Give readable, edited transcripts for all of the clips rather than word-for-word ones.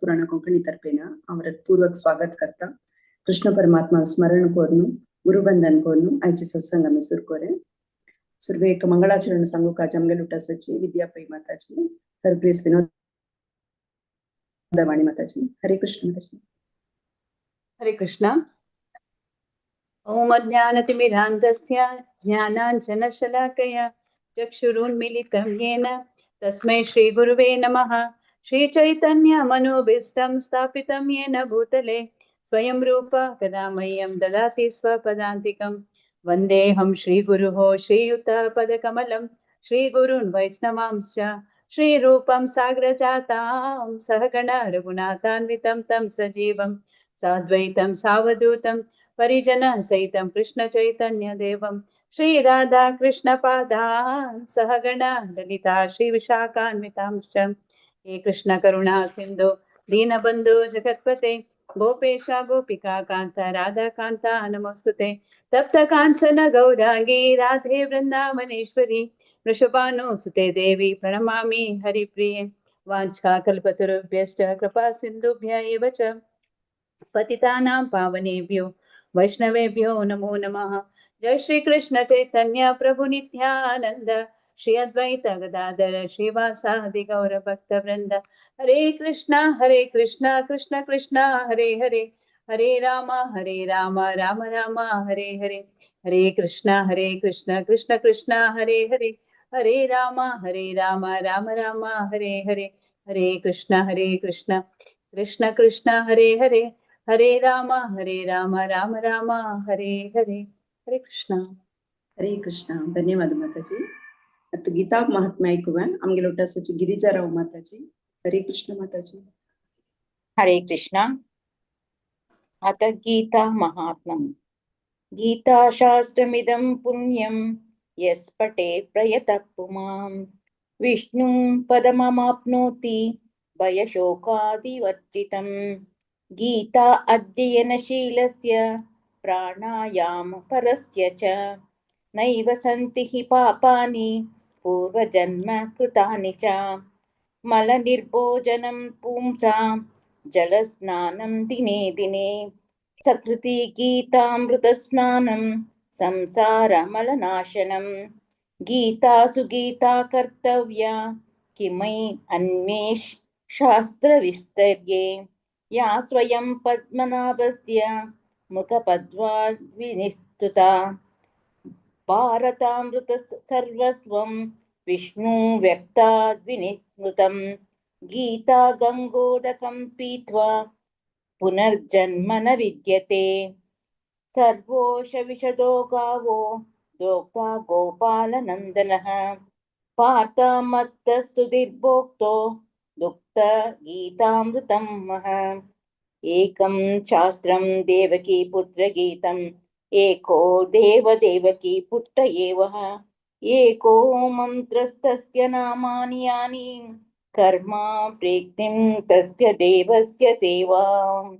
पुराणा कोंकणी तर्फेन हांव हृत्पूर्वक स्वागत करता. कृष्ण परमात्मा स्मरण करून, गुरुबंधन करून आयचे सत्संग आमी सुरू करें. सुरवेक मंगळाचरण सांगू काज आमगे लुटासाची विद्या पै माताजी, हरप्रेस विनोद वाणी माताजी. हरे कृष्ण माताजी. हरे कृष्ण. ॐ अज्ञानतिमिरान्धस्य ज्ञानाञ्जनशलाकया चक्षुरुन्मिलितं येन तस्मै श्रीगुरुवे नमः. श्रीचैतन्यमनोभीष्टं स्थापितं येन भूतले स्वयं रूप कदा मह्यं ददाति स्वपदान्तिकं. वन्देऽहं श्रीगुरुः श्रीयुतपदकमलं श्रीगुरून् वैष्णवांश्च श्रीरूपं साग्रजातां सहगण रघुनाथान्वितं तं सजीवं साद्वैतं सावधूतं परिजनसहितं कृष्णचैतन्यदेवं श्रीराधा कृष्णपादान् सहगण ललिता श्रीविशाखान्वितांश्च. हे कृष्ण करुणा सिन्धु दीनबन्धु जगत्पते गोपेश गोपिका कान्त राधाकान्त नमोऽस्तुते. तप्त काञ्चन गौराङ्गी राधे वृन्दावनेश्वरी वृषभानुसुते देवी प्रणमामि हरिप्रिये. वाञ्छा कल्पतरुभ्यश्च कृपा सिन्धुभ्य एव च पतितानां पावनेभ्यो वैष्णवेभ्यो नमो नमः. जय श्री कृष्ण चैतन्य प्रभु नित्यानंद श्री अद्वैत गदाधर श्रीवासादि गौर भक्त वृंद. हरे कृष्णा कृष्ण कृष्ण हरे हरे, हरे राम राम राम हरे हरे. हरे कृष्णा कृष्ण कृष्ण हरे हरे, हरे राम राम राम हरे हरे. हरे कृष्ण कृष्ण कृष्ण हरे हरे, हरे राम राम राम हरे हरे. हरे कृष्णा. हरे कृष्णा. धन्यवाद माताजी. आता गीता महात्म्य ऐकूया. आमगे लोटासाची गिरिजाराव माताजी. हरे कृष्ण माताजी. हरे कृष्णा. अथ गीता महात्म्यम्. गीताशास्त्रमिदं पुण्यं यस्पटे प्रयतः पुमान् विष्णुं पदममाप्नोति भयशोकादिवर्जितम्. गीता अध्ययनशीलस्य प्राणायाम परस्य च नैव सन्ति हि पापानि पूर्वजन्म कृतानि च. मलनिर्भोजनं पुंसां जलस्नानं दिने दिने सकृति गीतामृतस्नानं संसारमलनाशनं. गीतासु गीता कर्तव्या किमै अन्वेष शास्त्रविस्तर्ये या स्वयं पद्मनाभस्य मुखपद्माद्विनिस्तुता. भारतामृत सर्वस्वं विष्णु व्यक्ताद्विनिस्मृतं. गीता गङ्गोदकं पीत्वा पुनर्जन्म न विद्यते. सर्वोषविशदो गावो दोक्ता गोपालनन्दनः. पार्थमत्तस्तुतिर्भोक्तो दुग्ध गीतामृतं मह. एकं शास्त्रं देवकी पुत्रगीतम् एको देवदेवकी पुत्र एव. एको मन्त्रस्तस्य नामानि यानि कर्मा प्रीतिं तस्य देवस्य सेवा.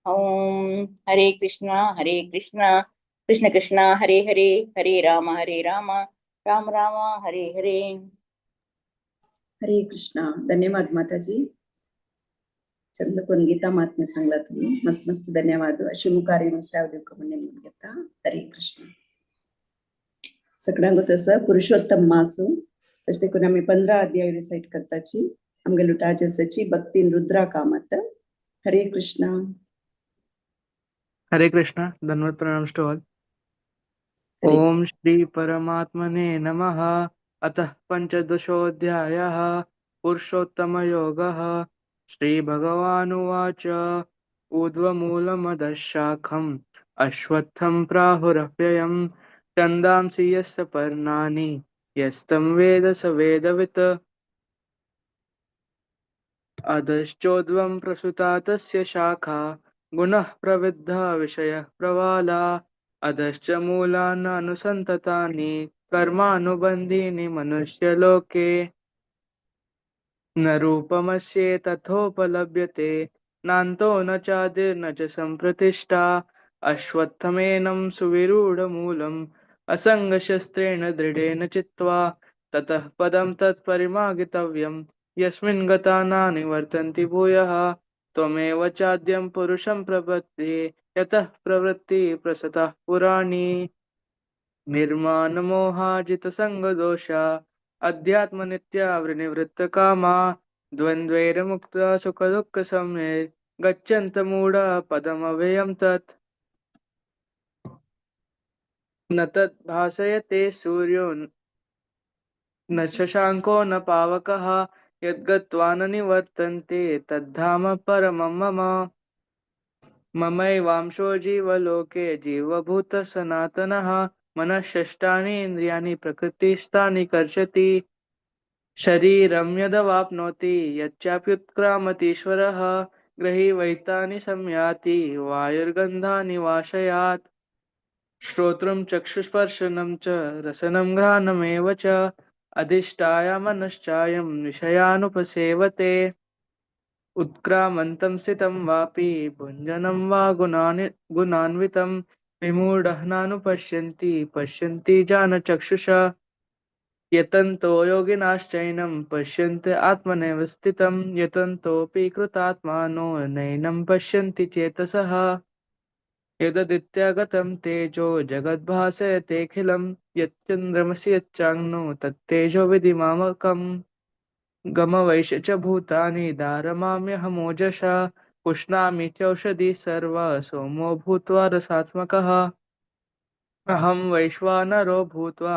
ॐ हरे कृष्णा कृष्ण कृष्ण हरे हरे, हरे राम राम राम हरे हरे. हरे कृष्णा. धन्यवाद माताजी. चंद करून गीता महात्म्य सांगला तुम्ही. मस्त मस्त धन्यवाद. अशी मुखार येवन सेवा दिवका म्हण नेमून घेता. हरे कृष्ण. सगळ्यांक तसं पुरुषोत्तम मासू तशें देखून आमी 15 अध्याय रिसायट करताची. आमगे लुटाचे सची भक्तीन रुद्रा कामत. हरे कृष्णा. हरे कृष्णा. धन्यवाद, प्रणाम टू ऑल. हरे. ओम श्री परमात्मने नमः. अतः पञ्चदशोऽध्यायः पुरुषोत्तमयोगः. श्रीभगवानुवाच. ऊर्ध्वमूलमधः शाखम् अश्वत्थं प्राहुरव्ययम् छन्दांसि यस्य पर्णानि यस्तं वेद स वेदवित्. अधश्चोर्ध्वं प्रसृता तस्य शाखा गुणः प्रवृद्धा विषयः प्रवाला. अधश्च मूलान्यनुसन्ततानि कर्मानुबन्धीनि मनुष्यलोके. न रूपमस्येतथोपलभ्यते नान्तो न चादिर्न च सम्प्रतिष्ठा. अश्वत्थमेनं सुविरूढमूलम् असङ्गशस्त्रेण दृढेन चित्वा ततः पदं तत्परिमार्गितव्यं यस्मिन् गता न निवर्तन्ति भूयः. त्वमेव चाद्यं पुरुषं प्रपद्ये यतः प्रवृत्ति प्रसतः पुराणी। निर्माणमोहाजितसङ्गदोषा अध्यात्मनित्यावृनिवृत्तकामा द्वन्द्वैर्मुक्ता सुखदुःखसंज्ञैर् गच्छन्त मूढा पदमव्ययं तत्। न तद् भासयते सूर्यो न शशाङ्को न पावकः यद्गत्वा न निवर्तन्ते तद्धाम परमं मम। ममैवांशो जीवलोके जीवभूतः सनातनः मनःषष्ठानि इन्द्रियाणि प्रकृतिस्थानि कर्षति। शरीरं यदवाप्नोति यच्चाप्युत्क्रामतीश्वरः ग्रहीवैतानि संयाति वायुर्गन्धानि वाशयात्। श्रोत्रं चक्षुस्पर्शनं च रसनं घ्राणमेव च अधिष्ठाय मनश्चायं विषयानुपसेवते। उत्क्रामन्तं स्थितं वापि भुञ्जनं वा गुणान्वितं विमूढः नानुपश्यन्ति पश्यन्ति जानचक्षुषा। यतन्तो योगिनाश्चैनं पश्यन्ति आत्मनैव स्थितं यतन्तोऽपि कृतात्मानो नैनं पश्यन्ति चेतसः। यददित्यागतं तेजो जगद्भासयतेऽखिलं यच्चन्द्रमसि यच्चाग्नौ तत्तेजो विधि मामकम्। गमवैष च भूतानि धारमाम्यहमोजसा पुष्णामि चौषधि सर्वा सोमो भूत्वा रसात्मकः। अहं वैश्वानरो भूत्वा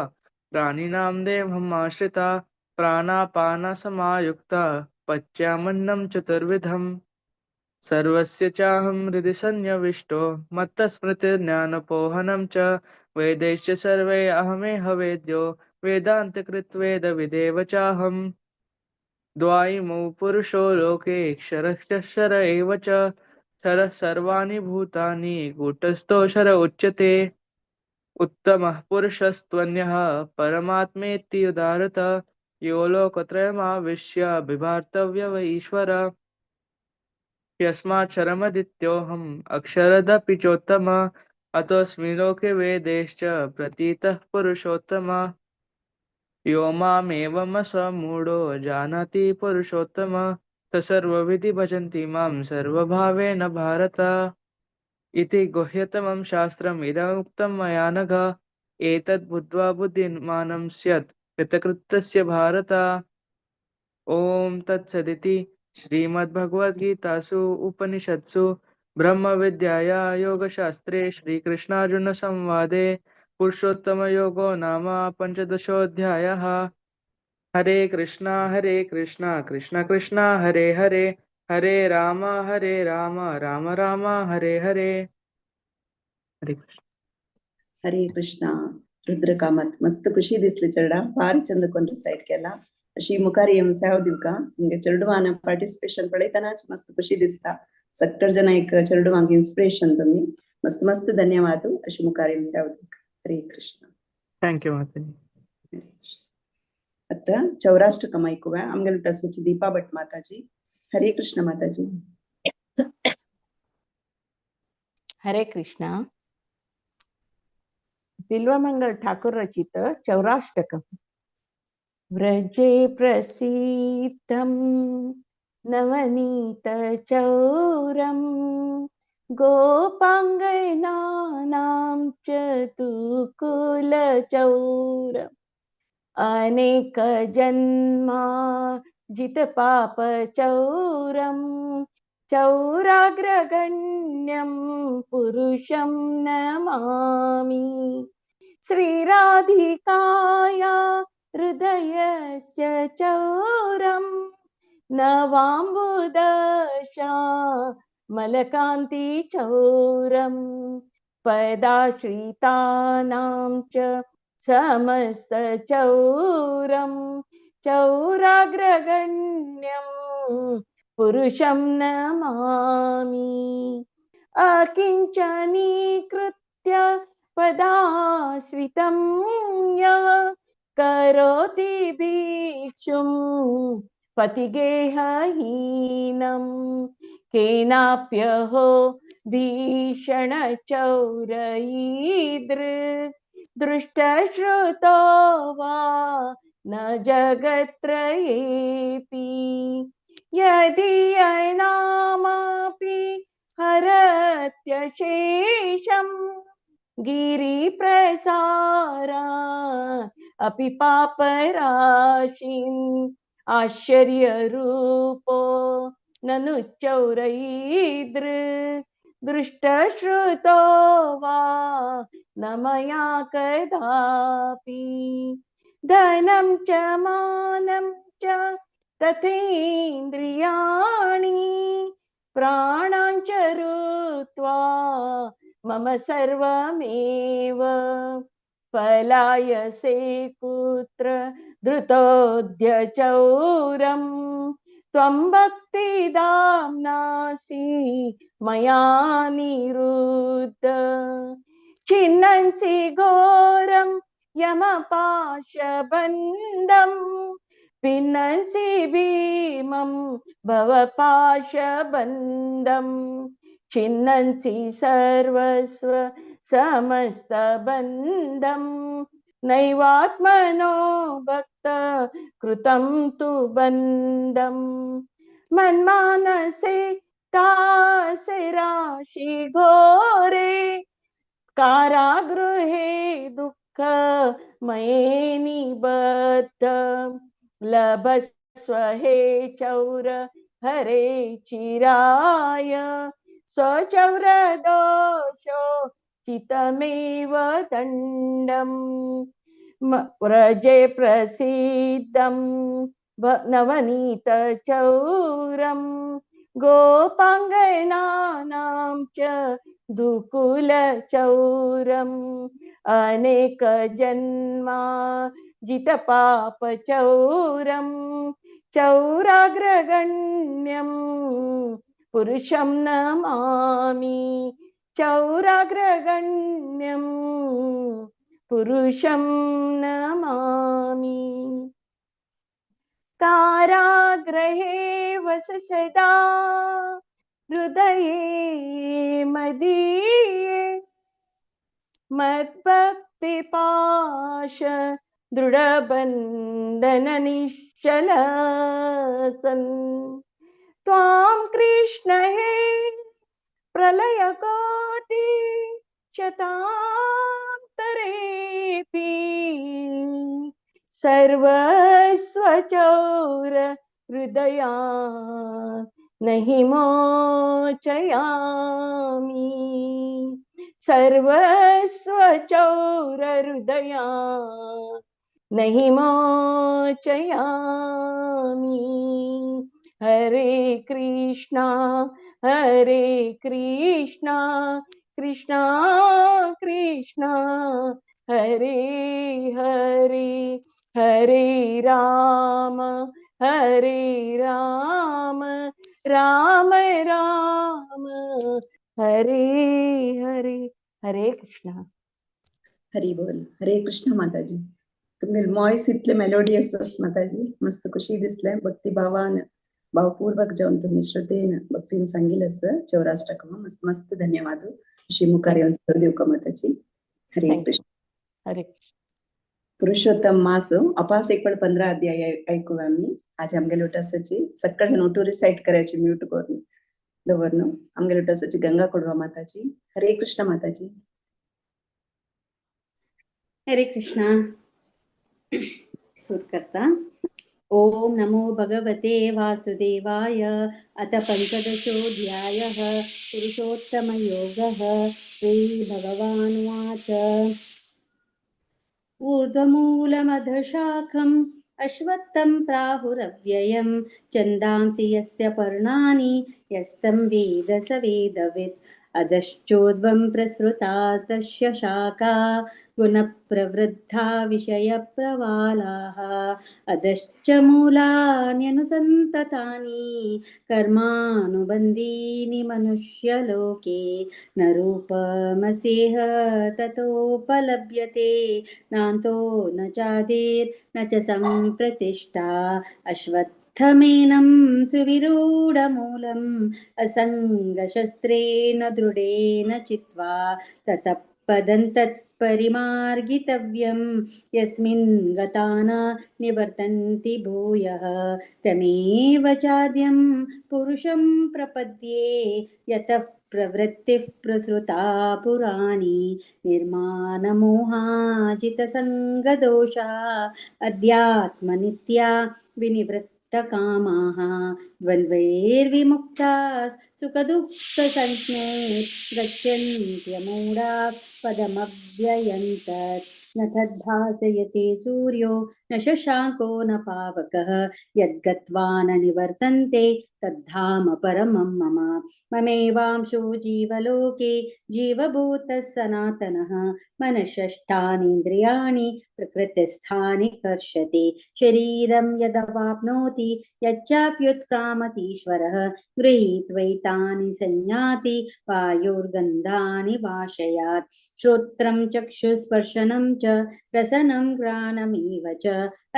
प्राणिनां देहमाश्रिता प्राणापानसमायुक्ता पच्यामन्नं चतुर्विधम्। सर्वस्य चाहं हृदि सन्निविष्टो मत्तस्मृतिर्ज्ञानपोहनं च वेदैश्च सर्वै अहमेह वेद्यो वेदान्तकृत्वेदविदेव चाहम्। द्वाइमौ पुरुषो लोके क्षरश्च एव च क्षरः सर्वाणि भूतानि कूटस्थोऽक्षर उच्यते। उत्तमः पुरुषस्त्वन्यः परमात्मेति उदारत यो लोकत्रयमाविश्य बिभार्तव्य वै ईश्वर। यस्माक्षरमदित्योऽहम् अक्षरदपि चोत्तम अतोऽस्मि लोके वेदेश्च प्रतीतः पुरुषोत्तम। यो मामेवमसमूढो जानाति पुरुषोत्तम स सर्वविधि भजन्ति मां सर्वभावेन भारत। इति गुह्यतमं शास्त्रम् इदमुक्तं मया नघ एतद् बुद्ध्वा बुद्धिमानं स्यात् कृतकृत्यस्य भारत। ॐ तत्सदिति श्रीमद्भगवद्गीतासु उपनिषत्सु ब्रह्मविद्याया योगशास्त्रे श्रीकृष्णार्जुनसंवादे पुरुषोत्तमयोगो नाम पञ्चदशोऽध्यायः। हरे कृष्णा कृष्ण कृष्ण हरे हरे हरे राम राम राम हरे हरे। हरे कृष्ण। हरे कृष्ण। रुद्र कामत मस्त खुशी दिसली चेरडा भारी चंद कोन रिसाइट केला। अशी मुखार येवन सेव दिवका म्हणजे चेरडुवान पार्टिसिपेशन पळयतनाच मस्त खुशी दिसता। सगळे जण एक चेरडुवांक इन्स्पिरेशन तुम्ही मस्त मस्त धन्यवाद। अशी मुखार येवन सेव दिवका। हरे कृष्ण। Thank you माताजी। आता चौराष्ट्र कमाईकुव्या आमगेले ट्रस्टची दीपा भट माताजी। हरे कृष्ण माताजी। हरे कृष्ण। बिल्वमंगल ठाकुर रचित चौराष्टकम। व्रजे प्रसिद्धं नवनीत चौरं गोपांगनानां च तुकुलचौरम् अनेक जन्मा जित पाप चौरं चौराग्रगण्यं पुरुषं नमामि। श्रीराधिकाया हृदयस्य चौरं नवाम्बुदशा मलकान्ति चौरं पदाश्रितानां च समस्त चौरं चौराग्रगण्यं पुरुषं नमामि। अकिञ्चनीकृत्य पदाश्रितं यः करोति भिक्षुं पतिगेहहीनं केनाप्यहो भीषणचौरयीदृक् दृष्टश्रुतो वा न जगत्त्रयेऽपि। यदि अनामा निहत्यशेषं गिरिप्रसारा अपि पापराशिम् आश्चर्यरूपो ननु चौरैदृ दृष्टश्रुतो वा न मया कदापि। धनं च मानं च तथेन्द्रियाणि प्राणान् च हृत्वा मम सर्वमेव पलायसे कुत्र धृतोऽद्य चौरं त्वं भक्तिदाम्नासि मया निरुद्ध। छिन्नंसि घोरं यमपाशबन्धं पिन्नंसि भीमं भवपाशबन्धं छिन्नंसि सर्वस्व समस्तबन्धं नैवात्मनो भक्त कृतं तु बन्धं। मन्मानसे तासे राशि घोरे कारागृहे दुःखमये निबद्ध। लभस्व हे चौर हरे चिराय स्वचौर दोषो चितमेव दण्डं। व्रजे प्रसिद्धं नवनीत चौरं गोपाङ्गनानां च दुकुलचौरम् अनेक जन्मा जितपापचौरं चौराग्रगण्यं पुरुषं नमामि चौराग्रगण्यं पुरुषं नमामि। कारागृहे वस सदा हृदये मदीये मद्भक्तिपाश दृढबन्धन निश्चल सन्। त्वां कृष्ण हे प्रलयकोटि शतान्तरेऽपि सर्वस्वचौर हृदया नहि मोचयामि सर्वस्वचौर हृदया नहि मोचयामि। हरे कृष्णा कृष्णा कृष्णा हरे हरे हरे राम राम राम हरे हरे। हरे कृष्णा। हरी बोल। हरे कृष्ण माताजी। तुमगे वॉइस इतले मेलोडियस माताजी, मस्त खुशी दिसले। भक्ती भावान भावपूर्वक जावन तुम्ही श्रद्धेन भक्तीन सांगील असं चौराष्टकम। मस्त मस्त धन्यवाद। अशी मुखार येवन सेवा दिवका माताजी। हरे कृष्ण। हरे पुरुषोत्तम मास अपास एक 15 अध्याय ऐकू आम्ही। आज आमगे लोटासाची सकाळ नोटू रिसाइट करायची म्यूट करून दवरनो। आमगे लोटासाची गंगा कोडवा माताजी। हरे कृष्ण माताजी। हरे कृष्णा। सुर करता। ओम नमो भगवते वासुदेवाय। अथ पंचदशोऽध्यायः पुरुषोत्तमयोगः। श्री भगवानुवाच। ऊर्ध्वमूलमधशाखम् अश्वत्थं प्राहुरव्ययं छन्दांसि यस्य पर्णानि यस्तं वेद स वेदवित्। अधश्चोर्ध्वं प्रसृता तस्य शाखा गुणप्रवृद्धा विषयप्रवालाः। अधश्च मूलान्यनुसन्ततानि कर्मानुबन्धीनि मनुष्यलोके। न रूपमसेह ततोपलभ्यते नान्तो न चादिर्न च सम्प्रतिष्ठा। अश्वत्थमेनं सुविरूढमूलम् असङ्गशस्त्रेण दृढेन चित्वा ततः पदं तत्परिमार्गितव्यं यस्मिन् गता न निवर्तन्ति भूयः तमेव चाद्यं पुरुषं प्रपद्ये यतः प्रवृत्तिः प्रसृता पुराणी निर्माणमोहाजितसङ्गदोषा अध्यात्मनित्या विनिवृत्तकामाः द्वन्द्वैर्विमुक्ताः सुखदुःखसंज्ञैर्गच्छन्त्यमूढाः पदमव्ययं तत् न तद्भासयते सूर्यो न शशाङ्को न पावकः यद्गत्वा न निवर्तन्ते तद्धाम परमं मम। ममेवांशो जीवलोके जीवभूतः सनातनः मनःषष्ठानीन्द्रियाणि प्रकृतिस्थानि कर्षति शरीरं यदवाप्नोति यच्चाप्युत्क्रामतीश्वरः गृहीत्वैतानि संयाति वायुर्गन्धानि वाशयात् श्रोत्रं चक्षुस्पर्शनं च रसनं घ्राणमेव च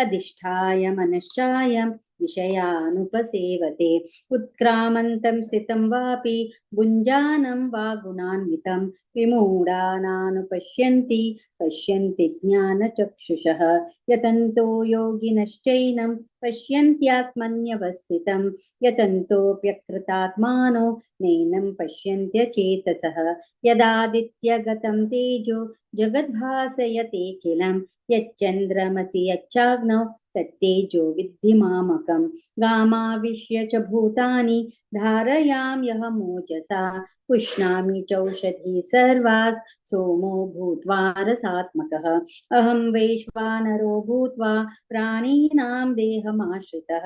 अधिष्ठाय मनश्चायं विषयानुपसेवते उत्क्रामन्तं स्थितं वापि भुञ्जानं वा गुणान्वितं विमूढानानुपश्यन्ति पश्यन्ति ज्ञानचक्षुषः यतन्तो योगिनश्चैनं पश्यन्त्यात्मन्यवस्थितं यतन्तोऽप्यकृतात्मानो नैनं पश्यन्त्यचेतसः यदादित्यगतं तेजो जगद्भासयतेऽखिलं यच्चन्द्रमसि यच्चाग्नौ तत्तेजो विद्धि मामकं गामाविश्य च भूतानि धारयां यः मोजसा पुष्णामि चौषधी सर्वास् सोमो भूत्वा रसात्मकः अहं वैश्वानरो भूत्वा प्राणिनां देहमाश्रितः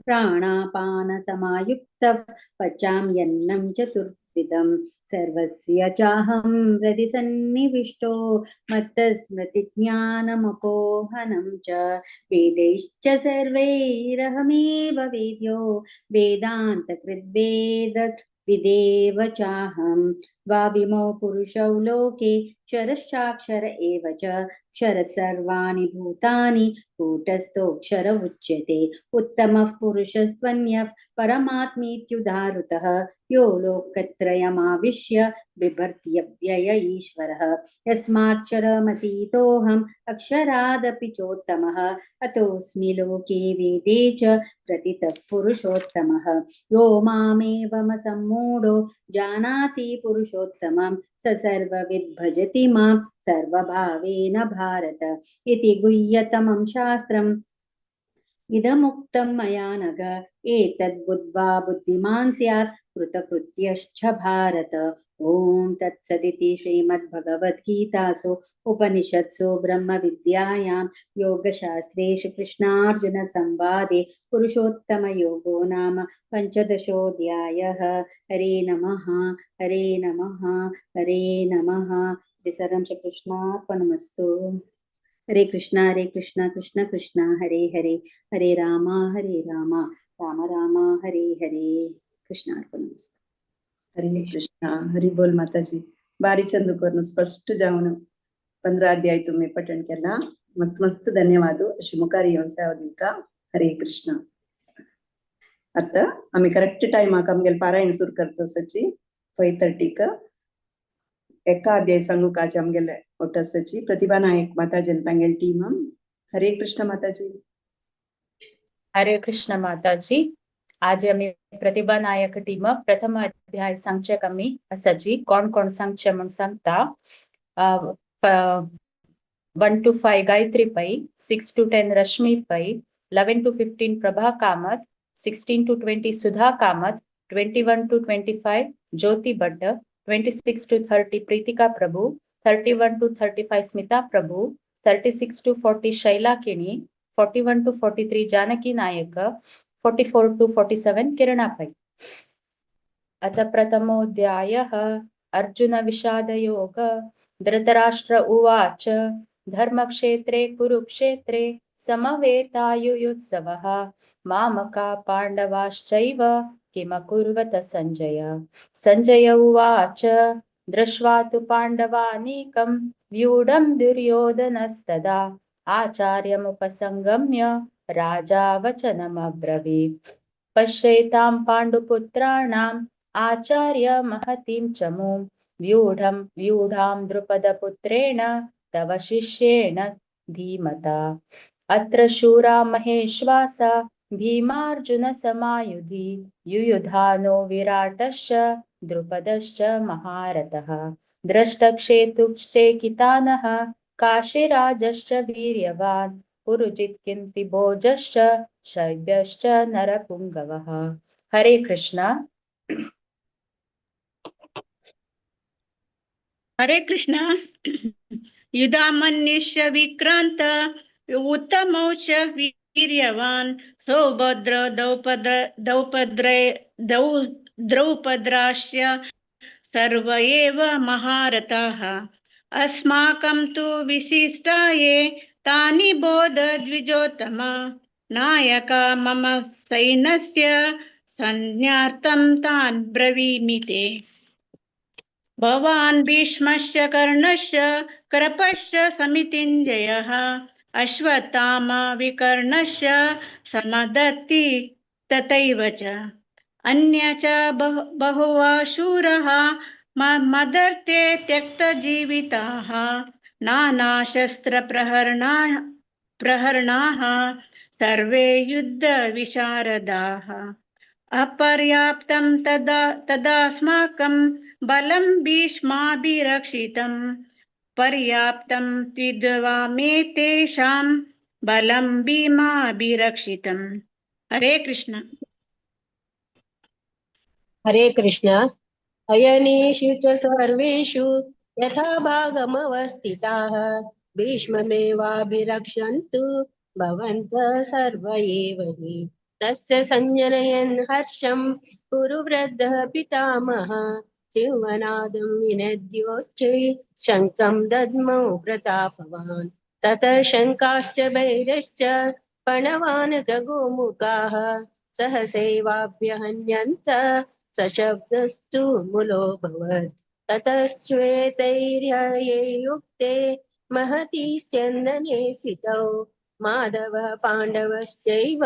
प्राणापानसमायुक्तः पचाम्यन्नं चतुर्विधं सर्वस्य चाहं हृदि सन्निविष्टो मत्तस्मृतिज्ञानमपोहनं च वेदैश्च सर्वैरहमेव वेद्यो वेदान्तकृद्वेद विदेव चाहं द्वाविमौ पुरुषौ लोके क्षरश्चाक्षर एव च क्षर सर्वाणि भूतानि कूटस्थोऽक्षर उच्यते उत्तमः पुरुषस्त्वन्यः परमात्मेत्युदाहृतः यो लोकत्रयमाविश्य बिभर्त्यव्यय ईश्वरः यस्माक्षरमतीतोऽहम् अक्षरादपि चोत्तमः अतोऽस्मि लोके वेदे च प्रतितः पुरुषोत्तमः यो मामेवमसम्मूढो जानाति पुरुषोत्तमं स सर्वविद् भजति मां सर्वभावेन भारत इति गुह्यतमं शास्त्रम् इदमुक्तं मया नघ एतद्बुद्ध्वा बुद्धिमान् स्यात् कृतकृत्यश्च भारत। ॐ तत्सदिति श्रीमद्भगवद्गीतासु उपनिषत्सु ब्रह्मविद्यायां योगशास्त्रे श्रीकृष्णार्जुनसंवादे पुरुषोत्तमयोगो नाम पञ्चदशोऽध्यायः। हरे नमः हरे नमः हरे नमः। सर्वं श्रीकृष्णार्पणमस्तु। हरे कृष्णा कृष्ण कृष्ण हरे हरे हरे राम राम राम हरे हरे। कृष्णार्पणमस्तु। हरे कृष्णा हरि बोल माताजी। बारी चंद्र कोर्न स्पष्ट जावन 15 अध्याय तुम्ही पठन केला। मस्त मस्त धन्यवाद अशी मुखार येवन सेवा दिवका। हरे कृष्ण। आता आम्ही करेक्ट टायमाक आमगेले पारायण सुरू करतो सची 5:30 क एका अध्याय सांगू काचे आमगेले ओटसची प्रतिभा नायक माताजी तांगेले टीम। हरे कृष्ण माताजी। हरे कृष्ण माताजी। आज आमी प्रतिभा नायक टीम प्रथम अध्याय सांगचे आमी आसाची कोण कोण सांगचे म्हूण सांगता। 1 to 5 Gayatri Pai, 6 to 10 Rashmi Pai, 11 to 15 Prabha Kamath, 16 to 20 Sudha Kamath, 21 to 25 Jyoti Bhat, 26 to 30 Preetika Prabhu, 31 to 35 Smita Prabhu, 36 to 40 Shaila Kini, 41 to 43 Janaki Nayak, 44 to 47 Kirana Pai. अथ प्रथमोऽध्यायः अर्जुन विषादयोग। धृतराष्ट्र उवाच धर्मक्षेत्रे कुरुक्षेत्रे समवेतायुयुत्सवः मामका पाण्डवाश्चैव किमकुर्वत संजय। संजय उवाच दृष्ट्वा तु पाण्डवानीकं व्यूढं दुर्योधनस्तदा आचार्यमुपसंगम्य राजा वचनमब्रवीत्। पश्येतां पाण्डुपुत्राणाम् आचार्य महतीं चमूं व्यूढं व्यूढां द्रुपदपुत्रेण तव शिष्येण धीमता। अत्र शूरा महेश्वासा भीमार्जुनसमायुधि युयुधानो विराटश्च द्रुपदश्च महारथः। द्रष्टक्षेतुश्चेकितानः काशीराजश्च वीर्यवान् पुरुजित्किन्तिभोजश्च शैब्यश्च नरपुङ्गवः। हरे कृष्णा। हरे कृष्णा। युधामन्युष्य विक्रान्त उत्तमौ च वीर्यवान् सौभद्र द्रौपद्राश्च सर्व एव महारथाः। अस्माकं तु विशिष्टाये तानि बोध द्विजोत्तम। नायका मम सैन्यस्य संज्ञार्थं तान् ब्रवीमि ते। भवान् भीष्मस्य कर्णस्य कृपस्य समितिञ्जयः अश्वत्थामा विकर्णस्य समदत्ति तथैव च। अन्य च बहवः शूरः मदर्थे त्यक्तजीविताः नानाशस्त्रप्रहरणाः सर्वे युद्धविशारदाः। अपर्याप्तं तदास्माकं बलं भीष्माभिरक्षितं पर्याप्तं त्विद्वामेतेषां बलं भीमाभिरक्षितं। हरे कृष्ण। हरे कृष्ण। अयनेषु च सर्वेषु यथा भागमवस्थिताः भीष्ममेवाभिरक्षन्तु भवन्तः सर्व एव हि। तस्य सञ्जनयन् हर्षं कुरु वृद्धः पितामहः सिंहनादं विनद्योच्चै शङ्खं दद्मौ प्रतापवान्। ततः शङ्काश्च भैरश्च पणवान् गोमुखाः सहसैवाभ्यहन्यन्त सशब्दस्तु मुलोऽभवत्। ततः श्वेतैर्हये युक्ते महती स्यन्दने स्थितौ माधव पाण्डवश्चैव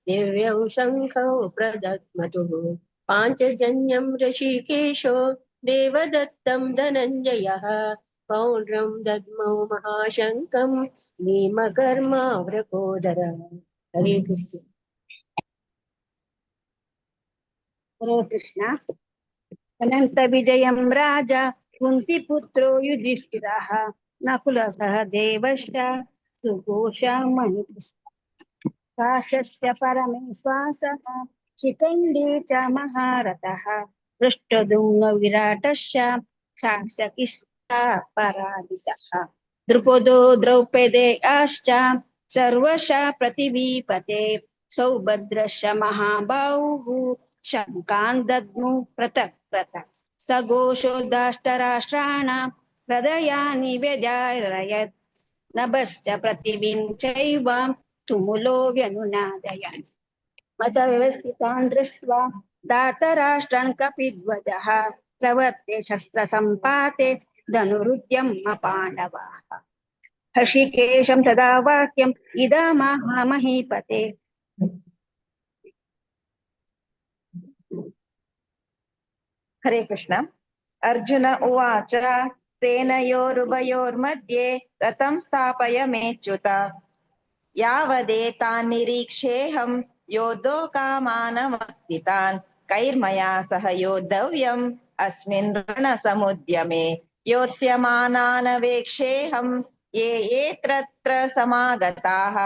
दिव्यौ शङ्खौ प्रदत्मतुः। पाञ्चजन्यं ऋषिकेशो देवदत्तं धनञ्जयः पौण्ड्रं दद्मौ महाशङ्खं भीमकर्मावृकोदरः। हरे कृष्ण। हरे कृष्ण। अनन्त विजयं राजा कुन्तीपुत्रो युधिष्ठिरः नकुलसह देवश्च सुघोषमणिकृष्ण काशस्य परमेश्वासः शिखण्डी च महारथः दृष्टद्युम्न विराटश्च साक्षकिष्टा पराजितः। द्रुपदो द्रौपदेयाश्च सर्वशः पृथिवीपते सौभद्रश्च महाबाहुः शङ्कान् दद्मु पृथक् पृथक्। सघोषो दाष्टराष्ट्राणां हृदयानि व्यजारयत् नभश्च पृथिवीं चैव तुमुलो व्यनुनादयन्। अथ व्यवस्थितान् दृष्ट्वा दातराष्ट्रान् कपिध्वजः प्रवर्ते शस्त्रसम्पाते धनुरुद्यम पाण्डवाः। हर्षिकेशं तदा वाक्यम् इदमाह महीपते। हरे कृष्ण। अर्जुन उवाच सेनयोरुभयोर्मध्ये रथं स्थापय मेच्युत यावदेतान् निरीक्षेऽहं योद्धो कामानवस्थितान् कैर्मया सह योद्धव्यम् अस्मिन् रणसमुद्यमे योत्स्यमानानवेक्षेऽहं ये ये तत्र समागताः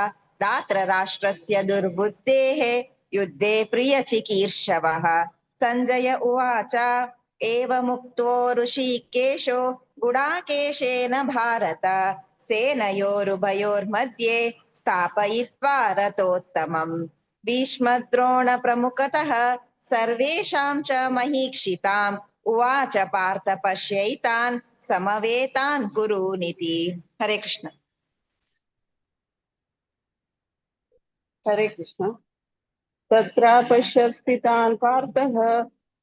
दात्र राष्ट्रस्य दुर्बुद्धेः युद्धे प्रियचिकीर्षवः। संजय उवाच एवमुक्तो ऋषिकेशो गुडाकेशेन भारत सेनयोरुभयोर्मध्ये स्थापयित्वा रथोत्तमम्। भीष्मद्रोणप्रमुखतः सर्वेषां च महीक्षिताम् उवाच पार्थ पश्यैतान् समवेतान् कुरूनिति। हरे कृष्ण। हरे कृष्ण। तत्रापश्यत् स्थितान् पार्थः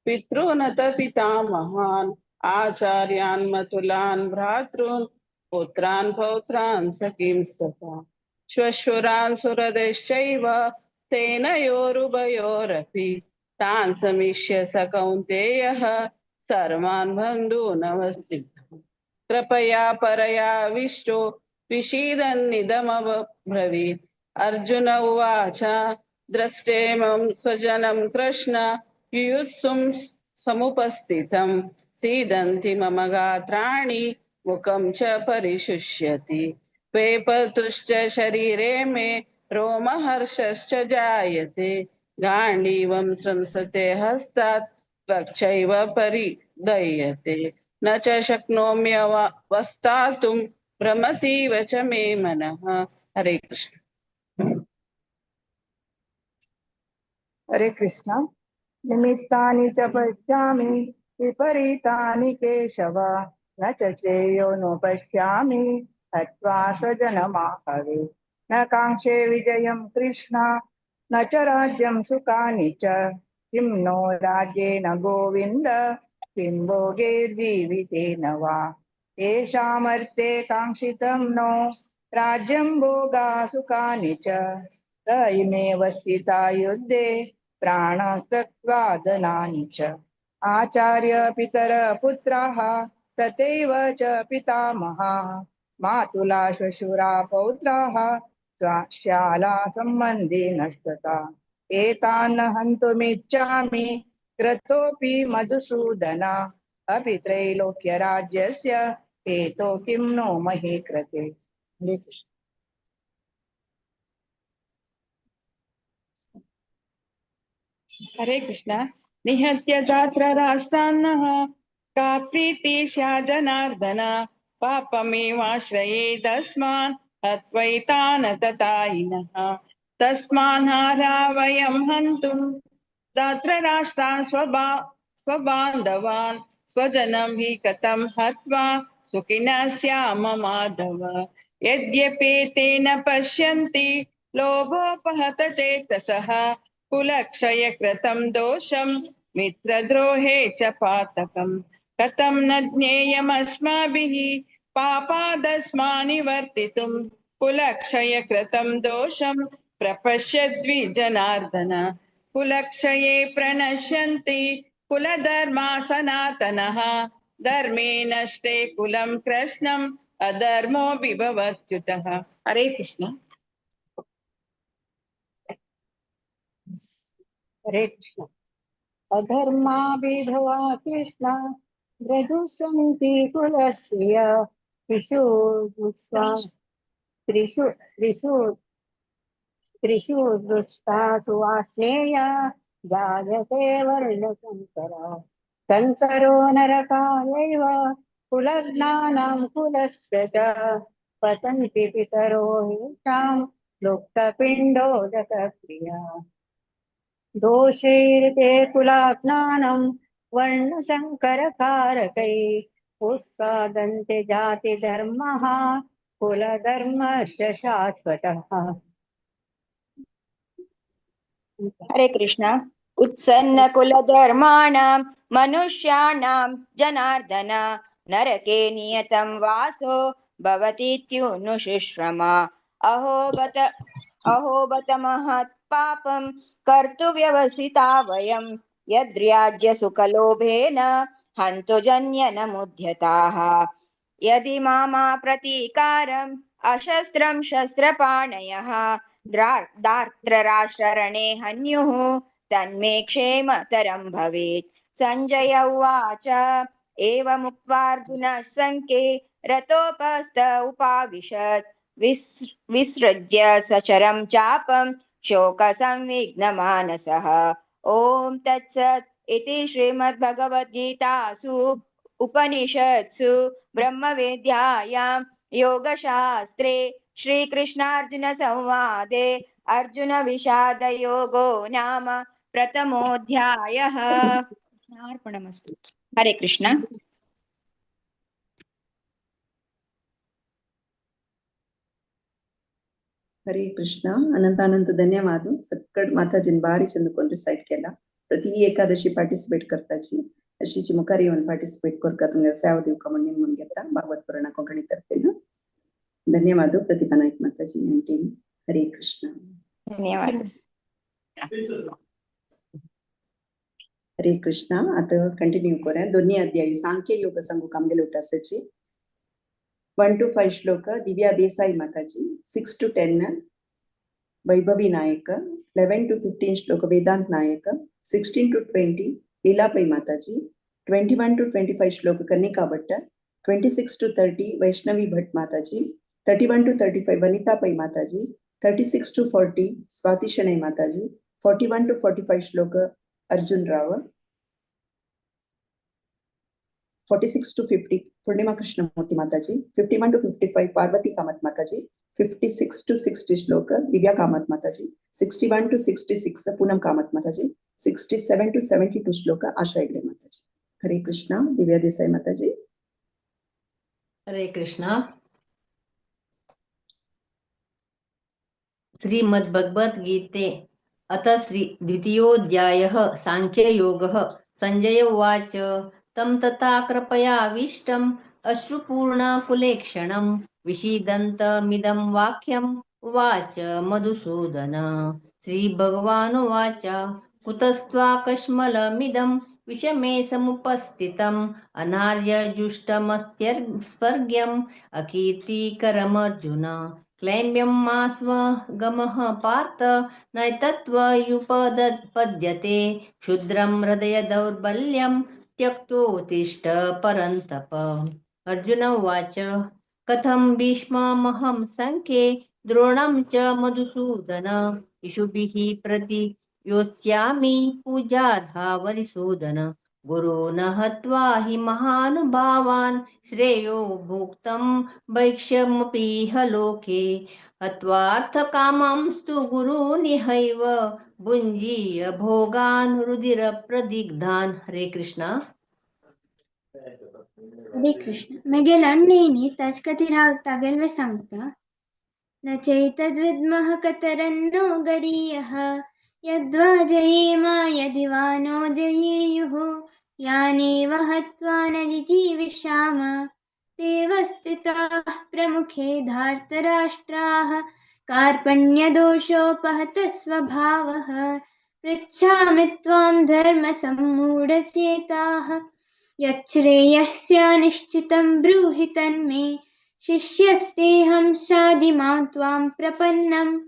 पितॄनत पितामहान् आचार्यान् मतुलान् भ्रातॄन् पुत्रान् पौत्रान् सखींस्तथा श्वशुरान् सुहृदश्चैव सेनयोरुभयोरपि तान् समीक्ष्य स कौन्तेयः सर्वान् बन्धूनवस्थितः। कृपया परया विष्णु विषीदन्निदमब्रवीत्। अर्जुन उवाच, द्रष्टेमं स्वजनं कृष्ण युयुत्सुं समुपस्थितं, सीदन्ति मम गात्राणि मुखं च परिशुष्यति, वेपतुश्च शरीरे मे रोमहर्षश्च जायते, गाण्डीवं स्रंसते हस्तात् त्वक्चैव परिदह्यते, न च शक्नोम्यवस्थातुं भ्रमतीव च मे मनः। हरे कृष्ण। हरे कृष्ण। निमित्तानि च पश्यामि विपरीतानि केशव, न च श्रेयो नो पश्यामि हत्वा स्वजनमाहवे। न काङ्क्षे विजयं कृष्ण न च राज्यं सुखानि च, किं नो राज्येन गोविन्द किं भोगैर्जीवितेन वा। येषामर्थे काङ्क्षितं नो राज्यं भोगा सुखानि च, त इमेव स्थिता युद्धे प्राणस्तत्त्वा धनानि च। आचार्य पितर पुत्राः तथैव च पितामहाः, मातुला श्वशुरा पौत्राः श्याला सम्बन्धिनस्तथा। एतान् हन्तुमिच्छामि क्रतोऽपि मधुसूदन, अपि त्रैलोक्यराज्यस्य हेतो किं नो मही कृते। हरे कृष्ण। हरे कृष्ण। निहत्य जात्रराष्ट्रान्नः का प्रीति स्या जनार्दन, पापमेवाश्रयेदस्मान् हत्वैतान् ततायिनः। तस्मान्हारा वयं हन्तुं दात्रराष्ट्रान् स्वबान्धवान्, स्वजनं हि कथं हत्वा सुखिनः स्याम माधव। यद्यपि तेन पश्यन्ति लोभोपहत चेतसः, कुलक्षयकृतं दोषं मित्रद्रोहे च पातकं। कथं न ज्ञेयमस्माभिः पापादस्मानिवर्तितुं, कुलक्षयकृतं दोषं प्रपश्यद्विजनार्दन। कुलक्षये प्रणश्यन्ति कुलधर्मा सनातनः, धर्मे नष्टे कुलं कृष्णम् अधर्मो विभवच्युतः। हरे कृष्ण। हरे कृष्ण। अधर्मा विभवा कृष्ण मृदुसन्ति कुलस्य, त्रिषु त्रिषु त्रिषु त्रिषु दृष्टासु वाष्णेय जायते वर्णसंकरः। संकरो नरकायैव कुलज्ञानां कुलस्य च, पतन्ति पितरो येषां लुप्तपिण्डोदकक्रिया। दोषैर्ते कुलाज्ञानं वर्णसंकरकारकैः, उत्सादन्ते जातिधर्मः कुलधर्मस्य शाश्वतः। हरे कृष्ण। उत्सन्न कुलधर्माणां मनुष्याणां जनार्दन, नरके नियतं वासो भवतीत्युनुशुश्रमा। अहो बत अहो बत महत् पापं कर्तुव्यवसिता वयं, यद्राज्य सुखलोभेन हन्तु जन्यनमुद्यताः। यदि मामा प्रतीकारम् अशस्त्रं शस्त्रपाणयः, दार्तराष्ट्ररणे हन्युः तन्मे क्षेमतरं भवेत्। सञ्जय उवाच, एवमुक्त्वार्जुनः सङ्के रतोपस्थ उपाविशत्, विसृज्य सचरं चापं शोकसंविघ्नमानसः। ॐ तत्सत् इति श्रीमद्भगवद्गीतासु उपनिषत्सु ब्रह्मविद्यायां योगशास्त्रे श्रीकृष्णार्जुनसंवादे अर्जुनविषादयोगो नाम प्रथमोऽध्यायः। कृष्णार्पणमस्तु। हरे कृष्ण। हरे कृष्ण। अनंत अनंत धन्यवाद। सक्कड माताजीन बारी चंद कोन रिसाइट केला। प्रति एकादशी पार्टिसिपेट करताची अशीची मुखार येवन पार्टिसिपेट करका तुमगे सेवा दिवका म्हण निमून घेता भागवत पुराणा कोंकणी तर्फेन। धन्यवाद प्रतिभा नायक माताजी आणि टीम। हरे कृष्ण। धन्यवाद। हरे कृष्णा. आता कंटिन्यू करूया. दोन्ही अध्याय सांख्य योग सांगू आमगेले उटासाची. 1 to 5 shloka Divya Desai Mataji, 6 to 10 Vaibhavi Nayak, 11 to 15 shloka Vedant Nayak, 16 to 20 Leela Pai Mataji, 21 to 25 shloka Kanika Bhatta, 26 to 30 Vaishnavi Bhat Mataji, 31 to 35 Vanita Pai Mataji, 36 to 40 Swati Shenoy Mataji, 41 to 45 shloka Arjun Rao, 46 to 50 Purnima Krishnamurthy Mataji, 51 to 55 Parvati Kamath Mataji, 56 to 60 shloka Divya Kamath Mataji, 61 to 66 Poonam Kamath Mataji, 67 to 72 shloka Asha Hegde Mataji. Hare Krishna. Divya Desai Mataji. Hare Krishna. Shrimad Bhagavad Gita अथ श्री द्वितीयोऽध्यायः सांख्ययोगः. संजय उवाच तं तथा कृपयाविष्टम् अश्रुपूर्णकुलेक्षणं विषीदन्तमिदं वाक्यम् उवाच मधुसूदन. श्रीभगवानुवाच कुतस्त्वाकश्मलमिदं विषमे समुपस्थितम् अनार्यजुष्टमस्त्यस्वर्ग्यम् अकीर्तिकरमर्जुन. क्लैम्यं मा स्वगमः पार्थ नैतत्त्वयुपपद्यते क्षुद्रं हृदय दौर्बल्यं त्यक्तोत्तिष्ठ परन्तप. अर्जुन उवाच कथं भीष्ममहं सङ्ख्ये द्रोणं च मधुसूदन इषुभिः प्रति योत्स्यामि पूजार्हा वरिसूदन. गुरून् हत्वा हि महानुभावान् श्रेयो भुक्तं भैक्ष्यमपीह लोके. हत्वार्थकामांस्तु गुरूनिहैव भुञ्जीय भोगान् रुधिरप्रदिग्धान्. हरे कृष्णा. हरे कृष्ण. मेगेल अण्णेनी ताज खातीर हांव तागेले सांगता. न चैतद्विद्मः कतरन्नो गरीयः यद्वा जयेम यदि वा नो जयेयुः यानेव हत्वा न जिजीविषाम तेव स्थिताः प्रमुखे धार्तराष्ट्राः कार्पण्यदोषोपहतः स्वभावः. पृच्छामि त्वां धर्मसम्मूढचेताः यच्छ्रेयस्या निश्चितं ब्रूहि तन्मे. शिष्यस्तेऽहं शाधि मां त्वां प्रपन्नं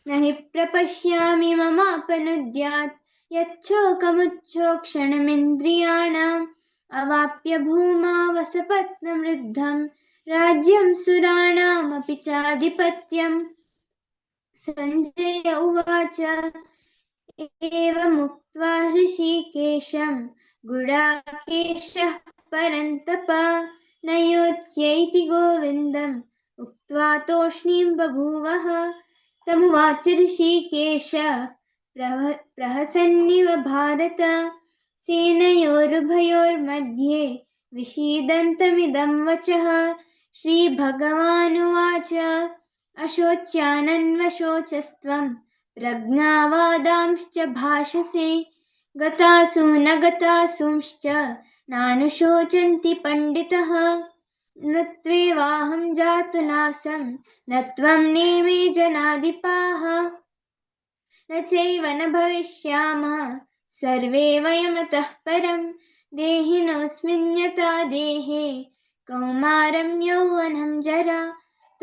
न हि प्रपश्यामि ममापनुद्यात् यच्छोकमुच्छोक्षणमिन्द्रियाणाम् अवाप्य भूमावसपत्नवृद्धं राज्यं सुराणामपि चाधिपत्यम्. सञ्जय उवाच एवमुक्त्वा हृषीकेशं गुडाकेशः परन्तप न योत्स्यैति गोविन्दम् उक्त्वा तूष्णीं बभूवः. तमुवाच ऋषिकेश प्रहसन्निव भारत सेनयोरुभयोर्मध्ये विषीदन्तमिदं वचः. श्रीभगवानुवाच अशोच्यानन्वशोचस्त्वं प्रज्ञावादांश्च भाषसे गतासु न गतासूंश्च नानुशोचन्ति पण्डितः. न त्वेवाहं जातु नासं न त्वं नेमे जनाधिपाः न चैव न भविष्यामः सर्वे वयमतः परं. देहिनोऽस्मिन् यथा देहे कौमारं यौवनं जरा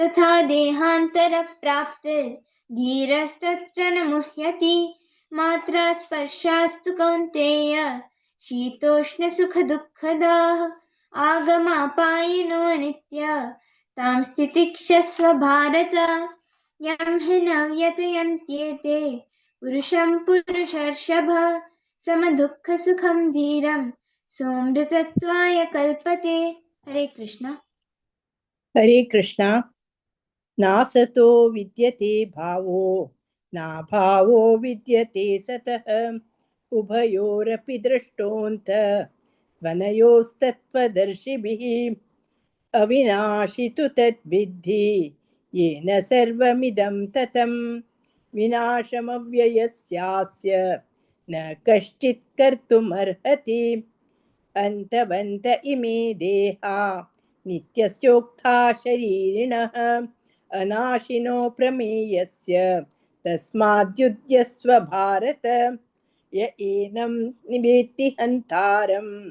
तथा देहान्तरप्राप्तिर्धीरस्तत्र न मुह्यति. मात्रा स्पर्शास्तु कौन्तेय शीतोष्णसुखदुःखदाः आगमापायिनो नित्य तां स्थितिक्षस्व भारत. यं हि न व्यतयन्त्येते पुरुषं पुरुषर्षभ समदुःखसुखं धीरं सोऽमृतत्वाय कल्पते. हरे कृष्ण. हरे कृष्ण. नासतो विद्यते भावो नाभावो विद्यते सतः उभयोरपि दृष्टोऽन्त वनयोस्तत्त्वदर्शिभिः. अविनाशि तु तद्विद्धि येन सर्वमिदं ततं विनाशमव्ययस्यास्य न कश्चित् कर्तुमर्हति. अन्तवन्त इमे देहा नित्यस्योक्था शरीरिणः अनाशिनो प्रमेयस्य तस्माद्युध्यस्व भारत. य एनं निवेत्ति हन्तारं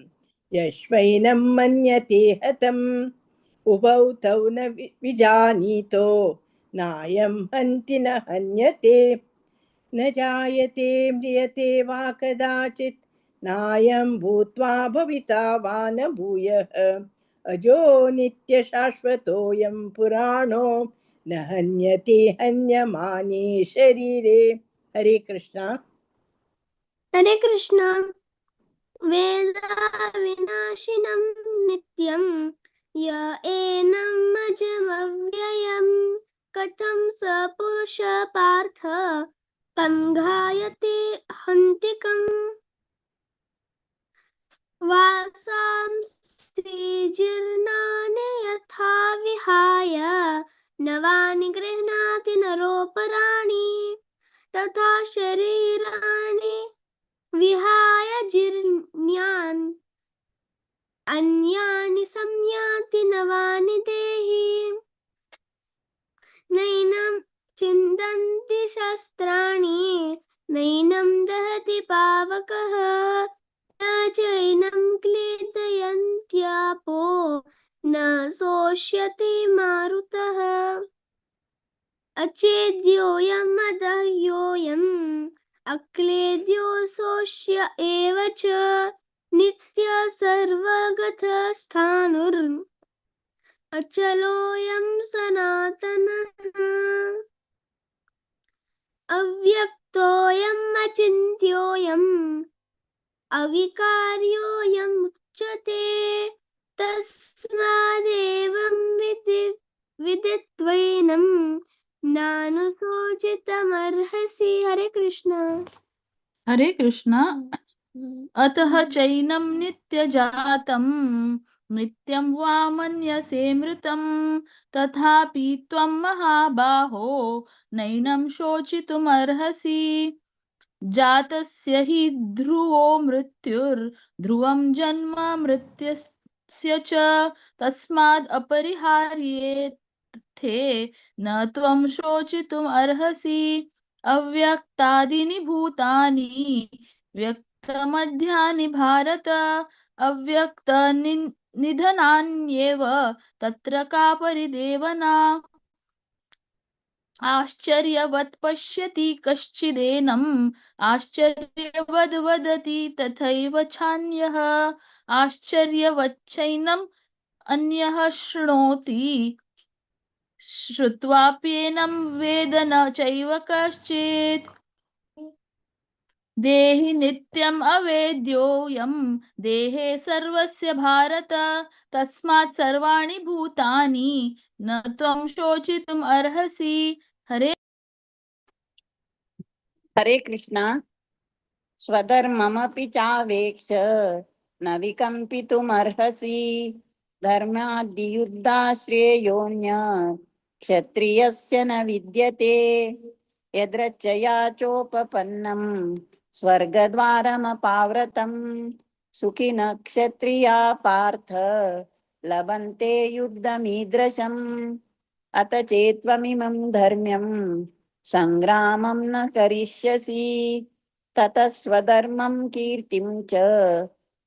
यश्वैनं मन्यते हतम्। उभौ तौ न विजानीतो नायं हन्ति न हन्यते। न जायते म्रियते वा कदाचित् नायं भूत्वा भविता वा न भूयः। अजो नित्यशाश्वतोऽयं पुराणो न हन्यते हन्यमाने शरीरे। हरे कृष्णा। हरे कृष्ण। वेदाविनाशिनं नित्यं य एनमजमव्ययं कथं स पुरुष पार्थ तं घायते हन्तिकम्। वासांसि जीर्णानि यथा विहाय नवानि गृह्णाति नरोपराणि तथा शरीराणि विहाय जीर्ण्यान् अन्यानि संयाति नवानि देहि। नैनं छिन्दन्ति शस्त्राणि नैनं दहति पावकः न चैनं क्लेदयन्त्यापो न शोष्यति मारुतः। अचेद्योऽयमदह्योऽयम् अक्लेद्यो शोष्य एव च नित्य सर्वगतस्थाणुर् अचलोऽयं सनातनः। अव्यक्तोऽयम् अचिन्त्योऽयम् अविकार्योऽयमुच्यते तस्मादेवं विदित्वैनं नानुशोचितमर्हसि। हरे कृष्ण। हरे कृष्ण। अतः चैनं नित्यजातं नित्यं वा मन्यसे मृतं तथापि त्वं महाबाहो नैनं शोचितुमर्हसि। जातस्य हि ध्रुवो मृत्युर्ध्रुवं जन्म मृत्यस्य च तस्माद् अपरिहार्येऽर्थे न त्वं शोचितुम् अर्हसि। अव्यक्तादीनि भूतानि व्यक्तमध्यानि भारत अव्यक्त निधनान्येव तत्र का परिदेवना। आश्चर्यवत् पश्यति कश्चिदेनम् आश्चर्यवद् वदति तथैव चान्यः आश्चर्यवच्चैनम् अन्यः शृणोति श्रुत्वाप्येनं वेद न चैव कश्चित्। देहि नित्यम् अवेद्योऽयं देहे सर्वस्य भारत तस्मात् सर्वाणि भूतानि न त्वं शोचितुम् अर्हसि। हरे हरे कृष्णा। स्वधर्ममपि चावेक्ष न विकम्पितुमर्हसि। धर्माद्युद्धा श्रेयोऽन्य क्षत्रियस्य न विद्यते। यद्रचया चोपपन्नं स्वर्गद्वारमपाव्रतं सुखिनः क्षत्रिया पार्थ लभन्ते युद्धमीदृशम्। अत चेत्त्वमिमं धर्म्यं संग्रामं न करिष्यसि ततः स्वधर्मं कीर्तिं च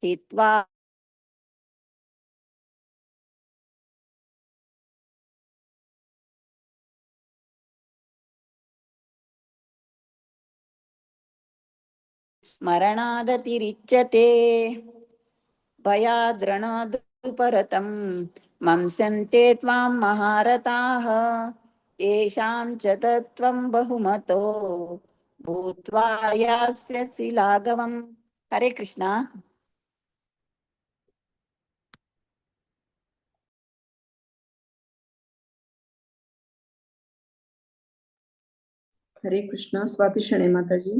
हित्वा मरणादतिरिच्यते। भयाद्रणादुपरतं मंस्यन्ते त्वां महारथाः येषां च तत्त्वं बहुमतो भूत्वा यास्यसि लाघवम्। हरे कृष्णा। हरे कृष्णा। स्वाति शणे माता जी।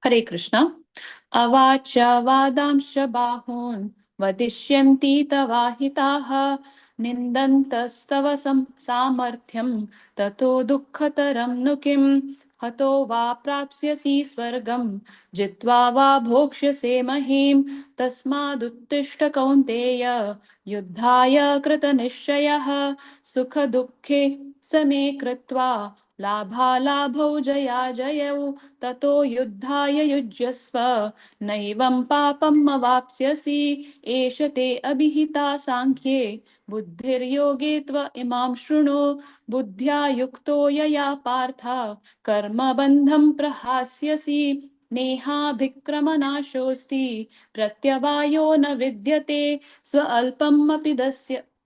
हरे कृष्ण। अवाच्य वादांश बाहून् वदिष्यन्ति तवाहिताः निन्दन्तस्तव सामर्थ्यं ततो दुःखतरं नु किम्। हतो वा प्राप्स्यसि स्वर्गं जित्वा वा भोक्ष्यसे महीं। तस्मादुत्तिष्ठ कौन्तेय युद्धाय कृतनिश्चयः। सुखदुःखे समे कृत्वा लाभालाभौ जयाजयौ ततो युद्धाय युज्यस्व नैवं पापम् अवाप्स्यसि। एष ते अभिहिता साङ्ख्ये बुद्धिर्योगे त्व इमां शृणु। बुद्ध्या युक्तो यया पार्थ कर्मबन्धं प्रहास्यसि। नेहाभिक्रमनाशोऽस्ति प्रत्यवायो न विद्यते। स्व अल्पम् अपि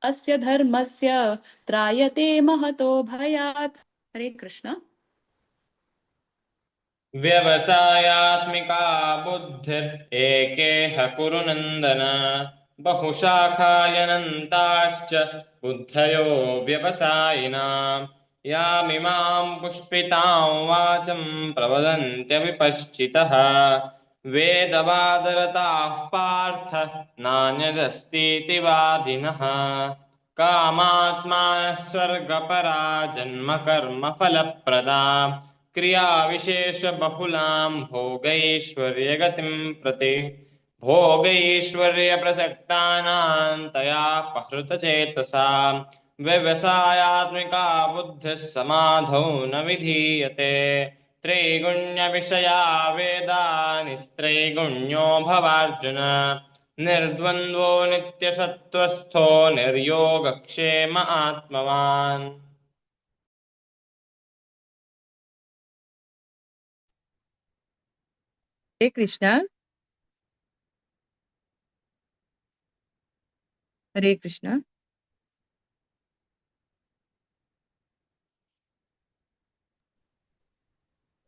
अस्य धर्मस्य त्रायते महतो भयात्। हरे कृष्ण। व्यवसायात्मिका बुद्धिरेकेह कुरु नन्दन। बहुशाखायनन्ताश्च बुद्धयो व्यवसायिनां। यामिमां पुष्पितां वाचं प्रवदन्त्यविपश्चितः। वेदवादरताः पार्थ नान्यदस्तीति वादिनः। कामात्मानः स्वर्गपरा जन्म कर्म फलप्रदा। क्रियाविशेषबहुलां भोगैश्वर्यगतिं प्रति। भोगैश्वर्यप्रसक्तानां तया पहृतचेतसा। व्यवसायात्मिका बुद्धिः समाधौ न विधीयते। त्रैगुण्यविषया वेदा निस्त्रैगुण्यो भवार्जुन। निर्द्वन्द्वो नित्यसत्त्वस्थो निर्योगक्षेम आत्मवान्। हरे कृष्णा। हरे कृष्णा।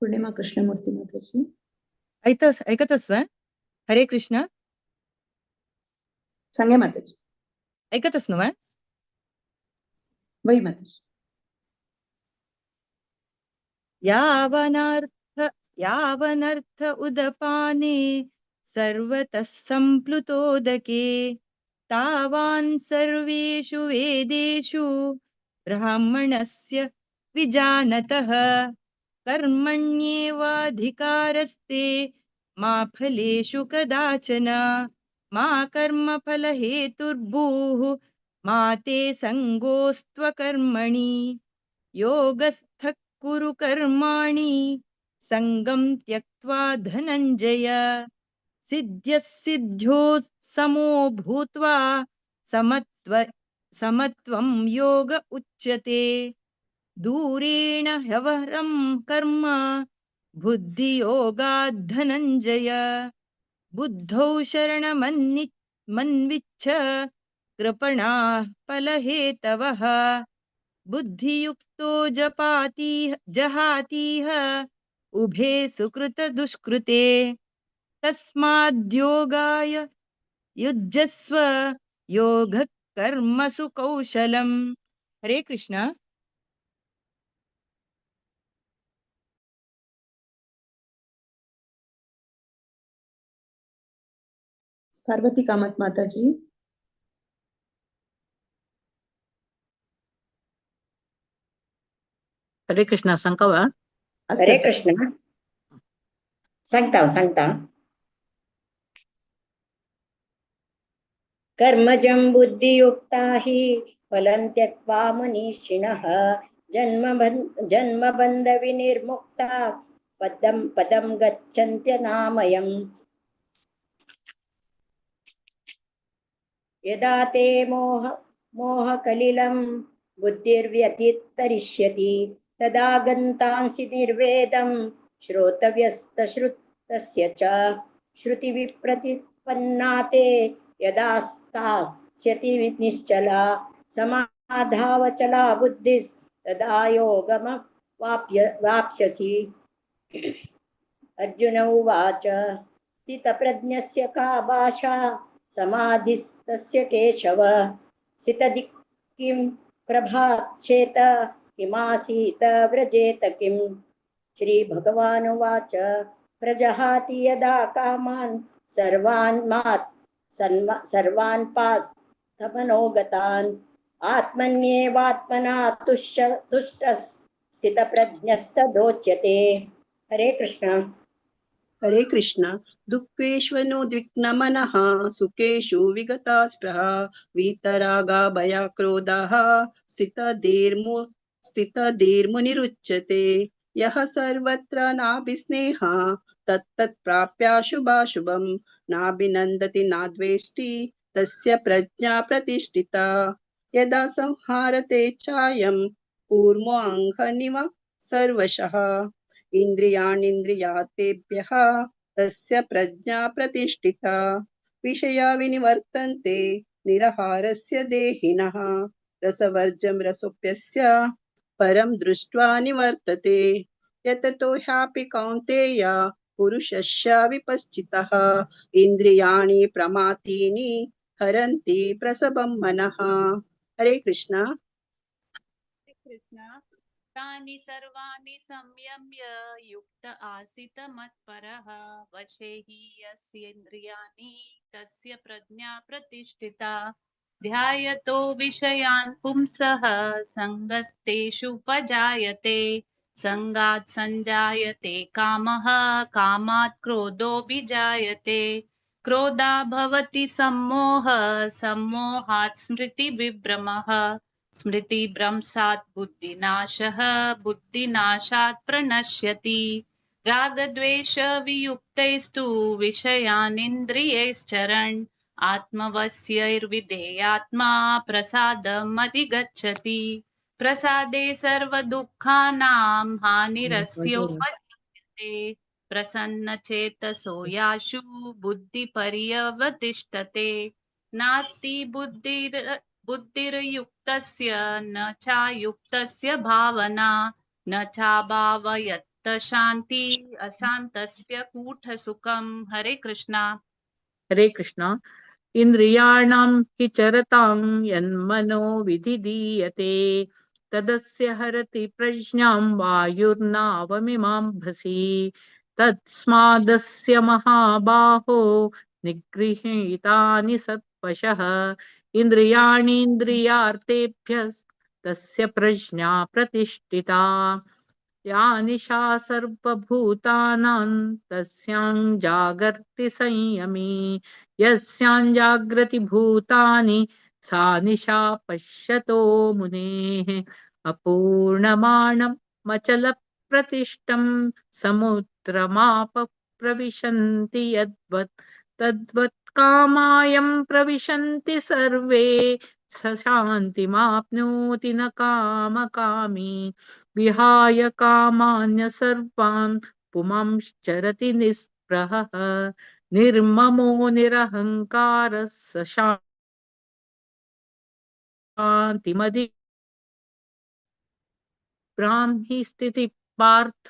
पूर्णिमा कृष्णमूर्ति माताजी। ऐकत अस्व? हरे कृष्णा। सांगे माताजी। ऐकत अस्नु वा? वही माताजी। यावनर्थ उदपाने सर्वतः सम्प्लुतोदके तावान् सर्वेषु वेदेषु ब्राह्मणस्य विजानतः। कर्मण्येवाधिकारस्ते मा फलेषु कदाचन। मा कर्मफलहेतुर्भूः मा ते सङ्गोऽस्त्वकर्मणि। योगस्थः कुरु कर्माणि सङ्गं त्यक्त्वा धनञ्जय। सिद्ध्यः सिद्ध्यो समो भूत्वा समत्वं योग उच्यते। दूरेण ह्यवरं कर्म बुद्धियोगाद्धनञ्जय। बुद्धौ शरणमन्विच्छ कृपणाः फलहेतवः। बुद्धियुक्तो जहातीह उभे सुकृत दुष्कृते। तस्माद्योगाय युज्यस्व योगः कर्मसु कौशलम्। हरे कृष्णा। पार्वती कामत माताजी। हरे कृष्णा। सांगवा। हरे कृष्ण। सांगता सांगता। कर्मजं बुद्धियुक्ता हि फलं त्यक्त्वा मनीषिणः। जन्मबन्ध विनिर्मुक्ता पदं पदं गच्छन्त्यनामयम्। यदा ते मोहकलिलं बुद्धिर्व्यतितरिष्यति तदा गन्तांसि निर्वेदं श्रोतव्यस्तश्रुतस्य च। श्रुतिविप्रतिपन्ना ते यदा स्थास्यति निश्चला समाधावचला बुद्धिस्तदा योगमवाप्स्यसि। अर्जुन उवाच स्थितप्रज्ञस्य का भाषा समाधिस्तस्य केशव। स्थितदिक् किं प्रभाक्षेत किमासीत व्रजेत किम्। श्रीभगवानुवाच प्रजहाति यदा कामान् सर्वान् मात् सर्वान् पार्थमनोगतान्। आत्मन्येवात्मना तुष्टः स्थितप्रज्ञस्तदोच्यते। हरे कृष्ण। हरे कृष्ण। दुःखेष्वनुद्विग्नमनः सुखेषु विगतास्पृहा वीतरागा भयक्रोधाः स्थितधीर्मुनिरुच्यते। यः सर्वत्र नाभिस्नेह तत्तत् प्राप्याशुभाशुभं नाभिनन्दति नाद्वेष्टि तस्य प्रज्ञा प्रतिष्ठिता। यदा संहारते चायं कूर्मोऽङ्घनिव सर्वशः इन्द्रियाणीन्द्रियातेभ्यः तस्य प्रज्ञा प्रतिष्ठिता। विषया विनिवर्तन्ते निरहारस्य देहिनः रसवर्जं रसोऽप्यस्य परं दृष्ट्वा निवर्तते। यततो ह्यापि कौन्तेय पुरुषस्य विपश्चितः इन्द्रियाणि प्रमातीनि हरन्ति प्रसभं मनः। हरे कृष्ण। हरे कृष्ण। तानि सर्वाणि संयम्य युक्त आसीत मत्परः वशे हि यस्येन्द्रियाणि तस्य प्रज्ञा प्रतिष्ठिता। ध्यायतो विषयान् पुंसः सङ्गस्तेषुपजायते सङ्गात् संजायते कामः कामात् क्रोधोऽभिजायते क्रोधा भवति सम्मोह सम्मोहात् स्मृतिविभ्रमः स्मृतिभ्रंशात् बुद्धिनाशः बुद्धिनाशात् प्रणश्यति। रागद्वेषवियुक्तैस्तु विषयानिन्द्रियैश्चरन् आत्मवश्यैर्विधेयात्मा प्रसादमधिगच्छति। प्रसादे सर्वदुःखानां हानिरस्योपजायते प्रसन्नचेतसो याशु बुद्धिपर्यवतिष्ठते। नास्ति बुद्धिर्युक्तस्य न चायुक्तस्य भावना न चाभावयत्त शान्ति अशान्तस्य कूटसुखं। हरे कृष्णा। हरे कृष्णा। इंद्रियाणां हि चरतां यन्मनो विधिदीयते तदस्य हरति प्रज्ञां वायुर्नावमिमाम्भसि। तस्मादस्य महाबाहो निगृहीतानि सत्पशः इंद्रियाणीन्द्रियार्थेभ्यः तस्य प्रज्ञा प्रतिष्ठिता। या निशा सर्वभूतानां तस्यां जागर्ति संयमी यस्यां जाग्रति भूतानि सा निशा पश्यतो मुनेः। अपूर्णमाणमचलप्रतिष्ठं समुद्रमापः प्रविशन्ति यद्वत् तद्वत् कामायं प्रविशन्ति सर्वे स शान्तिमाप्नोति न कामकामी। विहाय कामान्य सर्वान् पुमांश्चरति निःस्पृहः निर्ममो निरहङ्कारः स शान्तिमधि ब्राह्मी स्थिति पार्थ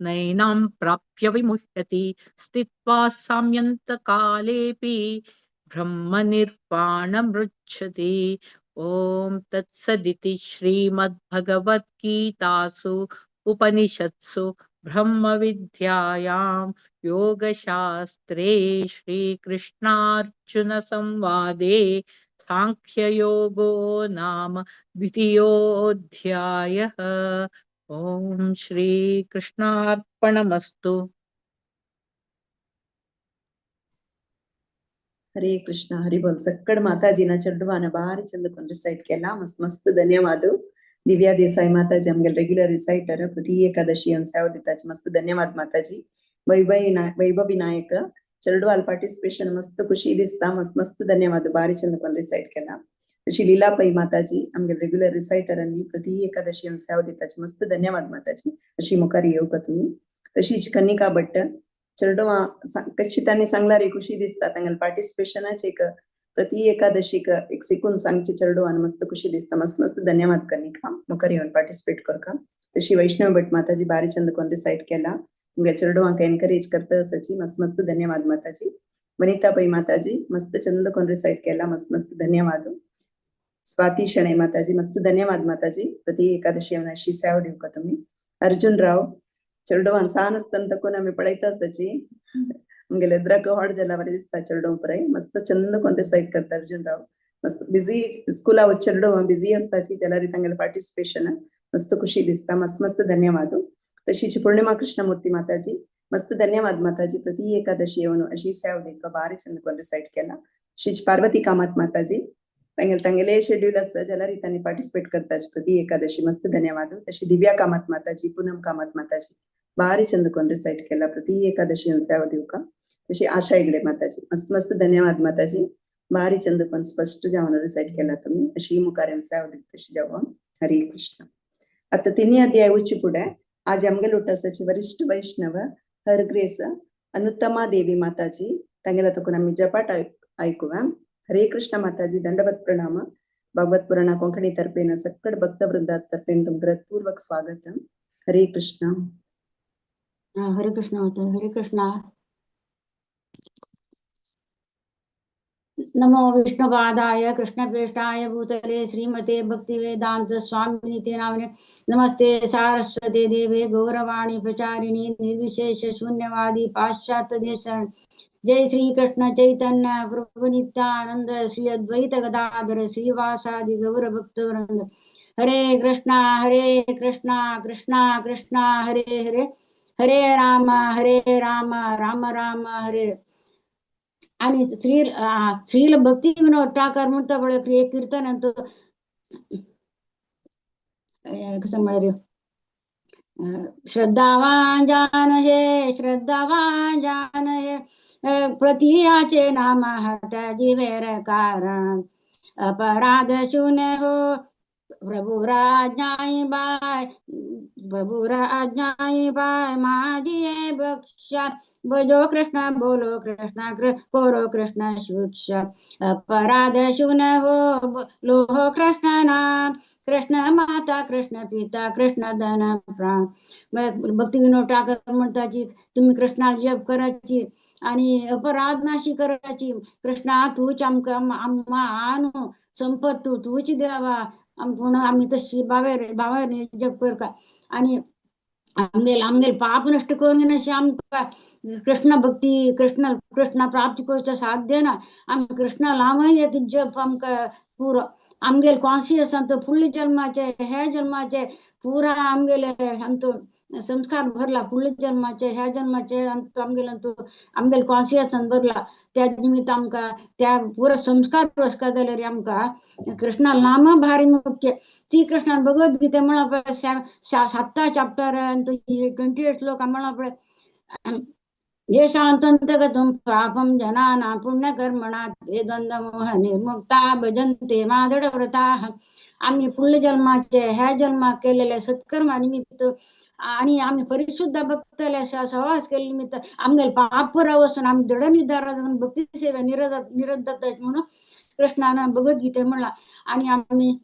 नैनां प्राप्य विमुह्यति। स्थित्वा साम्यन्तकालेऽपि ब्रह्मनिर्वाणमृच्छति। ॐ तत्सदिति श्रीमद्भगवद्गीतासु उपनिषत्सु ब्रह्मविद्यायां योगशास्त्रे श्रीकृष्णार्जुनसंवादे सांख्ययोगो नाम द्वितीयोऽध्यायः। ॐ श्रीकृष्णार्पणमस्तु। हरे कृष्ण हरि बोल। सक्कड माताजीना चेडवान बारी चंद कोन रिसाइट केला मस्त मस्त धन्यवाद। दिव्या देसाई माताजी आमगेल रेग्युलर रिसाइटर प्रति एकादशी सेवा दिताची मस्त धन्यवाद माताजी। वैभवी नायक चेडवाल पार्टिसिपेशन मस्त खुशी दिसता मस्त मस्त धन्यवाद बारी चंद कोन रिसाइट केला। तशी लीला पै माताजी आमगेल रेग्युलर रिसाइटर आनी प्रति एकादशी सेवा दिताची मस्त धन्यवाद माताजी। अशी मुखार येवका तुमी। तशीच कनिका भट्ट चेडवा कशी तांणी सांगला रे खुशी दिसता तांगेले पार्टिसिपेशनाचे एक प्रति एकादशीक एक सिकून सांगचे चेडवान मस्त खुशी दिसता मस्त मस्त धन्यवाद कनिका मुखार येवन पार्टिसिपेट करका। तशी वैष्णव भट माताजी बारी चंद कोन रिसाइट केला तुमगे चेडवांक एनकरेज करता आसाची मस्त मस्त धन्यवाद माताजी। वनिता पै माताजी मस्त चंद कोन रिसाइट केला मस्त मस्त धन्यवाद। स्वाती शणे माताजी मस्त धन्यवाद माताजी प्रति एकादशी अशी सेवा दिवका तुमी। अर्जुन राव चेडवान सान आसतना तकून आमी पळयता आसाची आमगेले द्रक व्हड जाला बरें दिसता चेडूं पुराय मस्त चंद कोन रिसाइट करता अर्जुन राव। मस्त बिझी स्कूला वचचेरडो बिझी आसताची जाल्यार तांगेले पार्टिसिपेशन मस्त खुशी दिसता. मस्त मस्त धन्यवाद. तशीच पूर्णिमा कृष्णमूर्ती माताजी, मस्त धन्यवाद माताजी. प्रति एकादशी येवन अशी सेवा दिवका भारी चंद कोन रिसाइट केला. तशीच पार्वती कामत माताजी, तांगेले तांगेले शेड्यूल आसा जाल्यार तांणी पार्टिसिपेट करताची प्रति एकादशी, मस्त धन्यवाद. तशी दिव्या कामत माताजी, पूनम कामत माताजी, भारी चंद कोन रिसाइट केला प्रति एकादशी सेवा दिवका. तशी आशा हेगडे माताजी, मस्त मस्त धन्यवाद माताजी. भारी चंद कोन स्पष्ट जावन रिसाइट केला तुम्ही. अशी मुखार सेवा दिवता तशी जावं. हरे कृष्ण. आता तिन्ही अध्याय उच्च पुढे आज आमगे लोटसाची वरिष्ठ वैष्णव हर ग्रेस अनुत्तमा देवी माताजी तांगेला तकून आमी जपाट ऐकूया. हरे कृष्ण माताजी, दंडवत प्रणाम. भागवत पुराणा कोंकणी तर्फेन सक्कड भक्त वृंदात तर्फेन तुमकां पूर्वक स्वागत. हरे कृष्ण. हरे कृष्ण होते. हरे कृष्णा. नमो विष्णुपादाय कृष्णप्रेष्ठाय भूतले श्रीमते भक्तिवेदांत स्वामिनिते नामिने. नमस्ते सारस्वते देवे गौरवाणी प्रचारिणी निर्विशेष शून्यवादी पाश्चात्य देश. जय श्री कृष्ण चैतन्य प्रभु नित्यानंद श्री अद्वैत गदाधर श्रीवासादि गौर भक्त वृंद. हरे कृष्णा कृष्णा कृष्णा हरे हरे, हरे राम राम राम हरे हरे. आणि श्री श्रील भक्ती विनोद ठाकर म्हणता पळय एक कीर्तन अंतु कसं म्हळ्यार श्रद्धावान जान हे, श्रद्धावान जान हे, प्रतियाचे नाम हट जीवेर कारण, अपराध शून्य हो प्रभु राजाई बाय, प्रभु राजाई बाय माझी बक्षा, भजो कृष्ण बोलो कृष्ण कोरो कृष्ण शिक्षा, अपराध शून्य हो लोहो कृष्ण नाम, कृष्ण माता कृष्ण पिता कृष्ण धन प्राण. भक्ती विनोद ठाकर म्हणताची तुम्ही कृष्णा जप करायची आणि अपराध नाशी करायची. कृष्णा तूच आमकां आम्हा आणू संपत तू तूच द्यावा म्हणून आम्ही तशी बावेर बावेर जप करता आणि आमगेल आमगेल पाप नष्ट करून घेण्याशी आमकां कृष्ण भक्ती कृष्ण कृष्ण प्राप्ती करच्या साध्य ना. आमी कृष्णा लामय एक जप आमकां पुरो आमगेल कॉन्शियस आमचो फुडल्या जल्माचे ह्या जल्माचे पुरा आमगेले आमचो संस्कार भरला फुडल्या जल्माचे ह्या जल्माचे आमगेले आमगेले कॉन्शियसान भरला. त्या निमित्त आमकां त्या पुरा संस्कार वसका जाल्यार आमकां कृष्णा नाम भारी मुख्य. ती कृष्णान भगवद्गीते म्हणा पळय 7 चॅप्टर 28 श्लोक म्हणा पळय, येषान्तन्तगतं पापं जनानां पुण्यकर्मणा ते द्वंद्वमोह निर्मुक्ता भजन्ते मादृढव्रताः. आम्ही फुडल्या जन्माचे ह्या जन्माक केलेले सत्कर्मा निमित्त आणि आम्ही परिशुद्ध भक्तले सहवास केले निमित्त आमगेले पाप पुरा वचून आमी दृढ निर्धारात भक्ती सेवे निरत जाता म्हणून कृष्णान भगवद्गीते म्हणला. आणि आम्ही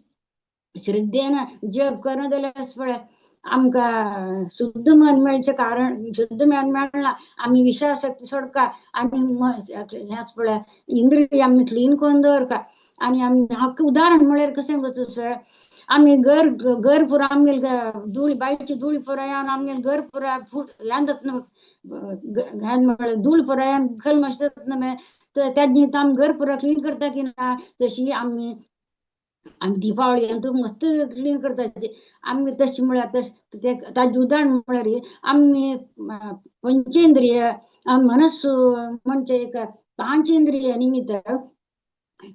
श्रद्धेन जप करून जाल्यार पळय आमकां शुद्ध मन मेळचें कारण शुद्ध मन मेळना आमी विषयाशक्ती सोडका आनी ह्याच पळय इंद्रिय आमी क्लीन करून दवरका. आनी आमी हक्क उदाहरण म्हळ्यार कशें करता आमी घर घर पुरा आमगेले धूळ बायची धूळ पुरा येवन आमगेले घर पुरा फूट ह्यान जातना ह्यान म्हळ्यार धूळ पुरा येवन कलमश जातना त्या निमित्त आमी घर पुरा क्लीन करता की ना तशी आमी आमी दिपावळी अंतू मस्त क्लीन करताची. आमी तशें म्हळ्यार तशें ताजें उदाहरण म्हळ्यार आमी पंचेंद्रिय मनस्सु म्हणजे एक पांचेंद्रिय निमित्त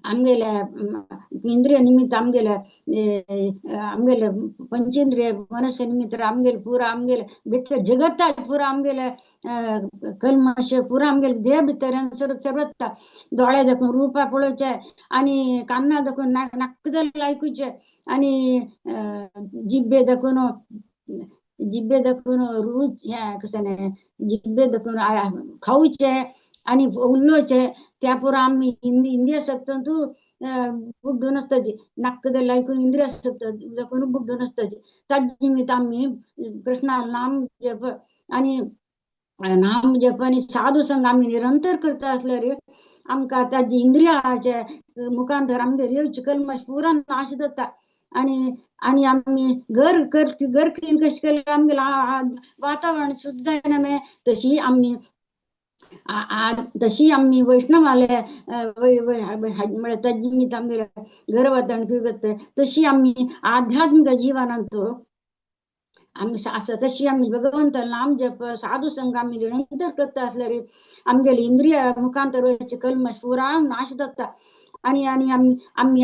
आमगेले इंद्रिय निमित्त आमगेले आमगेले पंचेंद्रिय मनस्य निमित्त आमगेले पुरा आमगेले भितर जगता पुरा आमगेले कल्मश पुरा आमगेले देह भितर सर्वता दोळे दाखून रुपा पळोवचे आनी कान्ना दाखून नाक जाल्यार आयकुचें आनी जिब्बे दाखून जिब्बे दाखून रूच हें कशें न्ही जिब्बे दाखून खावचें आनी उलोवचें त्या पुरा आमी इंद्रिय शक्तंतू बुड्डून आसताची नाक जाल्यार आयकून इंद्रिय शक्त दाखून बुड्डून आसताची. ताजे निमित्त आमी कृष्णा नाम जप आनी नाम जप आनी साधू संग आमी निरंतर करता आसल्यार आमकां ताजे इंद्रियाचे मुखांतर आमगेर येवचे कल्मश पुरा नाश जाता. आनी आनी आमी घर घर क्लीन कशें केल्यार आमगेलें वातावरण शुद्ध जायना तशी आमी तशी आमी वैष्णवाले म्हळ्यार ताजे निमित्त आमगेले गर्भात करता तशी आमी आध्यात्मिक जिवनांत आमी आसा तशी आमी भगवंत नाम जप साधू संग आमी निरंतर करता आसल्यार आमगेले इंद्रिया मुखांतर वयचे कल्मश पुरा नाश जाता आनी आनी आमी आमी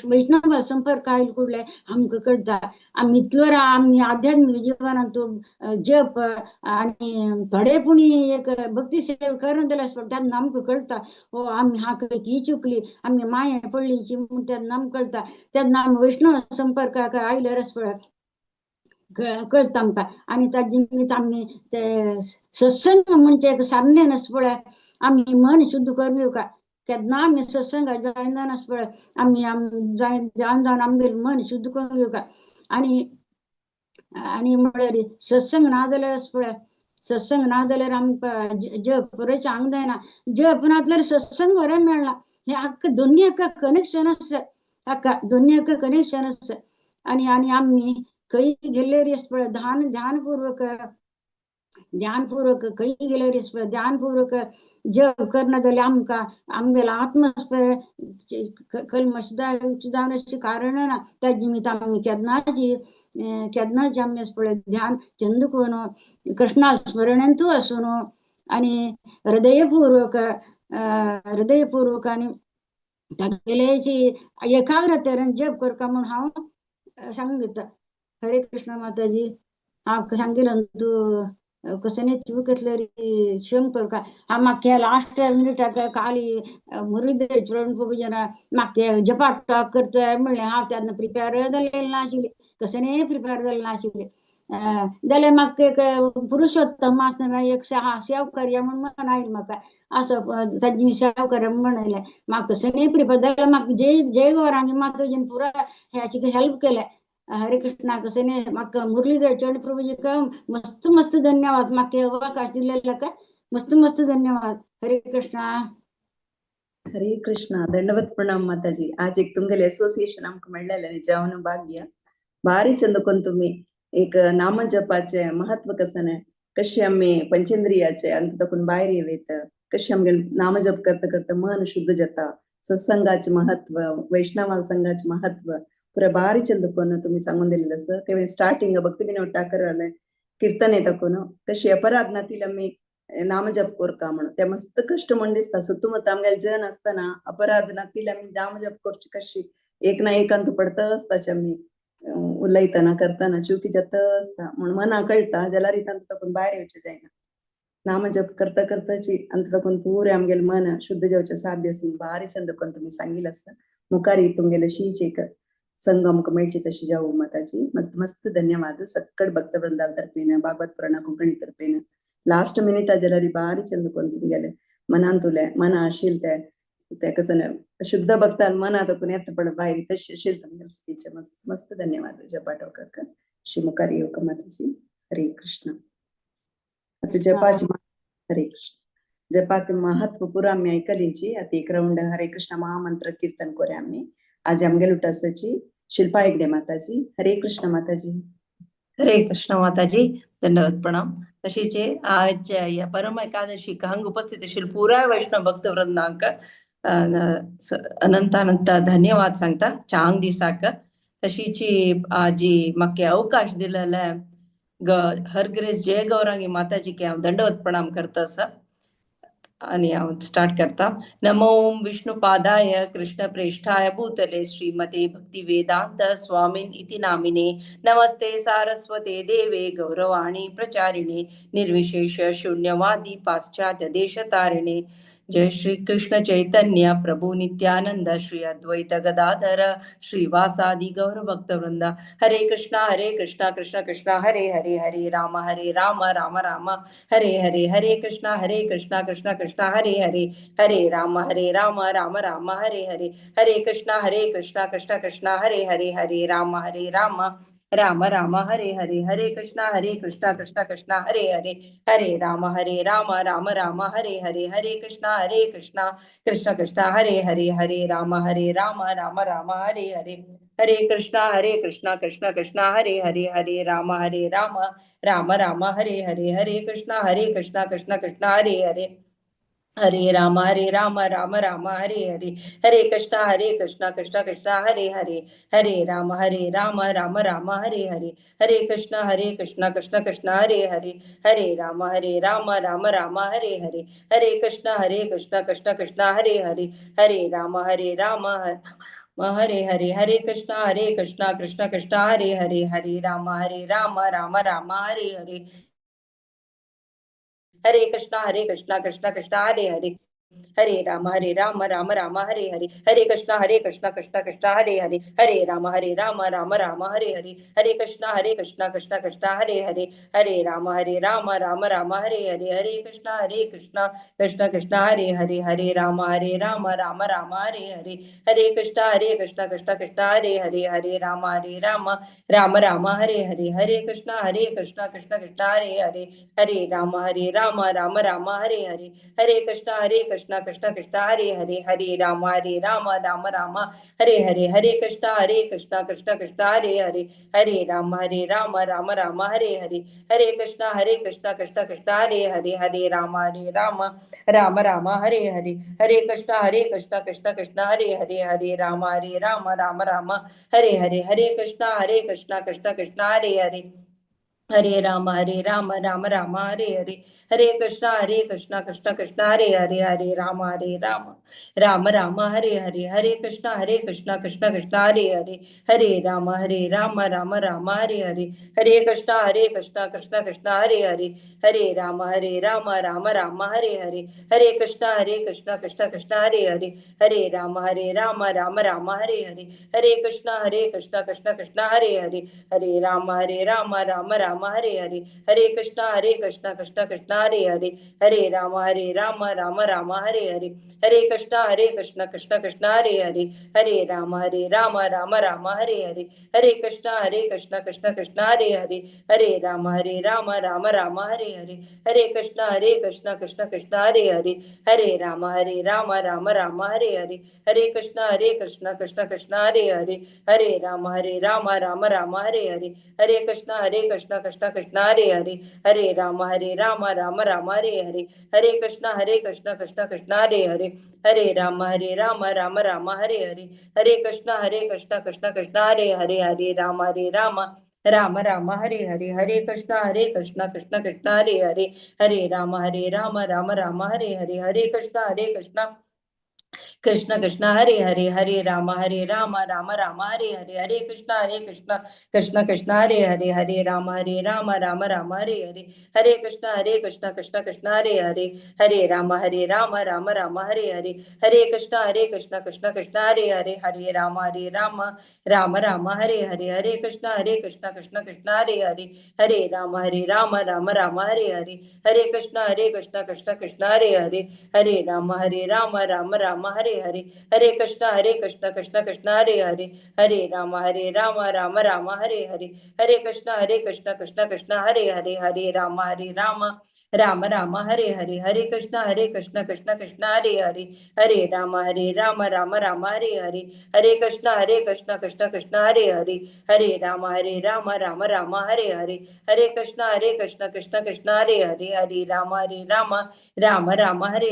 वैष्णव संपर्क आयल कुडले आमकां कळटा. आमी इतलो आमी आध्यात्मिक जिवनांत जप आनी थोडे पुणी एक भक्ती सेवा करून दिल्यार तेन्ना आमकां कळटा हो आमी हा खंय चुकली, आमी माया पडली म्हूण तेन्ना आमकां कळटा. तेन्ना आमी वैष्णव संपर्काक आयल्यार कळटा आमकां. आनी ताजे निमित्त आमी ते सत्संग म्हणजे एक सामने नासता पळय आमी मन शुद्ध करून घेवका. केन्ना आमी सत्संग जॉयन जावन आसता पळय आमी जॉयन जावन जावन आमगेलें मन शुद्ध करून घेवका. आनी आनी म्हळ्यार सत्संग ना जाल्यार आसता पळय सत्संग ना जाल्यार आमकां जप बरें आंग जायना, जप नासल्यार सत्संग बरें मेळना. हे आख्खा दोन्ही एका कनेक्शन आसा, आख्खा दोन्ही एका कनेक्शन आसा. आनी आनी आमी खंय गेल्ले आसता पळय ध्यान ध्यानपूर्वक ध्यानपूर्वक खंय गेल्यार पळय ध्यानपूर्वक जप करना जाल्यार आमकां आमगेलो आत्मा पळय कल्मश जावन कारण ना. त्या निमित्त आमी केन्नाची केन्नाची आमी पळय ध्यान चंद करून कृष्णा स्मरणेंतू आसून आनी हृदयपूर्वक हृदयपूर्वक आनी तागेल्याची एकाग्रतेन जप करता म्हूण हांव सांगून दिता. हरे कृष्ण माताजी. हांव सांगिल्लें तूं कसने चूक आसल्यार क्षम करका. हांव म्हाका लास्ट मिनिटाक काली मुरलीधर चरण प्रभुजन म्हाका जपा टॉक करतोय म्हणलें. हांव तेन्ना प्रिपेर जाल्लें नाशिल्लें, कसने प्रिपेर जालें नाशिल्लें. जाल्यार म्हाका एक पुरुषोत्तम आसतना एक सेवा करया म्हूण मन आयलें म्हाका, असो ताजी सेवा करया म्हूण म्हणलें. म्हाका कसने प्रिपेर जाल्यार म्हाका जय जय गौरांगी माताजीन पुरा ह्याची हेल्प केलें. हरे कृष्णा कसने म्हाका मुरलीधर चरण प्रभुजीक मस्त मस्त धन्यवाद. म्हाका अवकाश दिलेला का मस्त मस्त धन्यवाद. हरे कृष्णा. हरे कृष्णा. दंडवत प्रणाम माताजी. आज एक तुमगेले असोसिएशन आमकां मेळ्ळेलें निजावन भाग्य. भारी चंद कोन तुमी एक नाम जपाचे महत्व कसने कशें आमी पंचेंद्रियाचे अंत तकून भायर येत, कशें आमगे नाम जप करता करता मन शुद्ध जाता, सत्संगाचे महत्व, वैष्णवाल संघाचे महत्व पुरा भारी चंद कोन तुम्ही सांगून दिलेलं असं. तेव्हा स्टार्टिंग भक्ती विनोद ठाकर आले कीर्तन येता कोण कशी अपराध नातील आमी नामजप करका म्हणून ते मस्त कष्ट म्हण दिसता. सुतुमत आमगेले जन आसतना अपराध नातील आमी नामजप करची कशी एक ना एकांत पडता आसताचे आमी उलयतना करतना चुकी जाता आसता म्हण मना कळटा जाल्यार अंत तकून भायर येवचें जायना. नामजप करता करताची अंत तकून पुरे आमगेले मन शुद्ध जावचें साध्य आसून भारी चंद कोन तुमी सांगिल्लें आसा. मुखारी तुमगेले शीच एक संग आमकां मेळची तशी जावू माताजी. मस्त मस्त धन्यवाद सक्कड भक्तवृंदाल तर्फेन, भागवत पुराण कोंकणी तर्फेन. लास्ट मिनिट जाल्यार भारी चंद कोन तुमगेले मनांतुले मन आशिल ते ते कसं शुद्ध भक्ताल मना तकून येता पड भायर तशी आशिल तुमगेले स्पीच. मस्त मस्त धन्यवाद जपाटोकाक. श्री मुखारी योगा माताजी. हरे कृष्ण. आता जपाची हरे कृष्ण जपात महत्व पुरा आमी ऐकलींची. आता एक राउंड हरे कृष्ण महामंत्र कीर्तन करूया आमी. आज आमगेले उठासाची शिल्पा हेगडे माताजी. हरे कृष्ण माताजी. हरे कृष्ण माताजी. दंडवत प्रणाम. तशीच आज या परम एकादशी हांग उपस्थित आशिल्ले पुराय वैष्णव भक्त वृंदांक अनंत अनंत धन्यवाद सांगता चांग दिसाक. तशीच आजी म्हाका अवकाश दिलेले हर ग्रेस जय गौरांगी माताजी के हांव दंडवत प्रणाम करता आसा. आणि हांव स्टार्ट करता. नमो विष्णुपादाय कृष्ण प्रेष्ठाय भूतले श्रीमते भक्ती वेदांत स्वामिन इति नामिने. नमस्ते सारस्वते देवे गौरवाणी प्रचारिणे निर्विशेष शून्यवादी पाश्चात्य देशतारिणे. जय श्री कृष्ण चैतन्य प्रभु नित्यानंद श्री अद्वैत गदाधर श्रीवासादि गौर भक्त वृंद. हरे कृष्णा कृष्णा कृष्णा हरे हरे, हरे राम राम राम हरे हरे, हरे कृष्णा कृष्णा कृष्णा हरे हरे, हरे राम राम राम हरे हरे, हरे कृष्णा कृष्णा कृष्णा हरे हरे, हरे राम राम राम हरे हरे, हरे कृष्णा कृष्णा कृष्णा हरे हरे, हरे राम राम राम हरे हरे, हरे कृष्णा कृष्णा कृष्णा हरे हरे, हरे राम राम राम हरे हरे, हरे कृष्णा कृष्णा कृष्णा हरे हरे, हरे राम राम राम हरे हरे, हरे कृष्णा कृष्णा कृष्णा हरे हरे। हरे राम राम राम हरे हरे। हरे कृष्णा कृष्णा कृष्णा हरे हरे। हरे राम राम राम हरे हरे। हरे कृष्णा कृष्णा कृष्णा हरे हरे। हरे राम राम राम हरे हरे। हरे कृष्णा कृष्णा कृष्णा हरे हरे। हरे राम हरे हरे। हरे कृष्णा कृष्णा कृष्णा हरे हरे। हरे राम राम राम हरे हरे। हरे कृष्णा कृष्णा कृष्णा हरे हरे। हरे राम राम राम हरे हरे। हरे कृष्णा कृष्णा कृष्णा हरे हरे। हरे राम राम राम हरे हरे। हरे कृष्णा कृष्णा कृष्णा हरे हरे। हरे राम राम राम हरे हरे। हरे कृष्णा कृष्णा कृष्णा हरे हरे। हरे राम राम राम हरे हरे। हरे कृष्णा कृष्णा कृष्णा हरे हरे। हरे राम राम राम हरे हरे। हरे कृष्णा कृष्णा कृष्णा हरे हरे। हरे राम राम राम हरे हरे। हरे कृष्णा कृष्णा कृष्णा हरे हरे। हरे राम राम राम हरे हरे। हरे कृष्णा कृष्णा कृष्णा हरे हरे। हरे राम राम राम हरे हरे। हरे कृष्णा कृष्णा कृष्णा हरे हरे। हरे राम राम राम हरे हरे। हरे कृष्णा कृष्णा कृष्णा हरे हरे। हरे राम राम राम हरे हरे। हरे कृष्णा कृष्णा कृष्णा हरे हरे। हरे राम राम राम हरे हरे। हरे कृष्णा कृष्णा कृष्णा हरे हरे। हरे राम राम राम हरे हरे। हरे कृष्णा कृष्णा कृष्णा हरे हरे। हरे राम राम राम हरे हरे। हरे कृष्णा कृष्णा कृष्णा हरे हरे। हरे राम राम राम हरे हरे। हरे कृष्णा कृष्णा कृष्णा हरे हरे। हरे राम राम राम हरे हरे। हरे कृष्णा कृष्णा कृष्णा हरे हरे। हरे राम राम राम हरे हरे। हरे कृष्णा कृष्णा कृष्णा हरे हरे। हरे राम राम राम हरे हरे। हरे कृष्णा कृष्णा कृष्णा हरे हरे। हरे राम राम राम हरे हरे। हरे कृष्णा कृष्णा कृष्णा हरे हरे। हरे राम राम राम हरे हरे। हरे कृष्णा कृष्णा कृष्णा हरे हरे। हरे राम राम राम हरे हरे। हरे कृष्णा कृष्णा कृष्णा हरे हरे। हरे राम राम राम हरे हरे। हरे कृष्णा कृष्णा कृष्णा हरे हरे। हरे राम राम राम हरे हरे। हरे कृष्णा कृष्णा कृष्णा हरे हरे। हरे राम राम राम हरे हरे। हरे कृष्णा कृष्णा कृष्णा हरे हरे। हरे राम राम राम हरे हरे। हरे कृष्णा कृष्णा कृष्णा हरे हरे। हरे राम राम राम हरे हरे। हरे कृष्णा कृष्ण कृष्ण हरे हरे। हरे राम राम राम हरे हरे। हरे कृष्णा कृष्ण कृष्ण हरे हरे। हरे राम राम राम हरे हरे। हरे कृष्णा कृष्ण कृष्ण हरे हरे। हरे राम राम राम हरे हरे। हरे कृष्णा कृष्ण कृष्ण हरे हरे। हरे राम राम राम हरे हरे। हरे कृष्णा कृष्ण कृष्ण हरे हरे। हरे राम राम राम हरे हरे। हरे कृष्णा कृष्ण कृष्ण हरे हरे। हरे राम राम राम हरे हरे। हरे कृष्णा कृष्ण कृष्ण हरे हरे। हरे राम राम राम हरे हरे। हरे कृष्णा कृष्ण कृष्ण हरे हरे। हरे राम राम राम हरे हरे। हरे कृष्णा कृष्ण कृष्ण हरे हरे। हरे राम राम राम हरे हरे। हरे कृष्णा कृष्ण कृष्ण हरे हरे। हरे राम राम राम हरे हरे। हरे कृष्णा कृष्ण कृष्ण हरे हरे। हरे राम राम राम हरे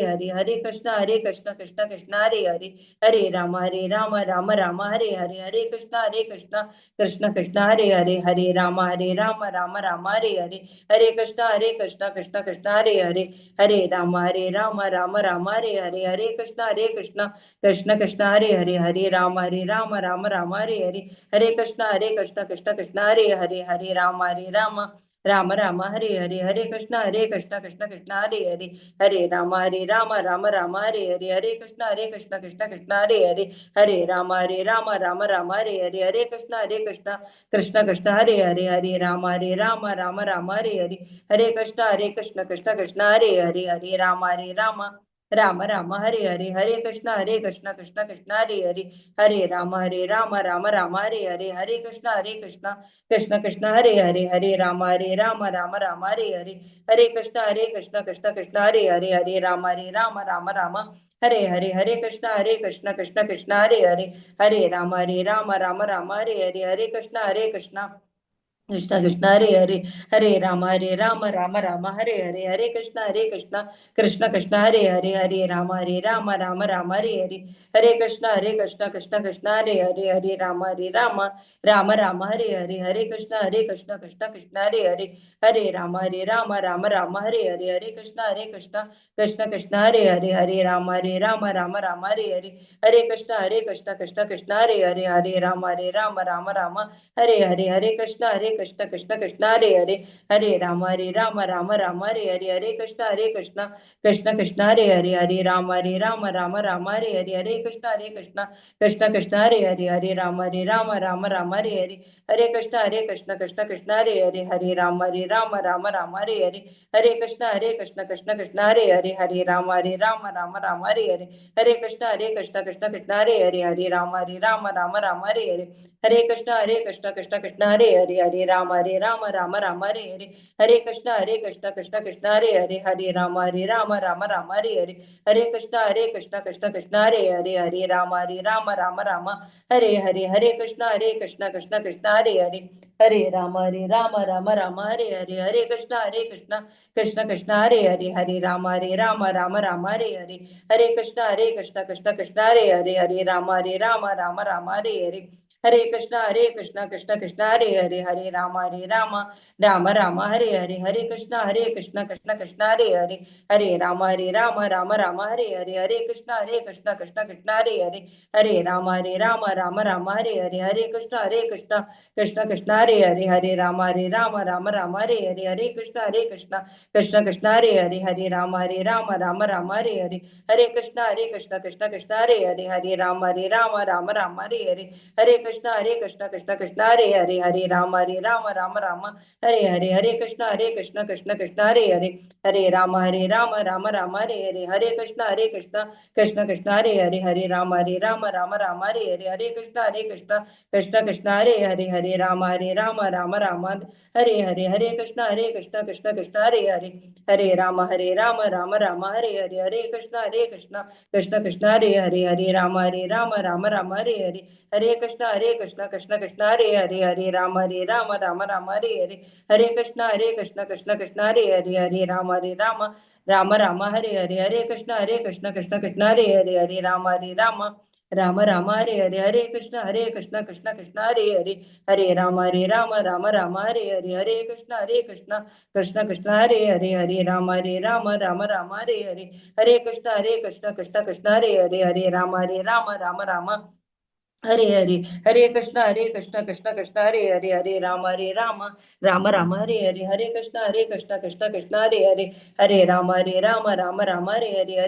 हरे। हरे कृष्णा कृष्ण कृष्ण हरे हरे। हरे राम राम राम हरे हरे। हरे कृष्णा कृष्ण कृष्ण हरे हरे। हरे राम राम राम हरे हरे। हरे कृष्णा कृष्ण कृष्ण हरे हरे। हरे राम राम राम हरे हरे। हरे कृष्णा कृष्ण कृष्ण हरे हरे। हरे राम राम राम हरे हरे। हरे कृष्णा कृष्ण कृष्ण हरे हरे। हरे राम राम राम हरे हरे। हरे कृष्णा कृष्ण कृष्ण हरे हरे। हरे राम राम राम हरे हरे। हरे कृष्णा कृष्ण कृष्ण हरे हरे। हरे राम राम राम हरे हरे। हरे कृष्णा कृष्ण कृष्ण हरे हरे। हरे राम राम राम हरे हरे। हरे कृष्णा कृष्ण कृष्ण हरे हरे। हरे राम राम राम हरे हरे। हरे कृष्णा कृष्ण कृष्ण हरे हरे। हरे राम राम राम हरे हरे। हरे कृष्णा कृष्ण कृष्ण हरे हरे। हरे राम राम राम हरे हरे। हरे कृष्णा कृष्ण कृष्ण हरे हरे। हरे राम राम राम हरे हरे। हरे कृष्णा कृष्ण कृष्ण हरे हरे। हरे राम राम राम हरे हरे। हरे कृष्णा कृष्ण कृष्ण हरे हरे, हरे राम राम राम हरे हरे, हरे कृष्ण कृष्ण कृष्ण हरे हरे, हरे राम राम राम हरे हरे, हरे कृष्ण कृष्ण कृष्ण हरे हरे, हरे राम राम राम हरे हरे, हरे कृष्ण कृष्ण कृष्ण हरे हरे, हरे राम राम राम हरे हरे, हरे कृष्ण कृष्ण कृष्ण हरे हरे, हरे राम राम राम हरे हरे, हरे कृष्ण कृष्ण कृष्ण हरे हरे, हरे राम राम राम हरे हरे, हरे कृष्ण कृष्ण कृष्ण कृष्ण हरे हरे, हरे राम राम राम हरे हरे, हरे कृष्ण कृष्ण कृष्ण हरे हरे, हरे राम राम राम हरे हरे, हरे कृष्ण कृष्ण कृष्ण हरे हरे, हरे राम राम राम हरे हरे, हरे कृष्ण कृष्ण कृष्ण हरे हरे, हरे राम राम राम हरे हरे, हरे कृष्ण कृष्ण कृष्ण हरे हरे, हरे राम राम राम हरे हरे, हरे कृष्ण कृष्ण कृष्ण हरे हरे, हरे राम राम राम हरे हरे, हरे कृष्ण कृष्ण कृष्ण हरे हरे, हरे राम राम राम हरे हरे, हरे कृष्ण कृष्ण कृष्ण हरे हरे, हरे राम राम राम हरे हरे, हरे कृष्ण कृष्ण कृष्ण हरे हरे, हरे राम राम राम हरे हरे, हरे कृष्ण कृष्ण कृष्ण हरे हरे, हरे राम राम राम हरे हरे, हरे कृष्ण कृष्ण कृष्ण हरे हरे, हरे राम राम राम हरे हरे, हरे कृष्ण कृष्ण कृष्ण हरे हरे, हरे राम राम राम हरे हरे, हरे कृष्ण कृष्ण कृष्ण हरे हरे, हरे राम राम राम हरे हरे, हरे कृष्ण कृष्ण कृष्ण हरे हरे, हरे राम राम राम हरे हरे, हरे कृष्ण कृष्ण कृष्ण हरे हरे, हरे राम राम राम हरे हरे, हरे कृष्ण कृष्ण कृष्ण हरे हरे, हरे राम राम राम हरे हरे, हरे कृष्ण कृष्ण कृष्ण हरे हरे, हरे राम राम राम हरे हरे, हरे कृष्ण कृष्ण कृष्ण हरे हरे, हरे राम राम राम हरे हरे, हरे कृष्ण कृष्ण कृष्ण हरे हरे, हरे राम राम राम हरे हरे, हरे कृष्ण कृष्ण कृष्ण हरे हरे, हरे राम राम राम हरे हरे, हरे कृष्ण कृष्ण कृष्ण हरे हरे, हरे राम राम राम हरे हरे, हरे कृष्ण कृष्ण कृष्ण हरे हरे, हरे राम राम राम हरे हरे, हरे कृष्ण कृष्ण कृष्ण हरे हरे, हरे राम राम राम हरे हरे, हरे कृष्ण कृष्ण कृष्ण हरे हरे, हरे राम राम राम हरे हरे, हरे कृष्ण कृष्ण कृष्ण हरे हरे, हरे राम राम राम हरे हरे, हरे कृष्ण कृष्ण कृष्ण हरे हरे, हरे राम राम राम राम हरे हरे, हरे कृष्ण कृष्ण कृष्ण हरे हरे, हरे राम राम राम राम हरे हरे, हरे कृष्ण कृष्ण कृष्ण हरे हरे, हरे राम राम राम हरे हरे, हरे कृष्ण कृष्ण कृष्ण हरे हरे, हरे राम राम राम हरे हरे, हरे कृष्ण कृष्ण कृष्ण हरे हरे, हरे राम राम राम हरे हरे, हरे कृष्ण कृष्ण कृष्ण हरे हरे, हरे राम राम राम राम हरे हरे, हरे कृष्ण कृष्ण कृष्ण हरे हरे, हरे राम राम राम हरे हरे, हरे कृष्ण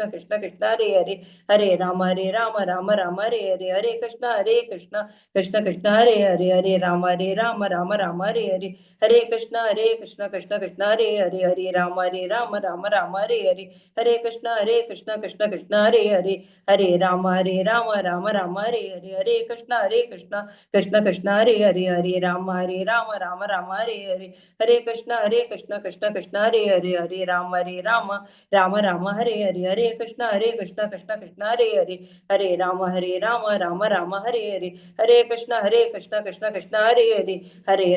कृष्ण कृष्ण हरे हरे, हरे राम राम राम हरे हरे, हरे कृष्ण कृष्ण कृष्ण हरे हरे, हरे राम राम राम हरे हरे, हरे कृष्ण कृष्ण कृष्ण हरे हरे, हरे राम राम राम हरे हरे, हरे कृष्ण कृष्ण कृष्ण हरे हरे, हरे राम राम राम राम हरे हरे, हरे कृष्ण कृष्ण कृष्ण हरे हरे, हरे राम राम राम हरे हरे, हरे कृष्ण कृष्ण कृष्ण हरे हरे, हरे राम राम राम राम हरे हरे, हरे कृष्ण कृष्ण कृष्ण हरे हरे, हरे राम राम राम हरे हरे, हरे कृष्ण कृष्ण कृष्ण हरे हरे, हरे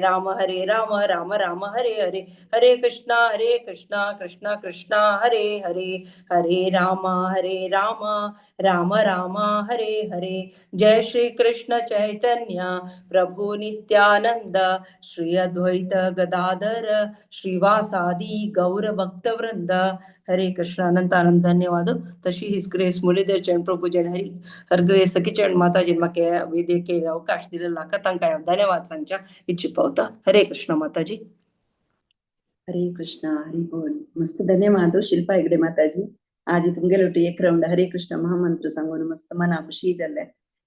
राम राम राम हरे हरे, हरे कृष्ण कृष्ण कृष्ण हरे हरे, हरे राम राम राम हरे हरे। जय श्री कृष्ण चैतन्य प्रभु नित्यानंद श्री अद्वैत गदाधर श्रीवासादि गौर भक्त वृंद। हरे कृष्ण। अनंत अनंत धन्यवाद। तशी his grace Muralidhar चरण प्रभु जन हरी हर ग्रेस सखी चरण माताजी म्हाका वेदी केले अवकाश दिलेला तांकां धन्यवाद सांगच्या इच्छा पावता। हरे कृष्ण माताजी। हरे कृष्ण हरी बोल। मस्त धन्यवाद शिल्पा हेगडे माताजी। आज तुमगेले एक राउंड हरे कृष्ण महामंत्र सांगून मस्त मना खुशी जाल्ले।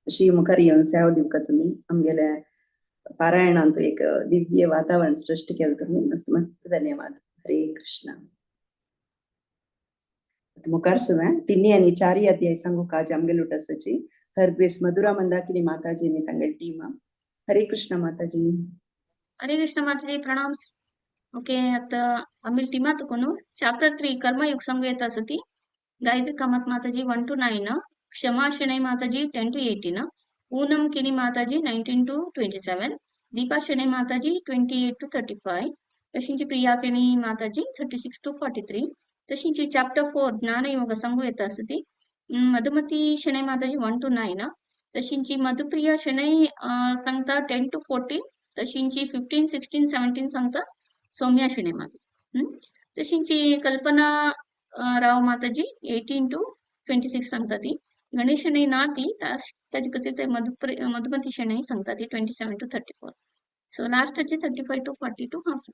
अशी मुखार येवन सेवा दिवका तुमी आमगेले पारायणांत एक दिव्य वातावरण सृष्टी केलं तुम्ही। मस्त मस्त धन्यवाद। हरे कृष्ण। मुखार सुव्या तिन्ही आणि चारी अध्याय सांगू काज आमगेले उठासाची हर ग्रेस मधुरा मंदाकिनी माताजी आणि तांगेले टीम। हरे कृष्ण माताजी। हरे कृष्ण माताजी प्रणाम। ओके आता आम्ही टीमात कोण चॅप्टर 3 कर्मयुग सांगू येत असती। गायत्री कामत माताजी 1 to 9, Kshama Shenoy Mataji 10 to 18, Poonam Kini Mataji 19 to 27, Deepa Shenoy माताजी 28 to 35, तशींची प्रिया केणी माताजी 36 to 43, तशींची chapter 4 ज्ञानयोग सांगू येत आसती मधुमती शेणै माताजी 1 to 9, तशींची मधुप्रिया शेणै सांगता 10 to 14, तशींची 15 16 17 सांगता सौम्या शेणै माताजी. तशींची कल्पना राव माताजी 18 to 26 सांगता ती. गणेश शेणै ना ती ताजे खातीर ते मधुमती शेणै सांगता ती 27 to 34. सो लास्टाची 35 to 42 आसा.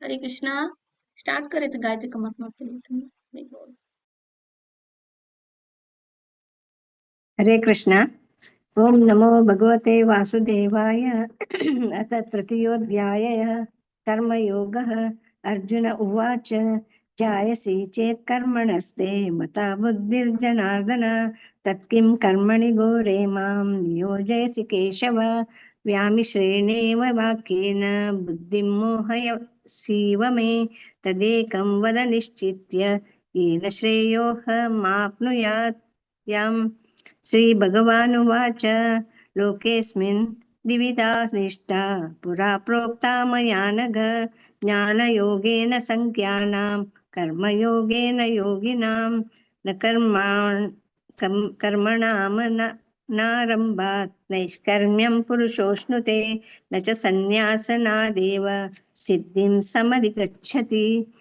हरे कृष्णा. स्टार्ट करेत गायत्री कामत माताजी तुम्ही. हरे कृष्णा. ओम नमो भगवते वासुदेवाय. अथ तृतीयोऽध्यायः कर्मयोगः. अर्जुन उवाच, जायसी चेत् कर्मणस्ते मता बुद्धिर्जनार्दन, तत्किं कर्मणि घोरे मां नियोजयसि केशव. व्यामिश्रेणेव वाक्येन बुद्धिं मोहयसीव मे, तदेकं वद निश्चित्य येन श्रेयोऽहमाप्नुयात् याम्. श्रीभगवानुवाच, लोकेऽस्मिन् द्विविधा निष्ठा पुरा प्रोक्ता मया नघ, ज्ञानयोगेन सङ्ख्यानां कर्मयोगेन योगिनां. न कर्मणां नारम्भात् नैष्कर्म्यं पुरुषोऽश्नुते, न च सन्न्यासनादेव सिद्धिं समधिगच्छति.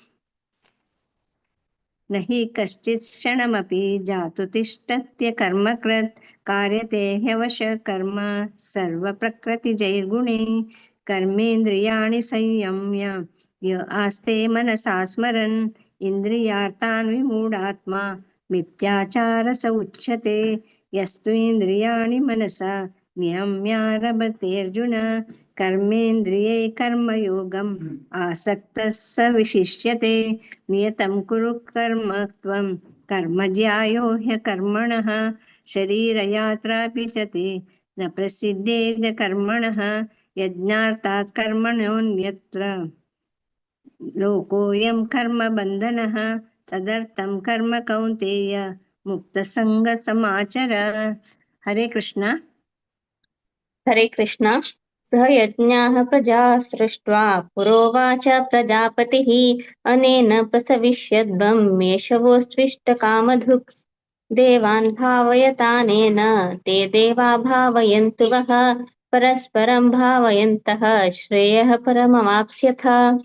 न हि कश्चित् क्षणमपि जातु तिष्ठत्य कर्मकृत्, कार्यते ह्यवश कर्म सर्वप्रकृतिजैर्गुणे. कर्मेन्द्रियाणि संयम्य य आस्ते मनसा स्मरन्, इन्द्रियार्थान् विमूढात्मा मिथ्याचार स उच्यते. यस्तु इन्द्रियाणि मनसा नियम्यारभतेऽर्जुन, कर्मेन्द्रिये कर्मयोगम् आसक्तः स विशिष्यते. नियतं कुरु कर्म त्वं कर्म ज्यायो ह्यकर्मणः, शरीरयात्रापि च ते न प्रसिद्धेद कर्मणः. यज्ञार्थात् कर्मणोऽन्यत्र लोकोऽयं कर्मबन्धनः, तदर्थं कर्म कौन्तेय मुक्तसङ्गसमाचर. हरे कृष्णा. हरे कृष्णा. सह यज्ञाः प्रजा सृष्ट्वा पुरोवाच प्रजापतिः, अनेन प्रसविष्यध्वं मेषवोऽस्त्विष्टकामधुक्. देवान् भावयतानेन ते देवा भावयन्तु वः, परस्परं भावयन्तः श्रेयः परमवाप्स्यथ.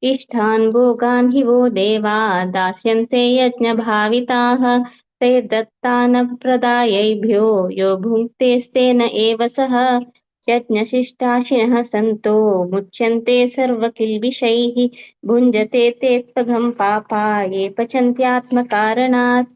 इष्टान् भोगान् हि वो देवा दास्यन्ते यज्ञभाविताः, ते दत्तानप्रदायैभ्यो यो भुङ्क्तेस्तेन एव सः. यज्ञशिष्टाशिनः सन्तो मुच्यन्ते सर्वकिल्बिषैः, भुञ्जते ते त्वघं पापा ये पचन्त्यात्मकारणात्.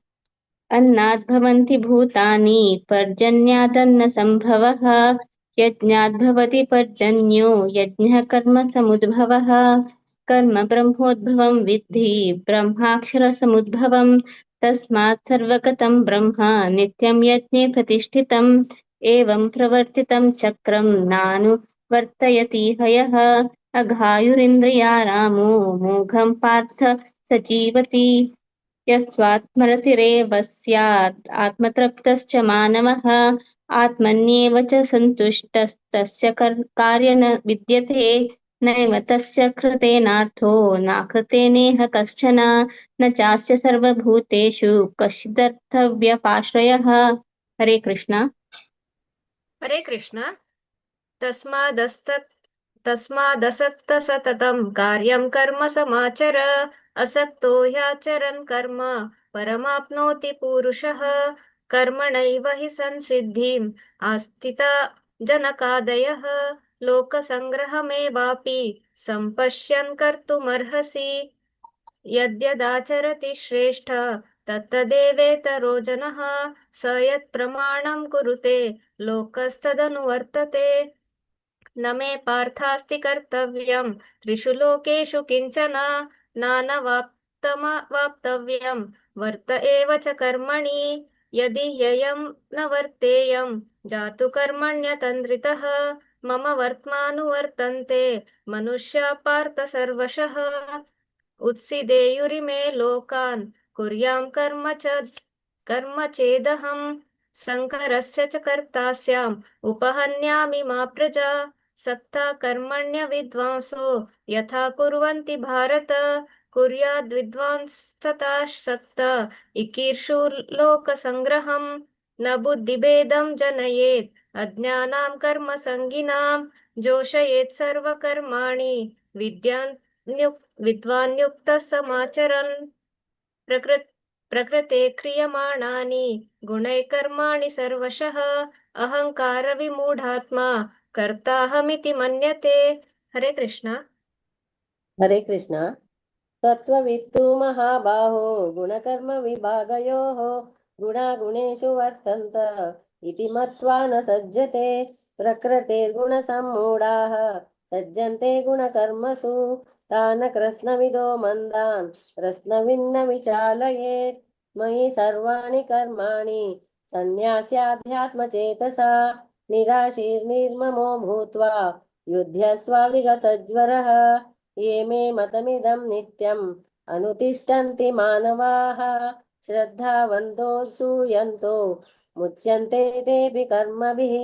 अन्नाद् भवन्ति भूतानि पर्जन्यादन्नसम्भवः, यज्ञाद् भवति पर्जन्यो यज्ञः कर्म समुद्भवः. कर्म ब्रह्मोद्भवं विद्धि ब्रह्माक्षरसमुद्भवं, तस्मात् सर्वगतं ब्रह्म नित्यं यज्ञे प्रतिष्ठितम्. एवं प्रवर्तितं चक्रं नानुवर्तयति हयः, अघायुरिन्द्रियारामो मोघं पार्थ स जीवति. यस्वात्मरतिरेव स्यात् आत्मतृप्तश्च मानवः, आत्मन्येव च सन्तुष्टस्तस्य कार्य न विद्यते. नैव तस्य कृतेनार्थो नाकृतेनेह कश्चन, न चास्य सर्वभूतेषु कश्चिदर्थव्यपाश्रयः. हरे कृष्णा. हरे कृष्ण. तस्मादसक्तसततं कार्यं कर्म समाचर, असक्तो ह्याचरन् कर्म परमाप्नोति पुरुषः. कर्मणैव हि संसिद्धिम् आस्थिता जनकादयः, लोकसङ्ग्रहमेवापि सम्पश्यन् कर्तुमर्हसि. यद्यदाचरति श्रेष्ठ तत्तदेवेतरो जनः, स यत्प्रमाणं कुरुते लोकस्तदनुवर्तते. न मे पार्थास्ति कर्तव्यं त्रिषु लोकेषु किञ्चन, नानवाप्तमवाप्तव्यं वर्त एव च कर्मणि. यदि ह्ययं न वर्तेयं जातु कर्मण्यतन्द्रितः, मम वर्त्मानुवर्तन्ते मनुष्या पार्थ सर्वशः. उत्सीदेयुरिमे लोकान् कुर्यां कर्म चेदहं, शङ्करस्य च कर्ता स्याम् उपहन्यामि मा प्रजा. सक्ता कर्मण्य विद्वांसो यथा कुर्वन्ति भारत। कुर्याद्विद्वांस्तथा सक्त इकीर्षु लोकसङ्ग्रहम्। न बुद्धिभेदं जनयेत् अज्ञानां कर्मसङ्गिनां जोषयेत् सर्वकर्माणि विद्वान्युक्तः समाचरन्। प्रकृते क्रियमाणानि गुणैः कर्माणि सर्वशः अहङ्कारविमूढात्मा कर्ताहमिति मन्यते। हरे कृष्ण। हरे कृष्ण। तत्त्ववित्तु महाबाहो गुणकर्म विभागयोः गुणागुणेषु वर्तन्त इति मत्वा न सज्जते। प्रकृतेर्गुणसम्मूढाः सज्जन्ते गुणकर्मसु तान् कृत्स्नविदो मन्दान् कृत्स्नविन्न विचालयेत्। मयि सर्वाणि कर्माणि सन्न्यास्याध्यात्मचेतसा निराशीर्निर्ममो भूत्वा युध्यस्व विगतज्वरः। ये मे मतमिदं नित्यम् अनुतिष्ठन्ति मानवाः श्रद्धावन्तो सूयन्तो मुच्यन्ते तेऽपि कर्मभिः।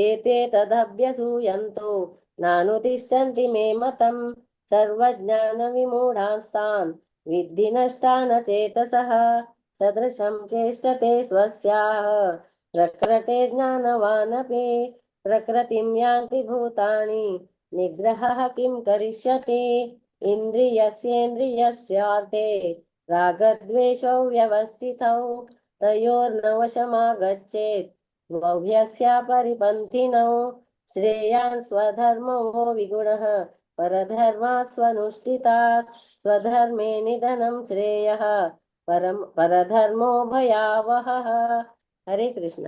एते तदभ्यसूयन्तो नानुतिष्ठन्ति मे मतं सर्वज्ञानविमूढांस्तान् विद्धि नष्टान चेतसः। सदृशं चेष्टते स्वस्याः प्रकृते ज्ञानवानपि प्रकृतिं यान्ति भूतानि निग्रहः किं करिष्यति। इन्द्रियस्येन्द्रियस्यार्थे रागद्वेषौ व्यवस्थितौ तयोर्नवशमागच्छेत् द्वौ ह्यस्य परिपन्थिनौ। श्रेयान् स्वधर्मो विगुणः परधर्मात् स्वनुष्ठितात् स्वधर्मे निधनं श्रेयः परधर्मो भयावहः। हरे कृष्ण।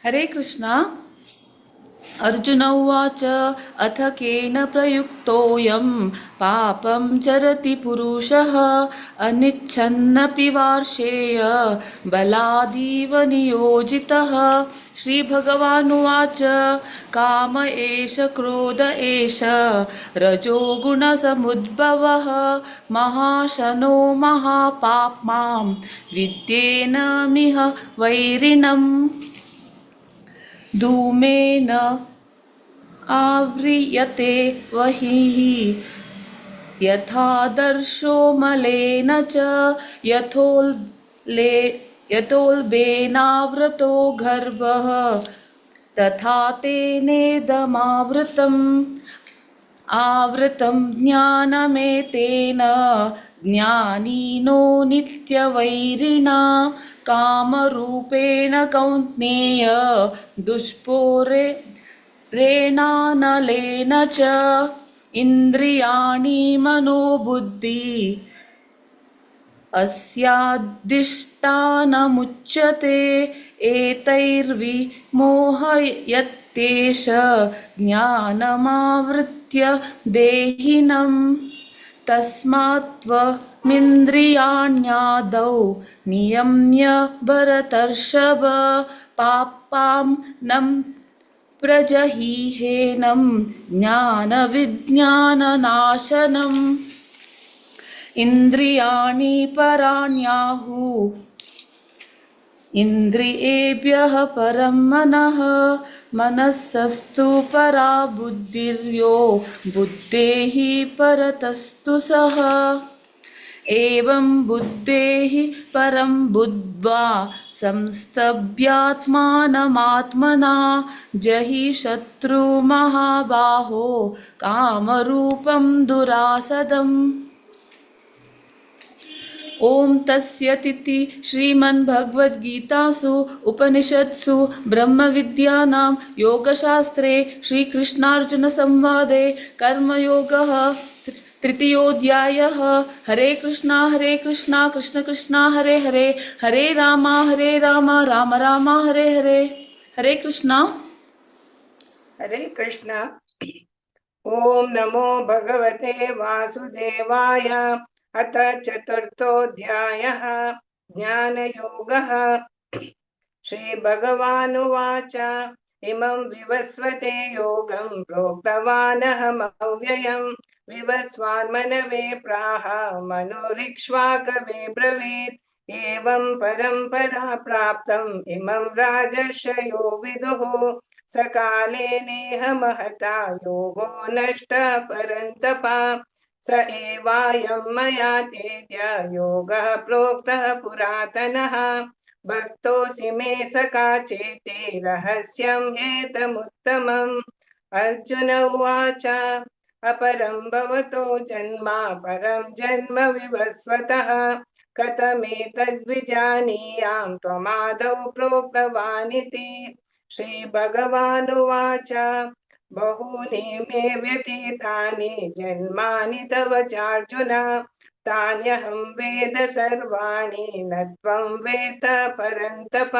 हरे कृष्ण। अर्जुन उवाच, अथ केन प्रयुक्तोऽयं पापं चरति पुरुषः अनिच्छन्नपि वार्षेय बलादीव नियोजितः। श्रीभगवानुवाच, काम एष क्रोध एष रजोगुणसमुद्भवः महाशनो महापाप्मां विद्येनमिह वैरिणम्। धूमेन आव्रियते वहिः यथादर्शो मलेन च यथोल्बेनावृतो गर्भः तथा तेनेदमावृतम्। आवृतं ज्ञानमेतेन ज्ञानिनो नित्यवैरिणा कामरूपेण कौन्तेय दुष्पूरेणानलेन च। इन्द्रियाणि मनोबुद्धि अस्यादिष्टानमुच्यते एतैर्विमोहयत्येष ज्ञानमावृत्य देहिनम्। तस्मात्त्वमिन्द्रियाण्यादौ नियम्य भरतर्षभ पापां नं प्रजहीहेनं ज्ञानविज्ञाननाशनम्। इन्द्रियाणि पराण्याहु इन्द्रियेभ्यः परं मनः मनस्सस्तु परा बुद्धिर्यो बुद्धेः परतस्तु सः। एवं बुद्धेः परं बुद्ध्वा संस्तभ्यात्मानमात्मना जहि शत्रु महाबाहो कामरूपं दुरासदम्। ॐ तस्यतिति श्रीमद्भगवद्गीतासु उपनिषत्सु ब्रह्मविद्यानां योगशास्त्रे श्रीकृष्णार्जुनसंवादे कर्मयोगः तृतीयोऽध्यायः। हरे कृष्णा कृष्ण कृष्णा हरे हरे, हरे राम राम राम हरे हरे। हरे कृष्णा। हरे कृष्णा। ॐ नमो भगवते वासुदेवाय। अथ चतुर्थोऽध्यायः ज्ञानयोगः। श्रीभगवानुवाच, इमं विवस्वते योगं प्रोक्तवानहमव्ययं विवस्वान्मनवे प्राह मनोरिक्ष्वाकवे ब्रवीत्। एवं परम्परा प्राप्तम् इमं राजर्षयो विदुः। सकाले नेह महता योगो नष्टः परन्तपा। स एवायं मया तेद्य योगः प्रोक्तः पुरातनः। भक्तोऽसि मे सखा चेते रहस्यं हेतमुत्तमम्। अर्जुन उवाच, अपरं भवतो जन्म परं जन्म विवस्वतः। कथमेतद्विजानीयां त्वमादौ प्रोक्तवानिति। श्रीभगवानुवाच, बहूनि मे व्यतीतानि जन्मानि तव चार्जुन। तान्यहं वेद सर्वाणि न त्वं वेद परन्तप।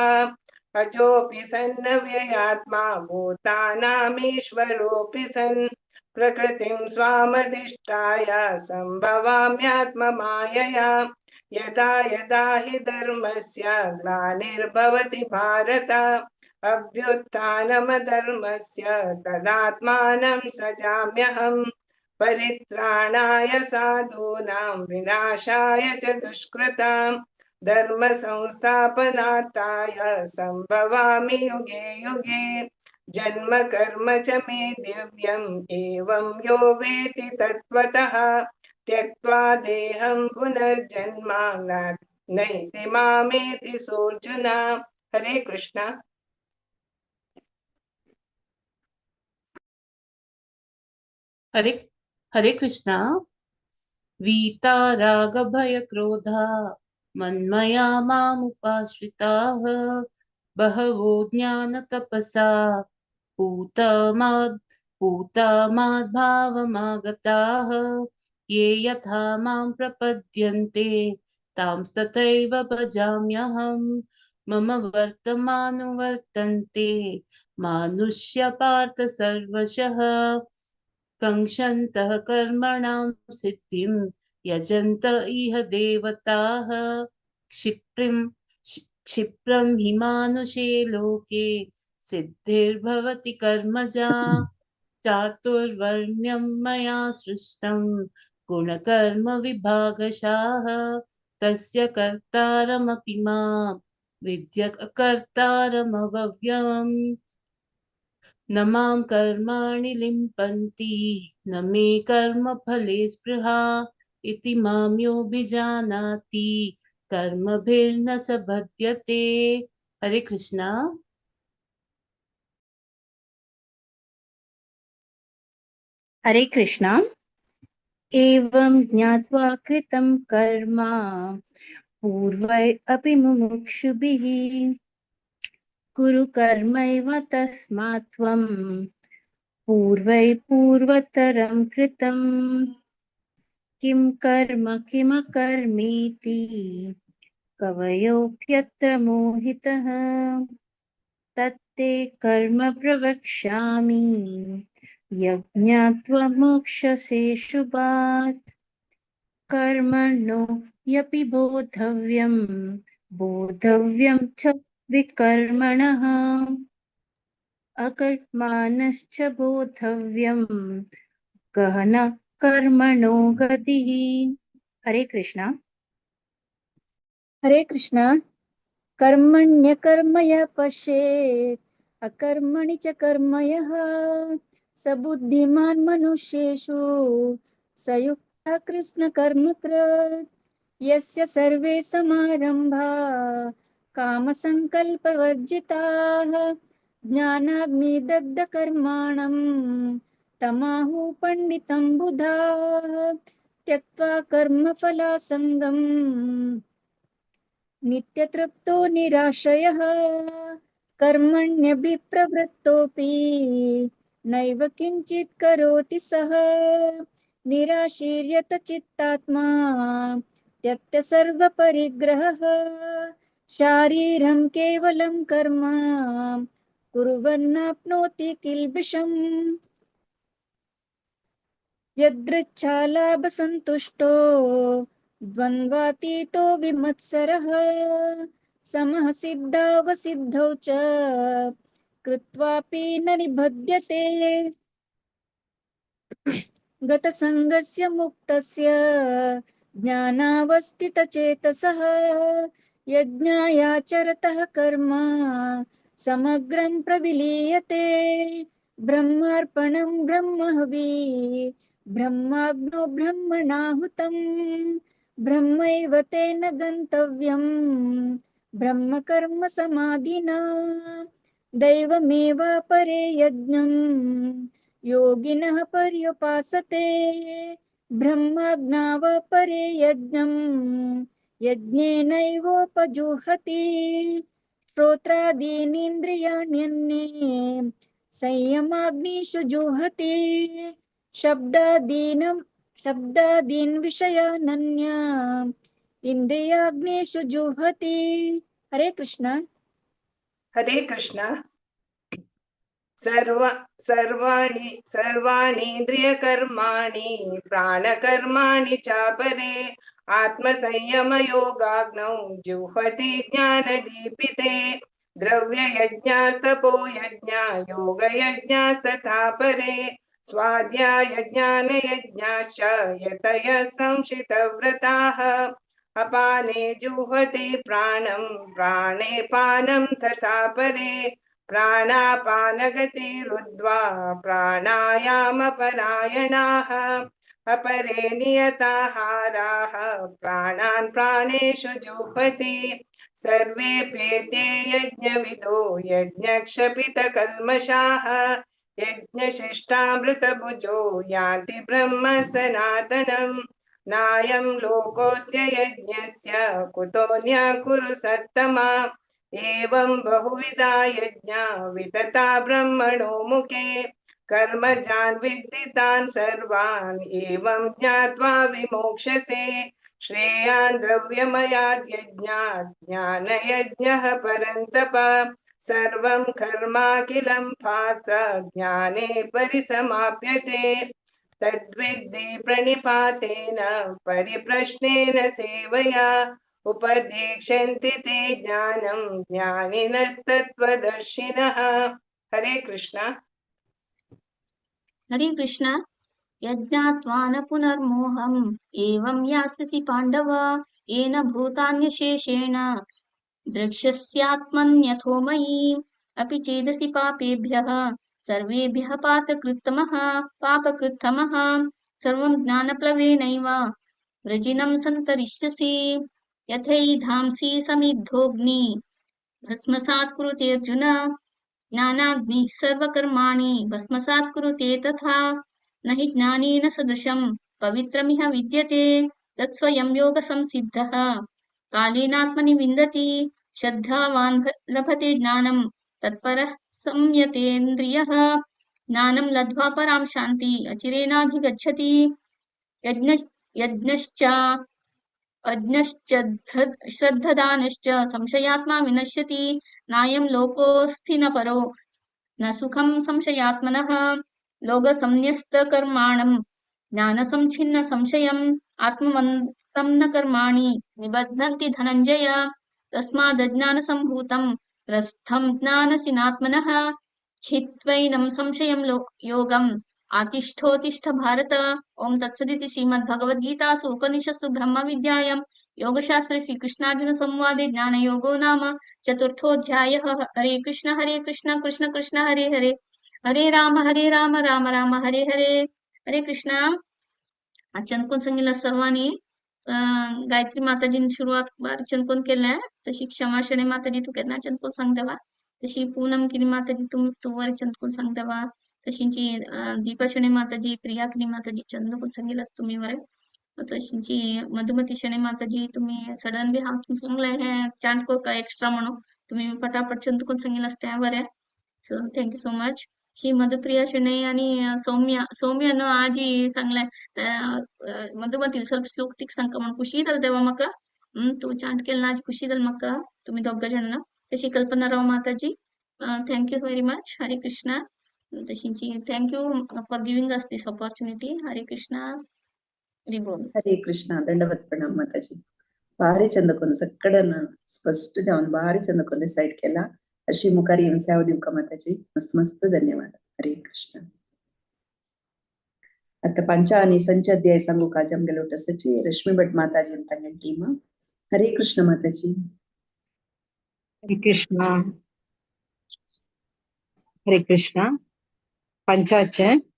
अजोऽपि सन्नव्ययात्मा भूतानामीश्वरोऽपि सन्। प्रकृतिं स्वामधिष्ठाय संभवाम्यात्ममायया। यदा यदा हि धर्मस्य ग्लानिर्भवति भारत। अभ्युत्थानमधर्मस्य तदात्मानं सजाम्यहम्। परित्राणाय साधूनां विनाशाय च दुष्कृतां। धर्म संस्थापनार्थाय संभवामि युगे युगे। जन्म कर्म च मे दिव्यम् एवं यो वेति तत्त्वतः। त्यक्त्वा देहं पुनर्जन्म नैति मामेति सोऽर्जुन। हरे कृष्णा। हरे हरे कृष्णा। वीता राग भय क्रोधा मन्मया मामुपाश्रिताः। बहवो ज्ञान तपसा पूता माद्भावमागताः। ये यथा मां प्रपद्यन्ते तांस्तथैव भजाम्यहम्। मम वर्तमानुवर्तन्ते मानुष्य पार्थ सर्वशः। कंक्षन्तः कर्मणां सिद्धिं यजन्त इह देवताः। क्षिप्रं क्षिप्रं हि मानुषे लोके सिद्धिर्भवति कर्मजा। चातुर्वर्ण्यं मया सृष्टं गुणकर्म विभागशाः। तस्य कर्तारमपि मां विद्य कर्तारमव्ययम्। न मां कर्माणि लिम्पन्ति न मे कर्मफले स्पृहा। इति मां योऽभिजानाति कर्मभिर्न स बध्यते। हरे कृष्णा। हरे कृष्णा। एवं ज्ञात्वा कृतं कर्म पूर्वै अपि मुमुक्षुभिः। कुरु कर्मैव तस्मात् त्वं पूर्वै पूर्वतरं कृतं। किं कर्म किमकर्मीति कवयोऽप्यत्र मोहितः। तत्ते कर्म प्रवक्ष्यामि यज्ञात्वा मोक्षसे शुभात्। कर्मणो यपि बोधव्यं बोधव्यं च विकर्मणः। अकर्माणश्च बोधव्यं गहन कर्मणो गतिः। हरे कृष्णा। हरे कृष्णा। कर्मण्यकर्म यः पश्येत् अकर्मणि च कर्म यः। स बुद्धिमान् मनुष्येषु स युक्तः कृष्ण कर्म कृत्। यस्य सर्वे समारंभा कामसङ्कल्पवर्जिताः। ज्ञानाग्निदग्धकर्माणं तमाहु पण्डितं बुधाः। त्यक्त्वा कर्मफलासङ्गं नित्यतृप्तो निराश्रयः। कर्मण्यभिप्रवृत्तोऽपि नैव किञ्चित् करोति सः। निराशीर्यत चित्तात्मा त्यक्त सर्वपरिग्रहः। शारीरं केवलं कर्म कुर्वन्नाप्नोति किल्बिषम्। यदृच्छालाभसन्तुष्टो द्वन्द्वातीतो विमत्सरः। समः सिद्धावसिद्धौ च कृत्वापि न निबध्यते। गतसङ्गस्य मुक्तस्य ज्ञानावस्थितचेतसः यज्ञायाचरतः कर्म समग्रं प्रविलीयते। ब्रह्मार्पणं ब्रह्महवि ब्रह्माग्नो ब्रह्मणाहुतं ब्रह्मैव तेन गन्तव्यं ब्रह्मकर्म समाधिना। दैवमेवापरे यज्ञं योगिनः पर्युपासते ब्रह्माग्नावपरे यज्ञं यज्ञेनैवोपजुहति। श्रोत्रादीनीन्द्रियाण्यन्ये संयमाग्निषु जुहति शब्दादीन् विषयानन्या इंद्रियाग्निषु जुहति। हरे कृष्णा। हरे कृष्णा। सर्वाणि सर्वाणीन्द्रियकर्माणि प्राणकर्माणि चापरे आत्मसंयमयोगाग्नौ जुह्वति ज्ञानदीपिते। द्रव्ययज्ञास्तपो यज्ञा योगयज्ञास्तथा परे स्वाध्याय ज्ञानयज्ञाश्च यतयः संशितव्रताः। अपाने जुह्वति प्राणं प्राणे पानं तथा परे प्राणापानगतिरुद्ध्वा प्राणायामपरायणाः। अपरे नियताहाराः प्राणान् प्राणेषु जुह्वति। सर्वे प्येते यज्ञविदो यज्ञक्षपितकल्मषाः यज्ञशिष्टामृतभुजो यान्ति ब्रह्म सनातनम्। नायं लोकोऽस्य यज्ञस्य कुतोऽन्य कुरु सत्तमा। एवं बहुविधा यज्ञा वितता ब्रह्मणो मुखे। कर्मजान् विद्धितान् सर्वान् एवं ज्ञात्वा विमोक्षसे। श्रेयान् द्रव्यमयाद् यज्ञात् ज्ञानयज्ञः परन्तप। सर्वं कर्माखिलं पार्थ ज्ञाने परिसमाप्यते। तद्विद्धि प्रणिपातेन परिप्रश्नेन सेवया उपदेक्षन्ति ते ज्ञानं ज्ञानिनस्तत्त्वदर्शिनः। हरे कृष्णा। हरे कृष्णा। यज्ञात्वा न पुनर्मोहम् एवं यास्यसि पाण्डव येन भूतान्यशेषेण द्रक्ष्यस्यात्मन्यथो मयि। अपि चेदसि पापेभ्यः सर्वेभ्यः पापकृत्तमः सर्वं ज्ञानप्लवेनैव वृजिनं सन्तरिष्यसि। यथैधांसि समिद्धोऽग्नि भस्मसात् कुरुते अर्जुन ज्ञानाग्निः सर्वकर्माणि भस्मसात् कुरुते तथा। न हि ज्ञानेन सदृशं पवित्रमिह विद्यते तत्स्वयं योगसंसिद्धः कालेनात्मनि विन्दति। श्रद्धावान् लभते ज्ञानं तत्परः संयतेन्द्रियः ज्ञानं लब्ध्वा परां शान्ति अचिरेणाधिगच्छति। यज्ञश्च अज्ञश्च श्रद्धदानश्च संशयात्मा विनश्यति। नायं लोकोऽस्ति न परो न सुखं संशयात्मनः। लोकसंन्यस्तकर्माणं ज्ञानसंच्छिन्न संशयम् आत्मवन्तं न कर्माणि निबध्नन्ति धनञ्जय। तस्मादज्ञानसम्भूतं प्रस्थं ज्ञानसिनात्मनः छित्त्वैनं संशयं योगम् आतिष्ठोतिष्ठ भारत। ओम तत्सदिति श्रीमद्भगवद्गीतासु उपनिषत्सु ब्रह्मविद्यायां योगशास्त्रे श्रीकृष्णार्जुन संवादे ज्ञानयोगो नाम चतुर्थोऽध्यायः। हरे कृष्ण कृष्ण कृष्ण हरे हरे, हरे राम राम राम हरे हरे। हरे कृष्णा। चंदकोन सांगितलं सर्वांनी. गायत्री माताजींनी सुरुवात बारीक चंदकोन केलाय, तशी क्षमा शणे माताजी तू केन्ना चंदकोन सांगता, तशी पूनम किरी माताजी तू वर चंदकोन सांगता, तशींची दीपा शणे माताजी, प्रिया किरी माताजी चंदकोन सांगितलं तुम्ही वर, तशींची मधुमती शणे माताजी तुम्ही सडनली हा तुम सांगलाय हे चांट को का एक्स्ट्रा म्हणून तुम्ही पटापट चंदकोन सांगितलं त्यावर आहे. So thank you so much. Shri Madhupriya Shenai आणि सौम्यानं आजी सांगलाय मधुमती ಸ್ವಲ್ಪ श्लोक तीक सांगका म्हणून खुशी जाल तेव्हा म्हाका. तूं चांट केलं ना आज खुशी जाल म्हाका तुम्ही दोग जाणां. तशी कल्पना राव माताजी thank you very much. Hare Krishna. तशींची thank you for giving us this opportunity. Hare Krishna. Hari बोल. हरे कृष्णा. दंडवत प्रणाम माताजी. भारी चंद कोन सकडन स्पष्ट जावन भारी चंद कोन रिसाइट केला. अशी मुखार येवन सेवा दिवका माताजी. मस्त मस्त धन्यवाद. हरे कृष्ण. ಅತ್ತ ಪಂಚಾನಿ ಸಂಚ ಅಧ್ಯಾಯ ಸಂಗು ಕಾಜ್ ಅಮ್ಗೆಲ ಸಚಿ ರಶ್ಮಿ ಭಟ್ ಮಾತಾಜಿ ಅಂತ ಟೀಮ್. ಹರೇ ಕೃಷ್ಣ ಮಾತಾಜಿ. ಹರೇ ಕೃಷ್ಣ. ಹರೇ ಕೃಷ್ಣ. पंचाचे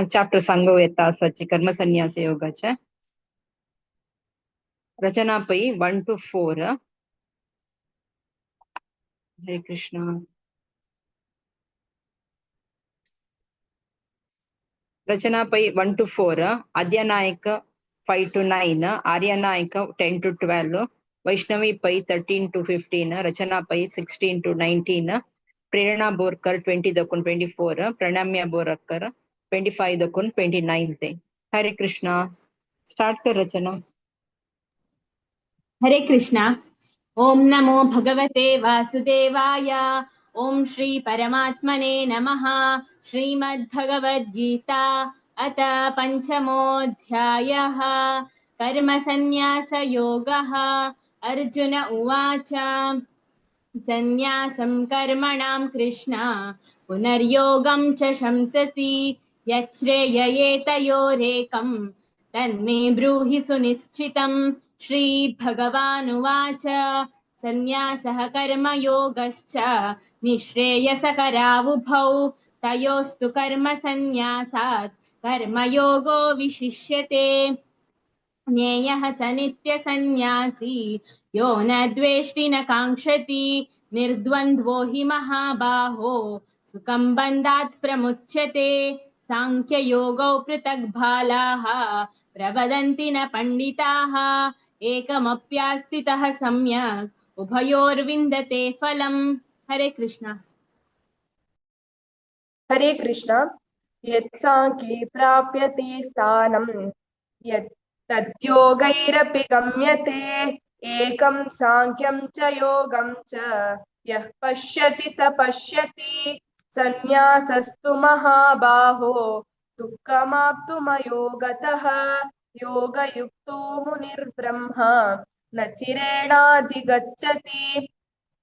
चॅप्टर सांगू येता आसाची कर्मसन्यास योगाचे. Rachana Pai 1 to 4. Hare Krishna. Rachana Pai 1 to 4, Adya Naik 5 to 9, Arya Naik 10 to 12, Vaishnavi Pai 13 to 15, Rachana Pai 16 to 19, Prerana Borkar 20 ದಕ್ಕುನ್ 24, Pranamya Borkar 25 ದಕ್ಕುನ್ 29 ते. हरे कृष्णा. स्टार्ट कर रचना. हरे कृष्णा. ओम नमो भगवते वासुदेवाय. ओम श्री परमात्मने नमः. श्रीमद्भगवद्गीता अथ पंचमोऽध्यायः. कर्मसन्न्यासयोगः. अर्जुन उवाच. सन्न्यासं कर्मणां कृष्ण पुनर्योगं च शंससि यच्छ्रेययेतयोरेकं तन्मे ब्रूहि सुनिश्चितं. श्री भगवानुवाच. सन्न्यासः कर्मयोगश्च निःश्रेयसकरावुभौ तयोस्तु कर्मसन्न्यासात् कर्मयोगो विशिष्यते. ज्ञेयः स नित्यसन्न्यासी यो न द्वेष्टि न काङ्क्षति निर्द्वन्द्वो हि महाबाहो सुखं बन्धात् प्रमुच्यते. साङ्ख्ययोगौ पृथग् बालाः प्रवदन्ति न पण्डिताः एकमप्यास्थितः सम्यक् उभयोर्विन्दते फलम्. हरे कृष्ण. हरे कृष्ण. यत्साङ्ख्ये प्राप्यते स्थानं यत् तद्योगैरपि गम्यते. एकं साङ्ख्यं च योगं च यः पश्यति स पश्यति. सन्न्यासस्तु महाबाहो दुःखमाप्तुमयोगतः. योगयुक्तो मुनिर्ब्रह्म न चिरेणाधिगच्छति.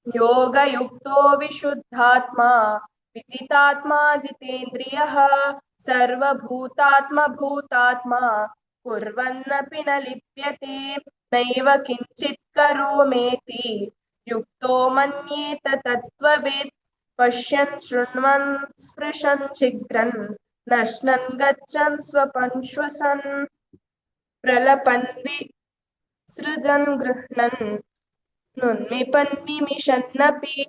योगयुक्तो विशुद्धात्मा विजितात्मा जितेन्द्रियः सर्वभूतात्मभूतात्मा कुर्वन्नपि न लिप्यते. नैव किञ्चित् करोमेति युक्तो मन्येत तत्त्ववित्. पश्यन् शृण्वन् स्पृशन् जिघ्रन् नश्नन् गच्छन् स्वपन् श्वसन् प्रलपन् विसृजन् गृह्णन् नुन्मिपन् निमिषन्नपि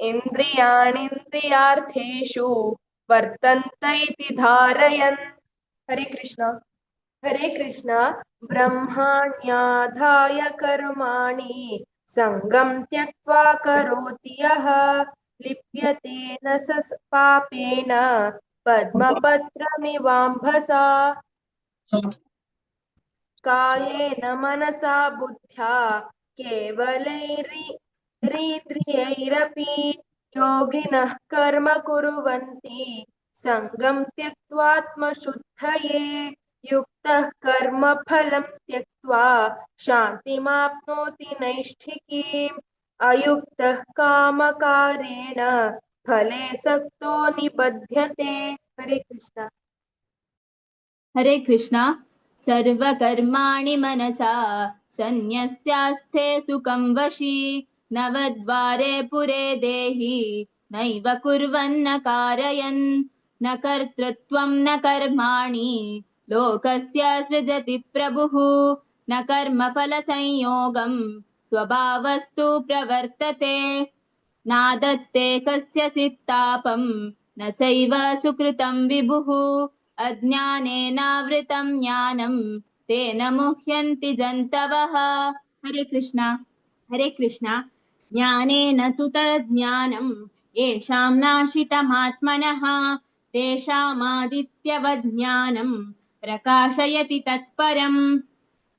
इन्द्रियाणीन्द्रियार्थेषु वर्तन्त इति धारयन्. हरे कृष्ण. हरे कृष्ण. ब्रह्माण्याधाय कर्माणि सङ्गं त्यक्त्वा करोति यः लिप्यते न स पापेन पद्मपत्रमिवाम्भसा. कायेन मनसा बुद्ध्या केवलैरिन्द्रियैरपि योगिनः कर्म कुर्वन्ति सङ्गं त्यक्त्वात्मशुद्धये. युक्तः कर्मफलं त्यक्त्वा शान्तिमाप्नोति नैष्ठिकीम्. अयुक्तः कामकारेण फले सक्तो निबध्यते. हरे कृष्ण. हरे कृष्ण. सर्वकर्माणि मनसा सन्न्यस्यास्थे सुखं वशी नवद्वारे पुरे देहि नैव कुर्वन्न कारयन्. न कर्तृत्वं न कर्माणि लोकस्य सृजति प्रभुः. न कर्मफलसंयोगं स्वभावस्तु प्रवर्तते. नादत्ते कस्यचित् तापं न चैव सुकृतं विभुः. अज्ञानेनावृतं ज्ञानं तेन मुह्यन्ति जन्तवः. हरे कृष्ण. हरे कृष्ण. ज्ञानेन तु तज्ज्ञानं येषां नाशितमात्मनः तेषामादित्यवज्ञानं प्रकाशयति तत्परम्.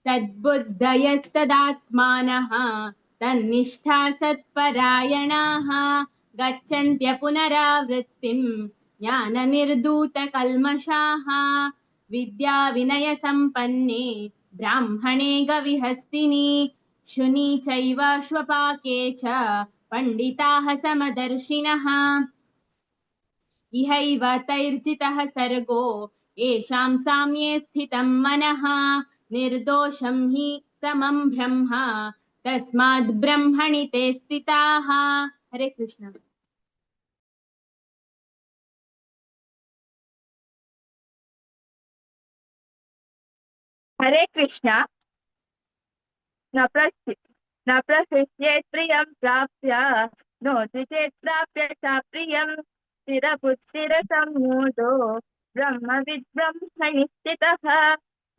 तद्बुद्धयस्तदात्मानः तन्निष्ठा सत्परायणाः गच्छन्त्य पुनरावृत्तिं ज्ञाननिर्धूतकल्मषाः. विद्याविनयसम्पन्ने ब्राह्मणे गविहस्तिनि शुनि चैव श्वपाके च पण्डिताः समदर्शिनः. इहैव तैर्जितः सर्गो येषां साम्ये स्थितं मनः निर्दोषं हि समं ब्रह्म तस्माद् ब्रह्मणि ते स्थिताः। हरे कृष्ण। हरे कृष्णा। न प्रशिष्येत् प्रियं प्राप्य नो द्विजेत् प्राप्य च प्रियं स्थिरबुद्धिरसम्मूढो ब्रह्मविद् ब्रह्मणि स्थितः।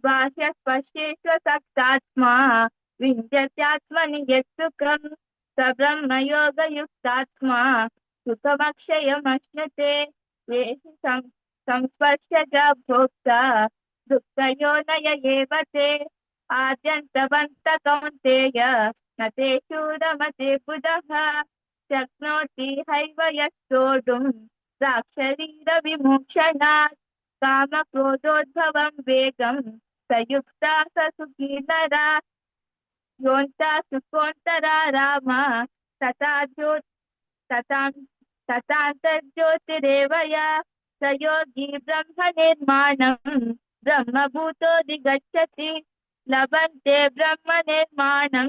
बाह्यस्पर्शेष्वसक्तात्मा विन्दत्यात्मनि यत्सुखं स ब्रह्मयोगयुक्तात्मा सुखमक्षयमश्नुते। ये हि संस्पर्शज भोक्ता दुःखयोनय एव ते। आद्यन्तवन्त कौन्तेय न तेषु रमते बुधः। शक्नोति हैव यस्तोढुं प्राक्शरीरविमोक्षणात् कामक्रोधोद्भवं वेगं स युक्ता स सुखी नरा। योऽन्तः सुखोऽन्तरा राम तथान्तर्ज्योतिरेव या। स योगी ब्रह्मनिर्माणं ब्रह्मभूतोऽधिगच्छति। लभन्ते ब्रह्मनिर्माणं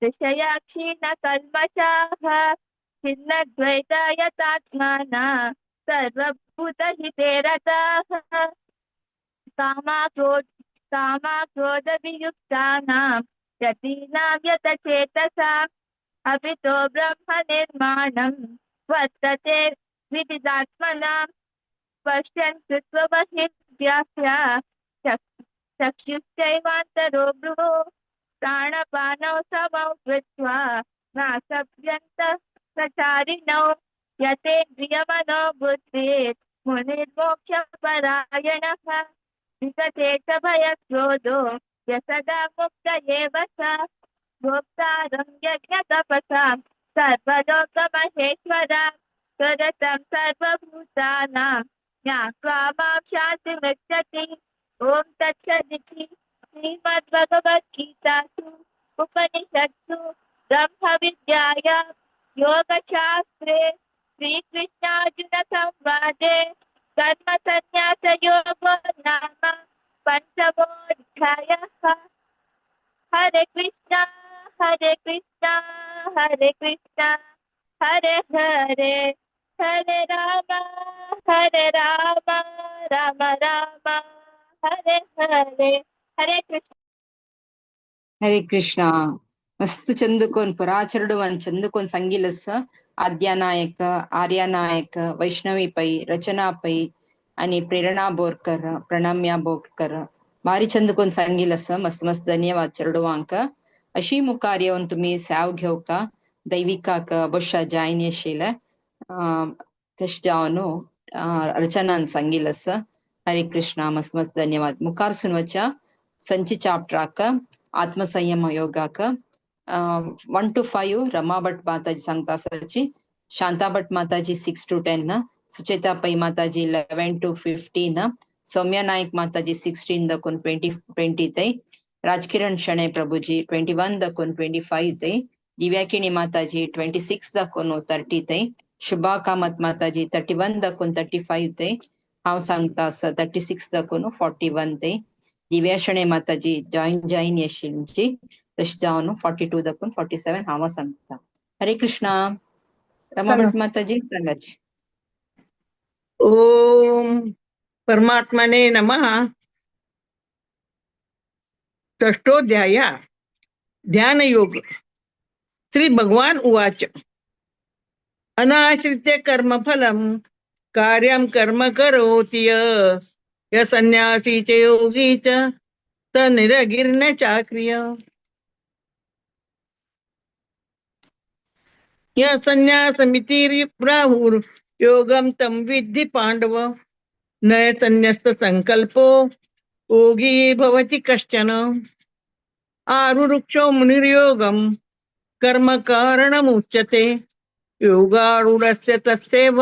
ऋषया क्षीणकल्मषाः। छिन्नद्वैतायतात्माना सर्वभूतहिते रताः। कामाक्रोधवियुक्तानां यतीनां यतचेतसाम् अपितो ब्रह्मनिर्माणं वर्तते विदितात्मनां। पश्यन् कृत्वबहिर्व्याप्य चक्षुश्चैवान्तरो ब्रुवो। प्राणपानौ समौ कृत्वा नासभ्यन्तः सचारिणौ। यतेन्द्रियमनो बुद्धिर् मुनिर्मोक्षपरायणः। विगते च भयक्रोधो यसदा मुक्त एव स। भोक्तारं यज्ञतपसां सर्वलोकमहेश्वरं स्वरतं सर्वभूतानां ज्ञात्वा मां शान्तिमृच्छति। ॐ तत्सदिति श्रीमद्भगवद्गीतासु उपनिषत्सु ब्रह्मविद्यायां योगशास्त्रे श्रीकृष्णार्जुनसंवादे कर्मसन्न्यासयोगो नाम पञ्चमोऽध्यायः। हरे कृष्णा हरे कृष्णा हरे कृष्णा हरे हरे हरे राम राम राम हरे हरे। हरे कृष्ण। हरे कृष्णा। मस्त चंदुकोन पुराचरडुवन चंदुकोन संगिलस आद्या नायक, आर्या नायक, वैष्णवी पै, रचना पै आणि प्रेरणा बोरकर, प्रणम्या बोरकर भारी चंदुकोन संगिलस। मस्त मस्त धन्यवाद चरडुवांक। अशी मुखार येवन तुमी साव घेवका दैविकाक बशा जायन येशील तशें जावन रचनान संगिलस। हरे कृष्णा। मस्त मस्त धन्यवाद। मुखार सुनवच्या संची चाप्टराक आत्मसंयम योगाक 1 to 5 Rama Bhat Mataji सांगता आसाची, शांता भट माताजी 6 to 10, Sucheta Pai Mataji 11 to 15, Saumya Naik Mataji 16 दकून 20 तै, राजकिरण शणै प्रभुजी 21 दकून 25 तै, दिव्याकिणी माताजी 26 दकून 30 तै, शुभा कामत माताजी 31 दकून 35 तै, हांव सांगता आसा 36 दकून 41 तै, दिव्या शणै माताजी जॉईन जॉईन येशिलची तशें जावन 42 दकून 47 हांव सांगता। हरे कृष्णा। रमा भट माताजी सांगाची। ओम परमात्मने नमः। षष्ठोऽध्याय ध्यान योग। श्री भगवान उवाच अनाश्रित्य कर्मफलं कार्यं कर्म करोति य संन्यासी च योगी च स निरगिर्न चाक्रिय। य संन्यासमिति प्राहुर्योगं तं विद्धि पांडव न संन्यस्त संकल्पो योगी भवति कश्चन। आरुरुक्षो मुनिर्योगं कर्म कारणमुच्यते योगारूढस्य तस्यैव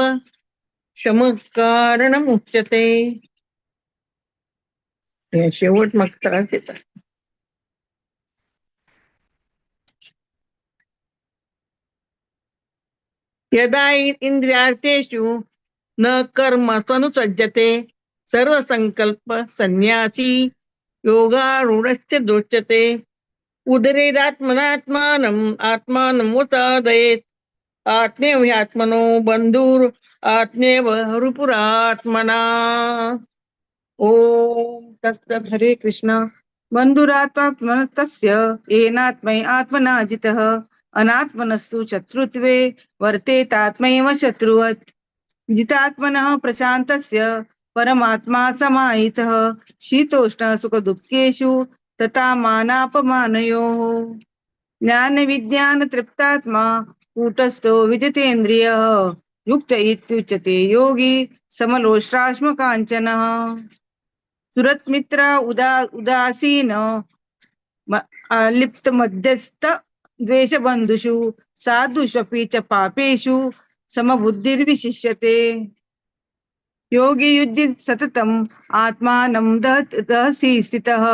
शमकारणमुच्यते। शेवट मग त्रास येतात। यदा इंद्रियार्थेषु न कर्म सनुसज्जते सर्वसंकल्प संन्यासी योगारूढश्च दोच्यते। उदरेदात्मनात्मानम् आत्मानं वसादयेत् आत्मेव ह्यात्मनो बंधुर आत्मेव रुपुरात्मना। ओम तत्सत्। हरे कृष्ण। बन्धुरात्मतस्य येनात्मै आत्मना जितः अनात्मनस्तु शत्रुत्वे वर्तेतात्मैव शत्रुवत्। जितात्मनः प्रशान्तस्य परमात्मा समाहितः शीतोष्ण सुखदुःखेषु तथा मानापमानयोः। ज्ञान विज्ञान तृप्तात्मा कूटस्थो विजितेन्द्रियः युक्त इत्युच्यते योगी समलोष्टाश्म कांचनः। सुरतमित्र उदासीन लिप्त मध्यस्थ द्वेषबंधुषु साधुष्वपि च पापेषु समबुद्धिर्विशिष्यते। योगी युज्य सततम् आत्मानं रहसि स्थितः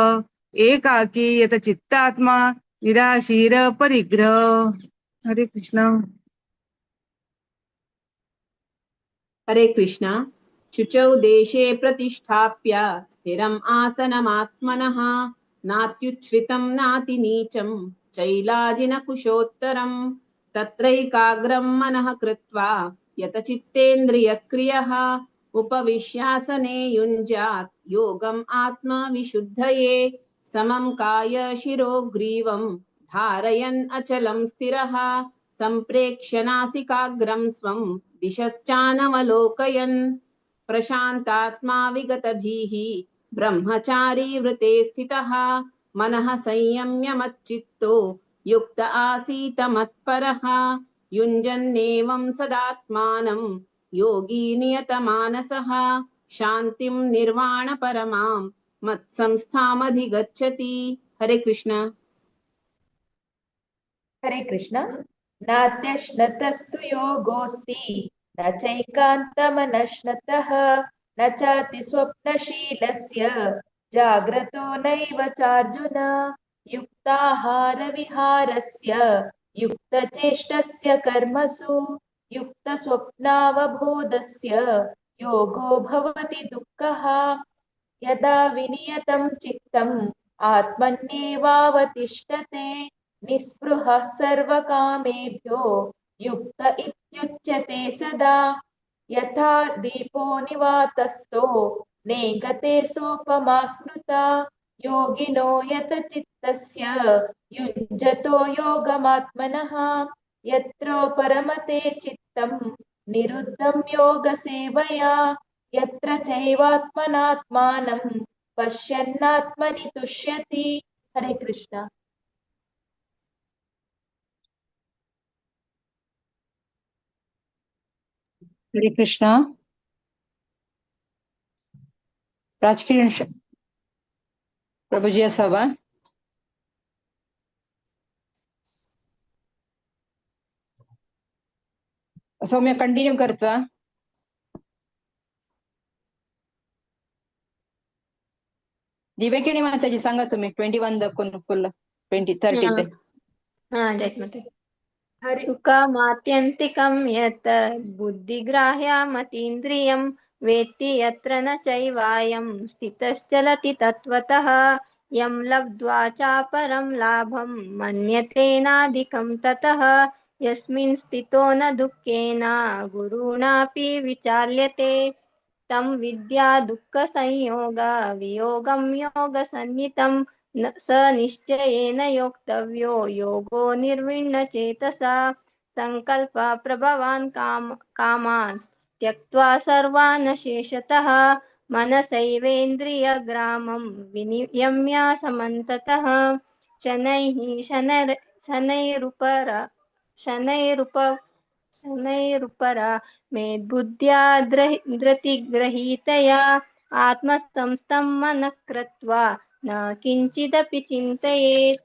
एकाकी यत चित्तात्मा निराशीर परिग्रह। हरे कृष्णा। हरे कृष्णा। शुचौ देशे प्रतिष्ठाप्य स्थिरम् आसनमात्मनः नात्युच्छ्रितं नातिनीचं चैलाजिनकुशोत्तरं तत्रैकाग्रं मनः कृत्वा यतचित्तेन्द्रियक्रियः उपविश्यासने युञ्जात् योगम् आत्मविशुद्धये। समं काय शिरो ग्रीवं धारयन् अचलं स्थिरः सम्प्रेक्ष्य नासिकाग्रं स्वं दिशश्चानवलोकयन् प्रशान्तात्मा विगतभीः ब्रह्मचारी व्रते स्थितः मनः संयम्य मच्चित्तो युक्त आसीत मत्परः। युञ्जन्नेवं सदात्मानं योगी नियतमानसः शान्तिं निर्वाणपरमां मत्संस्थामधिगच्छति। हरे कृष्णा। हरे कृष्ण। नात्यश्नतस्तु योगोऽस्ति न चैकान्तमनश्नतः न चाति स्वप्नशीलस्य जाग्रतो नैव चार्जुन। युक्ताहारविहारस्य युक्तचेष्टस्य कर्मसु युक्तस्वप्नावबोधस्य योगो भवति दुःखः। यदा विनियतं चित्तम् आत्मन्येवावतिष्ठते निःस्पृहः सर्वकामेभ्यो युक्त इत्युच्यते सदा। यथा दीपो निवातस्थो नेङ्गते सोपमा स्मृता योगिनो यत चित्तस्य युञ्जतो योगमात्मनः। यत्रो परमते चित्तं निरुद्धं योगसेवया यत्र चैवात्मनात्मानं पश्यन्नात्मनि तुष्यति। हरे कृष्णा। हरे कृष्णा। राजकिरण प्रभुजी असावा। सौम्य कंटिन्यू करता। दिव्यकिणी माताजी सांगा तुम्ही 21 दाखवून फुल 20 30 ते। हा जय माता। सुखमात्यन्तिकं यत् बुद्धिग्राह्यमतीन्द्रियं वेत्ति यत्र न चैवायं स्थितश्चलति तत्त्वतः। यं लब्ध्वा चापरं लाभं मन्यते नाधिकं ततः। यस्मिन् स्थितो न दुःखेन गुरुणापि विचाल्यते। तं विद्या दुःखसंयोग वियोगं योगसन्नितं स निश्चयेन योक्तव्यो योगो निर्विण्ण चेतसा। संकल्प प्रभवान् कामान् त्यक्त्वा सर्वान् शेषतः मनसैवेन्द्रियग्रामं विनियम्य समन्ततः। शनैः शनैरुपर शनैरुप शनैरुपरा मेद्बुद्ध्या धृतिगृहीतया आत्मसंस्थं मनः कृत्वा न किञ्चिदपि चिन्तयेत्।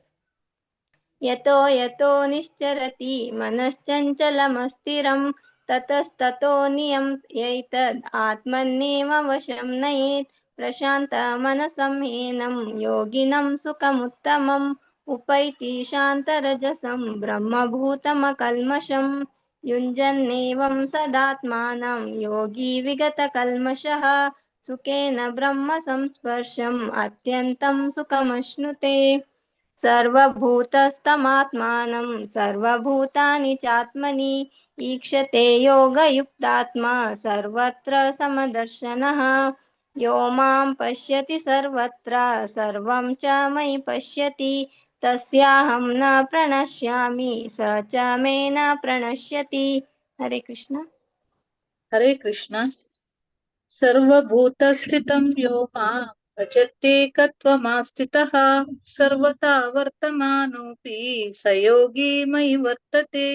यतो यतो निश्चरति मनश्चञ्चलमस्थिरं ततस्ततो नियम्यैतद् आत्मन्येव वशं नयेत्। प्रशान्तमनसं हीनं योगिनं सुखमुत्तमम् उपैति शान्तरजसं ब्रह्मभूतमकल्मषं। युञ्जन्नेवं सदात्मानं योगी विगतकल्मषः। सुखेन ब्रह्म संस्पर्शम् अत्यन्तं सुखमश्नुते। सर्वभूतस्थमात्मानं सर्वभूतानि चात्मनि ईक्षते योगयुक्तात्मा सर्वत्र समदर्शनः। यो मां पश्यति सर्वत्र सर्वं च मयि पश्यति तस्याहं न प्रणश्यामि स च मे न प्रणश्यति। हरे कृष्ण। हरे कृष्ण। सर्वभूतस्थितं यो मां भजत्येकत्वमास्थितः सर्वथा वर्तमानोऽपि स योगी मयि वर्तते।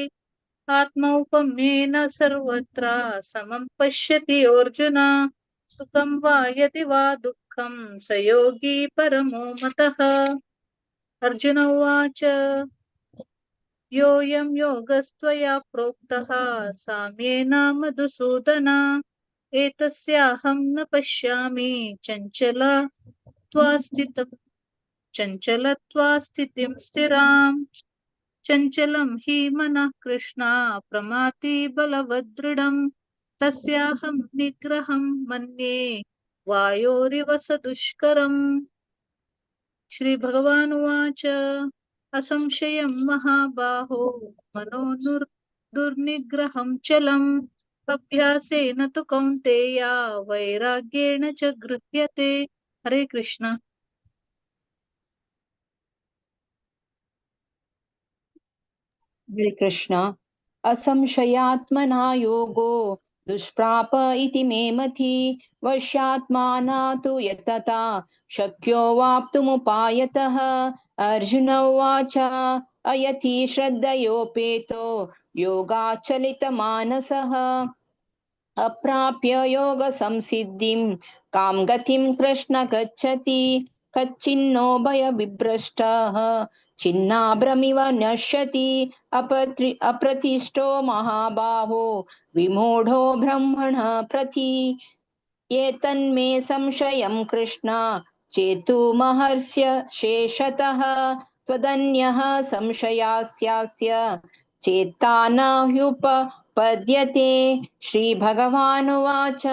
आत्मौपम्येन सर्वत्र समं पश्यति अर्जुन सुखं वा यदि वा दुःखं स योगी परमो मतः। अर्जुन उवाच योऽयं योगस्त्वया प्रोक्तः साम्येन मधुसूदन एतस्याहं न पश्यामि चञ्चलत्वा स्थितिं स्थिराम्। चञ्चलं हि मनः कृष्ण प्रमाति बलवदृढं तस्याहं निग्रहं मन्ये वायोरिव सदुष्करम्। श्री भगवानुवाच असंशयं महाबाहो मनो दुर्निग्रहं चलम् अभ्यासेन तु कौन्तेय वैराग्येण च गृह्यते। हरे कृष्ण। हरे कृष्ण। असंशयात्मना योगो दुष्प्राप इति मे मति वश्यात्माना तु यतता शक्यो वाप्तुमुपायतः। अर्जुन उवाच अयति श्रद्धयोपेतो योगाचलितमानसः अप्राप्य योग संसिद्धिं कां गतिं कृष्ण गच्छति। कच्चिन्नो भयविभ्रष्टः छिन्नाभ्रमिव नश्यति अप्रतिष्ठो महाबाहो विमूढो ब्रह्मणः प्रति। एतन्मे संशयं कृष्ण चेतुमहर्ष्य शेषतः त्वदन्यः संशयास्यास्य चेत्ता न ह्युपपद्यते। श्रीभगवानुवाच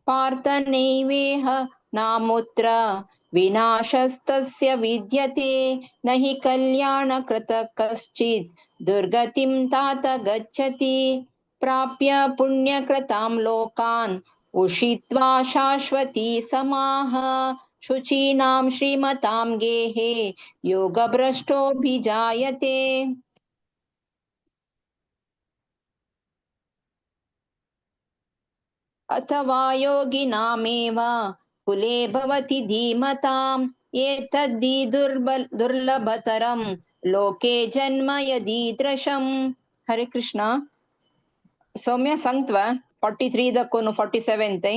पार्थ नैवेह नामुत्र विनाशस्तस्य विद्यते न हि कल्याणकृत कश्चित् दुर्गतिं तात गच्छति। प्राप्य पुण्यकृतां लोकान् उषित्वा शाश्वती समाः शुचीनां श्रीमतां गेहे योगभ्रष्टोऽभिजायते। अथवा योगिनामेव कुले भवति धीमताम् एतद्धि दुर्लभतरं लोके जन्म यदीदृशम्। हरे कृष्ण। सौम्य संक्त्व 43 दक्कोनु 47 तै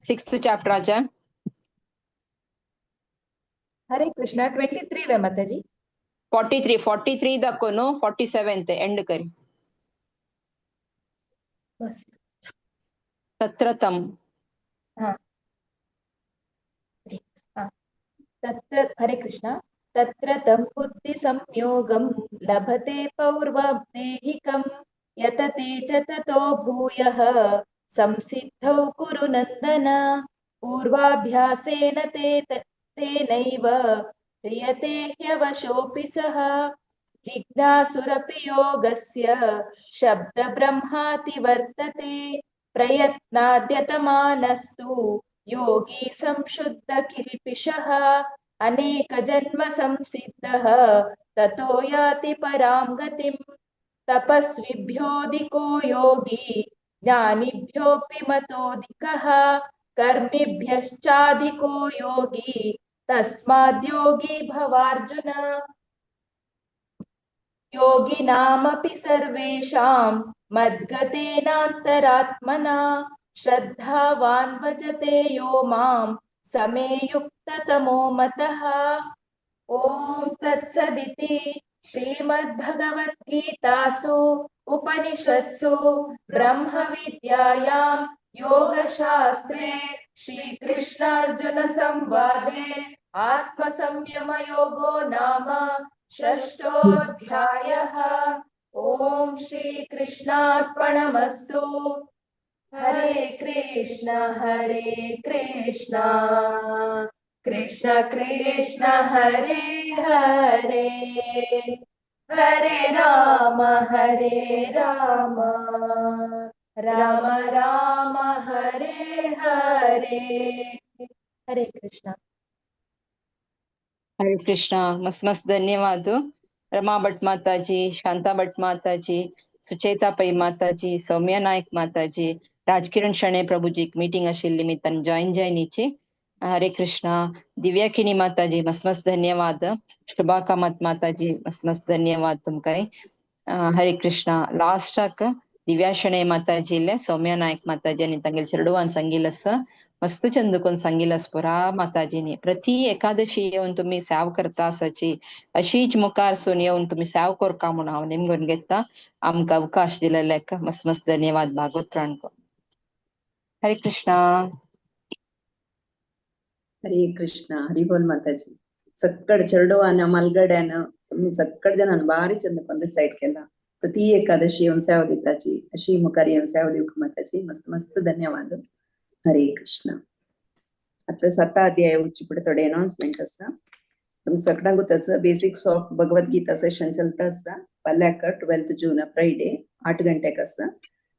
6th chapter आचा। हरे कृष्ण। 23 वे माताजी। 43 दक्कोनु 47 तै एंड करी। तत्र तम। हाँ हाँ तत्र हरे कृष्ण। तत्र तं बुद्धि संयोगं लभते पौर्वदेहिकं यतते च ततो भूयः संसिद्धौ कुरु नन्दन। पूर्वाभ्यासेन तेनैव ह्रियते ह्यवशोऽपि सः। जिज्ञासुरपि योगस्य शब्दब्रह्माति वर्तते। प्रयत्नाद्यतमानस्तु योगी संशुद्ध किल्बिषः। अनेक जन्म संसिद्धः ततो याति परां गतिम्। तपस्विभ्योऽधिको योगी ज्ञानिभ्योऽपि मतोऽधिकः। कर्मिभ्यश्चाधिको योगी तस्माद्योगी भवार्जुन। योगिनामपि सर्वेषां मद्गतेनान्तरात्मना श्रद्धावान् भजते यो मां समे युक्ततमो मतः। ॐ तत्सदिति श्रीमद्भगवद्गीतासु उपनिषत्सु ब्रह्मविद्यायां योगशास्त्रे श्रीकृष्णार्जुन संवादे आत्मसंयमयोगो नाम षष्ठोऽध्यायः। ॐ श्रीकृष्णार्पणमस्तु। Hare Krishna Hare Krishna Krishna Krishna Hare Hare Hare Ram Hare Ram Ram Ram Hare Hare. Hare Krishna. Hare Krishna. मस्त मस्त धन्यवाद रमा भट्ट माताजी, शांता भट्ट माताजी, सुचेता पै माताजी, सौम्या नायक माताजी, राजकिरण शणे प्रभुजी मीटिंग आशिल्ली निमित्तान जॉईन जायनीची. हरे कृष्णा. दिव्या किणी माताजी मस्त मस्त धन्यवाद. शुभा कामत माताजी मस्त मस्त धन्यवाद तुमकां. हरे कृष्णा. लास्टाक दिव्या शणे माताजी इल्ले सौम्या नायक माताजी आनी तांगेले चेडवान सांगिल्लें मस्त चंद कोन सांगिल्लें पुरा माताजीनी. प्रति एकादशी येवन तुमी सेव करता आसाची अशीच मुखार सून येवन तुमी सेव करका म्हणून हांव निमगून घेता. आमकां अवकाश दिलेल्याक मस्त मस्त धन्यवाद भागवत प्राणको. हरे कृष्णा. हरे कृष्ण. हरि बोल माताजी. सक्कड चेडवान मलगड्यान सक्कड जनान भारी चंद कोन रिसाइट केला. प्रति एकादशी येवन सेवा दिताची अशी मुखार येवन सेवा दिवक माताजी मस्त मस्त धन्यवाद. हरे कृष्ण. आता साता अध्याय उच्च पुढे थोडे अनाउन्समेंट आसा. तुमकां सगळ्यांकूच आसा बेसिक्स ऑफ भगवद्गीता सेशन चलता आसा. फाल्यांक 12 जून फ्रायडे 8 गंट्याक आसा.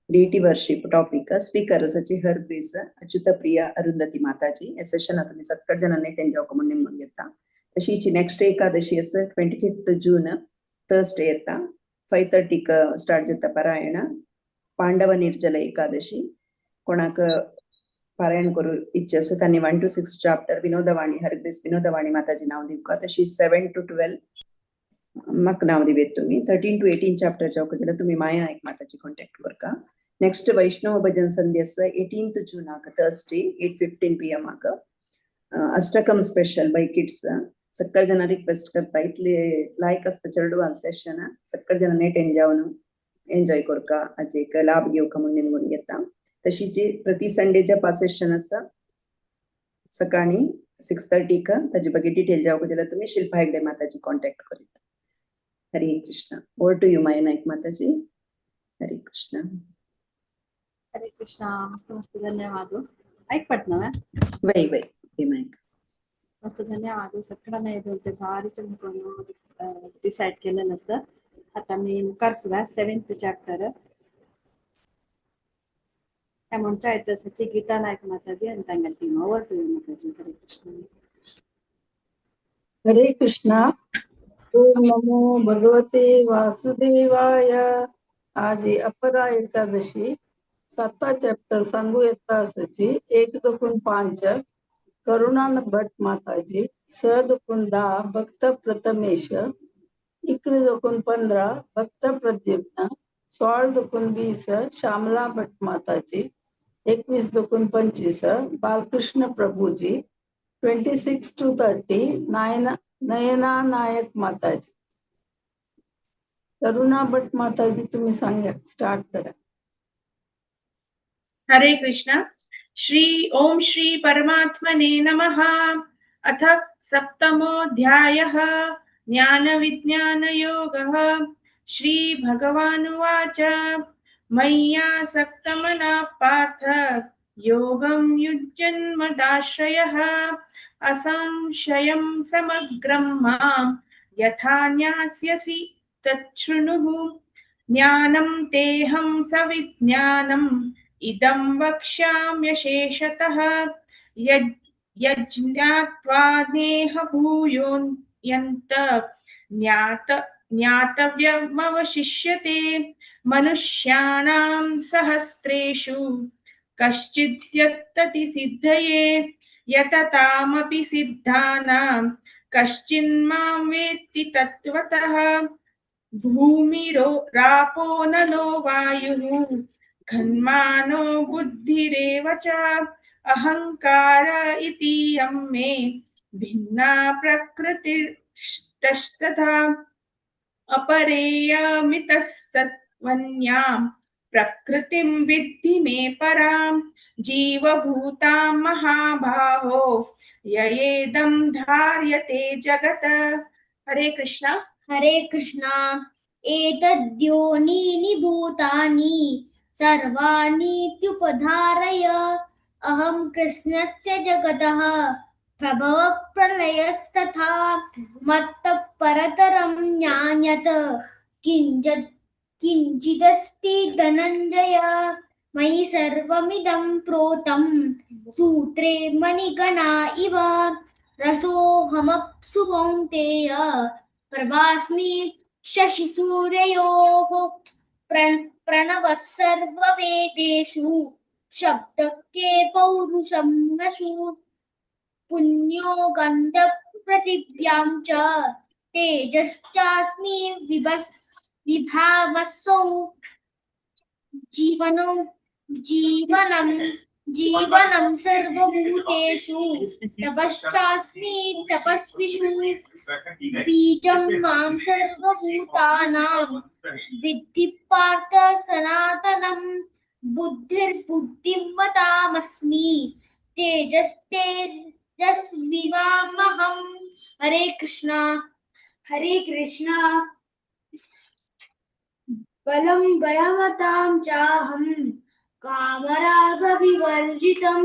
डेटी वर्शिप टॉपिक स्पीकर आसाची हर ग्रेस अच्युत प्रिया अरुंधती माताजी. हे सेशन तुमी सगळ्या जणांनी अटेंड जावंक म्हणून निमून घेता. तशीच नेक्स्ट एकादशी आसा 25 जून थर्सडे येता. 5:30 स्टार्ट जाता पारायण. पांडव निर्जल एकादशी. कोणाक पारायण करू इच्छा आसा तांणी 1 to 6 chapter Vinodavani हरग्रेस विनोदवाणी माताजी नाव दिवका. तशी 7 to 12 म्हाका नाव दिवेत तुमी. 13 to 18 chapter जावंक जाल्यार तुमी माया नायक माताजी कॉन्टॅक्ट करका. नेक्स्ट वैष्णव भजन संध्या आसा 18 जूनाक Thursday 8:15 PM Ashtakam special by kids. सगळे जण रिक्वेस्ट करता इतले लायक आसता चेडवान सेशन सगळे जणांनी अटेंड जावन एन्जॉय करका हाजे एक लाभ घेवका म्हणून निमगून घेता. तशीच प्रति संडे जपा सेशन आसा सकाळी 6:30 ताजे ಬಗ್ಗೆ डिटेल जावंक जाल्यार तुमी शिल्पा हेगडे माताजी कॉन्टॅक्ट करीत. Hare Krishna. Over to you Maya Naik Mataji. Hare Krishna. Hare Krishna. मस्त मस्त धन्यवाद. ऐक पटना वै वै वै मायक मस्त धन्यवाद. सगळ्यांना येदोळते भारी चंद कोन डिसाइड केलेलं आसा. आता मी मुखार सुद्धा 7th chapter म्हणच्या येता सची गीता नायक माताजी आणि तांगेले team. Over to you Mataji. Hare Krishna. Hare Krishna. ओम नमो भगवते वासुदेवाय. आज अपरा एकादशी 7 चॅप्टर सांगू येता आसाची. 1 दोकून 5 करुणा भट्ट माताजी, 6 दोकून 10 भक्त प्रथमेश, 11 दोकून 15 भक्त प्रद्युम्न, 16 दोकून 20 श्यामला भट्ट माताजी, 21 दोकून 25 बालकृष्ण प्रभुजी, 26 to 30 Nayana Nayak Mataji. करुणा भट्ट माताजी तुम्ही सांगा, स्टार्ट करा. हरे कृष्णा. श्री ओम श्री परमात्मने नमः. अथ सप्तमोऽध्यायः ज्ञान विज्ञान योगः. श्री भगवानुवाच मय्यासक्तमनाः पार्थ योगं युज्यन्मदाश्रयः असंशयं समग्रं मां यथा ज्ञास्यसि तच्छृणुः. ज्ञानं तेऽहं सविज्ञानम् इदं वक्ष्याम्यशेषतः यज्ञात्वा नेह भूयोऽन्त ज्ञातव्यमवशिष्यते. मनुष्याणां सहस्रेषु कश्चिद्यतति सिद्धये यततामपि सिद्धानां कश्चिन्मां वेत्ति तत्त्वतः. भूमिरो रापो नलो वायुः खन्मानो बुद्धिरेव च अहंकार इति यं मे भिन्ना प्रकृतिस्तथा अपरेयमितस्तत्त्वन्यां प्रकृतिं विद्धि मे परां जीवभूतां महाबाहो ययेदं धार्यते जगत्. हरे कृष्णा. हरे कृष्णा. एतद्योनीनि भूतानि सर्वाणीत्युपधारय। अहं कृष्णस्य जगतः प्रभवप्रलयस्तथा मत्तः परतरं ज्ञान्यत् किञ्चिदस्ति धनञ्जय। मयि सर्वमिदं प्रोतं सूत्रे मणिगणा इव रसोऽहमप्सु कौन्तेय प्रभास्मि शशिसूर्ययोः। प्रणवः सर्ववेदेषु शब्दके पौरुषं नशु पुण्यो गन्धपृथिव्यां च तेजश्चास्मि विभावसौ। जीवनं जीवनं जीवनं सर्वभूतेषु तपश्चास्मि तपस्विषु बीजं मां सर्वभूतानां विद्धि पार्थ सनातनं बुद्धिर्बुद्धिमतामस्मि तेजस्तेजस्विवामहम्। हरे कृष्णा हरे कृष्णा। बलं बलवतां चाहं कामरागविवर्जितं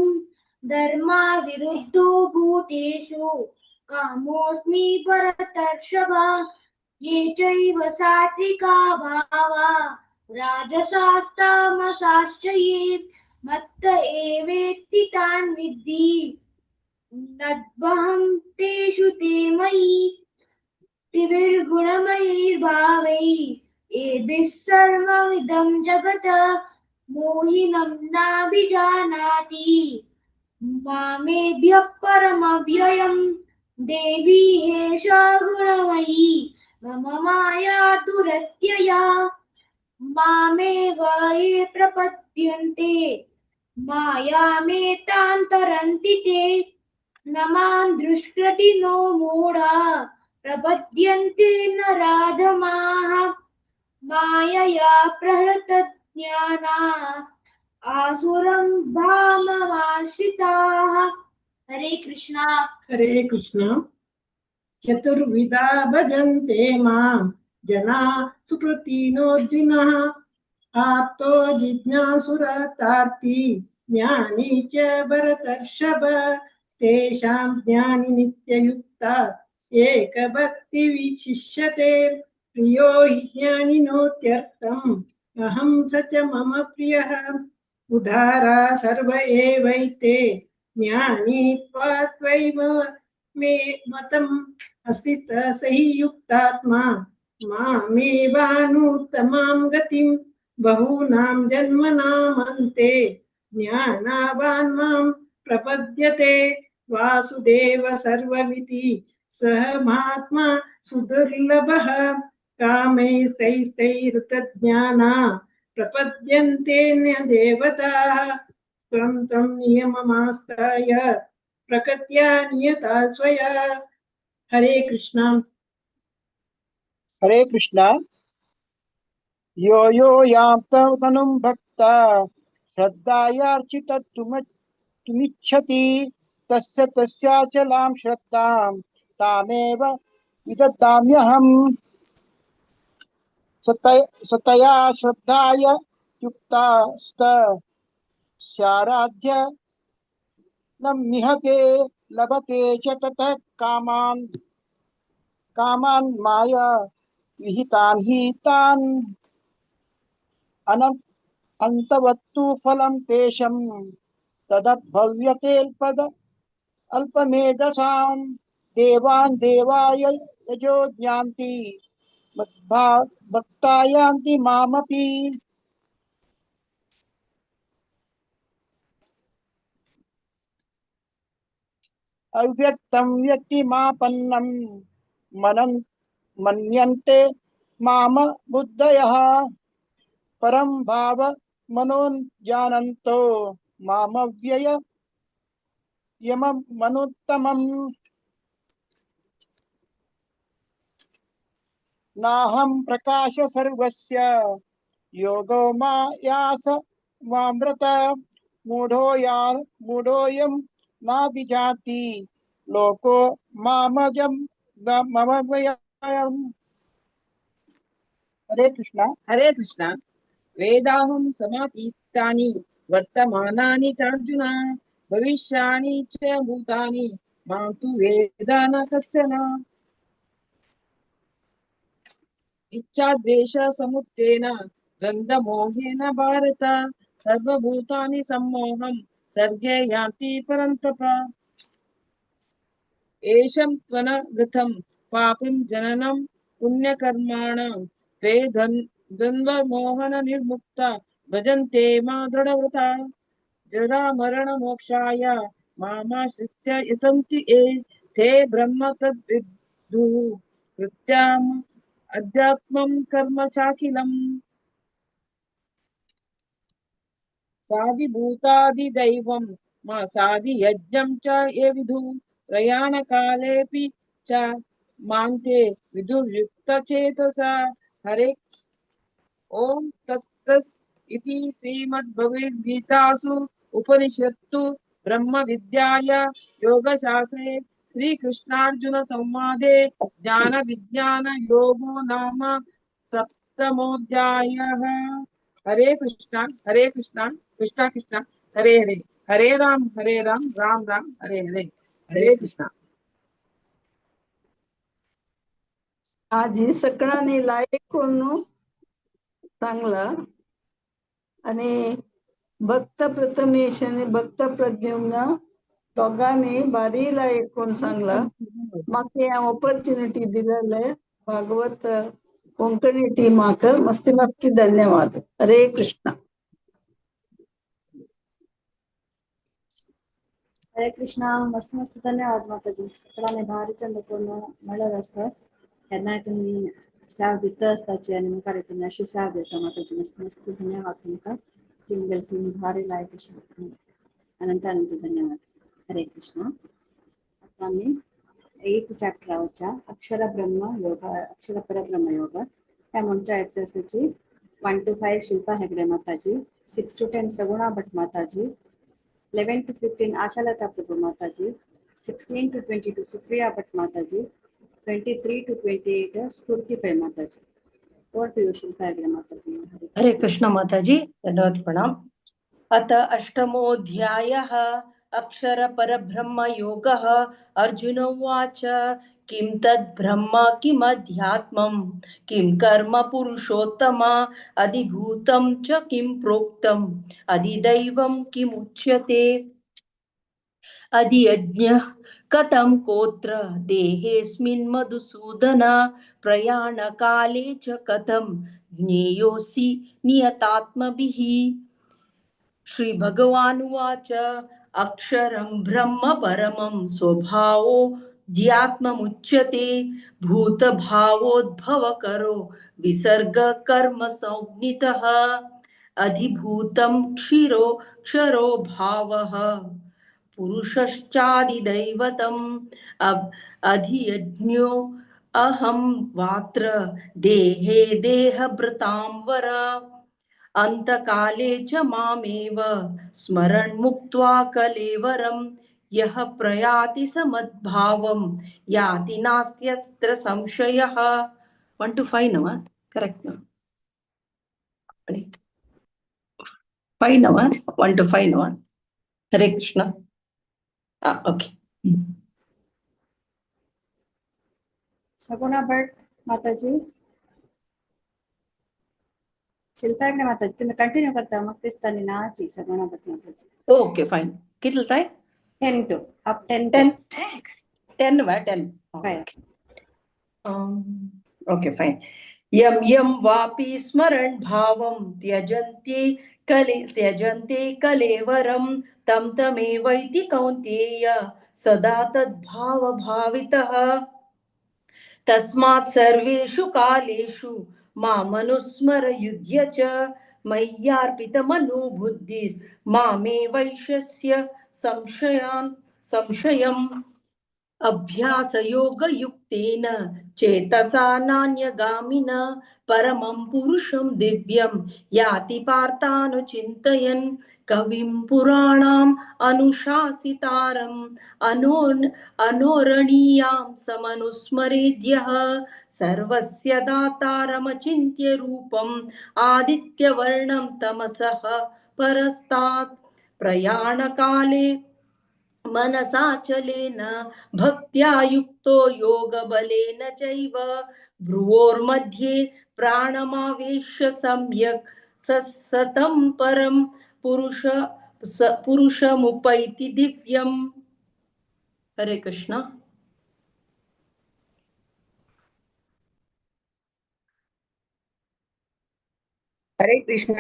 धर्माविरुद्धो भूतेषु कामोऽस्मि भरतर्षभ। ये चैव सात्विका भावा राजसास्तामसाश्च ये मत्त एवेति तान् विद्धि नद्वहं तेषु ते मयि त्रिभिर्गुणमयैर्भावैः एभिः सर्वमिदं जगत् मोहिनं नाभिजानाति। मामेभ्यः परमव्ययं देवी ह्येषा गुणमयी मम माया दुरत्यया। मामेव ये प्रपद्यन्ते मायामेतां तरन्ति ते न मां दृष्कृतिनो मूढा प्रपद्यन्ते नराधमाः। मायया प्रहृतज्ञाना आसुरं भाममाश्रिताः। हरे कृष्णा हरे कृष्ण। चतुर्विधा भजन्ते मां जना सुकृतिनोऽर्जुनः आर्तो जिज्ञासुरतार्ति ज्ञानी च भरतर्षभ। तेषां ज्ञानि नित्ययुक्ता एकभक्तिविशिष्यते। प्रियो हि ज्ञानिनोत्यर्थम् अहं स च मम प्रियः। उदारा सर्व एवैते ज्ञानी त्वैव मे मतम् असित सहि युक्तात्मा मामेवानुत्तमां गतिं बहूनां जन्मनामन्ते ज्ञानावान् मां प्रपद्यते। वासुदेव सर्वमिति सह महात्मा सुदुर्लभः। कामैस्तैस्तैरुतज्ञाना प्रपद्यन्ते देवताः। त्वं तं नियममास्ताय प्रकृत्या नियता स्वया। हरे कृष्णा हरे कृष्णा। यो यो यां तनुं भक्ता श्रद्धायार्चितुमिच्छति तस्य तस्याचलां श्रद्धां तामेव विददाम्यहम्। सतया श्रद्धाय युक्ता स्याराध्य न मिहते लभते च ततः कामान् कामान् माया विहितान् हि तान् अनन्तवत्तु फलं तेषं तदभव्यतेऽल्पद अल्पमेधसां। देवान् देवाय यजो ज्ञान्ति भक्ता यान्ति मामपि। अव्यक्तं व्यक्तिमापन्नं मन्यन्ते माम बुद्धयः। परं भाव मनोजानन्तो मामव्यय यममनुत्तमम्। नाहं प्रकाश सर्वस्य योगो मायास मामृत। मूढोऽयं नाभिजाति लोको मामजं ममवयम्। हरे कृष्णा हरे कृष्णा। वेदाहं समातीतानि वर्तमानानि चार्जुन भविष्याणि च भूतानि मां तु वेद न कश्चन। इच्छा द्वेष समुत्थेन द्वन्द्वमोहेन भारत सर्वभूतानि सम्मोहं सर्गे यान्ति परन्तप। एषं त्वनगतं पापं जननं पुण्यकर्माणां ते द्वन्द्वमोहन निर्मुक्ता भजन्ते मा दृढव्रता। जरामरणमोक्षाय मामाश्रित्य यतन्ति ये ते ब्रह्म तद्विदुः कृत्याम् अध्यात्मं कर्म चाखिलम्। साधिभूतादिदैवं मा साधियज्ञं च ये विदुः प्रयाणकालेऽपि च मान्ते विदुर्युक्तचेतसा। हरे ओम तत्तत् इति श्रीमद्भगवद्गीतासु उपनिषत्सु ब्रह्मविद्याय योगशास्त्रे श्रीकृष्णार्जुन संवादे ज्ञान विज्ञान योगो नाम सप्तमोऽध्यायः। हरे कृष्णा कृष्णा कृष्णा हरे हरे, हरे राम राम राम हरे हरे। हरे कृष्णा। आजी सकळांनी लायक कोण सांगला आणि भक्त प्रथमेश आणि भक्त प्रद्युम्न दोगांनी बारी लायक कोण सांगला। म्हाका हे ऑपॉर्च्युनिटी दिलेले भागवत कोंकणी टीमाक मस्ती मस्ती धन्यवाद। हरे कृष्णा। हरे कृष्णा। मस्त मस्त धन्यवाद माताजी। सकळांनी भारी चंद कोण मेळत आसा केन्नाय तुमी सेवा दिता आसताची आनी मुखार तुमी अशी सेवा दिता माताजी। मस्त मस्त धन्यवाद तुमकां। टीम टीम भारी लायक अशें अनंत अनंत धन्यवाद। हरे कृष्णा। आतां आमी एथ चॅप्टरा वच्या अक्षर ब्रह्म योग, अक्षर परब्रह्म योग. ह्या म्हणच्या येताची 1 to 5 Shilpa Hegde Mataji, 6 to 10 Saguna Bhat Mataji, 11 to 15 Ashalata Prabhu Mataji, 16 to 22 Supriya Bhat Mataji, 23 to 28 Spoorthi Pai Mataji. Over to you Shilpa Hegde Mataji. Hare Krishna Mataji, धन्यवाद प्रणाम। अत अष्टमोऽध्यायः अक्षर परब्रह्म योगः। अर्जुन उवाच, किं तद् ब्रह्म किमध्यात्मं किं कर्म पुरुषोत्तम अधिभूतं च किं प्रोक्तम् अधिदैवं किमुच्यते। अधियज्ञः कथं कोत्र देहेऽस्मिन् मधुसूदन प्रयाणकाले च कथं ज्ञेयोऽसि नियतात्मभिः। श्री भगवानुवाच, अक्षरं ब्रह्म परमं स्वभावो ध्यात्ममुच्यते भूतभावोद्भवकरो विसर्ग कर्म संज्ञितः। अधिभूतं क्षीरो क्षरो भावः पुरुषश्चादिदैवतम् अधियज्ञो अहं वात्र देहे देहभृतां वर। अन्तकाले च मामेव स्मरन् मुक्त्वा कलेवरं यः प्रयाति समद्भावं याति नास्त्यत्र संशयः। 1 to 5 नव, करेक्ट न? 5 नव, 1 to 5 नव। हरे कृष्ण। ओके। सगुणा भट माताजी, शिल्पा हेगडे माताजी तुम्ही कंटिन्यू करता मग दिसता नाची सगुणा भट माताजी। Okay fine. कितले ताय? 10 to up 10 10 10 वा 10। Okay fine. यम यम वापि स्मरण भावं त्यजन्ते कलेवरं तं तमेवैति कौन्तेय सदा तद्भावभावितः। तस्मात् सर्वेषु कालेषु मामनुस्मर युध्य च मय्यार्पितमनोबुद्धिर्मामे वैश्यस्य संशयम्। अभ्यासयोगयुक्तेन चेतसा नान्यगामिना परमं पुरुषं दिव्यं याति पार्थानुचिन्तयन्। कविं पुराणाम् अनुशासितारम् अनोरणीयां समनुस्मरेद्यः। सर्वस्य दातारमचिन्त्य रूपम् आदित्यवर्णं तमसः परस्तात्। प्रयाणकाले मनसाचलेन भक्त्या युक्तो योगबलेन चैव भ्रुवोर्मध्ये प्राणमावेश्य सम्यक् सततं परं पुरुषमुपैति दिव्यम्। हरे कृष्ण। हरे कृष्ण।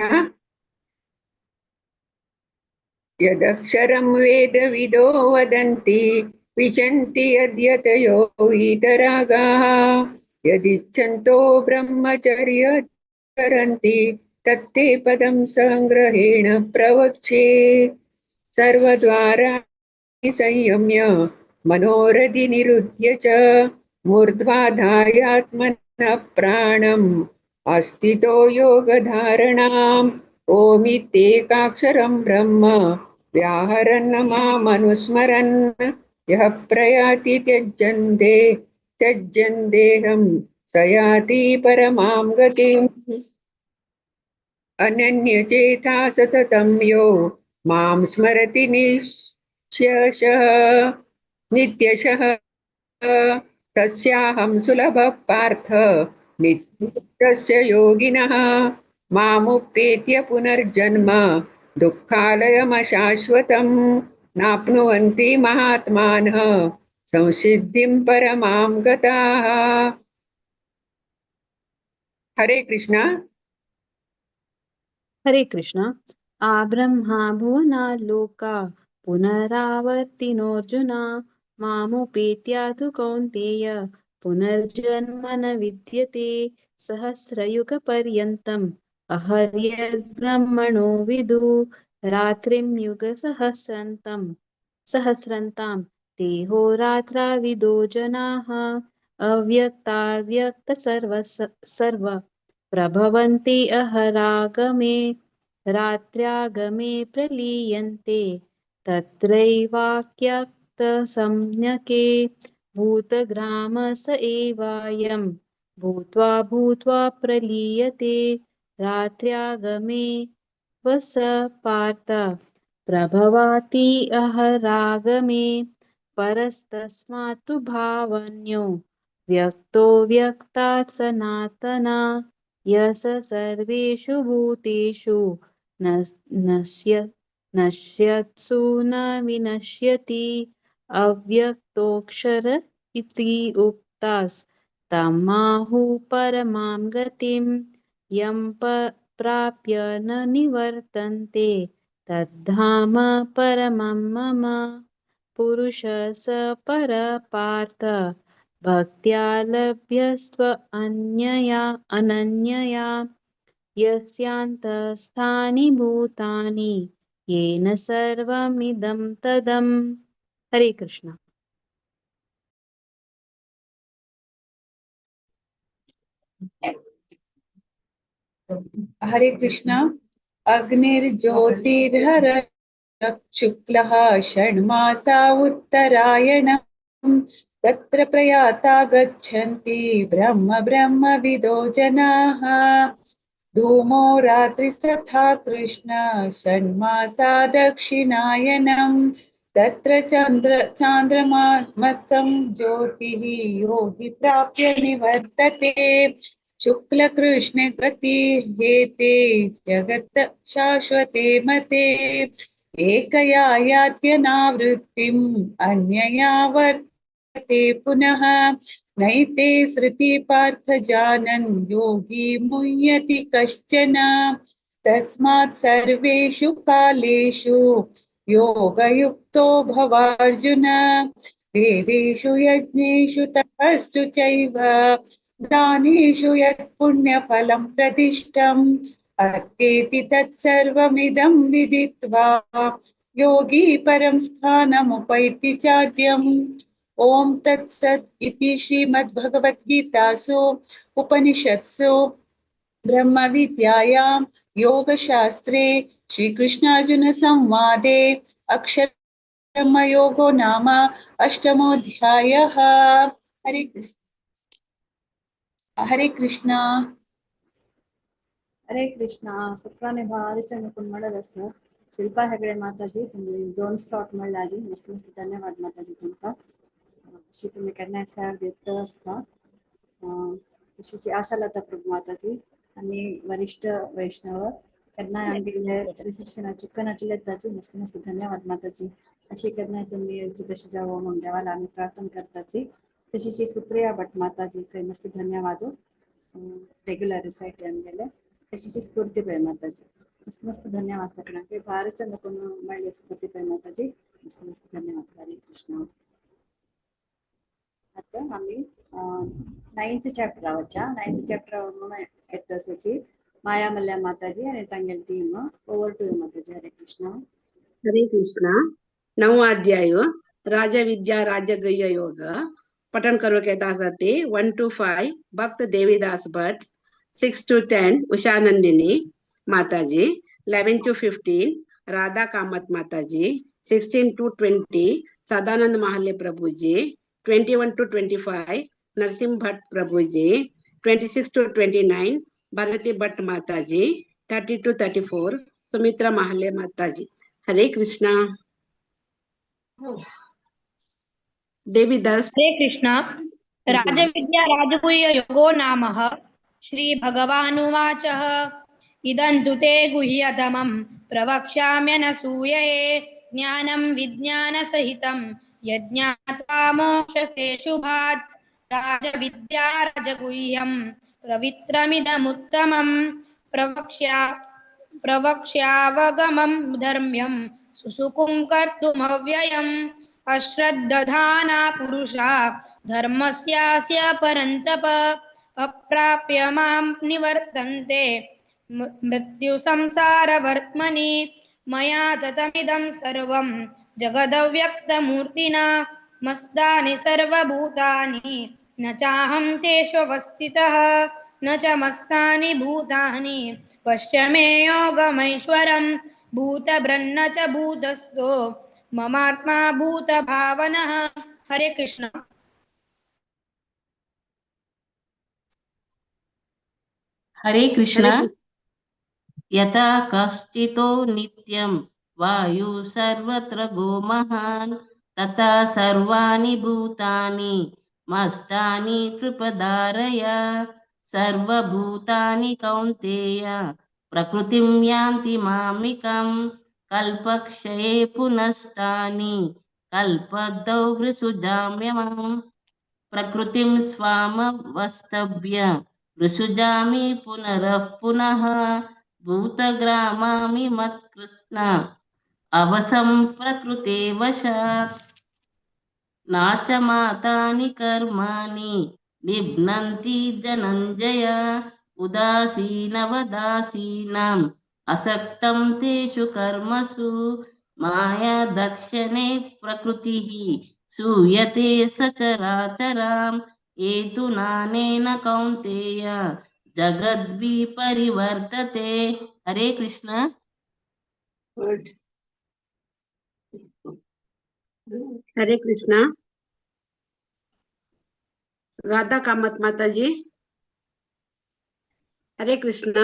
यदक्षरं वेदविदो वदन्ति विशन्ति यद्यतयो वीतरागाः। यदिच्छन्तो ब्रह्मचर्य चरन्ति तत्ते पदं सङ्ग्रहेण प्रवक्षे। सर्वद्वाराणि संयम्य मनोरधि निरुध्य च मूर्ध्वाधायात्मनः प्राणम् अस्थितो योगधारणाम्। ओमित्येकाक्षरं ब्रह्म व्याहरन् मामनुस्मरन्। यः प्रयाति त्यजन् देहं स याति परमां गतिम्। अनन्यचेता सततं यो मां स्मरति नित्यशः तस्याहं सुलभः पार्थ नित्यस्य योगिनः। मामुपेत्य पुनर्जन्म दुःखालयमशाश्वतं नाप्नुवन्ति महात्मानः संसिद्धिं परमां गताः। हरे कृष्णा। हरे कृष्णा। आ ब्रह्मा भुवनालोका पुनरावर्तिनोऽर्जुन मामुपेत्यातु कौन्तेय पुनर्जन्म न विद्यते। सहस्रयुगपर्यन्तम् अहर्यद्ब्रह्मणो विदु रात्रिं युगसहस्रन्तं सहस्रन्तां तेहोरात्राविदो जनाः। अव्यक्ताव्यक्त सर्व प्रभवन्ति अहरागमे रात्र्यागमे प्रलीयन्ते। तत्रैवाक्यक्तसंज्ञके भूतग्राम स एवायं भूत्वा भूत्वा प्रलीयते। रात्र्यागमे वस पार्थ प्रभवाति अहरागमे। परस्तस्मात्तु भावन्यो व्यक्तो व्यक्तात् सनातना। यस सर्वेषु भूतेषु नश्यत्सु न विनश्यति। अव्यक्तोऽक्षर इति उक्तास्तमाहु परमां गतिं यं प्राप्य न निवर्तन्ते तद्धाम परमं मम। पुरुष स परपार्थ भक्त्या लभ्यस्त्व अन्यया अनन्यया। यस्यान्तस्थानि भूतानि येन सर्वमिदं तदम्। हरे कृष्ण। हरे कृष्णा। अग्निर्ज्योतिर्हर शुक्लः षण्मासा उत्तरायणम् तत्र प्रयाता गच्छन्ति ब्रह्म ब्रह्मविदो जनाः। धूमो रात्रिस्तथा कृष्ण षण्मासा दक्षिणायनम् तत्र चान्द्रमासं ज्योतिः योगी प्राप्य निवर्तते। शुक्ल कृष्ण गति हेते जगत शाश्वते मते। एकया यात्यनावृत्तिम् अन्यया वर्तते पुनः। नैते श्रुति पार्थ जानन् योगी मुह्यति कश्चन। तस्मात् सर्वेषु कालेषु योगयुक्तो भवार्जुन। वेदेषु यज्ञेषु तपस्सु चैव दानेषु यत्पुण्यफलं प्रतिष्ठम्। अत्येति तत्सर्वमिदं विदित्वा योगी परं स्थानमुपैति चाद्यम्। ॐ तत्सत् इति श्रीमद्भगवद्गीतासु उपनिषत्सु ब्रह्मविद्यायां योगशास्त्रे श्रीकृष्णार्जुनसंवादे अक्षरब्रह्मयोगो नाम अष्टमोऽध्यायः। हरे कृष्ण हरे कृष्ण। हरे कृष्णा। सप्राने भारी चंद मळत शिल्पा हेगडे माताजी तुम्ही 2 स्लॉट मेळ्ळे आजी, मस्त मस्त धन्यवाद माताजी तुमकां। अशी तुम्ही केन्नाय सेवा दिता आसता। तशीच आशालता प्रभु माताजी आणि वरिष्ठ वैष्णव केन्नाय आमगेले रिसेप्शनाक चुकनाशिल्ले ताजी, मस्त मस्त धन्यवाद माताजी। अशी केन्नाय तुमी येवची तशी जावो म्हूण देवाला आमी प्रार्थना करताची। तशीच सुप्रिया भट माताजी खंय मस्त धन्यवाद, रेग्युलर रिसायट आमगेले। तशीच स्फूर्ती पै माताजी, मस्त मस्त धन्यवाद सगळ्यांक। भारी चंद कोण मेळ्ळे स्फूर्ती पै माताजी, मस्त मस्त धन्यवाद। हरे कृष्ण। आता आमी 9th chapter वचा। 9th chapter म्हणून येता आसाची माया मल्ल्या माताजी आणि तांगेली team. Over to you Mataji. Hare Krishna. Hare Krishna. नवो अध्याय राजविद्या राजगृह योग पठन करूंक येता आसा ते 1 to 5 भक्त देवीदास भट, 6 to 10 Ushanandini Mataji, 11 to 15 Radha Kamat Mataji, 16 to 20 Sadanand Mahalle Prabhuji, 21 to 25 Narasimha Bhat Prabhuji, 26 to 29 Bharati Bhat Mataji, 30 to 34 Sumitra Mahalle Mataji. Hare Krishna. Devidas. Hare Krishna. राजविद्या राजगुह्य योगो नामः। श्री भगवानुवाचः इदं तु ते गुह्यतमं प्रवक्ष्याम्यनसूयये ज्ञानं विज्ञानसहितं यज्ञात्वा मोक्षसे शुभात्। राजविद्या राजगुह्यं पवित्रमिदमुत्तमं प्रवक्ष्यावगमं धर्म्यं सुसुखं कर्तुमव्ययम्। अश्रद्दधाना पुरुषा धर्मस्यास्य परन्तप अप्राप्य मां निवर्तन्ते मृत्युसंसारवर्त्मनि। मया ततमिदं सर्वं जगदव्यक्तमूर्तिना मस्तानि सर्वभूतानि न चाहं तेष्वस्थितः न च मस्तानि भूतानि। पश्य मे योगमैश्वरं भूतभ्रन्न च भूतस्थो ममात्मा भूतभावनः। हरे कृष्ण। हरे कृष्ण। यथा कश्चितो नित्यं वायु सर्वत्र गोमहान् तथा सर्वाणि भूतानि मस्तानि कृपदारय। सर्वभूतानि कौन्तेय प्रकृतिं यान्ति मामिकं कल्पक्षये पुनस्तानि कल्पदौ वृसुजाम्यमां प्रकृतिं स्वामवस्तभ्य वृसुजामि पुनरः पुनः भूतग्रामामि मत्कृत्स्न अवसं प्रकृते वशात्। नाच मातानि कर्माणि निभ्नन्ति धनञ्जय उदासीनवदासीनाम् असक्तं तेषु कर्मसु माया दक्षिणे प्रकृतिः सूयते सचराचराम्। एतुनानेन कौन्तेय जगद्विपरिवर्तते। हरे कृष्ण। हरे कृष्ण। राधा कामत माताजी। हरे कृष्ण।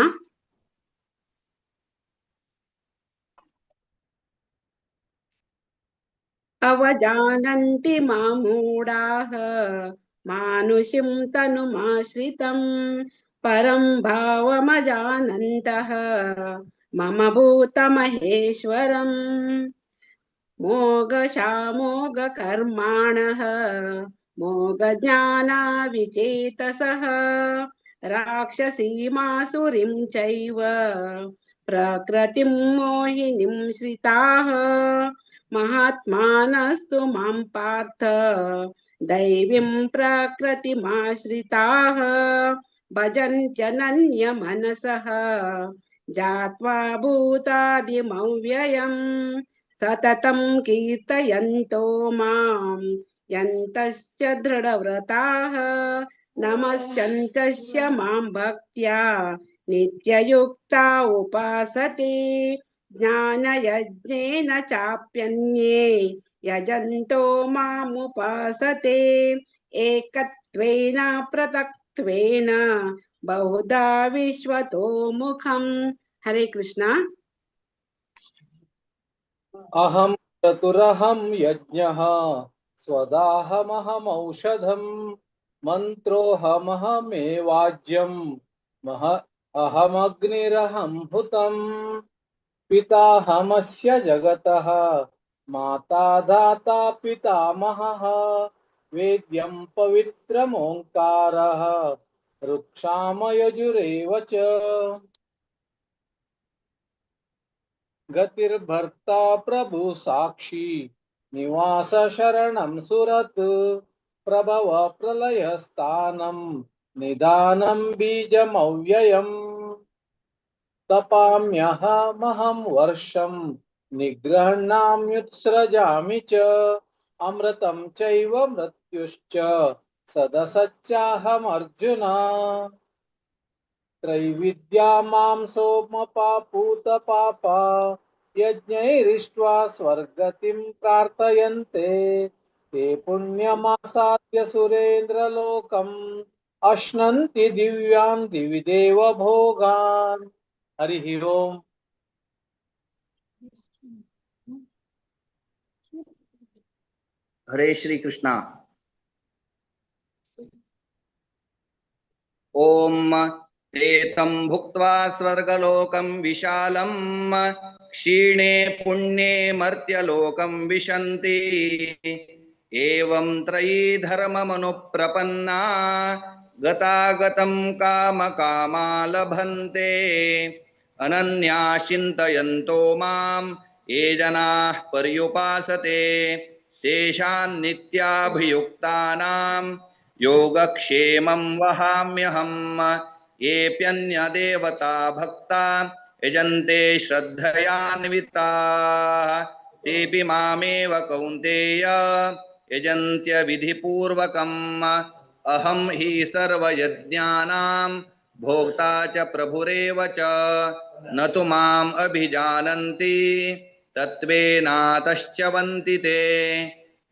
अवजानन्ति मां मूढाः मानुषीं तनुमाश्रितं परं भावमजानन्तः मम भूतमहेश्वरम्। मोघशामोघकर्माणः मोघज्ञानाविचेतसः राक्षसीमासुरीं चैव प्रकृतिं मोहिनीं श्रिताः। महात्मानस्तु मां पार्थ दैवीं प्रकृतिमाश्रिताः भजन्त्यनन्यमनसः जात्वा भूतादिमव्ययम् सततं कीर्तयन्तो मां यन्तश्च दृढव्रताः नमस्यन्तश्च मां भक्त्या नित्ययुक्ता उपासते। ज्ञानयज्ञेन चाप्यन्ये यजन्तो मामुपासते। एकत्वेन पृथक्त्वेन बहुधा विश्वतो मुखम्। हरे कृष्णा। अहं क्रतुरहं यज्ञः स्वदाहमहमौषधं मन्त्रोऽहमहमेवाज्यं मह अहमग्निरहं हुतम्। पिताहमस्य जगतः माता धाता पितामहः वेद्यं पवित्रमोङ्कारः ऋक्षामयजुरेव च। गतिर्भर्ता प्रभु साक्षी निवास शरणं सुरत प्रभव प्रलयस्थानं निदानं बीजमव्ययम्। तपाम्यहमहं वर्षं निगृह्णाम्युत्सृजामि च अमृतं चैव मृत्युश्च सदसच्चाहमर्जुन। त्रैविद्या मां सोमपापूतपापा यज्ञैरिष्ट्वा स्वर्गतिं प्रार्थयन्ते ते पुण्यमासाद्य सुरेन्द्रलोकम् अश्नन्ति दिव्यान् दिवि देव भोगान्। हरिः ओम्। हरे श्री कृष्णा। ओम एतं भुक्त्वा स्वर्गलोकं विशालं क्षीणे पुण्ये मर्त्यलोकं विशन्ति। एवं त्रयी धर्ममनुप्रपन्ना गतागतं कामकामा लभन्ते। अनन्या चिन्तयन्तो मां ये जनाः पर्युपासते तेषां नित्याभियुक्तानां योगक्षेमं वहाम्यहम्। येऽप्यन्यदेवता भक्ता यजन्ते श्रद्धयान्विताः तेऽपि मामेव कौन्तेय यजन्त्य विधिपूर्वकम्। अहं हि सर्वयज्ञानां भोक्ता च प्रभुरेव च न तु माम् अभिजानन्ति तत्त्वेनातश्च वन्ति ते।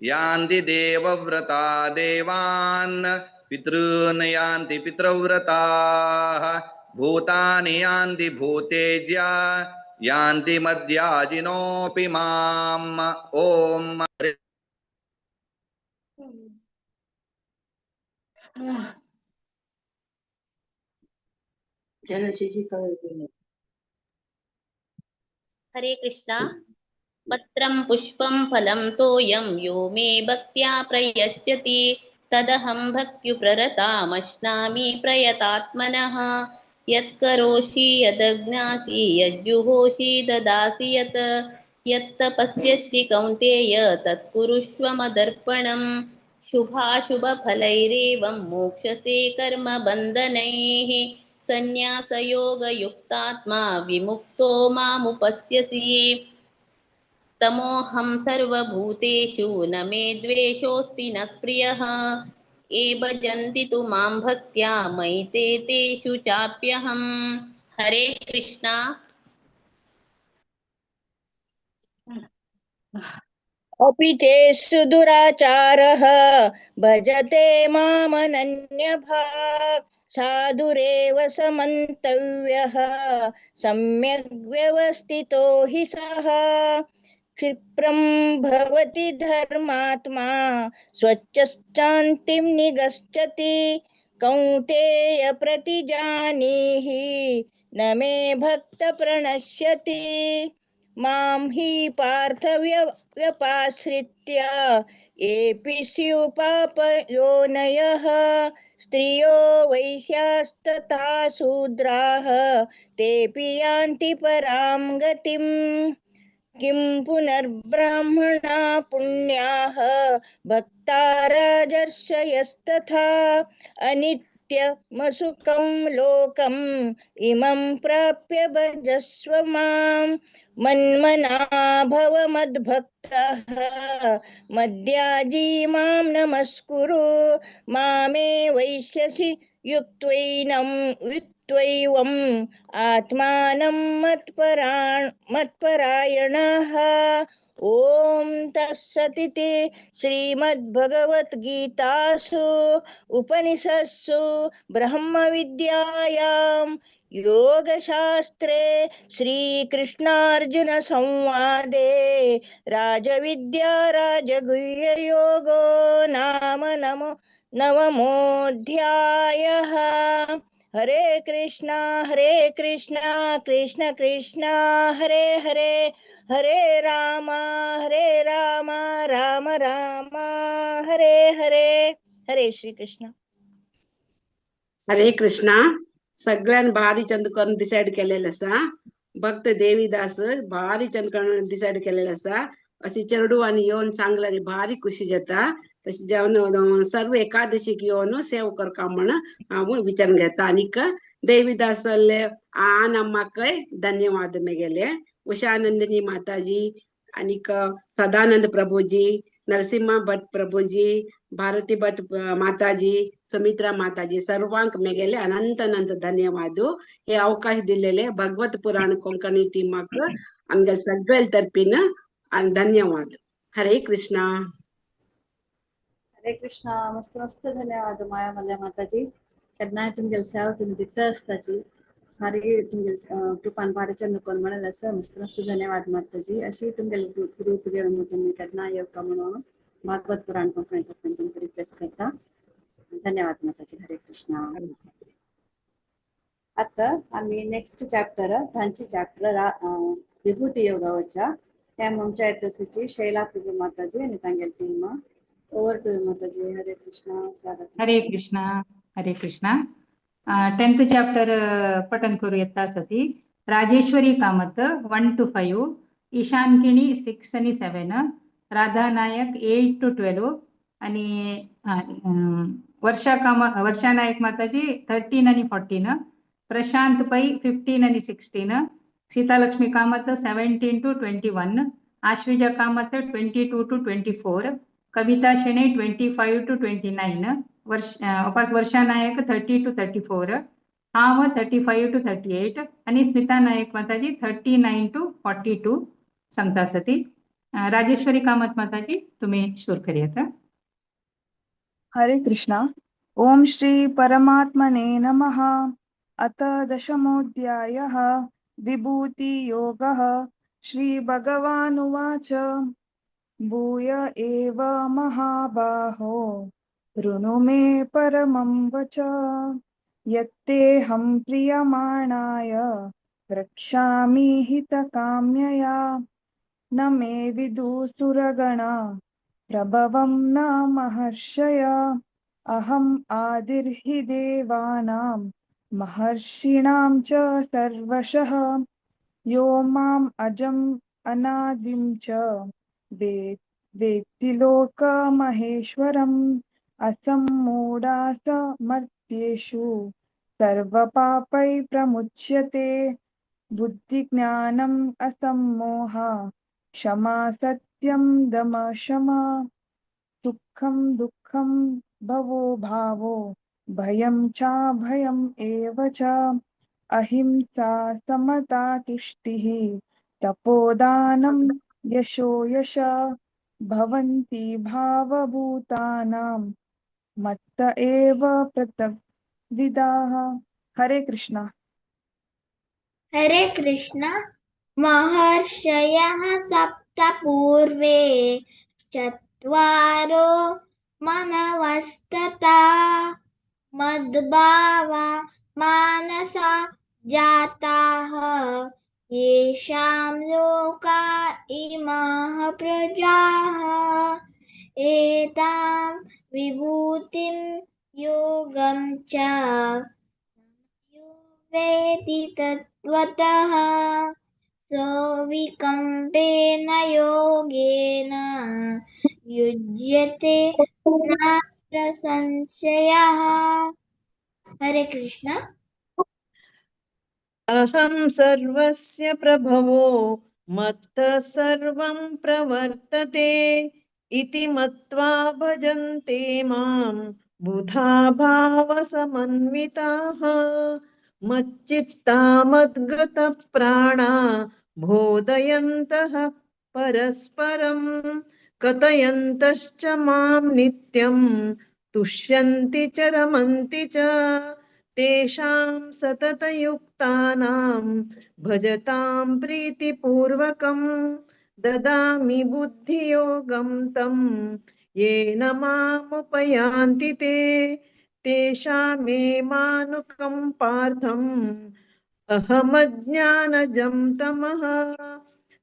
यान्ति देवव्रता देवान् पितॄन् यान्ति पितृव्रताः भूतानि यान्ति भूतेज्या यान्ति मद्याजिनोऽपि माम्। ओम। हरे कृष्णा। पत्रं पुष्पं फलं तोयं यो मे भक्त्या प्रयच्छति तदहं भक्त्युप्ररतामश्नामि प्रयतात्मनः। यत्करोषि यदज्ञासि यज्जुहोषि ददासि यत् यत्तपस्यसि कौन्तेय तत्कुरुष्व मदर्पणम्। शुभाशुभफलैरेवं मोक्षसे कर्मबन्धनैः सन्न्यासयोगयुक्तात्मा विमुक्तो मामुपस्यसि। तमोऽहं सर्वभूतेषु न मे द्वेषोऽस्ति न प्रियः। ये भजन्ति तु मां भक्त्या मयि ते तेषु चाप्यहम्। हरे कृष्णा। अपि चेत्सु दुराचारः भजते मामनन्यभाक् साधुरेव समन्तव्यः सम्यग् व्यवस्थितो हि सः। क्षिप्रं भवति धर्मात्मा स्वच्छश्चान्तिं निगच्छति। कौन्तेय प्रतिजानीहि न मे भक्त प्रणश्यति। मां हि पार्थव्यपाश्रित्य येऽपि स्युः पापयोनयः स्त्रियो वैश्यास्तथा शूद्राः तेऽपि यान्ति परां गतिम्। किं पुनर्ब्राह्मणा पुण्याः भक्ता राजर्षयस्तथा अनित्य नित्यमसुखं लोकम् इमं प्राप्य भजस्व मां। मन्मना भव मद्भक्तः मद्याजी मां नमस्कुरु। मामे वैश्यसि युक्त्वैनं युक्त्वैवम् आत्मानं मत्परायणः। ॐ तत्सदिति श्रीमद्भगवद्गीतासु उपनिषत्सु ब्रह्मविद्यायां योगशास्त्रे श्रीकृष्णार्जुनसंवादे राजविद्या राजगुह्ययोगो नाम नमो नवमोऽध्यायः। हरे कृष्णा कृष्ण कृष्ण हरे हरे, हरे राम राम राम हरे हरे। हरे श्री कृष्ण। हरे कृष्णा। सगळ्यान भारी चंद करून डिसाइड केलेलं आसा। भक्त देवीदास भारी चंद करून डिसाइड केलेलं आसा। अशी चेडवांनी येवन सांगल्यार भारी खुशी जाता। तशें जेवन सर्व एकादशीक येवन सेव करका म्हण हांव विचारून घेता। आनीक देवीदास आन अम्माकय धन्यवाद मेगेले। उषानंदिनी माताजी आनीक सदानंद प्रभुजी, नरसिंहा भट प्रभुजी, भारती भट माताजी, सुमित्रा माताजी सर्वांक मेगेले अनंत अनंत धन्यवाद। हे अवकाश दिलेले भगवत पुराण कोंकणी टीमाक आमगे सगळे तर्फीन धन्यवाद। हरे कृष्णा। हरे कृष्णा। मस्त मस्त धन्यवाद माया मल्ल्या माताजी। केन्नाय तुमगेले सेवा तुमी दिता आसताची। भारी तुमगेले कृपान भारी चंद कोण म्हणलें आसा। मस्त मस्त धन्यवाद माताजी। अशी तुमगेले ग्रुप घेवन तुमी केन्ना येवका म्हणून भागवत पुराण कोंकणी तर्फेन तुमकां रिक्वेस्ट करता। धन्यवाद माताजी। हरे कृष्णा। आता आमी नेक्स्ट चॅप्टर धांची चॅप्टर विभूती योगावच्या त्या आमच्या येतसीची शैला प्रभू माताजी आनी तांगेली टीम। ओवर टू माताजी। हरे कृष्णा। स्वागत। हरे कृष्णा। हरे कृष्णा। 10th chapter पठन करू येता आसा ती Rajeshwari Kamat 1 to 5, Ishan Kini 6 आनी 7, राधा नायक 8 to 12 आणि वर्षा वर्षा नायक माताजी 13 आणि 14, प्रशांत पै 15 आणि 16, Sitalakshmi Kamat 17 to 21, Ashwija Kamat 22 to 24, Kavita Shenoy 25 to 29, वापस वर्षा नायक 30 to 34, हांव 35 to 38 आणि स्मिता नायक माताजी 39 to 42 सांगता आसा ती। राजेश्वरी कामत माताजी तुम्ही सुरू करूयात। हरे कृष्णा। ओम श्री परमात्मने नमः। अथ दशमोऽध्यायः विभूति योगः। श्री भगवानुवाच। भूय एव महाबाहो शृणु मे परमं वच। यत्तेऽहं प्रीयमाणाय प्रक्षामि हितकाम्यया। न मे विदुसुरगणा प्रभवं न महर्षय। अहम् आदिर्हि देवानां महर्षीणां च सर्वशः। यो माम् अजम् अनादिं च वेत्ति लोकमहेश्वरम्। असम्मूढासमर्त्येषु सर्वपापैः प्रमुच्यते। बुद्धिज्ञानम् असम्मोहा क्षमा सत्यं दमः शमा। सुखं दुःखं भवो भावो भयं चाभयम् एव च। अहिंसा समता तुष्टिः तपोदानं यशो यश। भवन्ति भावभूतानां मत्त एव पृथग्विदाः। हरे कृष्णा। हरे कृष्णा। महर्षयः सप्त पूर्वे चत्वारो मनवस्तथा। मद्भावा मानसा जाताः येषां लोका इमाः प्रजाः। एतां विभूतिं योगं च यो वेति तत्त्वतः। सोऽविकम्पेन योगेन युज्यते नात्र संशयः। हरे कृष्ण. अहं सर्वस्य प्रभवो मत्तः सर्वं प्रवर्तते इति मत्वा भजन्ते मां बुधा भावसमन्विताः. मच्चित्ता मद्गतप्राणा बोधयन्तः परस्परं कथयन्तश्च मां नित्यं तुष्यन्ति च रमन्ति च. तेषां सततयुक्तानां भजतां प्रीतिपूर्वकं ददामि बुद्धियोगं तं येन मामुपयान्ति ते. तेषामेवानुकम्पार्थम् अहमज्ञानजं तमः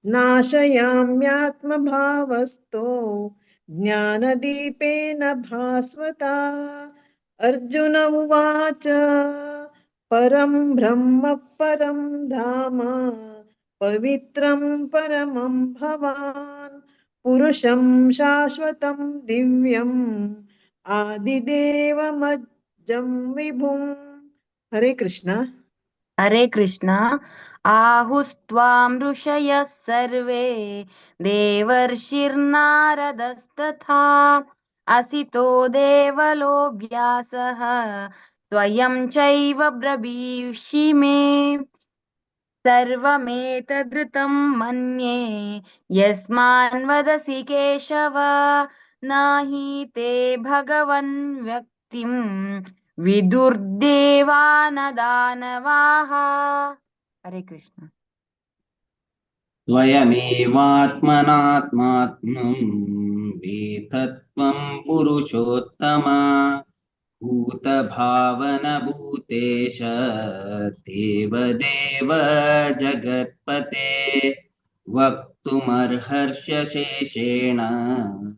नाशयाम्यात्मभावस्तो ज्ञानदीपेन भास्वता. अर्जुन उवाच, परं ब्रह्म परं धाम पवित्रं परमं भवान् पुरुषं शाश्वतं दिव्यम् आदिदेवमजं विभुम्. हरे कृष्ण. हरे कृष्ण. आहुस्त्वां ऋषयः सर्वे देवर्षिर्नारदस्तथा असितो देवलो व्यासः स्वयं चैव ब्रवीषि मे. सर्वमेतदृतं मन्ये यस्मान् वदसि केशव न हि ते भगवन् व्यक्तिं विदुर्देवा न दानवाः. हरे कृष्ण. स्वयमेवात्मनात्मात्मं वेतत्वं पुरुषोत्तम भूतभावनभूतेश देवदेव जगत्पते. वक्तुमर्हर्षशेषेण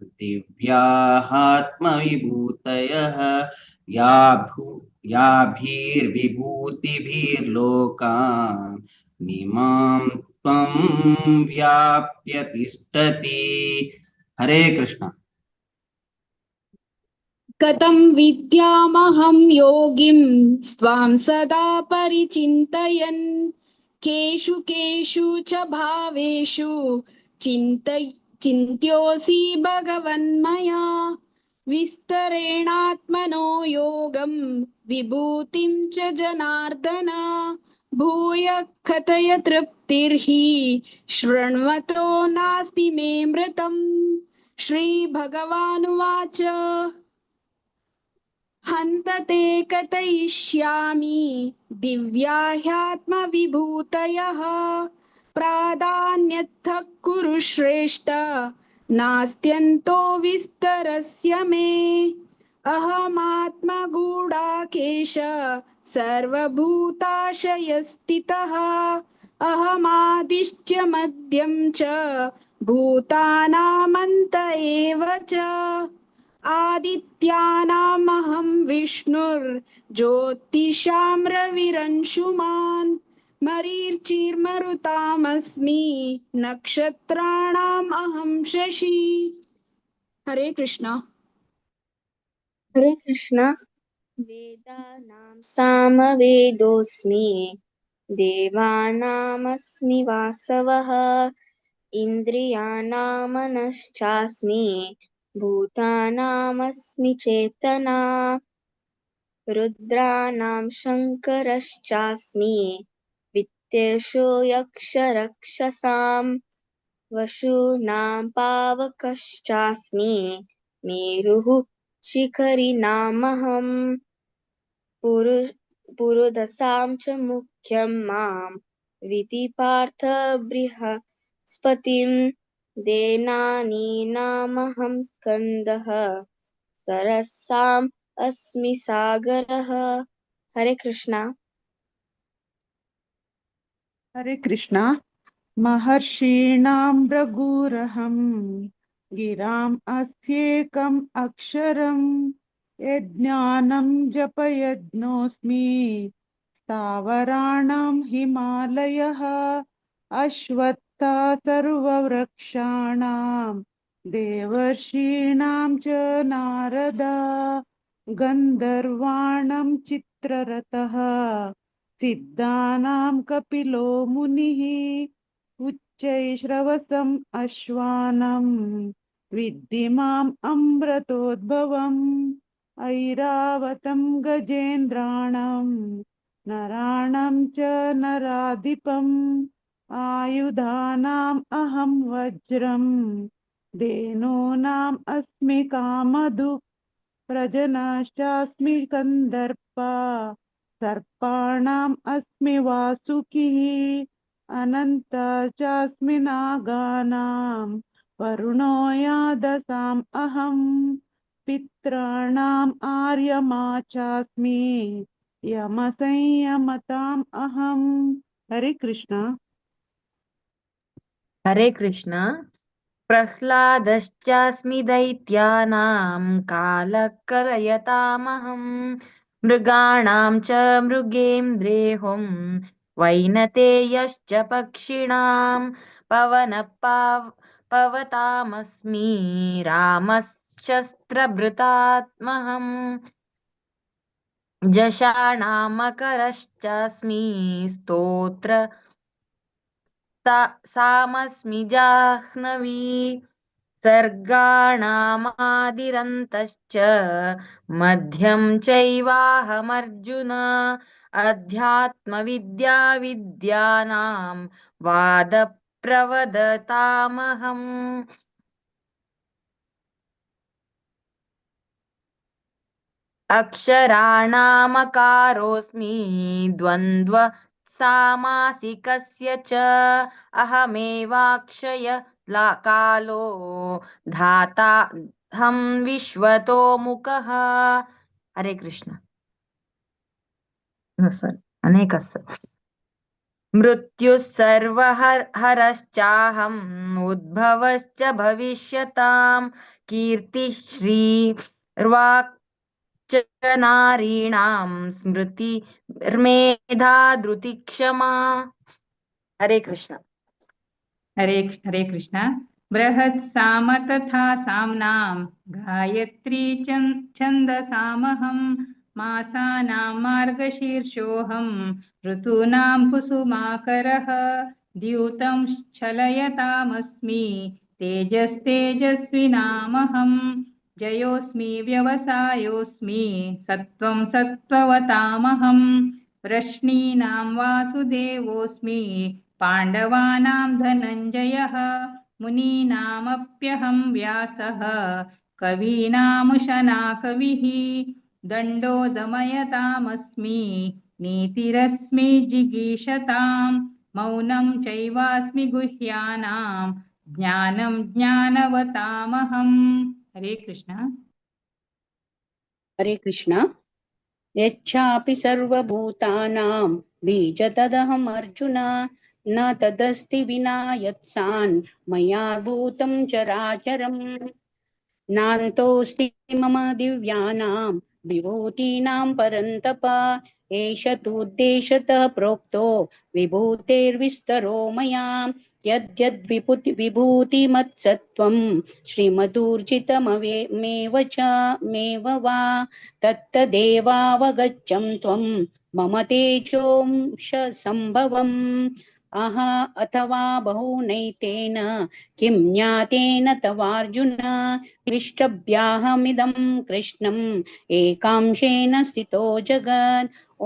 दिव्याहात्मविभूतयः याभिर्विभूतिभिर्लोकान् निमां त्वं व्याप्य तिष्ठति. हरे कृष्ण. कथं विद्यामहं योगिं स्वां सदा परिचिन्तयन् केषु केषु च भावेषु चिन्त्योऽसि भगवन्मया. विस्तरेणात्मनो योगं विभूतिं च जनार्दन भूय कथय तृप्तिर्हि शृण्वतो नास्ति मे मृतम्. श्रीभगवानुवाच, हन्त ते कथयिष्यामि दिव्या ह्यात्मविभूतयः प्राधान्यतः कुरु श्रेष्ठ नास्त्यन्तो विस्तरस्य मे. अहमात्मगूढाकेश सर्वभूताशयस्थितः अहमादिश्च मध्यं च भूतानामन्त एव च. आदित्यानामहं विष्णुर्ज्योतिषां रविरंशुमान् मरीचिर्मरुतामस्मि नक्षत्राणाम् अहं शशि. हरे कृष्ण. हरे कृष्ण. वेदानां सामवेदोऽस्मि देवानामस्मि वासवः इन्द्रियाणां मनश्चास्मि भूतानामस्मि चेतना. रुद्राणां शङ्करश्चास्मि वित्तेषु यक्षरक्षसां वशूनां पावकश्चास्मि मेरुः शिखरिणामहम्. पुरुदसां च मुख्यं मां विधि पार्थ बृहस्पतिं देनानीनामहं स्कन्दः सरसाम् अस्मि सागरः. हरे कृष्णा. हरे कृष्णा. महर्षीणां भृगुरहं गिराम् अस्येकम् अक्षरं यज्ञानं जपयज्ञोऽस्मि स्थावराणां हिमालयः अश्वत्था सर्ववृक्षाणां देवर्षीणां च नारदा गन्धर्वाणां चित्ररथः सिद्धानां कपिलो मुनिः उच्चैश्रवसम् अश्वानं विद्धि माम् अमृतोद्भवम् ऐरावतं गजेन्द्राणं नराणां च नराधिपम् आयुधानाम् अहं वज्रं धेनूनाम् अस्मि कामधुक् प्रजनाश्चास्मि कन्दर्पा सर्पाणाम् अस्मि वासुकिः अनन्ता चास्मि नागानां वरुणो यादसाम् अहम् पितॄणाम् आर्यमा चास्मि यमसंयमताम् अहम्। हरे कृष्णा। हरे कृष्ण। प्रह्लादश्चास्मि दैत्यानां कालकलयतामहं मृगाणां च मृगेन्द्रेऽहं वैनतेयश्च पक्षिणां पवतामस्मि रामशस्त्रभृतात्महम् जषाणामकरश्चास्मि स्तोत्र सामस्मि जाह्नवी सर्गाणामादिरन्तश्च मध्यं चैवाहमर्जुन अध्यात्मविद्या विद्यानां वादप्रवदतामहम्। अक्षराणामकारोऽस्मि द्वन्द्व सामासिकस्य च अहमेवाक्षय कालो धाताहं विश्वतो मुखः। हरे कृष्ण। अनेकस्य मृत्युः सर्वहरश्चाहम् उद्भवश्च भविष्यतां कीर्तिश्रीर्वाक् च नारीणां स्मृतिर्मेधा धृतिक्षमा। हरे कृष्ण। हरे हरे कृष्ण। बृहत् साम तथा साम्नां गायत्री छन्दसामहं मासानां मार्गशीर्षोऽहं ऋतूनां कुसुमाकरः द्यूतं छलयतामस्मि तेजस्तेजस्विनामहं जयोऽस्मि व्यवसायोऽस्मि सत्त्वं सत्त्ववतामहं वृष्णीनां वासुदेवोऽस्मि पाण्डवानां धनञ्जयः मुनीनामप्यहं व्यासः कवीनामुशना कविः दण्डो दमयतामस्मि नीतिरस्मि जिगीषतां मौनं चैवास्मि गुह्यानां ज्ञानं ज्ञानवतामहम्। हरे कृष्ण। हरे कृष्ण। यच्छापि सर्वभूतानां बीजतदहम् अर्जुन न तदस्ति विना यत्सान् मया भूतं चराचरम् नान्तोऽस्ति मम दिव्यानां विभूतीनां परन्तप एष तूद्देशतः प्रोक्तो विभूतेर्विस्तरो मया यद्यद्विभूति विभूतिमत्सत्त्वं श्रीमदूर्जितमवेमेव च मेव वा तत्तदेवावगच्छं त्वं मम तेजोंश सम्भवम्। अह अथवा बहुनैतेन किं ज्ञातेन तवार्जुन विष्टभ्याहमिदं कृष्णम् एकांशेन स्थितो जगत्। ॐ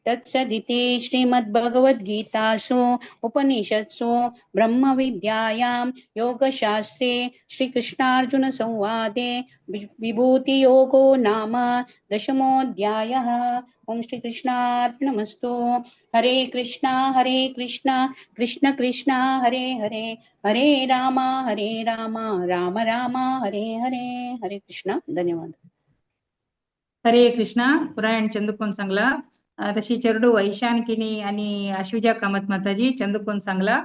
तत्सदिति श्रीमद्भगवद्गीतासु उपनिषत्सु ब्रह्मविद्यायां योगशास्त्रे श्रीकृष्णार्जुनसंवादे विभूतियोगो नाम दशमोऽध्यायः। ॐ श्रीकृष्णार्पणमस्तु। हरे कृष्णा कृष्ण कृष्ण हरे हरे हरे राम राम राम हरे हरे। हरे कृष्ण। धन्यवाद। हरे कृष्णा। पुरायण चंदुकोन सांगला। तशी चेरडू वैशान किनी आणि आश्विजा कामत माताजी चंदुकोन सांगला।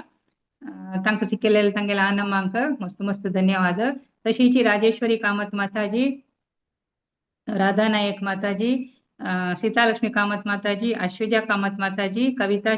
तांकां शिकयलेले तांगेले आनमांक मस्त मस्त धन्यवाद। तशीची राजेश्वरी कामत माताजी, राधा नायक माताजी, सीतालक्ष्मी कामत माताजी, आश्विजा कामत माताजी, कविता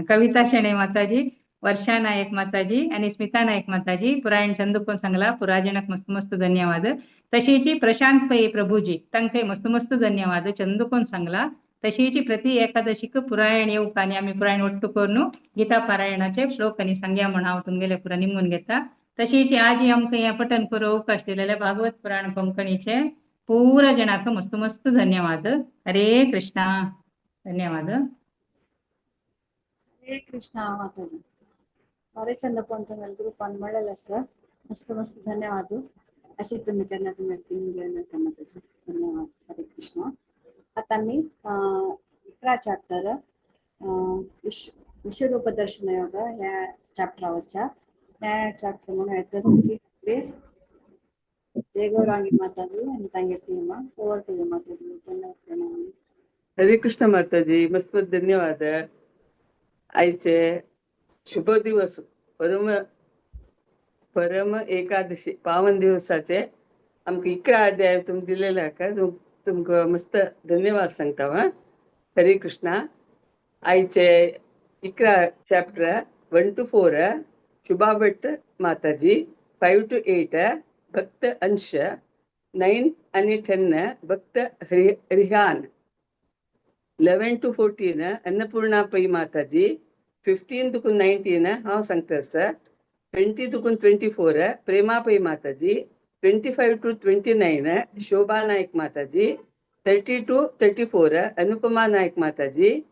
कविता शेणे माताजी, वर्षा नायक माताजी आणि स्मिता नायक माताजी पुरायण चंदू सांगला पुराजनक मस्त मस्त धन्यवाद. तशीची प्रशांत पै प्रभुजी तांकां मस्त मस्त धन्यवाद चंदुकोन सांगला. तशीची प्रति एकादशीक पुरायण येवका आनी आमी पुरायण ಒಟ್ಟು करून गीता पारायणाचे श्लोक आनी सांग्या म्हण हांव तुमगेले पुरा निमगून घेता. तशीची आजी आमकां हें पठण करूं अवकाश दिलेले भागवत पुराण कोंकणीचे पुरा जणांक मस्त मस्त धन्यवाद. हरे कृष्णा. धन्यवाद. हरे कृष्णा माताजी. बरे चंद पण ग्रुपान मळलेलं सर मस्त मस्त धन्यवाद. अशी तुम्ही त्यांना तुम्ही टीम माताजी धन्यवाद. हरे कृष्णा. आता मी 11 चॅप्टर विश्वरूप दर्शन योग ह्या चॅप्टरावरच्या ह्या चॅप्टर म्हणून येतची प्लीज जय गौरांगी माताजी आणि तांगे टीम ओवर टू माताजी. धन्यवाद प्रणाम. हरे कृष्ण माताजी मस्त मस्त धन्यवाद. आयचे शुभ दिवस परम परम एकादशी पावन दिवसाचे आमकां 11 अध्याय तुमी दिलेले आसा तुमकां मस्त धन्यवाद सांगता. हां हरे कृष्णा. आयचे 11 chapter 1 to 4 Shubha Bhat Mataji, 5 to 8 भक्त अंश, 9 आणि 10 भक्त Rihan, 11 to 14 Annapurna Pai Mataji, 15 to 19 हांव सांगता sir, 20 to 24 Prema Pai Mataji, 25 to 29 Shobha Naik Mataji, 30 to 34 Anupama Naik Mataji,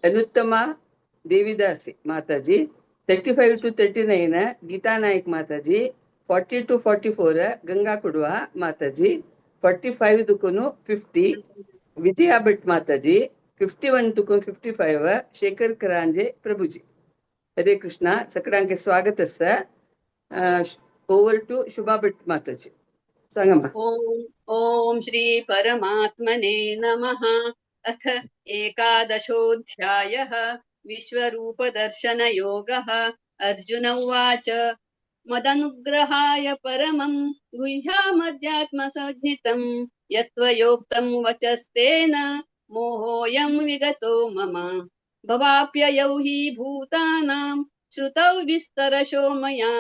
Anuttama Devidasi Mataji, 35 to 39 Geeta Naik Mataji, 40 to 44 Ganga Kudva Mataji, 45 to 50 Vijaya Bhat Mataji, 51 to 55 Shekhar Karanje Prabhuji. Hare Krishna. सगळ्यांके स्वागत आसा. Over two शुभा भट माताजी. सांगा. ओम ओम श्री परमात्मने नमः. अथ एकादशोऽध्यायः विश्वरूपदर्शनयोगः. अर्जुन उवाच मदनुग्रहाय परमं गुह्यामध्यात्मसंज्ञितं यत्त्वयोक्तं वचस्तेन मोहोऽयं विगतो मम. भवाप्ययौ हि भूतानां श्रुतौ विस्तरशो मया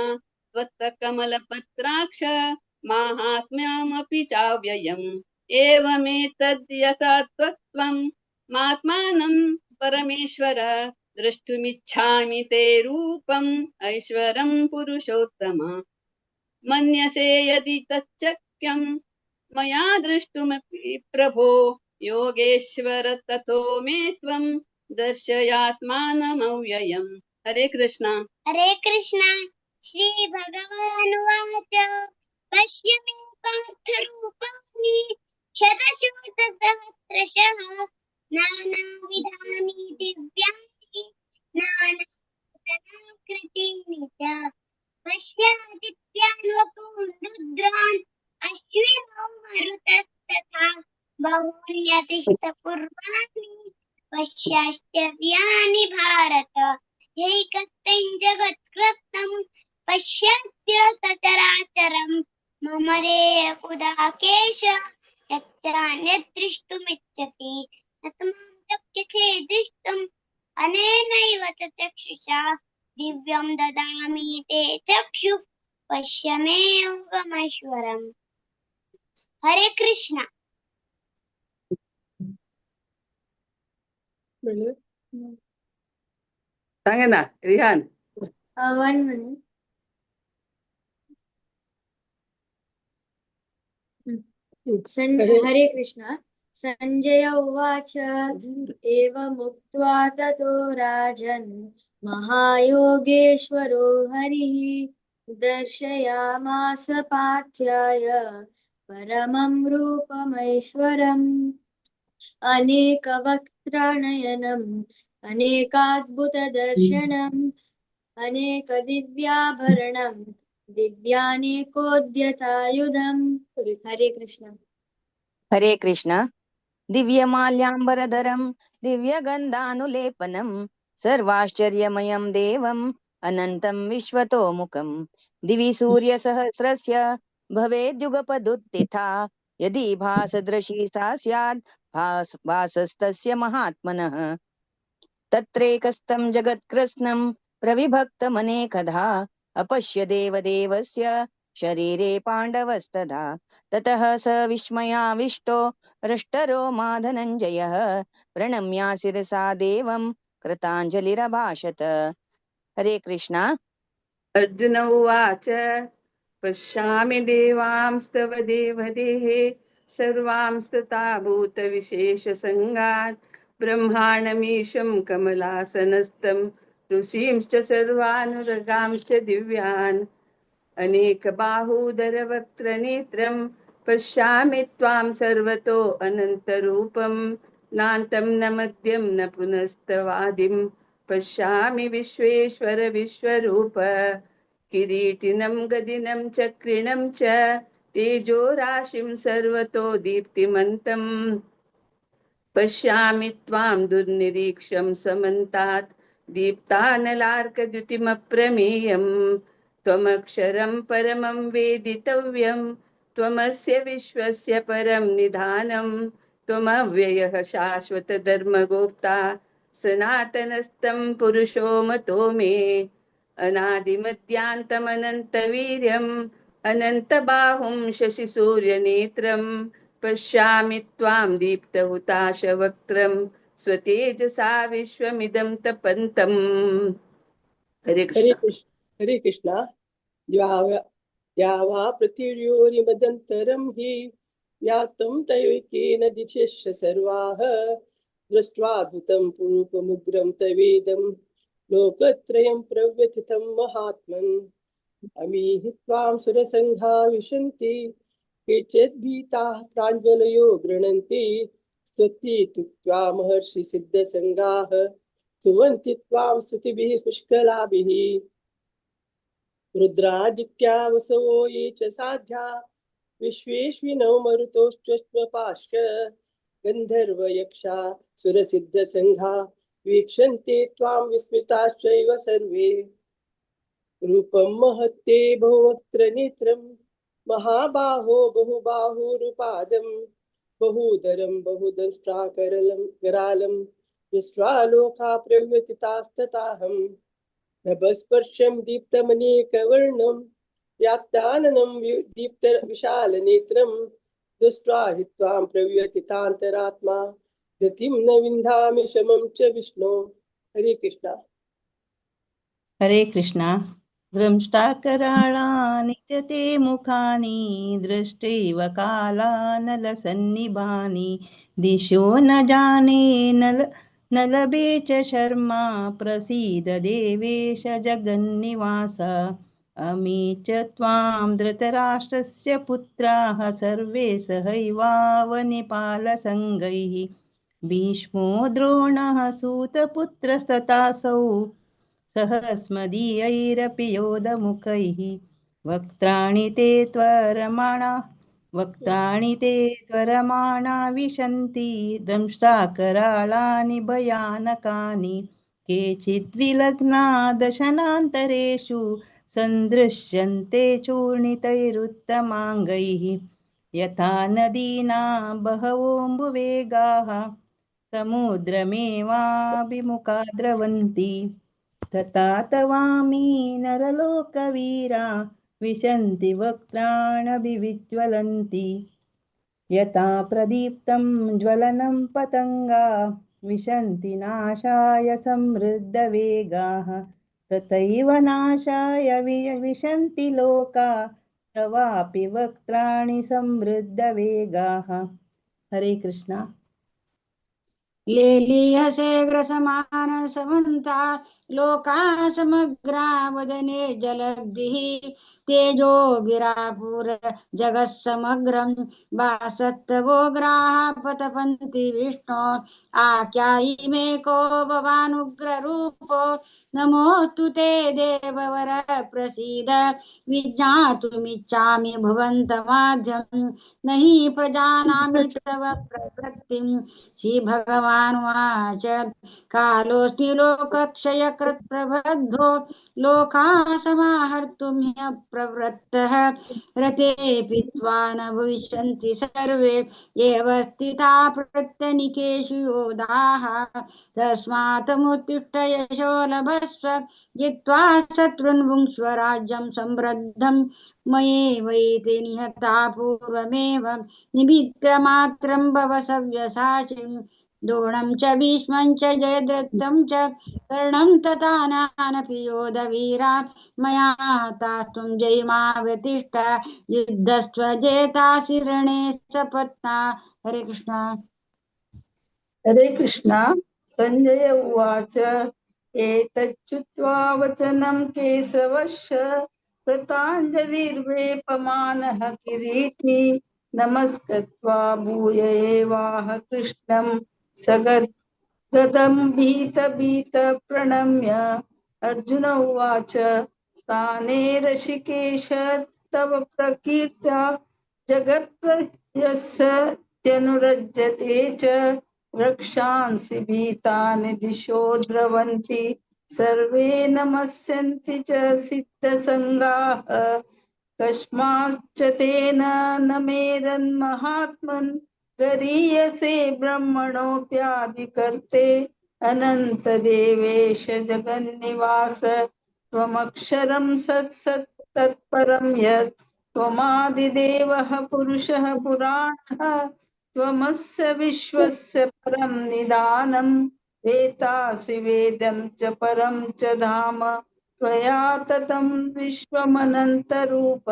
त्वत्तकमलपत्राक्ष माहात्म्यमपि चाव्ययम्. एवमेतद्यथा त्वत्त्वं मात्मानं परमेश्वर द्रष्टुमिच्छामि ते रूपम् ऐश्वरं पुरुषोत्तम. मन्यसे यदि तच्चक्यं मया द्रष्टुमपि प्रभो योगेश्वर ततो मे त्वं दर्शयात्मानमव्ययम्. हरे कृष्णा. हरे कृष्णा. श्री भगवानुवाच पश्य मे पार्थरूपाणि शतशोतसहस्रशः नानाविधानि दिव्यानि नानाकृतीनि च. पश्यादित्यान् वपून् रुद्रान् अश्विनौ मरुतस्तथा बहून्यतिष्ठपूर्वाणि पश्याश्चर्याणि भारत. ह्यैकस्तं जगत्कृत्स्नं पश्यन्त्य सचराचरं मम देह उदाकेश यच्चान्यद् द्रष्टुमिच्छसि न मां शक्यसे द्रष्टुम् अनेनैव च चक्षुषा दिव्यं ददामि ते चक्षुः पश्य मे योगमैश्वरम्. हरे कृष्णा. सांगा ना रिहान. 1 minute. हरे कृष्णा. संजय उवाच एवमुक्त्वा ततो राजन् महायोगेश्वरो हरिः दर्शयामास पार्थाय परमं रूपमैश्वरम्. अनेकवक्त्राणयनम् अनेकाद्भुतदर्शनम् अनेकदिव्याभरणं दिव्यानेकोद्यतायुधम्. हरे कृष्ण. हरे कृष्ण. दिव्यमाल्याम्बरधरं दिव्यगन्धानुलेपनं सर्वाश्चर्यमयं देवम् अनन्तं विश्वतोमुखं. दिवि सूर्यसहस्रस्य भवेद्युगपदुत्थिता यदि भासदृशी सा स्यात् भासस्तस्य महात्मनः. तत्रैकस्तं जगत्कृत्स्नं प्रविभक्तमनेकधा अपश्य देवदेवस्य शरीरे पाण्डवस्तदा। ततः स विस्मयाविष्टो हृष्टरो मा धनञ्जयः प्रणम्या शिरसा देवं कृताञ्जलिरभाषत। हरे कृष्णा। अर्जुन उवाच, पश्यामि देवांस्तव देवदेहे सर्वांस्तथा भूतविशेषसङ्गान् ब्रह्माणमीशं कमलासनस्थं ऋषींश्च सर्वानुरगांश्च दिव्यान् अनेकबाहूदरवक्त्रनेत्रं पश्यामि त्वां सर्वतो अनन्तरूपं नान्तं न मध्यं न पुनस्तवादिं पश्यामि विश्वेश्वर विश्वरूप। किरीटिनं गदिनं चक्रिणं च तेजोराशिं सर्वतो दीप्तिमन्तम् पश्यामि त्वां दुर्निरीक्षं समन्तात् दीप्तानलार्कद्युतिमप्रमेयम् त्वमक्षरं परमं वेदितव्यं त्वमस्य विश्वस्य परं निधानं त्वमव्ययः शाश्वतधर्मगोप्ता सनातनस्तं पुरुषो मतो मे। अनादिमध्यान्तमनन्तवीर्यम् अनन्तबाहुं शशिसूर्यनेत्रं पश्यामि त्वां दीप्तहुताशवक्त्रं स्वतेजसा विश्वमिदं तपन्तम्। हरे हरे कृष्ण। कृष्ण। हरे कृष्ण। द्यावा पृथिव्योरिमदन्तरं हि व्याप्तं तयैकेन दिशश्च सर्वाः दृष्ट्वाद्भुतं रूपमुग्रं तवेदं लोकत्रयं प्रव्यथितं महात्मन्। अमीहि त्वां सुरसङ्घा विशन्ति केचिद्भीताः प्राञ्जलयो गृह्णन्ति स्तुति त्वा महर्षि सिद्धसङ्घाः स्तुवन्ति त्वां स्तुतिभिः पुष्कलाभिः। रुद्रादित्या वसवो ये च साध्या विश्वेश्विनौ मरुतोश्चष्मपाश्च गन्धर्वयक्षा सुरसिद्धसङ्घा वीक्षन्ते त्वां विस्मिताश्चैव सर्वे। रूपं महत्ते बहुवक्त्र नेत्रं महाबाहो बहुबाहुरुपादं बहूदरं बहुदंष्ट्राकरलं करालं दृष्ट्वा लोका प्रव्यथितास्तताहं। नभस्पर्शं दीप्तमनेकवर्णं व्याप्ताननं दीप्तविशालनेत्रं दृष्ट्वा हि त्वां प्रव्यथितान्तरात्मा धृतिं न विन्दामि शमं च विष्णो। हरे कृष्णा। हरे कृष्णा। द्रष्टाकराळानि च ते मुखानि दृष्ट्वैव कालानलसन्निभानि दिशो न जाने न लभे च शर्मा प्रसीद देवेश जगन्निवास। अमी च त्वां धृतराष्ट्रस्य पुत्राः सर्वे सहैवावनिपालसङ्गैः भीष्मो द्रोणः सूतपुत्रस्तथासौ सहस्मदीयैरपि योधमुखैः। वक्त्राणि ते त्वरमाणा विशन्ति दंष्ट्राकराळानि भयानकानि केचिद्विलग्ना दशनान्तरेषु सन्दृश्यन्ते चूर्णितैरुत्तमाङ्गैः। यथा नदीनां बहवोऽम्बुवेगाः समुद्रमेवाभिमुखा द्रवन्ति तथा तवामि नरलोकवीरा विशन्ति वक्त्राणभिविज्वलन्ति। यथा प्रदीप्तं ज्वलनं पतङ्गा विशन्ति नाशाय समृद्धवेगाः तथैव नाशाय विशन्ति लोका तवापि वक्त्राणि समृद्धवेगाः। हरे कृष्णा। लेलीयसे ग्रसमानसमन्ता लोका समग्रा वदने जलब्धिः तेजो विरापुर जगत्समग्रं वासत्तवोग्राः पतपन्ति विष्णो। आख्यायि मे को भवानुग्ररूपो नमोऽस्तु ते देववर प्रसीद। विज्ञातुमिच्छामि भवन्तमाद्यं न हि प्रजानामि तव प्रवृत्तिं। श्रीभगवान् श्रीभगवानुवाच कालोऽस्मि लोकक्षयकृत् प्रबद्धो लोकाः समाहर्तुं ह्यः प्रवृत्तः रतेऽपि त्वा न भविष्यन्ति सर्वे एव स्थिता प्रत्यनिकेषु योधाः तस्मात् मुत्तिष्ठ यशो लभस्व जित्वा शत्रून् भुङ्क्ष्व राज्यं समृद्धं मयैवैते निहता पूर्वमेव निमित्तमात्रं भव सव्यसाचिं द्रोणं च भीष्मं च जयद्रथं च कर्णं तथा नानपि योधवीरा मया हतास्त्वं जयमावतिष्ठ युद्धस्व जेतासि रणे सपत्ना। हरे कृष्णा। हरे कृष्णा। संजय उवाच एतच्छ्रुत्वा वचनं केशवस्य कृताञ्जलिर्वेपमानः किरीटी नमस्कृत्वा भूय एवाह कृष्णं सगद्गदं भीत भीत प्रणम्य। अर्जुन उवाच स्थाने ऋषिकेश तव प्रकीर्त्या जगत्प्रयस्यत्यनुरज्यते च वृक्षांसि भीतानि दिशो द्रवन्ति सर्वे नमस्यन्ति च सिद्धसङ्गाः कस्माच्च तेन न मेरन्महात्मन् गरीयसे ब्रह्मणोऽप्यादिकर्ते अनन्तदेवेश जगन्निवास त्वमक्षरं सत्सत् तत्परं यत् त्वमादिदेवः पुरुषः पुराणः त्वमस्य विश्वस्य परं निदानं वेतासि वेदं च परं च धाम त्वया ततं विश्वमनन्तरूप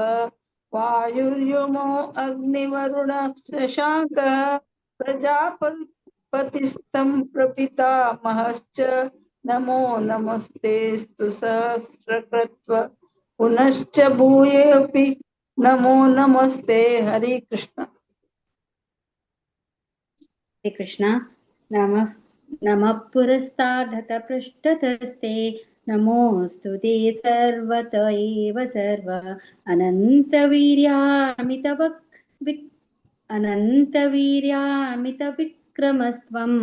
वायुर्यमो अग्निवरुणः शशाङ्कः प्रजापतिस्तं प्रपितामहश्च नमो नमस्तेऽस्तु सहस्रकृत्व पुनश्च भूयोऽपि नमो नमस्ते। हरे कृष्ण। हरे कृष्ण। नमः नमः पुरस्तादत पृष्ठतस्ते नमोऽस्तु ते सर्वत एव सर्व अनन्तवीर्यामितविक्रमस्त्वं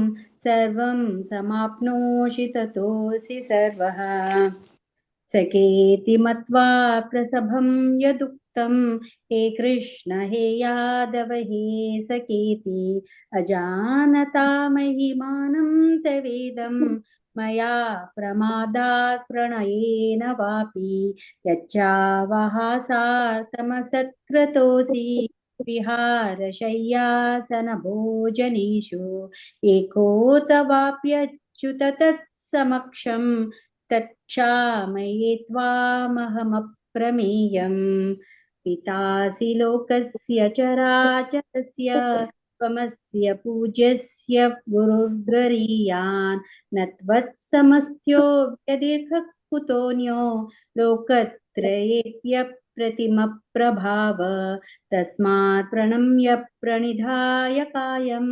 सर्वं समाप्नोषि ततोऽसि सर्वः। सखेति मत्वा प्रसभं यदुक्तं हे कृष्ण हे यादव हे सखेति अजानता महिमानं तवेदं मया प्रमादात् प्रणयेन वापि यच्चावहासार्थमसत्क्रतोऽसि विहारशय्यासनभोजनेषु एको तवाप्यच्युत तत्समक्षं तत्क्षामये त्वामहमप्रमेयम्। पितासि लोकस्य चराचरस्य त्वमस्य पूज्यस्य गुरुर्गरीयान् न त्वत्समस्त्यो व्यधिकः कुतोऽन्यो लोकत्रयेऽप्यप्रतिमप्रभाव तस्मात् प्रणम्य प्रणिधाय कायं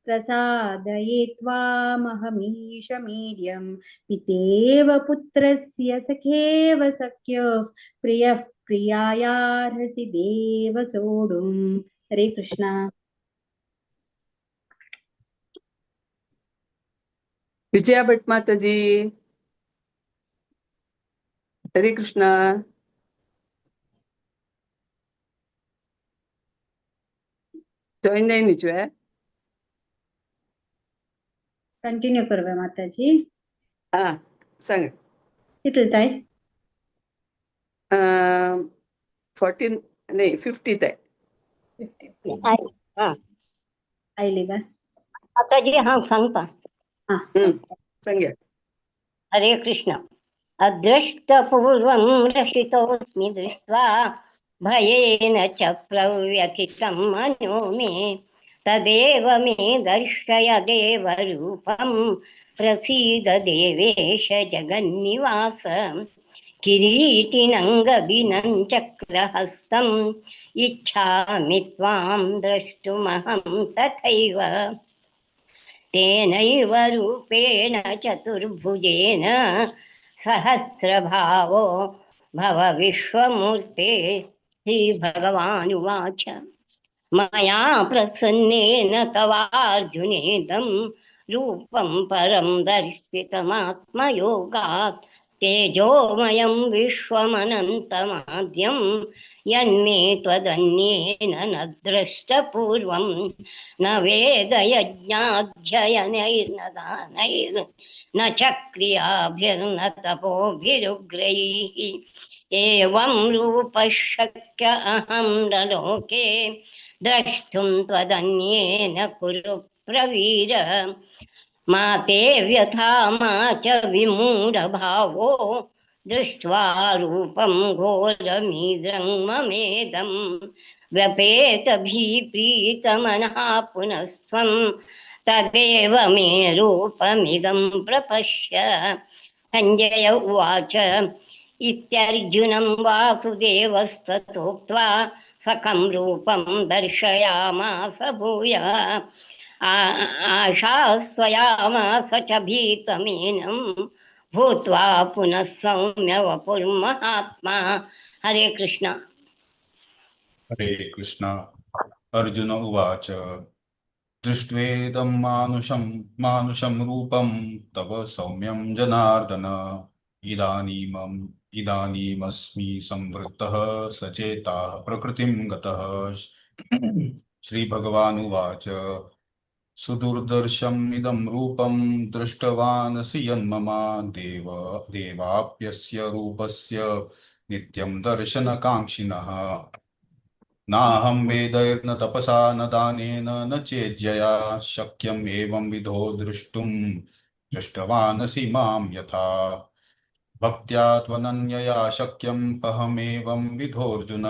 प्रसादये त्वामहमीशमीड्यं पितेव पुत्रस्य सखेव सख्योः प्रियः प्रियायार्हसि देव सोढुम्। हरे कृष्णा। विजया भट्ट माताजी। हरे कृष्णा। जॉइन नाही निचू है। कंटिन्यू करूया माताजी। हा सांग। कितले ताई? 14 नाही 50 ताई। 50 आयली का? माताजी हांव सांगता। सांगा। हरे कृष्ण। अदृष्टपूर्वं रक्षितोऽस्मि दृष्ट्वा भयेन च प्रव्यथितं मनो मे तदेव मे दर्शय देवरूपं प्रसीद देवेश जगन्निवास किरीटिनं गदिनं चक्रहस्तम् इच्छामि त्वां द्रष्टुमहं तथैव तेनैव रूपेण चतुर्भुजेन सहस्रभावो भव विश्वमूर्ते। श्रीभगवानुवाच मया प्रसन्नेन तवार्जुनेदं रूपं परं दर्शितमात्मयोगात् तेजोमयं विश्वमनन्तमाद्यं यन्मे त्वदन्येन न दृष्टपूर्वं न वेदयज्ञाध्ययनैर्न दानैर्न च क्रियाभिर्न तपोभिरुग्रैः एवं रूपः शक्य अहं न लोके द्रष्टुं त्वदन्येन कुरु प्रवीर। मा ते व्यथा मा च विमूढभावो दृष्ट्वा रूपं घोरमीद्रं ममेदं व्यपेतभीप्रीतमनः पुनस्त्वं तदेव मे रूपमिदं प्रपश्य। सञ्जय उवाच इत्यर्जुनं वासुदेवस्ततोक्त्वा सखं रूपं दर्शयामास भूयः आशास्वयामास च भीतमेनं भूत्वा पुनः सौम्य वपुर्महात्मा। हरे कृष्ण। हरे कृष्ण। अर्जुन उवाच दृष्ट्वेदं मानुषं मानुषं रूपं तव सौम्यं जनार्दन इदानीमस्मि संवृत्तः सचेताः प्रकृतिं गतः। श्रीभगवानुवाच सुदुर्दर्शम् इदं रूपं दृष्टवानसि यन्मम देव देवाप्यस्य रूपस्य नित्यं दर्शनकाङ्क्षिणः। नाहं वेदैर्न तपसा न दानेन न चेज्यया शक्यम् एवं विधो द्रष्टुं दृष्टवानसि मां यथा। भक्त्या त्वनन्यया शक्यम् अहमेवं विधोऽर्जुन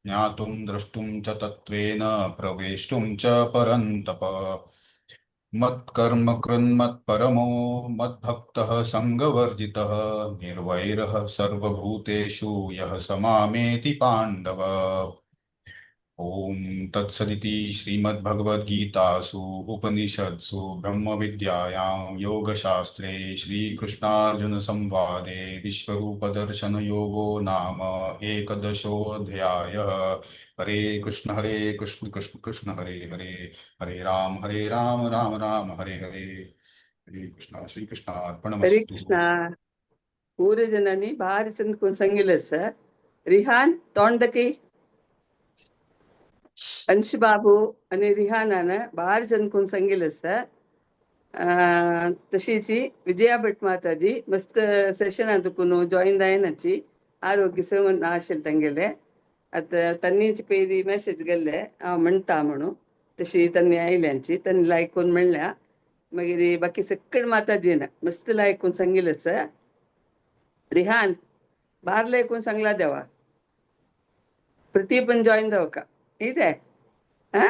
ज्ञातुं द्रष्टुं च तत्त्वेन प्रवेष्टुं च परन्तप। मत्कर्म कृन्मत्परमो मद्भक्तः सङ्गवर्जितः निर्वैरः सर्वभूतेषु यः समामेति पाण्डव। ॐ तत्सदिति श्रीमद्भगवद्गीतासु उपनिषत्सु ब्रह्मविद्यायां योगशास्त्रे श्रीकृष्णार्जुनसंवादे विश्वरूपदर्शनयोगो नाम एकदशोऽध्यायः। हरे कृष्ण कृष्ण कृष्ण हरे हरे, हरे राम राम राम हरे हरे। हरे कृष्ण श्रीकृष्णार्पणमस्तु। हरे कृष्ण। पूरे जनांनी भारी चंद कोण सांगितलं सर। रिहान तोंडके, अंश बाबू आणि रिहानान भारी चंद कोण सांगितलं सर। तशीची विजया भट माताजी मस्त सेशन तुकून जॉईन जायनाची आरोग्य सेवन आशेल तांगेले आतां तन्नीची पयली मॅसेज गेल्ले हांव म्हणटा म्हणून तशी तन्नी आयल्यांची तन्नी लायक करून म्हणल्या। मागीर बाकी सगळे माताजीन मस्त लायक करून सांगितलं सर। रिहान बाहेर लायक करून सांगला देवा प्रती पण जॉईन जाऊ का इथे हा।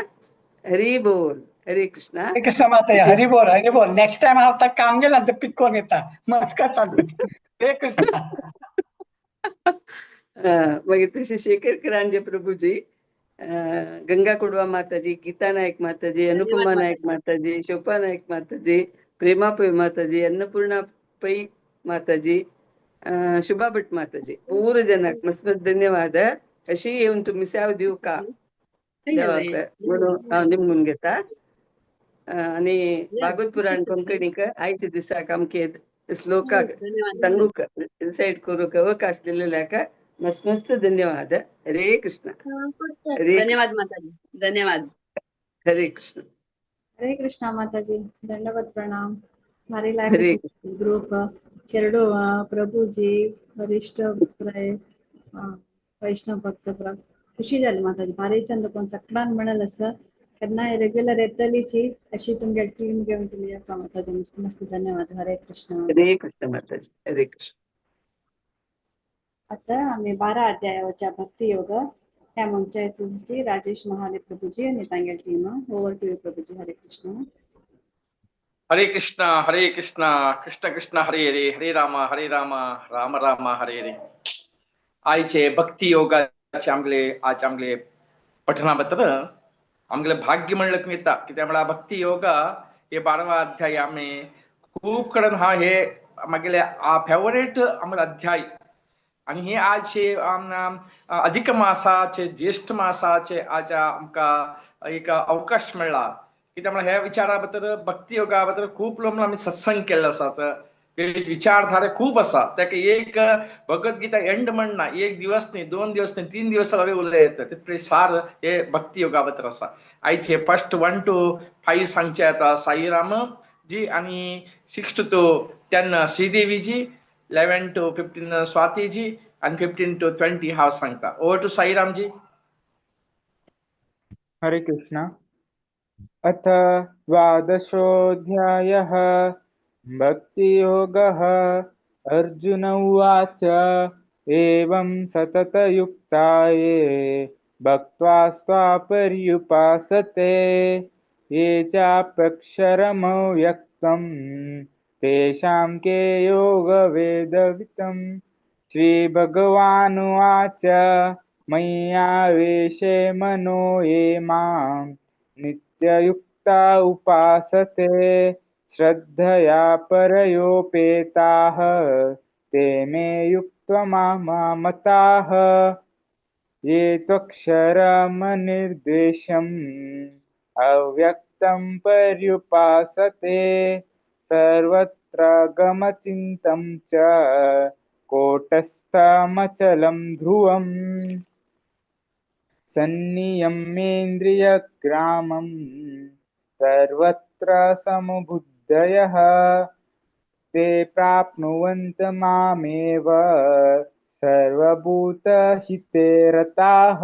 हरी बोल। हरे कृष्णा। हरे कृष्ण माता। हरी बोल हरी बोल। नेक्स्ट टाइम हांव ताका काम गेला तर पिक कोण येता मस्त करता। हरे कृष्ण। मागीर तशे शेखर करांजे प्रभूजी, गंगा कोडवा माताजी, गीता नायक माताजी, अनुपमा नायक माताजी, शोभा नायक माताजी, प्रेमा पै माताजी, अन्नपूर्णा पै माताजी, शुभा भट माताजी, पूर जनाक मस्त मस्त धन्यवाद। अशी येवन तुमी सेव दिवका देवाक म्हणून हांव निमगून घेता। आनी भागवत पुराण कोंकणीक आयच्या दिसाक आमके श्लोकाक सांगूक रिसायट करूंक अवकाश दिलेल्याक मस्त मस्त धन्यवाद। हरे कृष्ण। हरे धन्यवाद माताजी। धन्यवाद। हरे कृष्ण। हरे कृष्णा माताजी। दंडवत प्रणाम। भारी हरे लायक ग्रुप चेरडोवा प्रभूजी वरिष्ठ वैष्णव भक्त खुशी जाली माताजी। भारी चंद कोण सगळ्यान म्हणल असं केन्ना रेग्युलर येतलीची अशी तुमगे टीम घेवन तुमी येता माताजी। मस्त मस्त धन्यवाद। हरे कृष्ण। हरे कृष्ण माताजी। हरे कृष्ण। आता आम्ही 12 अध्यायाच्या भक्ती योग ह्या मंचाची राजेश महाले प्रभूजी आणि तांगेल team. Over to you Prabhuji. Hare Krishna. Hare Krishna Hare Krishna Krishna Krishna Hare Hare, Hare Rama Rama Rama Hare Hare. आयचे भक्ती योगाचे आमगेले आज आमगेले पठना बद्दल आमगेले भाग्य म्हणलं येता कित्याक म्हळ्यार भक्ती योग हे 12वा अध्याय आमी खूब कडेन हा हे मागेले फेवरेट आमगेले अध्याय। आनी हे आज अधिक मासाचे ज्येष्ठ मासाचे आज आमकां एक अवकाश मेळ्ळा कित्याक म्हळ्यार ह्या विचारा बद्दल, भक्ती योगा बद्दल खूब लोक आमी सत्संग केल्ले आसात. विचारधारे खूब आसा. ताका एक भगवद्गीता एंड म्हणना, एक दिवस न्ही, 2 दिवस न्ही, 3 दिवस हांवें उलयता तितले सार हे भक्ती योगा बद्दल आसा. आयचे फर्स्ट 1 to 5 सांगचे येता साईराम जी आनी 6 to 10 Sridevi ji, 11 to 15 Swati ji आनी 15 to 20 हांव सांगता. Over to Sairam ji. Hare Krishna. अथ द्वादशोऽध्यायः भक्तियोगः. अर्जुन उवाच, एवं सततयुक्ताये भक्त्वा स्त्वा पर्युपासते, ये चाप्यक्षरमव्यक्तं तेषां के योगवेदविदम्. श्रीभगवानुवाच, मय्यावेशे मनो ये मां नित्ययुक्ता उपासते, श्रद्धया परयोपेताः ते मे युक्त्वमामताः. ये त्वक्षरमनिर्देशम् अव्यक्तं पर्युपासते, सर्वत्र गमचिन्तं च कोटस्थमचलं ध्रुवम्. सन्नियम्येन्द्रियग्रामं सर्वत्र समुबुद्धयः, ते प्राप्नुवन्त मामेव सर्वभूतहिते रताः.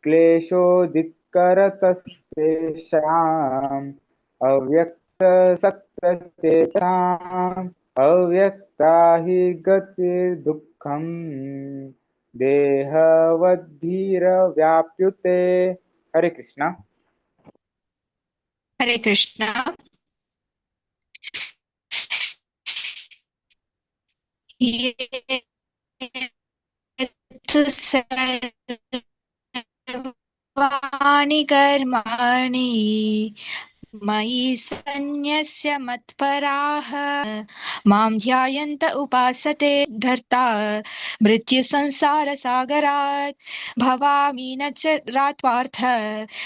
क्लेशोदिक्करतस्तेषाम् अव्यक्तसक्तचेताम् अव्यक्ता हि गतिर्दुःखं देहवद्भिरव्याप्युते. हरे कृष्णा. हरे कृष्णा. ये तु सर्वाणि कर्माणि मयि सन्न्यस्य मत्पराः मां ध्यायन्त उपासते धर्ता मृत्युसंसारसागरात् भवामि न च रात्वार्थ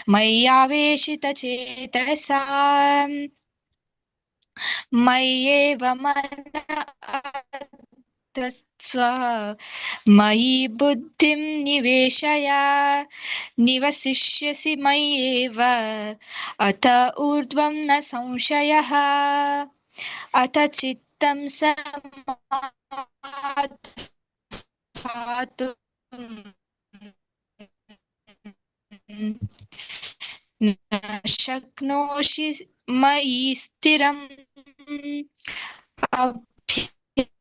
मय्यावेशितचेतसा. मय्येव मन तत्स्व मयि बुद्धिं निवेशय निवसिष्यसि मय्येव अत ऊर्ध्वं न संशयः. अथ चित्तं समाधातुं न शक्नोषि मयि स्थिरम् अभ्यासयोगेन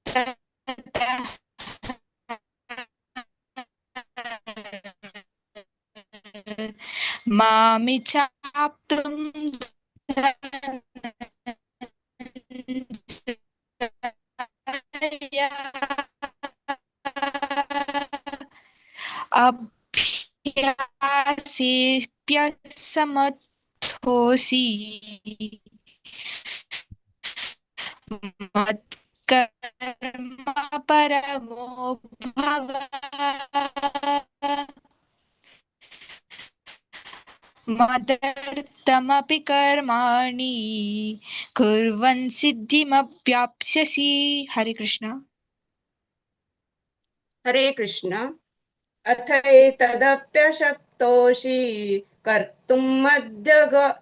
ततः मामि चाप्तुं धनञ्जय अभ्यासेऽप्यसमर्थोऽसि मत्कर्म परमो भव. मदर्थमपि कर्माणि कुर्वन् सिद्धिमप्याप्स्यसि. हरे कृष्णा. हरे कृष्ण. अथ एतदप्यशक्तोषि कर्तुं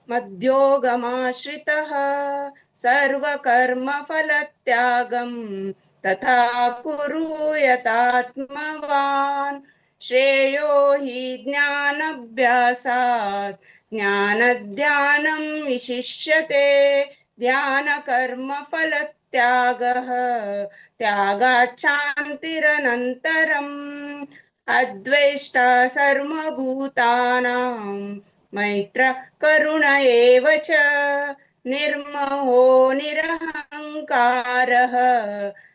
मद्योगमाश्रितः सर्वकर्मफलत्यागं तथा कुरु यतात्मवान्. श्रेयो हि ज्ञानाभ्यासात् ज्ञानध्यानं विशिष्यते, ध्यानकर्मफलत्यागः त्यागात् शान्तिरनन्तरम्. अद्वेष्टा सर्वभूतानां मैत्र करुण एव च, निर्मोहो निरहंकारः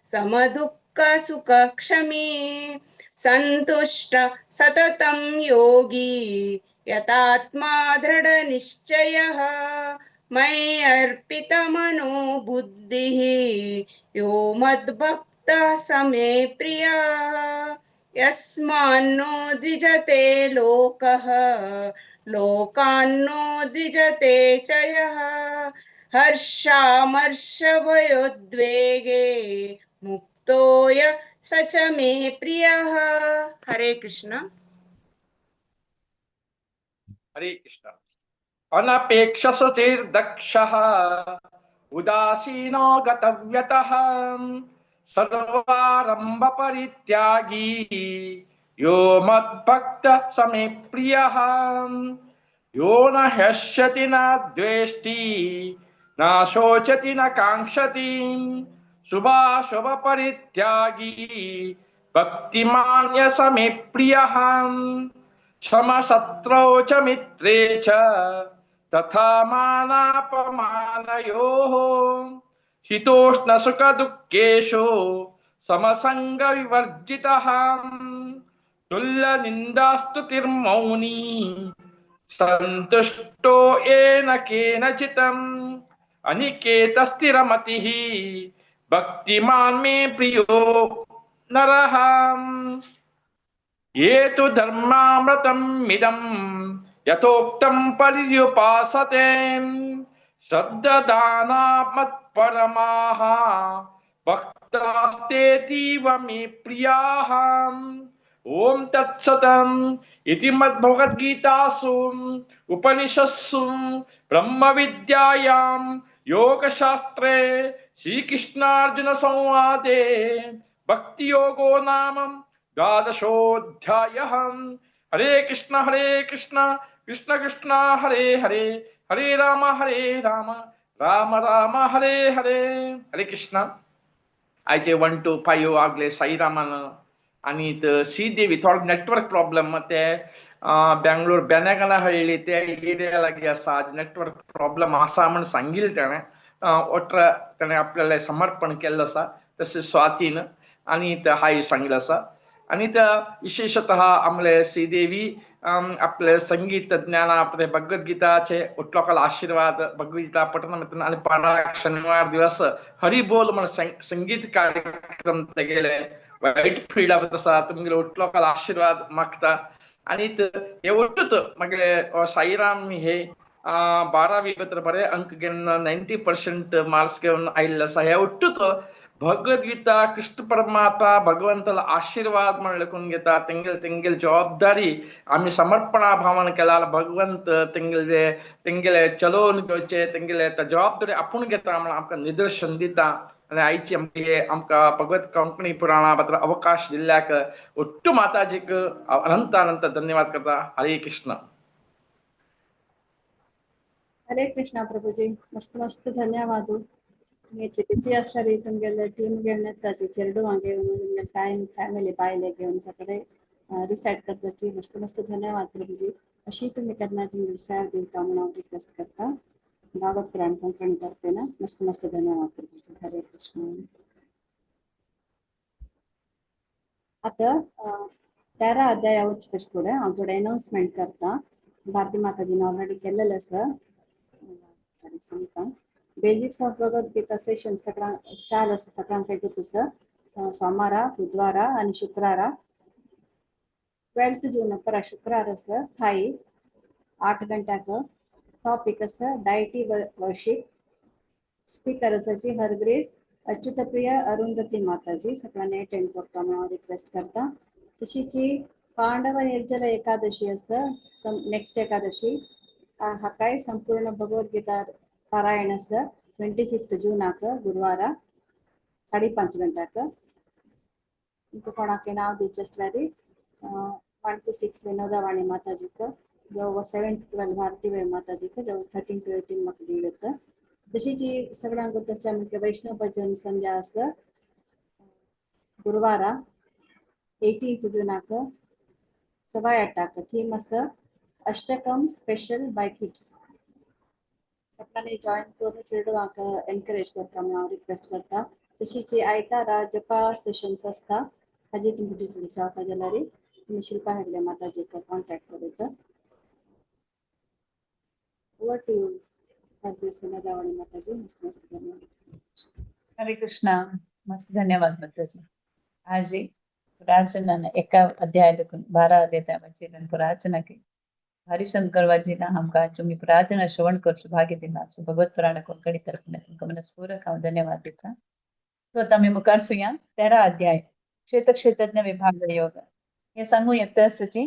समदुःखसुखक्षमी, सन्तुष्ट सततं योगी यतात्मा दृढनिश्चयः. मयि अर्पितमनो बुद्धिः यो मद्भक्तः स मे प्रियः. यस्मान्नो द्विजते लोकः लोकान्नो द्विजते च यः। हर्षामर्षभयोद्वेगे मुक्तो य स च मे प्रियः। हरे कृष्ण। हरे कृष्ण। अनपेक्ष शुचिर्दक्षः उदासीनो गतव्यतः सर्वारंभ परित्यागी यो मद्भक्त समे प्रियः। यो न ह्यस्यति न द्वेष्टि न शोचति न कांक्षति शुभाशुभ परित्यागी भक्तिमान्य समे प्रियः। समशत्रौ च मित्रे च तथा मानापमानयोः शीतोष्णसुखदुःखेषु समसङ्गविवर्जितः। तुल्यनिन्दास्तुतिर्मौनी सन्तुष्टो येन केनचितम् अनिकेतस्थिरमतिः भक्तिमान् मे प्रियो नरः। ये तु धर्मामृतम् इदं यथोक्तं पर्युपासते श्रद्ददाना मत्परमाः भक्तास्तेतीव मे प्रियाः। ओम तत्सतम् इति मद्भगवद्गीतासु उपनिषत्सु ब्रह्मविद्यायां योगशास्त्रे श्रीकृष्णार्जुन संवादे भक्तियोगो नाम द्वादशोऽध्यायः। हरे कृष्ण कृष्ण कृष्ण हरे हरे, हरे राम राम राम हरे हरे। हरे कृष्ण। आयचे 1 to 5 आगले साईरामान आनी श्रीदेवी थोडो नेटवर्क प्रॉब्लम ते बेंगलोर बेनेगनहಳ್ಳಿ ते एरिया लागी आसा, नेटवर्क प्रॉब्लम आसा म्हण सांगिल्लें ताणें. ओट्रा ताणें आपल्याला समर्पण केल्लें आसा, तशें स्वातीन आनी हाय सांगिल्लें आसा. आनी विशेषतः आमले श्रीदेवी आपले संगीत ज्ञान आपले भगवद्गीताचे लोकांना आशीर्वाद भगवद्गीता पठन आनी पाराक शनिवार दिवस हरिबोल म्हण संगीत कार्यक्रम तेगेले वायट फिल्डा आसा, तुमगेले लोकांना आशीर्वाद मागता. आनी हे ಒಟ್ಟುत मगेले साईराम हे 12वी पत्र बरे अंक घेवन 90% मार्क्स घेवन आयिल्ले आसा. हे ಒಟ್ಟುत भगवद्गीता कृष्ण परमात्मा भगवंताला आशीर्वाद म्हण लेखून घेता. तेंगेल तेंगेल जबाबदारी आमी समर्पणा भावान केला, भगवंत तेंगेले तेंगेले चलोवन घेवचे तेंगेले जबाबदारी आपूण घेता म्हण आमकां निदर्शन दिता. आनी आयची आमगे आमकां भगवत कोंकणी पुराणा पत्र अवकाश दिल्ल्याक ಒಟ್ಟು माताजीक अनंत अनंत धन्यवाद करता. हरे कृष्ण. हरे कृष्ण प्रभुजी, मस्त मस्त धन्यवाद. तुम्ही इतले बिझी असल्यार तुमगेले टीम घेवन येताची, चेरडुवां घेवन तुमगे टायम फॅमिली बायले घेवन सगळे रिसायट करताची. मस्त मस्त धन्यवाद प्रभुजी. अशी तुम्ही केन्ना तुमगे सेवा दिवता म्हणून हांव रिक्वेस्ट करता भागवत पुराण कोंकणी तर्फे ना. मस्त मस्त धन्यवाद प्रभुजी. हरे कृष्ण. आतां 13 अध्याया वचपा फुडें हांव थोडें अनाउन्समेंट करता. भारती माताजीन ऑलरेडी केल्लेलें आसा, सांगता. बेसिक्स ऑफ भगवद्गीता सेशन सगळ्यांक चालू आसा, सगळ्यांक एकूच आसा. सोमारा, बुधवारा आनी शुक्रारा. 12 जून परा शुक्रार आसा 5 8 गंट्याक. टॉपिक आसा डायटी वर्शिप. स्पीकर आसाची हरग्रेस अच्युतप्रिय अरुंधती माताजी. सगळ्यांनी अटेंड करता म्हणून हांव रिक्वेस्ट करता. तशीच पांडव निर्जला एकादशी आसा, नेक्स्ट एकादशी हाकाय संपूर्ण भगवद्गीता पारायण आसा 25 जूनाक गुरुवारा 5:30 गंट्याक. तुमकां कोणाक नांव दिवचें आसल्यार 1 to 6 Vinodavani माताजीक, जो 7 to 12 Bharati वय माताजीक, जो 13 to 18 म्हाका दिवं. तशीच सगळ्यांक गोत आसल्यार म्हणजे वैष्णव भजन संध्या आसा गुरुवारा 18 जूनाक 8:15. थीम आसा अष्टकम स्पेशल बाय किड्स. सगळ्यांनी जॉईन करून चेडवांक एनकरेज करता म्हणून हांव रिक्वेस्ट करता. तशीच आयतारा जपा सेशन्स आसता, हाजी तुमकां डिटेल्स जावपा जाल्यार तुमी शिल्पा हेगडे माताजीक कॉन्टेक्ट करूं. Over to you Vinodavani Mataji. मस्त मस्त धन्यवाद. हरे कृष्णा. मस्त धन्यवाद माताजी. आज प्रार्थना एका अध्याय देखून 12 अध्यायाची प्रार्थना केली. हरिशंकर वाजीना आमकां तुमी प्रार्थना श्रवण करचो भाग्य दिला. सो भगवत पुराण कोंकणी तरफून तुमकां मनस्पूर्वक हांव धन्यवाद दिता. सो आतां आमी मुखार सुया 13 अध्याय क्षेत्र क्षेत्रज्ञ विभाग योग हे सांगू येता आसची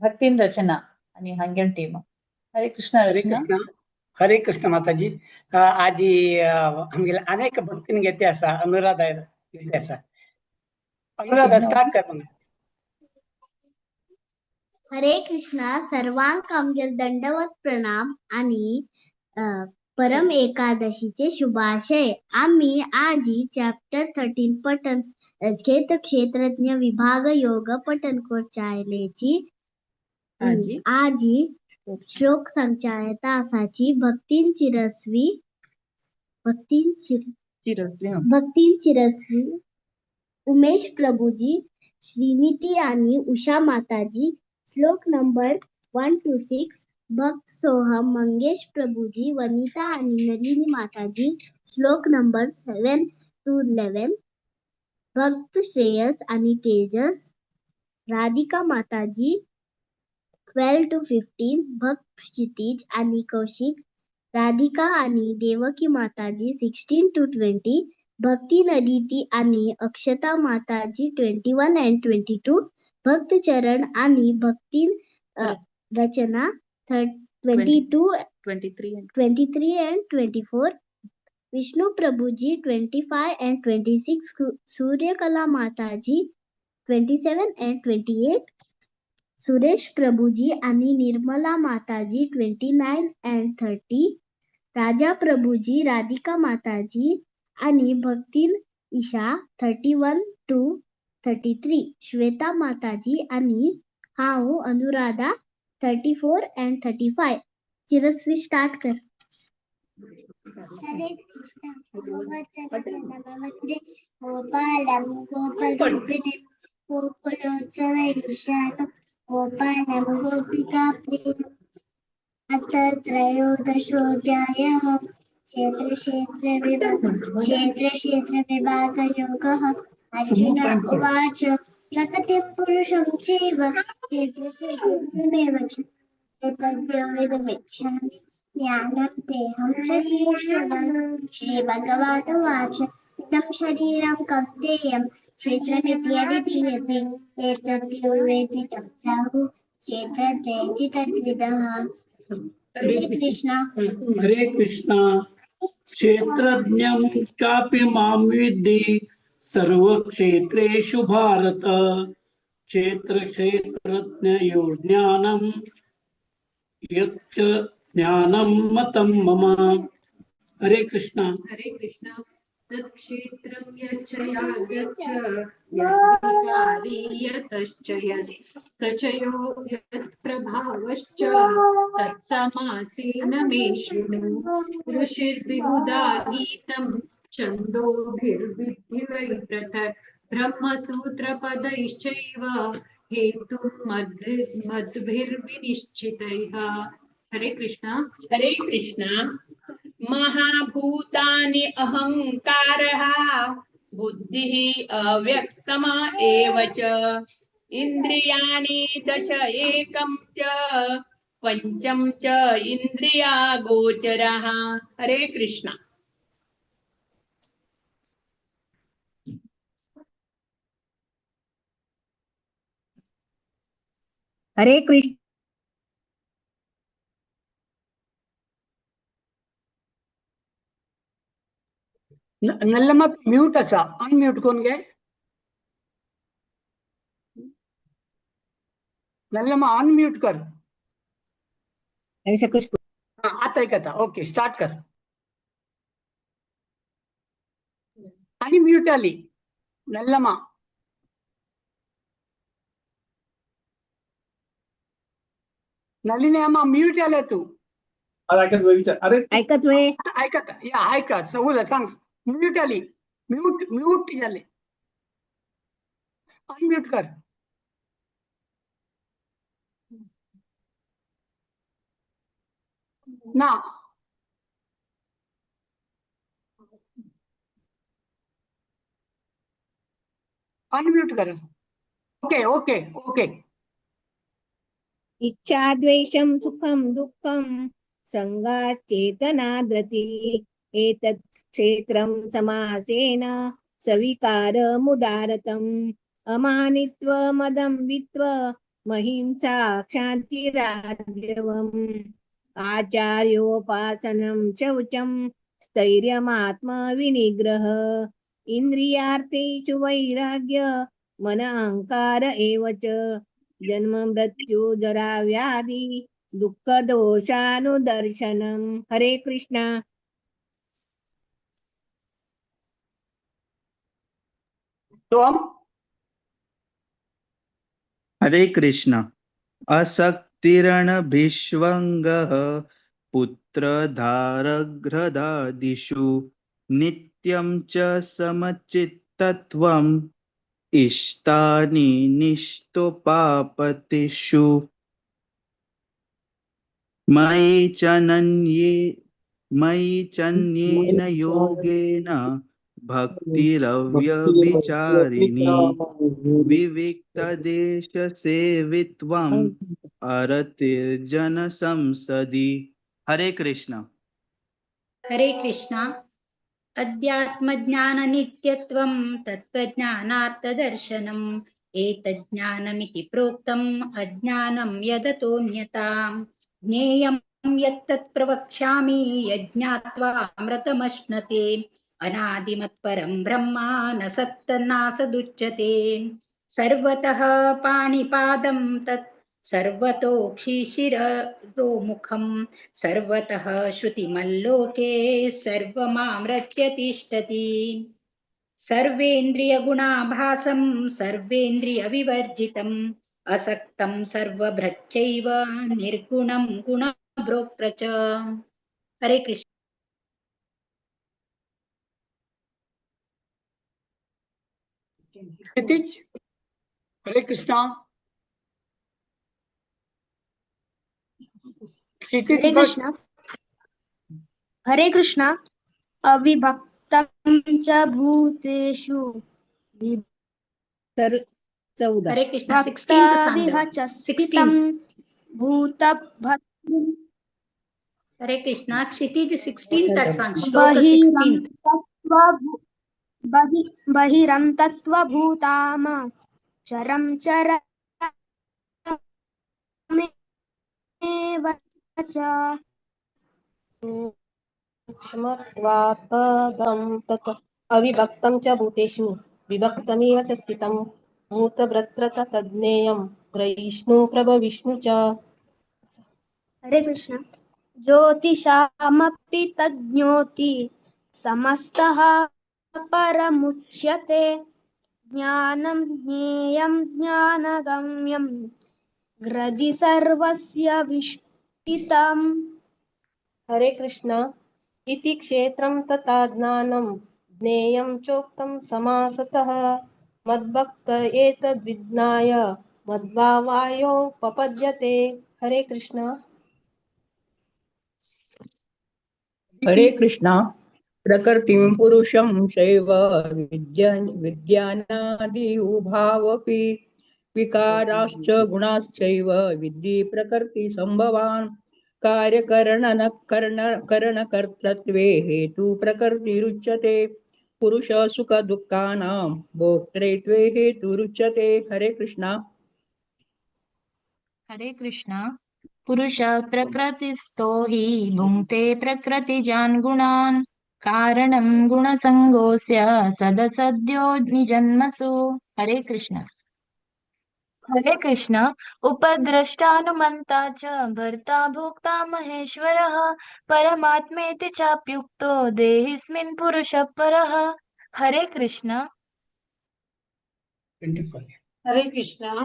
भक्तीन रचना आणि हांगेल टीम. हरे कृष्ण हरे रचना. कृष्ण हरे कृष्ण माताजी. आजी आमगेले अनेक भक्तीन घेते आसा, अनुराधा घेते आसा. अनुराधा स्टार्ट कर मग. हरे कृष्णा. सर्वांक आमगेल दंडवत प्रणाम आणि परम एकादशीचे शुभाशय. आम्ही आजी चॅप्टर 13 पठन क्षेत्र क्षेत्रज्ञ विभाग योग पठन कोरचायलेची आजी आजी श्लोक सांगच्या आसाची भक्तीन चिरस्वी भक्तीन भक्तीन चिरस्वी उमेश प्रभुजी श्रीनीती आणि उषा माताजी. श्लोक नंबर 1 to 6 भक्त सोहम मंगेश प्रभुजी वनिता आणि नलिनी माताजी. श्लोक नंबर 7 to 11 भक्त श्रेयस आणि तेजस राधिका माताजी. 12 to 15 भक्त क्षितिज आणि कौशिक राधिका आणि देवकी माताजी. 16 to 20 भक्ती नदिती आणि अक्षता माताजी. 21 and 22 भक्त चरण आणि भक्ती रचना 22 23 and 24 Vishnu Prabhuji. 25 and 26 Suryakala Mataji. 27 and 28 Suresh Prabhuji आणि निर्मला माताजी. 29 and 30 Raja Prabhuji Radhika Mataji आणि भक्तीन ईशा. 31 to 33 Shweta Mataji आणि हांव अनुराधा. 34 and 35 Chirasvi start कर. हरे कृष्ण. गोवर्धन गोपालम गोपरूपिणीं गोकुलोत्सवैशानं गोपालं गोपिका प्रियम्. अथ त्रयोदशोऽध्यायः क्षेत्र क्षेत्र क्षेत्र विभागयोगः. अर्जुन उवाच प्रकृतिं पुरुषं चैव क्षेत्र क्षेत्रमेव च एतद्यो वेदमिच्छामि ज्ञानं तेऽहं च केशव. श्रीभगवानुवाच इदं शरीरं कौन्तेय क्षेत्रमिति अभिधीयते एतद्यो वेत्ति तं प्राहुः क्षेत्रज्ञेति तद्विदः. हरे कृष्ण. हरे कृष्ण. क्षेत्रज्ञं चापि मां विद्धि सर्वक्षेत्रेषु भारत क्षेत्र क्षेत्रज्ञयोर्ज्ञानं यच्च ज्ञानं मतं मम. हरे कृष्ण. हरे कृष्ण. तत्क्षेत्रं यच्च यादच्च यद्विकारी यतश्च यत् स च यो यत्प्रभावश्च तत्समासेन मे शृणु. ऋषिर्बिहुदा गीतं छन्दोभिर्विद्धि वै पृथक् ब्रह्मसूत्रपदैश्चैव हेतुं मद्भिर्विनिश्चितैः. हरे कृष्ण. हरे कृष्ण. महाभूतानि अहंकारः बुद्धिः अव्यक्तम एव च इंद्रियाणि दश एकं च पंचम च इंद्रिया गोचरः. हरे कृष्ण. हरे कृष्ण. नल्लमा म्यूट असा अनम्यूट कोण गे. नल्लमा अनम्यूट कर. आता ऐकता. ओके स्टार्ट कर. आणि म्यूट आली नल्लमा. नलिनी अम्मा म्यूट आले तू. ऐकत विचार. अरे ऐकत वे ऐकत या ऐकत सगळं सांग. म्यूट आली म्यूट म्यूट झाले अनम्यूट कर. ना अनम्यूट कर. Okay okay okay. इच्छा द्वेषं सुखं दुःखं संगाचेतना धृति एतत् क्षेत्रं समासेन सविकारमुदारतम् अमानित्वमदम्बित्व महिंसा क्षान्तिरार्जवम् आचार्योपासनं शौचं स्थैर्यमात्मविनिग्रह इन्द्रियार्थेषु वैराग्य मन अहंकार एव च जन्म मृत्यु जरा व्याधि दुःख दोषानुदर्शनम। हरे कृष्णा। सोम। हरे कृष्ण। असक्तिरणभिष्वङ्गः पुत्रधारघ्रदादिषु नित्यं च समचित्तत्वम् इष्टानि निष्टोपापतिषु मयि चनन्ये मयि चन्येन योगेन भक्तिरव्यभिचारिणी विविक्तदेशसेवित्वम् अरतिर्जनसंसदि। हरे कृष्ण। हरे कृष्ण। अध्यात्मज्ञाननित्यत्वं तत्त्वज्ञानार्थदर्शनम् एतज्ज्ञानमिति प्रोक्तम् अज्ञानं यदतोऽन्यताम् ज्ञेयं यत्तत् प्रवक्ष्यामि यज्ञात्वा अमृतमश्नते अनादिमत्परं ब्रह्म न सत्तन्नासदुच्यते सर्वतः पाणिपादं तत् सर्वतोक्षिशिरोमुखं सर्वतः श्रुतिमल्लोके सर्वमामृत्य तिष्ठति सर्वेन्द्रियगुणाभासं सर्वेन्द्रियविवर्जितम् असक्तं सर्वभृच्चैव निर्गुणं गुणभोक्तृ च। हरे कृष्ण। क्षितिज। हरे कृष्णा। क्षितिज हरे कृष्ण। हरे कृष्ण। अविभक्तं च भूतेषु तर 14। हरे कृष्ण। 16th भक्ताविह सांग। च स्थितं 16th। भूतभर्तृ हरे कृष्ण। क्षितिज 16th सांग। श्लोक 16th। बहिरन्तत्वभूताम चरं चरमेव च सूक्ष्मत्वात्तदं तत् अविभक्तं च भूतेषु विभक्तमिव च स्थितं भूतभर्तृ तज्ज्ञेयं ग्रहीष्णु प्रभविष्णु च। हरे कृष्ण। ज्योतिषामपि तज्ज्ञोति समस्तः परमुच्यते ज्ञानं ज्ञेयं ज्ञानगम्यं हृदि सर्वस्य विष्ठितम्। हरे कृष्ण। इति क्षेत्रं तथा ज्ञानं ज्ञेयं चोक्तं समासतः मद्भक्त एतद्विज्ञाय मद्भावायोपपद्यते। हरे कृष्ण। हरे कृष्ण। प्रकृतिं पुरुषं चैव विद्यानादि उभावपि विकाराश्च गुणाश्चैव विद्धि प्रकृति संभवान् कार्यकरणन कर्ण करणकर्तृत्वे हेतु प्रकृतिरुच्यते पुरुष सुख दुःखानां भोक्तृत्वे हेतुरुच्यते। हरे कृष्णा। हरे कृष्णा। पुरुष प्रकृतिस्थो हि भुङ्क्ते प्रकृतिजान् गुणान् कारणं गुणसङ्गोऽस्य सदसद्यो निजन्मसु। हरे कृष्ण। हरे कृष्ण। उपद्रष्टानुमन्ता च भर्ता भोक्ता महेश्वरः परमात्मेति चाप्युक्तो देहिस्मिन् पुरुषः परः। हरे कृष्ण। 24। हरे कृष्ण।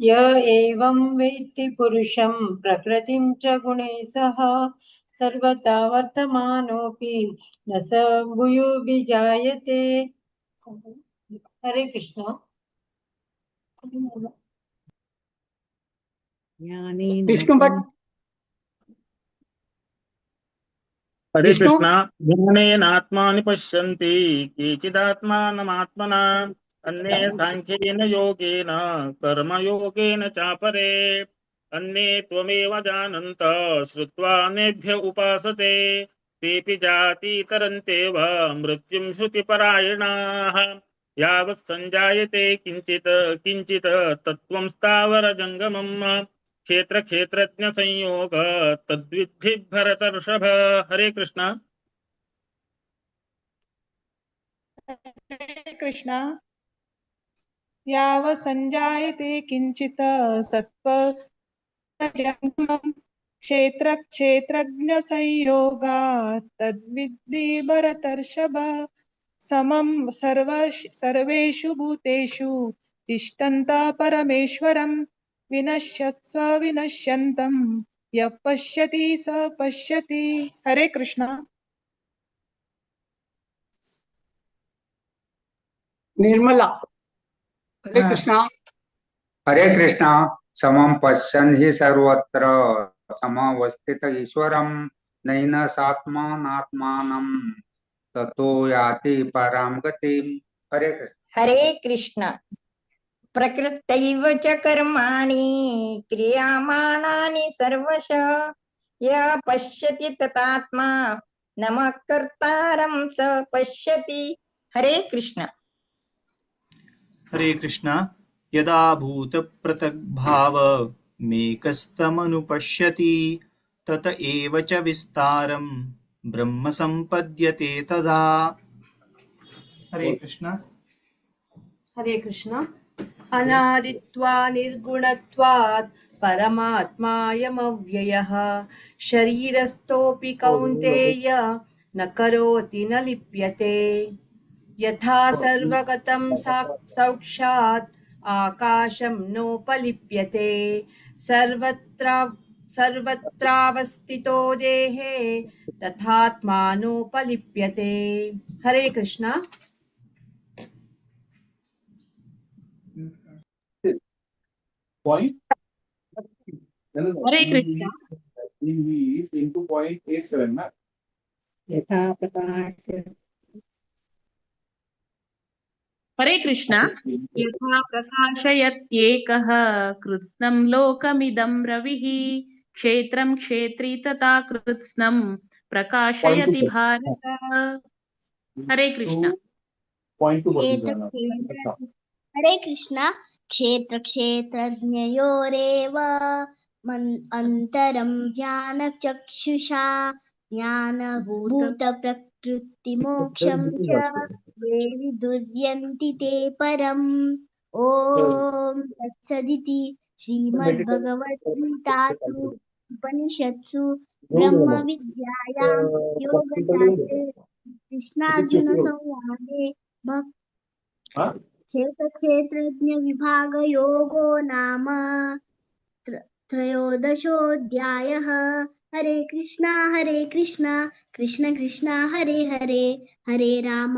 य एवं वेत्ति पुरुषं प्रकृतिं च गुणैः सह सर्वथा वर्तमानोऽपि न स भूयोऽभिजायते। हरे कृष्ण। ज्ञानेन विष्णु भट्ट। हरे विष्णु। कृष्ण। ज्ञानेनात्मानि पश्यन्ति केचिदात्मानमात्मना अन्ये सांख्येन योगेन कर्मयोगेन चापरे अन्ये त्वमेव जानन्त श्रुत्वा नेभ्य उपासते तेऽपि जाति तरन्तेव मृत्युं श्रुतिपरायणाः। यावत् संजायते किंचित् किंचित् तत्त्वं स्थावर जंगमम् क्षेत्र क्षेत्रज्ञ संयोग तद्विद्धि भरतर्षभ। हरे कृष्णा। हरे कृष्णा। याव संजायते किंचित सत्व जंगमम् क्षेत्र क्षेत्रज्ञ संयोगात् तद्विद्धि भरतर्षभ। समं सर्वेषु भूतेषु तिष्ठन्त परमेश्वरं विनश्यत्स्व विनश्यन्तं यः पश्यति स पश्यति। हरे कृष्णा। निर्मला। हरे कृष्णा। हरे कृष्णा। समं पश्यन् हि सर्वत्र समवस्थित ईश्वरं नैन सात्मानात्मानं ततो याति परां गतिम्। हरे कृष्ण। हरे कृष्ण। प्रकृतैव च कर्माणि क्रियमाणानि सर्वशः यः पश्यति तथात्मा नमः कर्तारं स पश्यति। हरे कृष्ण। हरे कृष्ण। यदा भूतपृथग्भाव मेकस्तमनुपश्यति तत एव च विस्तारं ब्रह्म संपद्यते तदा। हरे कृष्ण। हरे कृष्ण। अनादित्वा निर्गुणत्वात् परमात्मायमव्ययः शरीरस्थोऽपि कौन्तेय न करोति न लिप्यते। यथा सर्वगतं साक्षात् आकाशं नोपलिप्यते सर्वत्रावस्थितो देहे तथात्मानोपलिप्यते। हरे कृष्णा। पॉइंट हरे कृष्णा। इंटू 0.87 ना। यथा प्रकाश। हरे कृष्णा। यथा प्रकाशयत्येकः कृत्स्नं लोकमिदं रविः क्षेत्रं क्षेत्री तथा कृत्स्नं प्रकाशयति भारत। हरे कृष्णा। हरे कृष्णा। क्षेत्र क्षेत्रज्ञयोरेव अन्तरं ज्ञानचक्षुषा ज्ञानभूतप्रकृतिमोक्षं च ये विदुर्यन्ति ते परम्। ॐ तत्सदिति श्रीमद्भगवद्गीतासु उपनिषत्सु ब्रह्मविद्यायां योगशास्त्रे कृष्णार्जुनसंवादे क्षेत्र विभागयोगो नाम त्रयोदशोऽध्यायः। हरे कृष्णा कृष्ण कृष्ण हरे हरे, हरे राम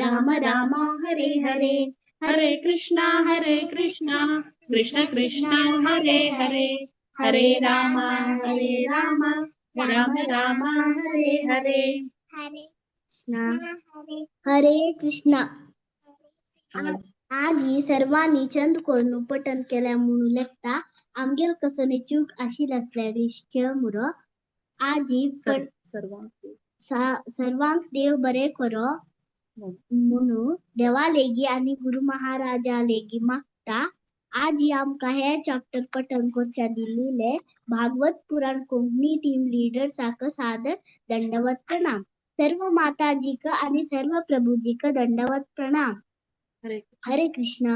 राम राम हरे हरे। हरे कृष्णा कृष्ण कृष्ण हरे हरे, हरे राम राम राम हरे हरे। हरे कृष्णा हरे कृष्णा। आज ही सर्वांनी चंद कोरून पठण केल्या म्हणून लेखता आमगेल कसने चूक आशिल आसल्यार मुरो। आज ही सर्वांक देव बरे करो म्हणून देवा लेगी आनी गुरु महाराजा लेगी मागता। आज ही आमकां हे चॅप्टर पठण करच्या दिल्लीले भागवत पुराण कोंकणी टीम लिडर्साक सादर दंडवत प्रणाम। सर्व माताजीक आनी सर्व प्रभुजीक दंडवत प्रणाम। हरे कृष्णा।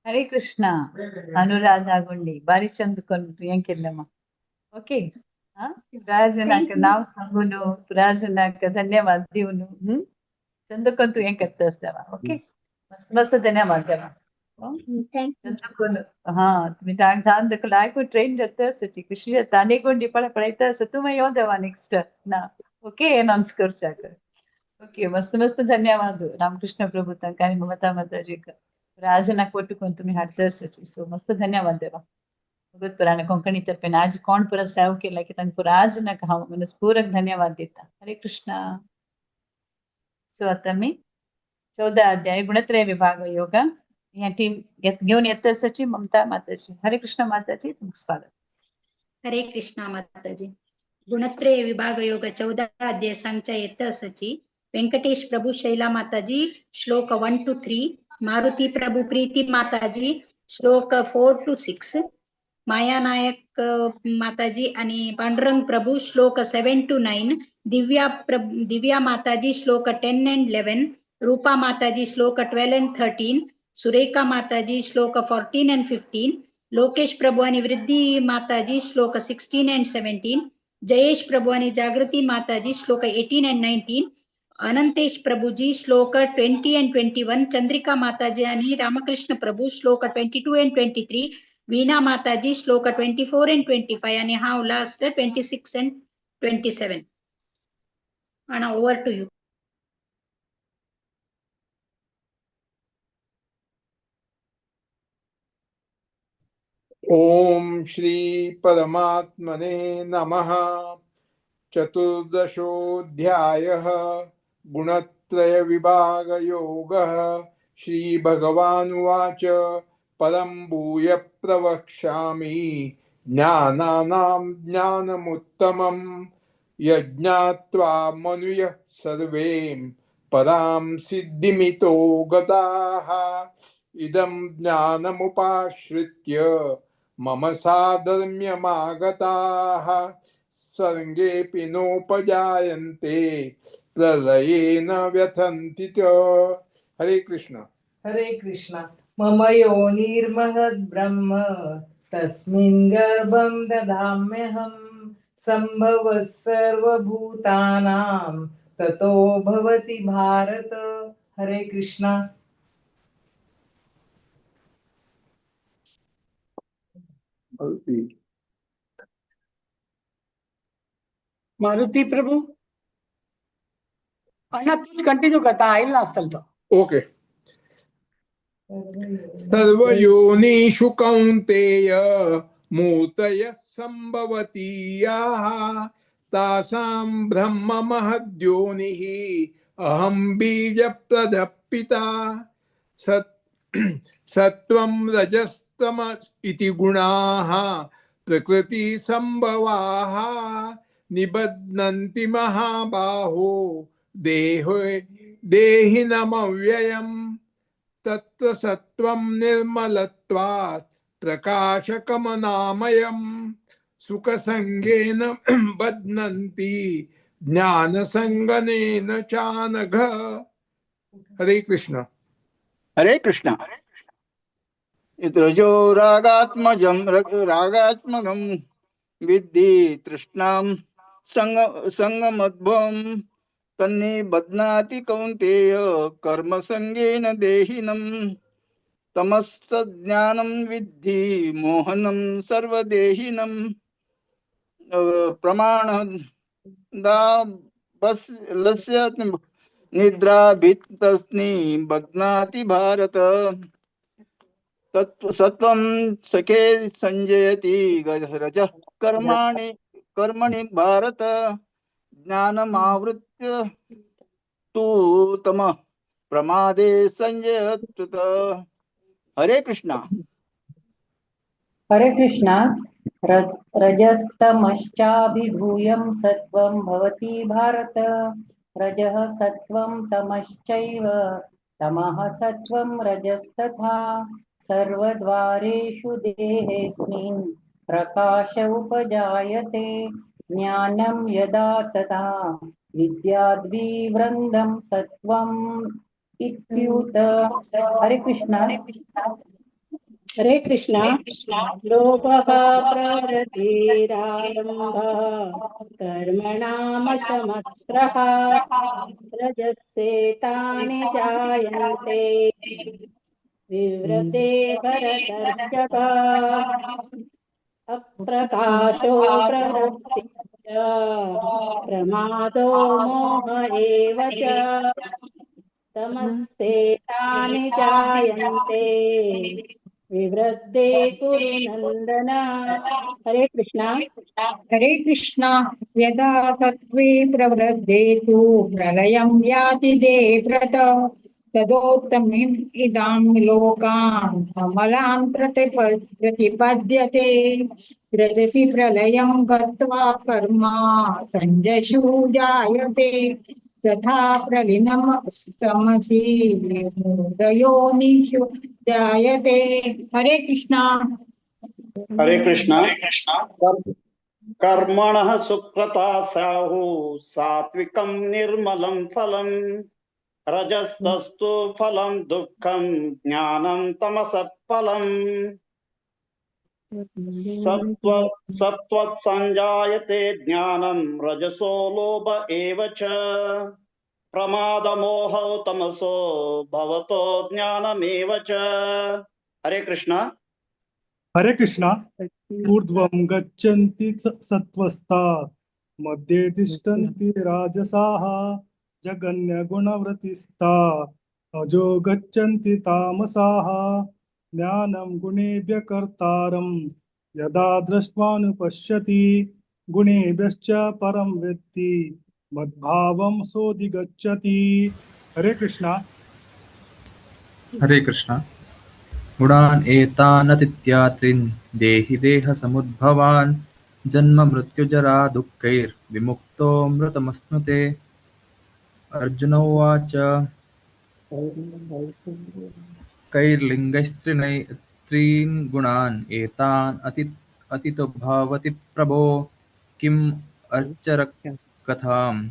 हरे कृष्णा। अनुराधा गुंडी बारी चंद कोन केल्लमा। ओके राजनाक नाव सांगून राजनाक धन्यवाद दिवन चंद कोन तू हें करता आसता। ओके मस्त मस्त धन्यवाद देवा। चंद कोन हाँ तुम्ही धान देखो लायक ट्रेन जाता आसची खुशी जाता आनी गुंडी पळय पळयता आसा तूं मागीर यो देवा नेक्स्ट ना। ओके अनाउन्स करच्याक। ओके मस्त मस्त धन्यवाद रामकृष्ण प्रभु तांकां आनी ममता माताजीक राजनाक पटून तुम्ही हाडता आसची। सो मस्त धन्यवाद देवा। भगवत पुराण कोंकणी तर्फेन आज कोण पुरा सेव केला की तांकां राजनाक हांव मनस्पूर्वक धन्यवाद दिता। हरे कृष्णा। सो आतां आमी 14 अध्याय गुणत्रय विभाग योगा ह्या टीम घेवन येता आसाची ममता माताजी. हरे कृष्ण माताजी, तुमकां स्वागत. हरे कृष्णा माताजी. गुणत्रय विभाग योग 14 अध्याय सांगच्या येत असाची व्यंकटेश प्रभू शैला माताजी श्लोक 1 to 3, Maruti Prabhu Preeti Mataji श्लोक 4 to 6, माया नायक माताजी आणि पांडुरंग प्रभू श्लोक 7 to 9, Divya Mataji श्लोक 10 and 11, Rupa Mataji श्लोक 12 and 13, Surekha Mataji श्लोक 14 and 15, Lokesh प्रभू आणि वृद्धी माताजी श्लोक 16 and 17, Jayesh प्रभू आणि जागृती माताजी श्लोक 18 and 19, Anantesh Prabhuji श्लोक 20 and 21, Chandrika Mataji आणि रामकृष्ण प्रभू श्लोक 22 and 23, Veena Mataji श्लोक 24 and 25 आणि हा लास्ट 26 and 27. आणि ओव्हर टू you. ओम श्री परमात्मने नमः. चतुर्दशोऽध्यायः गुणत्रय विभाग योगः. श्री भगवानुवाच परं भूय प्रवक्ष्यामि ज्ञानानां ज्ञानमुत्तमं यज्ञात्वा मनुयः सर्वे परां सिद्धिमितो गताः. इदं ज्ञानमुपाश्रित्य मम साधर्म्यमागताः सर्गेऽपि नोपजायन्ते प्रलये न व्यथन्ति च. हरे कृष्ण. हरे कृष्ण. मम योनिर्महद् ब्रह्म तस्मिन् गर्भं दधाम्यहं सम्भवः सर्वभूतानां ततो भवति भारत. हरे कृष्ण. मारुती प्रभू अण्णा तूच कंटिन्यू करता, आयल नासतलो तो. ओके. सर्वयोनिषु कौन्तेय मूर्तयः संभवति याः तासां ब्रह्म महद्योनिः अहं बीजप्रदः पिता. सत्त्वं रजस्तम इति गुणाः प्रकृति संभवाः निबध्नन्ति महाबाहो देहे देहिनमव्ययम्. तत्र सत्त्वं निर्मलत्वात् प्रकाशकमनामयं सुखसंगेन बध्नन्ति ज्ञानसंगनेन चानघ. हरे कृष्ण. हरे कृष्ण. रजो रागात्मजं रागात्मकं विद्धि तृष्णां संगमद्भं तन्नि बध्नाति कौन्तेय कर्मसंगेन देहिनं. तमस्तज्ञानं विद्धि मोहनं सर्वदेहिनं प्रमाणदाबलस्य निद्राभितस्नि बध्नाति भारत. सत्वं सखे संजयति रजः कर्माणि कर्मणि भारत. ज्ञानमावृत्य तु तमः प्रमादे संजयत्युत. हरे कृष्णा. हरे कृष्णा. रजस्तमश्चाभिभूयं सत्वं भवति भारत. रजः सत्वं तमश्चैव तमः सत्वं रजस्तथा. सर्वद्वारेषु देहेऽस्मिन् प्रकाश उपजायते. ज्ञानं यदा तदा विद्याद्विवृन्दं सत्वम् इत्युत. हरे कृष्ण. हरे कृष्ण. लोभः प्रवृत्तिरारम्भः कर्मणामशमस्त्रः रजस्येतानि जायन्ते विव्रते भरतर्षभ. अप्रकाशो प्रवृत्तिश्च प्रमादो मोह एव च तमस्तेतानि जायन्ते विवृद्धे कुरु नन्दन। हरे कृष्णा। हरे कृष्णा। यदा सत्त्वे प्रवृद्धे तु प्रलयं याति देव्रत तदोत्तमीम् इदां लोकान् अमलान् प्रतिपद्यते। रजसि प्रलयं गत्वा कर्मा सञ्जसु जायते तथा प्रलीनमस्तमसि मूढयोनिषु जायते। हरे कृष्णा। हरे कृष्णा। कर्मणः सुकृता स्याहु सात्विकं निर्मलं फलं रजस्तस्तु फलं दुःखं ज्ञानं तमसः फलम्। सत्त्वात् संजायते ज्ञानं रजसो लोभ एव च प्रमादमोहौ तमसो भवतो ज्ञानमेव च। हरे कृष्णा। हरे कृष्णा। ऊर्ध्वं गच्छन्ति सत्त्वस्ता मध्ये तिष्ठन्ति राजसाः जघन्यगुणवृत्तिस्था अजो गच्छन्ति तामसाः। ज्ञानं गुणेभ्य कर्तारं यदा दृष्ट्वानुपश्यति गुणेभ्यश्च परं वेत्ति मद्भावं सोऽधिगच्छति। हरे कृष्णा। हरे कृष्णा। गुणान् एतानतीत्यात्रीन् देहि देह समुद्भवान् जन्म मृत्युजरा दुःखैर्विमुक्तो मृतमश्नुते। अर्जुन उवाच कैर्लिङ्गैस्त्रीन् गुणान् एतान् अतीतो भवति प्रभो किम् अर्चरकथां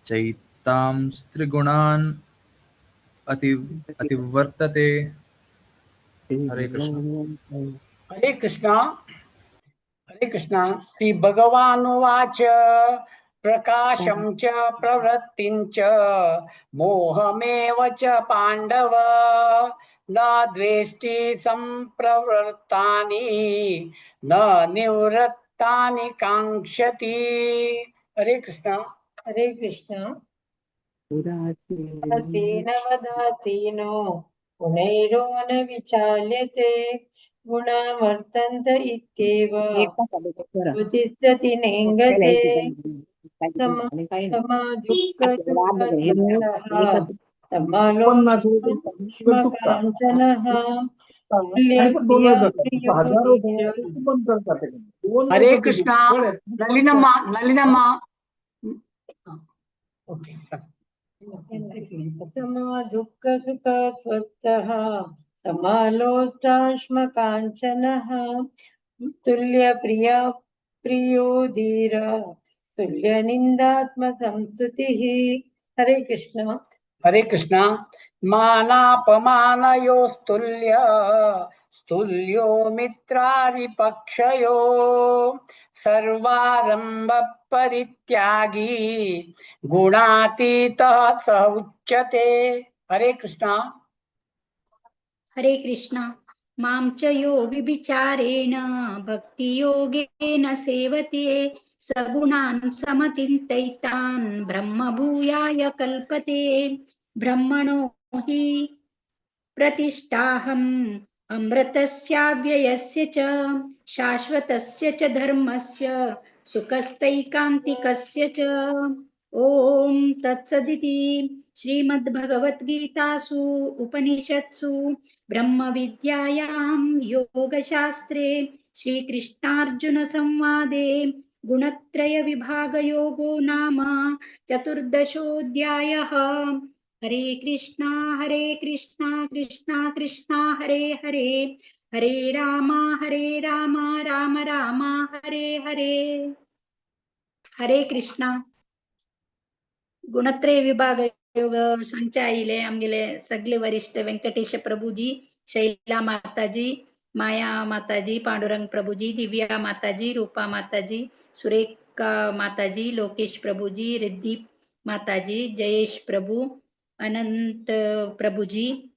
चैतां स्त्रिगुणान् अतिवर्तते। हरे कृष्ण। हरे कृष्णा। हरे कृष्णा। श्री भगवानुवाच प्रकाशं च प्रवृत्तिं च मोहमेव च पाण्डव न द्वेष्टि संप्रवृत्तानि न निवृत्तानि काङ्क्षति। हरे कृष्णा। हरे कृष्णा। उदासीनवदासीनो गुणैरो न विचाल्यते गुणा वर्तन्त इत्येव प्रतिष्ठति नेङ्गते। समालोकाञ्चनः। हरे कृष्णा। नलिनम्मा नलिनम्मा। ओके। समादुःख सुख स्वस्थः समालोष्टाश्मकाञ्चनः तुल्यप्रिया प्रियो धीर तुल्यनिन्दात्मसंस्तुतिः। हरे कृष्ण। हरे कृष्ण। मानापमानयोस्तुल्य स्तुल्यो मित्रारिपक्षयो सर्वारंभ परित्यागी गुणातीतः स उच्यते। हरे कृष्णा। हरे कृष्णा। मां च यो व्यभिचारेण भक्तियोगेन सेवते सगुणान् समतीतैतान् ब्रह्मभूयाय कल्पते। ब्रह्मणो हि प्रतिष्ठाहम् अमृतस्याव्ययस्य च शाश्वतस्य च धर्मस्य सुखस्तैकान्तिकस्य च। ॐ तत्सदिति श्रीमद्भगवद्गीतासु उपनिषत्सु ब्रह्मविद्यायां योगशास्त्रे श्रीकृष्णार्जुन संवादे गुणत्रय विभागयोगो नाम चतुर्दशोऽध्यायः। हरे कृष्णा कृष्णा कृष्णा हरे हरे, हरे रामा राम राम हरे हरे। हरे कृष्णा। गुणत्रय विभाग योग सांगच्या आयिले आमगेले सगळे वरिष्ठ वेंकटेश प्रभुजी, शैला माताजी, माया माताजी, पांडुरंग प्रभुजी, दिव्या माताजी, रूपा माताजी, सुरेखा माताजी, लोकेश प्रभुजी, रिद्धी माताजी, जयेश प्रभु, अनंत प्रभुजी,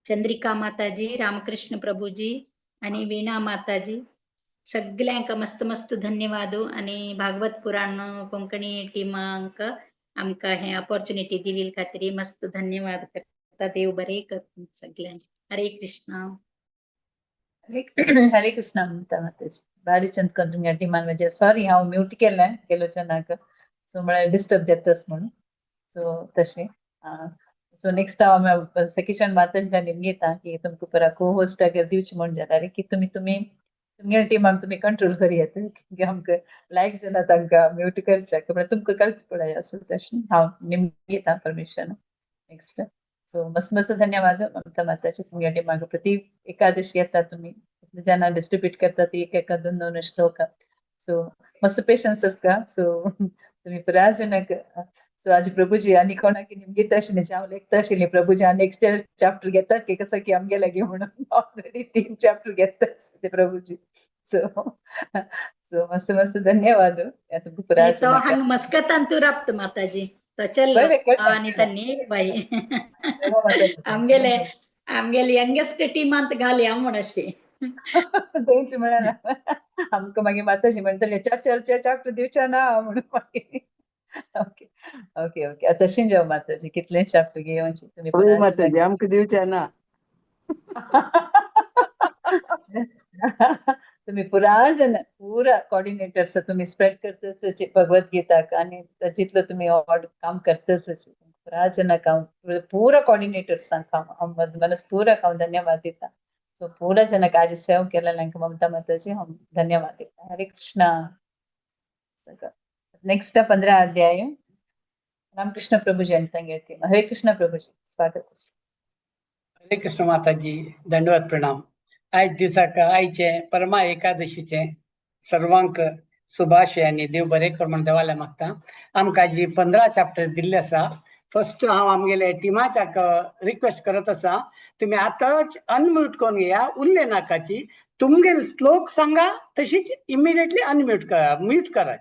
चंद्रिका माताजी, रामकृष्ण प्रभुजी आणि वीणा माताजी सगळ्यांक मस्त मस्त धन्यवाद। आणि भागवत पुराण कोंकणी टीमांक आमकां हे अपॉर्च्युनिटी दिली खातीर मस्त धन्यवाद करता। देव बरे कर सगळ्यांक। हरे कृष्णा। हरे हरे कृष्णा म्हणटा माताजी, बारी चंद करून तुमच्या टिमान, म्हणजे सॉरी, हांव म्यूट केलें केलोचें नाका, सो म्हळ्यार डिस्टर्ब जातास म्हणून. सो तशें, सो नेक्स्ट हांव सकीशन माताजीला निमगेता की तुमकां परा को होस्टाक दिवची म्हूण जाल्यार की तुमी तुमी तुमगेल्या टिमाक तुमी कंट्रोल करयात की आमकां लायक जाल्यार तांकां म्यूट करच्याक म्हळ्यार तुमकां कळटा पळय. असो तशें हांव निमगेता परमिशन नेक्स्ट. सो मस्त मस्त धन्यवाद ममता माताजी. तुमच्या टिमाक प्रति एकादशी येता, तुमी जाणां डिस्ट्रीब्यूट करता ती एक एका दोन दोन श्लोक. सो मस्त पेशन्स आसता. सो तुम्ही पुराजनक. सो आज प्रभुजी आनी कोणाक निमगीत आशिल्लें, हांव लेखता आशिल्लें, प्रभुजी नेक्स्ट चॅप्टर घेतात की कसं की आमगे लागीं म्हणून ऑलरेडी तीन चॅप्टर घेतात ते प्रभुजी. सो सो मस्त मस्त धन्यवाद तुमकां तो पुराजनक. हांगा मस्कतान तूं राबता माताजी, तो चल्लो बरें कळटा. आनी तांणी बाई आमगेले आमगेले यंगेस्ट टिमांत घालया म्हण अशी. तेंच म्हळ्यार आमकां मागीर माताजी म्हणटले चार चार चार चॅप्टर दिवचे ना म्हणून मागीर. ओके ओके ओके, तशें जेव माताजी, कितले चॅप्टर घेवचे तुमी होय पुराजनक. माताजी, आमकां दिवचे ना. तुम्ही पुरा जण पुरा कॉर्डिनेटर्स तुम्ही स्प्रेड करतच भगवद्गीताक आणि जितलं तुम्ही ऑड काम करतच पुरा जनक हांव पुरा कॉर्डिनेटर्सांक हांव मनस्पूर्वक हांव धन्यवाद दिता. सो पुरा जनक आज सेव केलेल्यांक ममता माताजी हांव धन्यवाद दिता. हरे कृष्णा. नेक्स्ट 15 अध्याय रामकृष्ण प्रभुजी यांनी सांगितले. हरे कृष्ण प्रभुजी, स्वागत. हरे कृष्ण माताजी, दंडवत प्रणाम. आयज दिसाक आयचे परमा एकादशीचे सर्वांक शुभाशय आनी देव बरें कर म्हूण देवाले मागता. आमकां जी 15 चॅप्टर दिल्ले आसा, फर्स्ट हांव आमगेले टिमाच्याक रिक्वेस्ट करत आसा, तुमी आतांच अनम्यूट करून घेया, उरले नाकाची तुमगेले श्लोक सांगा, तशीच इमिडिएटली अनम्यूट करा, म्यूट करात.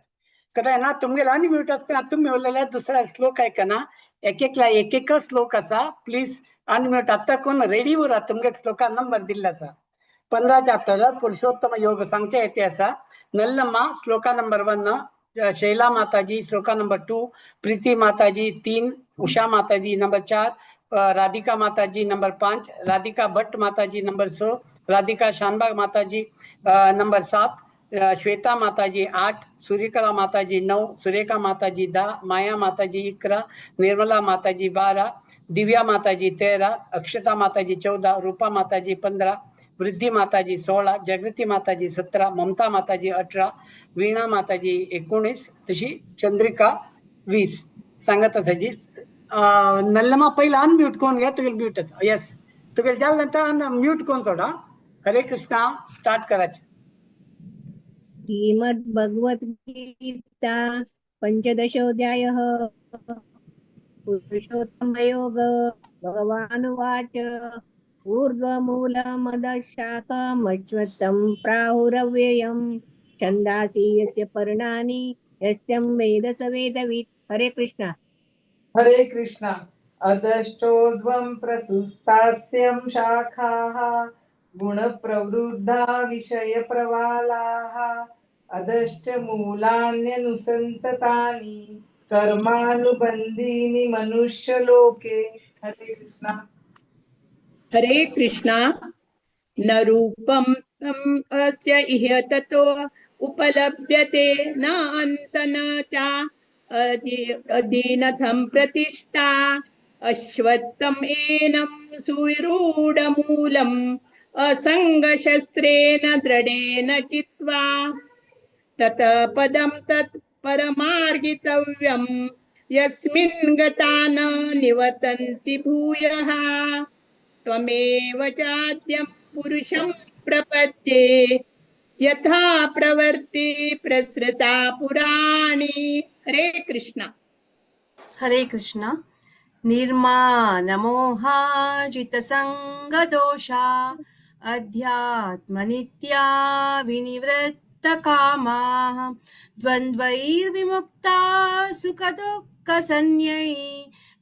कदाय ना तुमगेले अनम्यूट आसतना तुमी उरलेले दुसरा श्लोक आयकना. एक एकला एक एकच श्लोक आसा. प्लीज अनम्यूट आतां करून रेडी उरात, तुमगे श्लोका नंबर दिल्लो आसा. 15 चॅप्टर पुरुषोत्तम योग सांगचे येते आसा. नल्लम्मा श्लोका नंबर 1, शैला माताजी श्लोका नंबर 2, प्रीती माताजी 3, उषा माताजी नंबर 4, राधिका माताजी नंबर 5, राधिका भट्ट माताजी नंबर 6, राधिका शानबाग माताजी नंबर 7, श्वेता माताजी 8, सूर्यकला माताजी 9, सुरेखा माताजी 10, माया माताजी 11, निर्मला माताजी 12, दिव्या माताजी 13, अक्षता माताजी 14, रूपा माताजी 15, वृद्धी माताजी 16, जागृती माताजी 17, ममता माताजी 18, वीणा माताजी 19, तशी चंद्रिका 20 सांगत आसाजी. नल्लमा पयलीं अनम्यूट करून घे, तुगेले म्यूट आसा. येस, तुगेले जाले नंतर म्यूट करून सोड. हरे कृष्णा, स्टार्ट करायचे. श्रीमद्भगवद्गीता पंचदशोऽध्यायः पुरुषोत्तमयोग. भगवानुवाच ऊर्ध्वमूलमदशाकमश्वत्थं प्राहुरव्ययं छन्दांसि यस्य पर्णानि यस्तं वेद स वेदवित्. हरे कृष्णा. हरे कृष्णा. अदष्टोर्ध्वं प्रसुस्तास्यं शाखाः गुणप्रवृद्धा विषयप्रवालाः अधश्च मूलान्यनुसन्ततानि कर्मानुबंधीनि मनुष्यलोके. हरे कृष्णा. हरे कृष्णा. न रूपं तम् अस्य इह ततो उपलभ्यते न अन्त न च अधीन संप्रतिष्ठा. अश्वत्थम् एनं सुविरूढमूलम् असङ्गशस्त्रेण दृढेन चित्वा ततः पदं तत् परमार्गितव्यं यस्मिन् गता न निवर्तन्ति भूयः. त्वमेव चाद्यं पुरुषं प्रपद्ये यथा प्रवर्ति प्रसृता पुराणी. हरे कृष्णा. हरे कृष्णा. निर्मानमोहाजितसङ्गदोषा अध्यात्मनित्या विनिवृत्तकामाः द्वन्द्वैर्विमुक्ता सुखदुःखसंज्ञै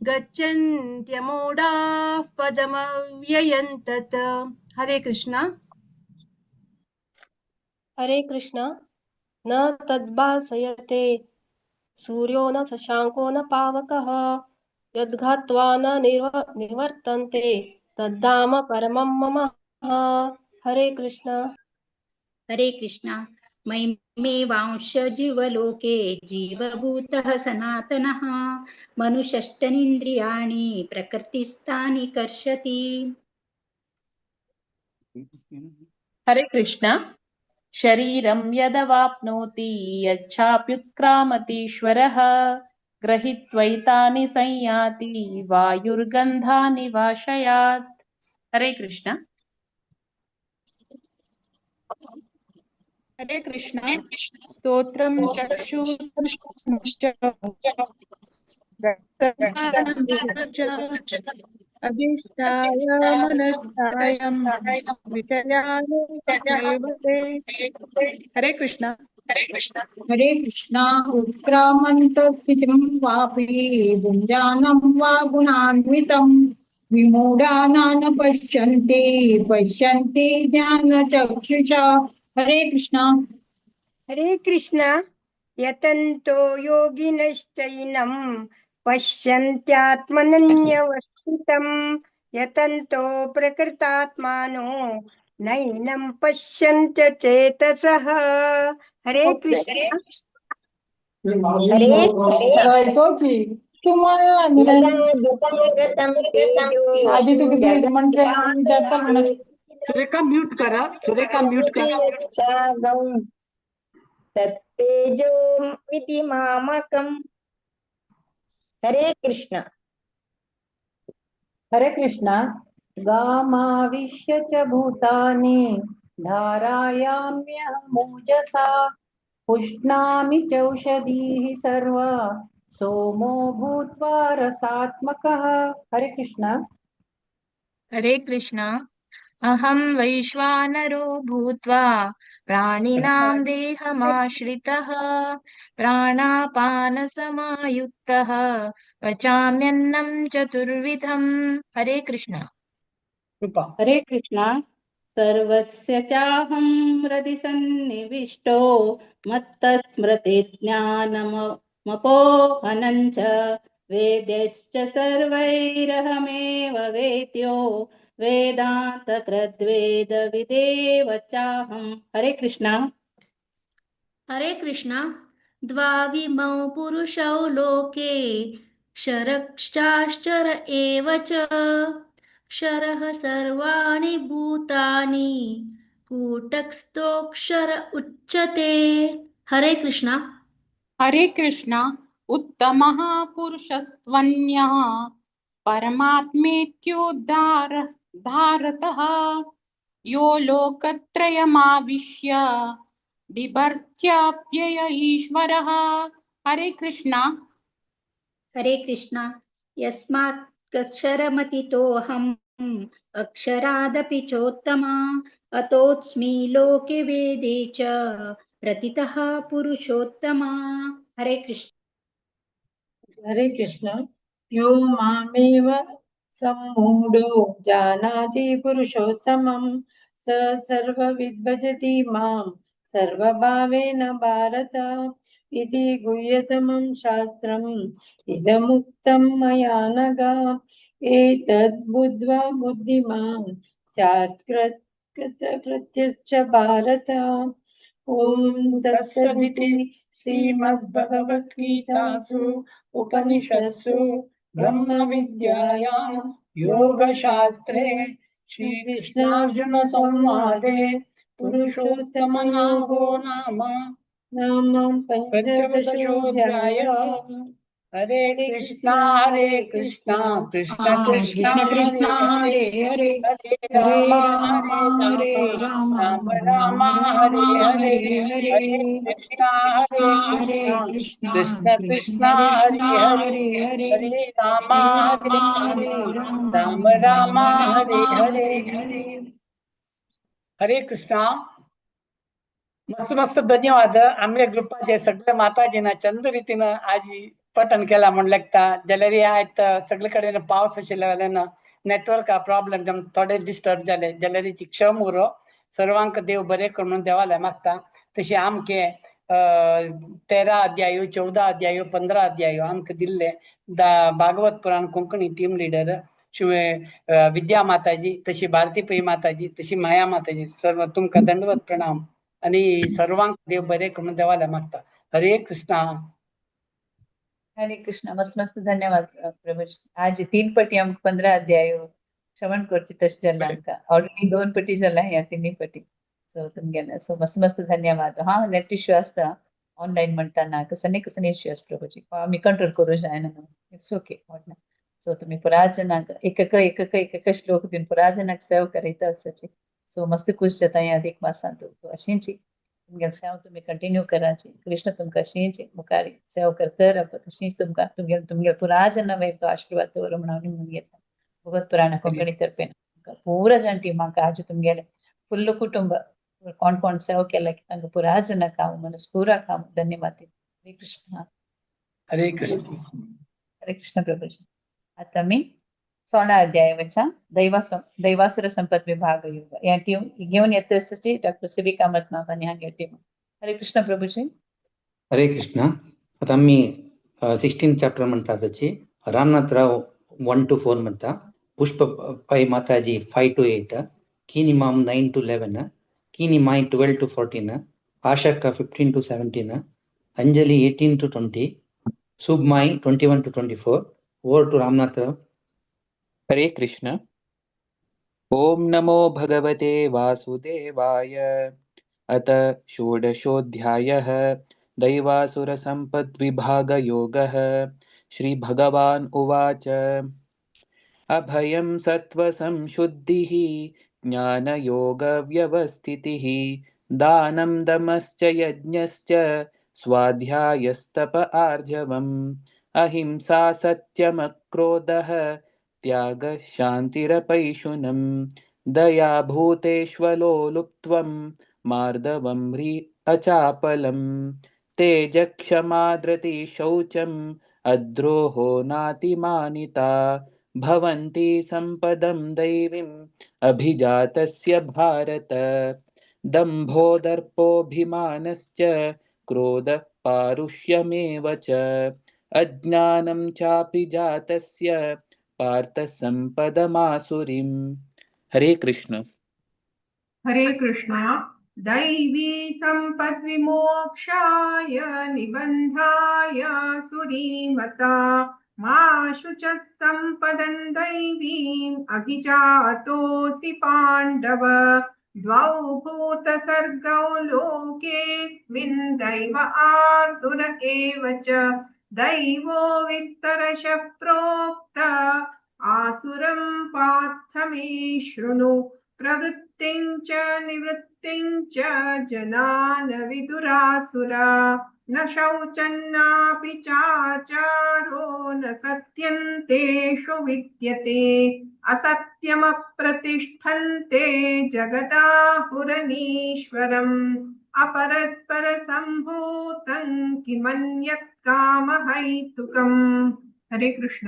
गच्छन्त्यमूढाः पदमव्ययं तत्. हरे कृष्णा. हरे कृष्णा. न तद्भासयते सूर्यो न शशांको न पावकः यद्गत्वा न निवर्तन्ते तद्धाम परमं मम. हरे कृष्णा। हरे कृष्णा। मयिमेवांश जीवलोके जीवभूतः सनातनः मनुष्यष्टनीन्द्रियाणि प्रकृतिस्थानि कर्षति। हरे कृष्ण। शरीरं यदवाप्नोति यच्छाप्युत्क्रामतीश्वरः गृहीत्वैतानि संयाति वायुर्गन्धानि वाशयात्। हरे कृष्ण। हरे कृष्ण। स्तोत्रं चक्षुश्च अधिष्ठाय मनस्तायं विषयानुपसेवते। हरे कृष्ण। हरे कृष्णा। उत्क्रामन्तस्थितिं वापि भुञ्जानं वा गुणान्वितं विमूढाना न पश्यन्ति पश्यन्ति ज्ञानचक्षुषा। हरे कृष्णा। हरे कृष्णा। यतन्तो योगिनश्चैनं पश्यन्त्यात्मन्यवस्थितं यतन्तो प्रकृतात्मानो नैनं पश्यन्त्य चेतसः। हरे कृष्ण। हरे तुम्हाला आजी तू किती मंत्र विचारता म्हणत। सुरेखा म्यूट करा, सुरेखा म्यूट करा। तत्तेजो विधि मामकम्। हरे कृष्ण। हरे कृष्ण। गामाविश्य च भूतानि धारायाम्यहमोजसा पुष्णामि चौषधीः सर्वा सोमो भूत्वा रसात्मकः। हरे कृष्ण। हरे कृष्ण। अहं वैश्वानरो भूत्वा प्राणिनां देहमाश्रितः प्राणापानसमायुक्तः पचाम्यन्नं चतुर्विधम्। हरे कृष्ण। हरे कृष्ण। सर्वस्य चाहं हृदि सन्निविष्टो मत्तस्मृति ज्ञानमपोहनं च वेद्यश्च सर्वैरहमेव वेद्यो वेदान्तकृद्वेदविदेव चाहं। हरे कृष्ण। हरे कृष्ण। द्वाविमौ पुरुषौ लोके क्षरश्चाक्षर एव च क्षरः सर्वाणि भूतानि कूटस्थोऽक्षर उच्यते। हरे कृष्ण। हरे कृष्ण। उत्तमः पुरुषस्त्वन्यः परमात्मेत्युदार धारतः यो लोकत्रयमाविश्य बिभर्त्यव्यय ईश्वरः। हरे कृष्ण। हरे कृष्ण। यस्मात् अक्षरमतितोऽहम् अक्षरादपि चोत्तमा अतोऽस्मि लोके वेदे च प्रतितः पुरुषोत्तमा। हरे कृष्ण। हरे कृष्ण। यो मामेव सम्मूढो जानाति पुरुषोत्तमं स सर्वविद् भजति मां सर्वभावेन भारत इति गुह्यतमं शास्त्रम् इदमुक्तं मया नघ। एतद् बुद्ध्वा बुद्धिमान् स्यात् कृतकृत्यश्च भारत। ॐ तत्सदिति श्रीमद्भगवद्गीतासु उपनिषत्सु ब्रह्मविद्यायां योगशास्त्रे श्रीकृष्णार्जुन संवादे पुरुषोत्तमयोगो नाम नाम पंचदशोऽध्याय। हरे कृष्णा हरे कृष्णा कृष्ण कृष्ण कृष्ण कृष्ण हरे हरे हरे हरे हरे राम राम हरे हरे राम राम राम राम राम हरे हरे हरे हरे हरे कृष्णा हरे हरे कृष्णा कृष्ण कृष्ण कृष्ण कृष्ण हरे कृष्ण हरे हरे हरे हरे राम हरे हरे राम राम हरे राम राम राम राम हरे हरे हरे हरे। हरे कृष्णा। मस्त मस्त धन्यवाद। आमच्या ग्रुपाचे सगळे माताजीना चंद रीतीन आज पठण केला म्हण लागता। जाल्यार आयत सगळे कडेन पावस आशिल्ल्या नेटवर्क प्रॉब्लेम जम थोडे डिस्टर्ब जाले जाल्यार क्षम उरो। सर्वांक देव बरे कर म्हणून देवाला मागता। तशें आमके 13 अध्याय 14 अध्याय 15 अध्याय आमकां दिल्ले भागवत पुराण कोंकणी टीम लिडर विद्या माताजी, तशी भारती पै माताजी, तशी माया माताजी, सर्व तुमकां दंडवत प्रणाम आणि सर्वांक देव बरे करून देवाला मागता. हरे कृष्णा. हरे कृष्णा. मस्त मस्त धन्यवाद प्रभुजी. आज 3 पटी आमकां 15 अध्याय श्रवण करची तशें जालें आमकां. ऑलरेडी 2 पटी जाला ह्या 3 पटी. सो तुमगेले सो मस्त मस्त धन्यवाद. हा नेट इश्यू आसता ऑनलायन म्हणटाना कसले कसले इश्यू आसता प्रभुजी, आमी कंट्रोल करूं जायना न्हू, it's okay ना. सो तुमी पुरा जणांक एक एक एक एक एक श्लोक दिवन पुरा जणांक सेव करयता आसाची. सो मस्त खुश जाता ह्या अधिक मासांत. अशींची तुमगेले सेव तुमी कंटिन्यू कराची. कृष्ण तुमकां अशींच मुखार सेव करता रावता, तशींच तुमकां तुमगेले तुमगेले पुरा जणां वयर तो आशिर्वाद दवरूं म्हणून हांव निमून घेता. भगवत पुराण कोंकणी तर्फेन पुरा जाण टिमाक आज तुमगेले फुल्ल कुटुंब कोण कोण सेव केला तांकां पुरा जणांक हांव मनस्पुराक हांव धन्यवाद. हरे कृष्ण. हरे कृष्ण. हरे कृष्ण प्रभुजी. आता मी 16 अध्याय वच्या दैवासुर संपत विभाग योग या टीम घेऊन येते आसाची डॉक्टर सी बी कामत मामा आनी हांगे टीम. हरे कृष्ण प्रभुजी. हरे कृष्ण. आता आमी 16 चॅप्टर म्हणटा आसाची. रामनाथ राव 1 to 4 म्हणटा, पुष्प पै माताजी 5 to 8, कीनिमाम 9 to 11, कीनिमाय 12 to 14, आशक्का 15 to 17, Anjali 18 to 20, सुबमाई 21 to 24. Over to Ramnath Rao. Hare Krishna. ओम नमो भगवते वासुदेवाय. अत षोडशोऽध्यायः दैवासुर संपद्विभाग योगः. श्री भगवान उवाच. अभयं सत्व संशुद्धिः ज्ञान योग व्यवस्थितिः दानं दमश्च यज्ञश्च स्वाध्यायस्तप आर्जवम् अहिंसा सत्यमक्रोधः त्यागः शान्तिरपैशुनं दया भूतेष्वलोलुप्त्वं मार्दवं ह्री अचापलं तेज क्षमा धृति शौचं अद्रोहो नातिमानिता भवन्ति संपदं दैवीम् अभिजातस्य भारत. दम्भो दर्पोऽभिमानश्च क्रोधः पारुष्यमेव च अज्ञानं चापि जातस्य पार्थ संपदमासुरीम्. हरे कृष्ण. हरे कृष्ण. दैवी संपद्विमोक्षाय निबन्धाय सुरीमता मा शुचः संपदं दैवीम् अभिजातोऽसि पाण्डव. द्वौ भूतसर्गौ लोकेऽस्मिन् दैव आसुर एव च. दैवो विस्तरशः प्रोक्त आसुरं पार्थ मे शृणु. प्रवृत्तिं च निवृत्तिं च जनान विदुरासुरा. न शौचन्नापि चाचारो न सत्यं तेषु विद्यते. असत्यमप्रतिष्ठन्ते जगदाहुरनीश्वरम्. अपरस्परसम्भूतं किमन्यत् कामहैतुकम्. हरे कृष्ण.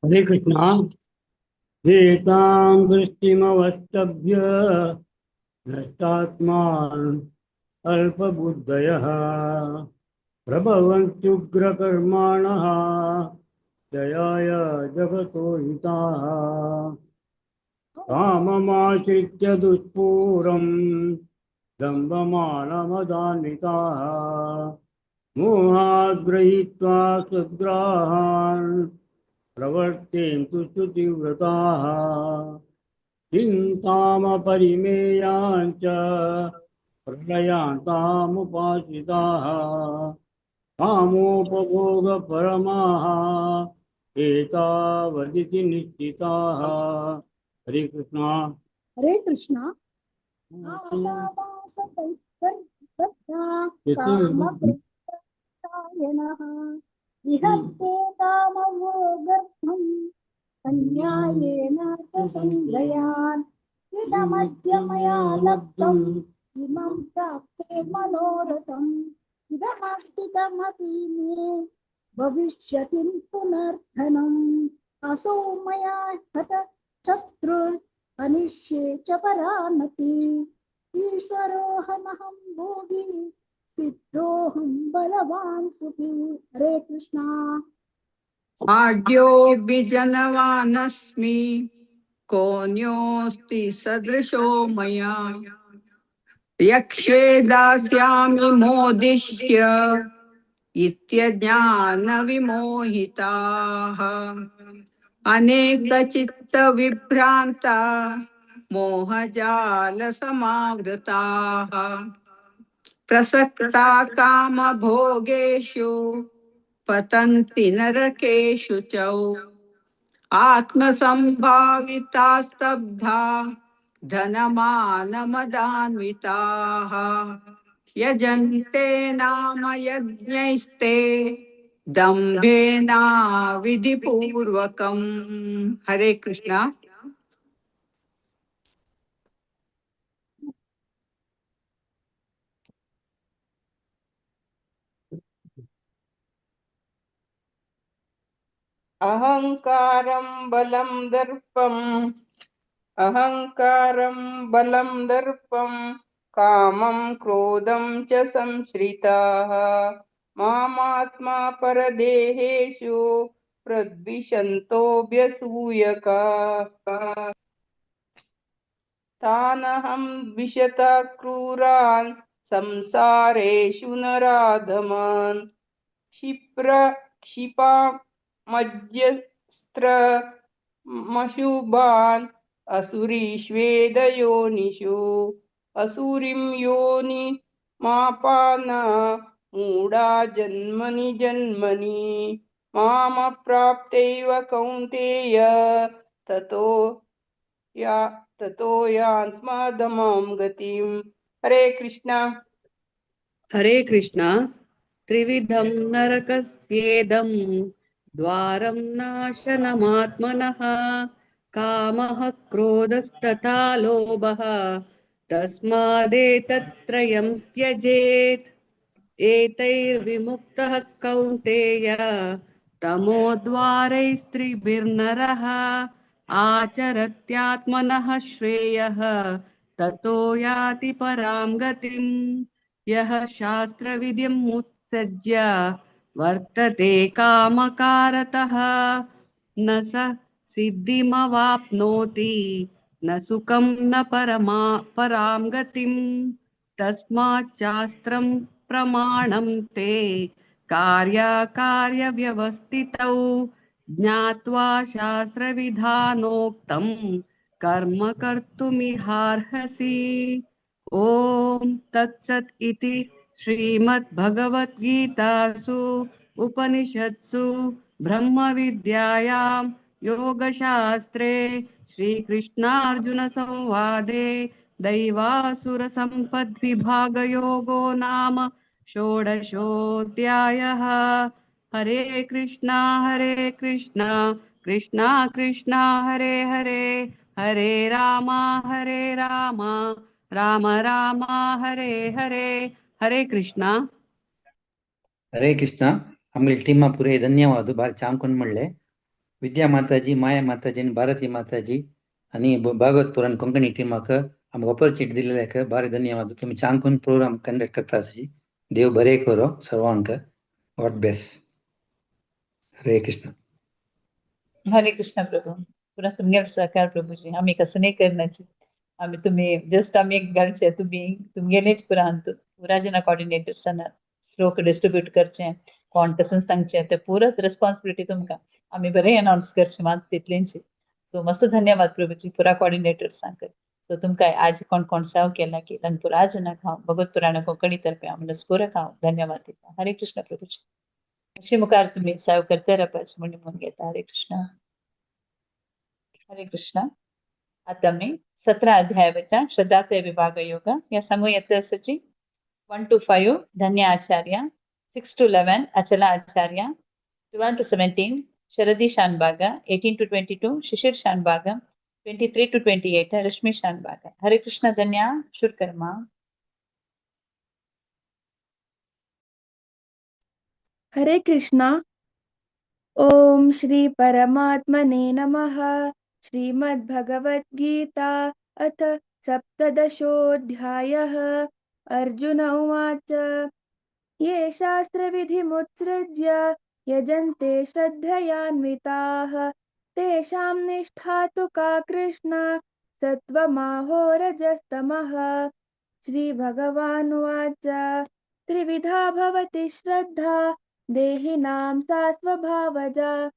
हरे कृष्ण. एतां दृष्टिमवष्टभ्य नष्टात्मान् अल्पबुद्धयः प्रभवन्त्युग्रकर्माणः जयाय जगतो हिताः. काममाश्रित्य दुष्पूरं दम्भमानमदान्विताः मोहाद् गृहीत्वा स्वग्राहान् प्रवर्तेन्तु श्रुतिव्रताः. चिन्तामपरिमेयाञ्च प्रलयान्तामुपाश्रिताः कामोपभोगपरमाः एतावदिति निश्चिताः. हरे कृष्ण. हरे कृष्ण. अन्यायेनार्थसंलयान् इदमद्य मया लब्धम् इमं प्राप्ते मनोरथम् इदमास्तितमपि मे भविष्यति पुनर्धनम्. असौ मया हत शत्रुर् अनिष्ये च परानपि. ईश्वरोऽहमहं भोगी सिद्धोऽहं बलवान् सुखी. हरे कृष्णा. आढ्योऽभिजनवानस्मि कोऽन्योऽस्ति सदृशो मया। यक्ष्ये दास्यामि मोदिष्य इत्यज्ञानविमोहिताः। अनेकचित्तविभ्रान्ता मोहजालसमावृताः। प्रसक्ता कामभोगेषु पतन्ति नरकेषु च। आत्मसंभाविता स्तब्धा धनमानमदान्विताः। यजन्ते नाम यज्ञैस्ते दम्भेना विधिपूर्वकम्। हरे कृष्णा। अहंकारं बलं दर्पम्, अहंकारं बलं दर्पं, कामं क्रोधं च संश्रिताः। मामात्मा परदेहेषु प्रद्विषन्तोऽभ्यसूयकाः। तानहं द्विषता क्रूरान् संसारेषु नराधमान्। क्षिप्र क्षिपामज्यस्त्रमशुभान् असुरीष्वेदयोनिषु। असुरीं योनिमापाना मूढा जन्मनि जन्मनि। मामप्राप्तैव कौन्तेय ततो या ततो यान्त्मदमां गतिम्। हरे कृष्णा। हरे कृष्णा। त्रिविधं नरकस्येदं द्वारं नाशनमात्मनः। कामः क्रोधस्तथा लोभः तस्मादेतत्त्रयं त्यजेत्। एतैर्विमुक्तः कौन्तेय तमोद्वारैस्त्रिभिर्नरः। आचरत्यात्मनः श्रेयः ततो याति परां गतिम्। यः शास्त्रविधिम् उत्सृज्य वर्तते कामकारतः न स सिद्धिमवाप्नोति न सुखं न परां गतिम्। तस्माच्चास्त्रं प्रमाणं ते कार्याकार्यव्यवस्थितौ ज्ञात्वा शास्त्रविधानोक्तं कर्म कर्तुमिहार्हसि। ॐ तत्सत् इति श्रीमद्भगवद्गीतासु उपनिषत्सु ब्रह्मविद्यायां योगशास्त्रे श्रीकृष्णार्जुनसंवादे दैवासुरसम्पद्विभागयोगो नाम षोडशोऽध्यायः। हरे कृष्णा कृष्णा कृष्णा हरे हरे, हरे रामा राम राम हरे हरे। हरे कृष्णा। हरे कृष्णा। आमगे टीमा पुरे धन्यवाद भारी चांकून म्हणले। विद्या माताजी, माया माताजी आनी भारती माताजी आनी भागवत पुराण कोंकणी टीमाक आमकां ऑपॉर्च्युनिटी दिल्ल्याक भारी धन्यवाद। तुमी चांकून प्रोग्राम कंडक्ट करता आसी। देव बरें करो सर्वांक। God bless. हरे कृष्णा। हरे कृष्णा प्रभू। पुन्हा तुमगेले सहकार प्रभूजी। आमी कसं नाही करण्याची आमी तुमी जस्ट आमी एक घालचे तुमी तुमगेलेच पुरा पुरा जेन्ना कॉर्डिनेटर्सान श्लोक डिस्ट्रीब्यूट करचे कोण कसं सांगचे ते पुरा रिस्पॉन्सिबिलिटी तुमकां। आमी बरें अनाउन्स करचे मात तितलेंची। सो मस्त धन्यवाद प्रभूजी पुरा कॉर्डिनेटर्सांक। सो तुमकां आज कोण कोण सेव केला की रंग पुरा जनाक हांव भगवत पुराण कोंकणी तर्फे हांव मनस्पूर्वक हांव धन्यवाद दिता। हरे कृष्ण प्रभूजी। अशे मुखार तुमी सेव करते रावपाचें म्हूण घेता। हरे कृष्ण। हरे कृष्ण। आता मी 17 अध्यायाच्या श्रद्धात्रय विभाग योग या सांगू येते असची 1 to 5 Dhanya Acharya, 6 to 11 Achala Acharya, 12 to 17 Sharadi Shanbaga, 18 to 22 Shishir Shanbaga, 23 to 28 Rashmi Shanbaga. Hare Krishna Dhanya Shurkarma. Hare Krishna. Om Shri परमात्मने नमः। श्रीमद्भगवद्गीता अथ सप्तदशोऽध्यायः। अर्जुन उवाच। ये शास्त्रविधिमुत्सृज्य यजन्ते श्रद्धयान्विताः। तेषां निष्ठा तु का कृष्ण सत्त्वमाहो रजस्तमः। श्रीभगवानुवाच त्रिविधा भवति श्रद्धा देहिनां सा स्वभावजा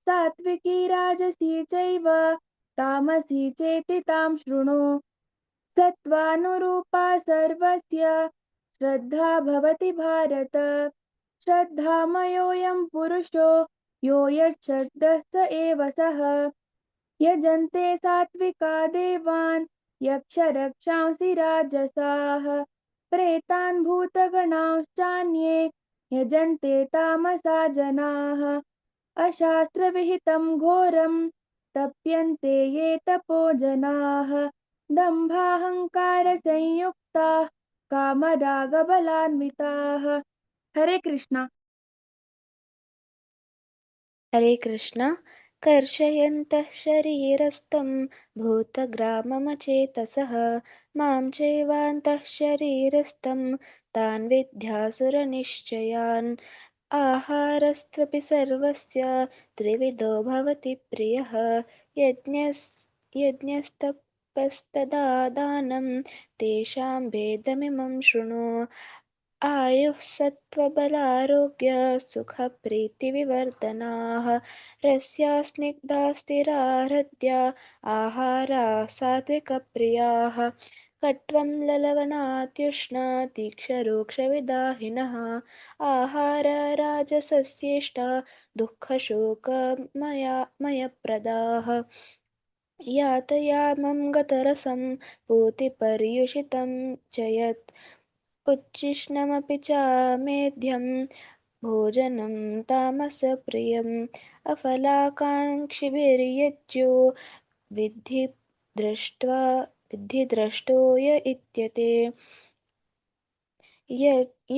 सात्विकी राजसी चैव तामसी चेति तां शृणु। सत्त्वानुरूपा सर्वस्य श्रद्धा भवति भारत। श्रद्धामयोऽयं पुरुषो यो यच्छ्रद्धः स एव सः। यजन्ते सात्विका देवान् यक्षरक्षांसि राजसाः प्रेतान् भूतगणांश्चान्ये यजन्ते तामसा जनाः। अशास्त्रविहितं घोरं तप्यन्ते ये तपो जनाः। दम्भाहङ्कारसंयुक्ताः कामरागबलान्विताः। हरे कृष्णा। हरे कृष्णा। कर्षयन्तः शरीरस्थं भूतग्राममचेतसः मां चैवान्तः शरीरस्थं तान् विद्यासुरनिश्चयान्। आहारस्त्वपि सर्वस्य त्रिविधो भवति प्रियः। यज्ञस्तपस्तदा दानं तेषां भेदमिमं शृणु। आयुः सत्त्वबलारोग्य सुखप्रीतिविवर्धनाः रस्या स्निग्धा स्थिरा हृद्या आहारा सात्विकप्रियाः। कट्वं ललवणात्युष्णा तीक्ष्णरूक्षविदाहिनः आहार राजसस्येष्टा दुःखशोकमया मयप्रदाः। यातयामं गतरसं पूतिपर्युषितं च यत् उच्छिष्णमपि च मेध्यं भोजनं तामसप्रियम्। अफलाकाङ्क्षिभिर्यज्ञो विद्धि दृष्ट्वा विद्धिद्रष्टो य इत्यते।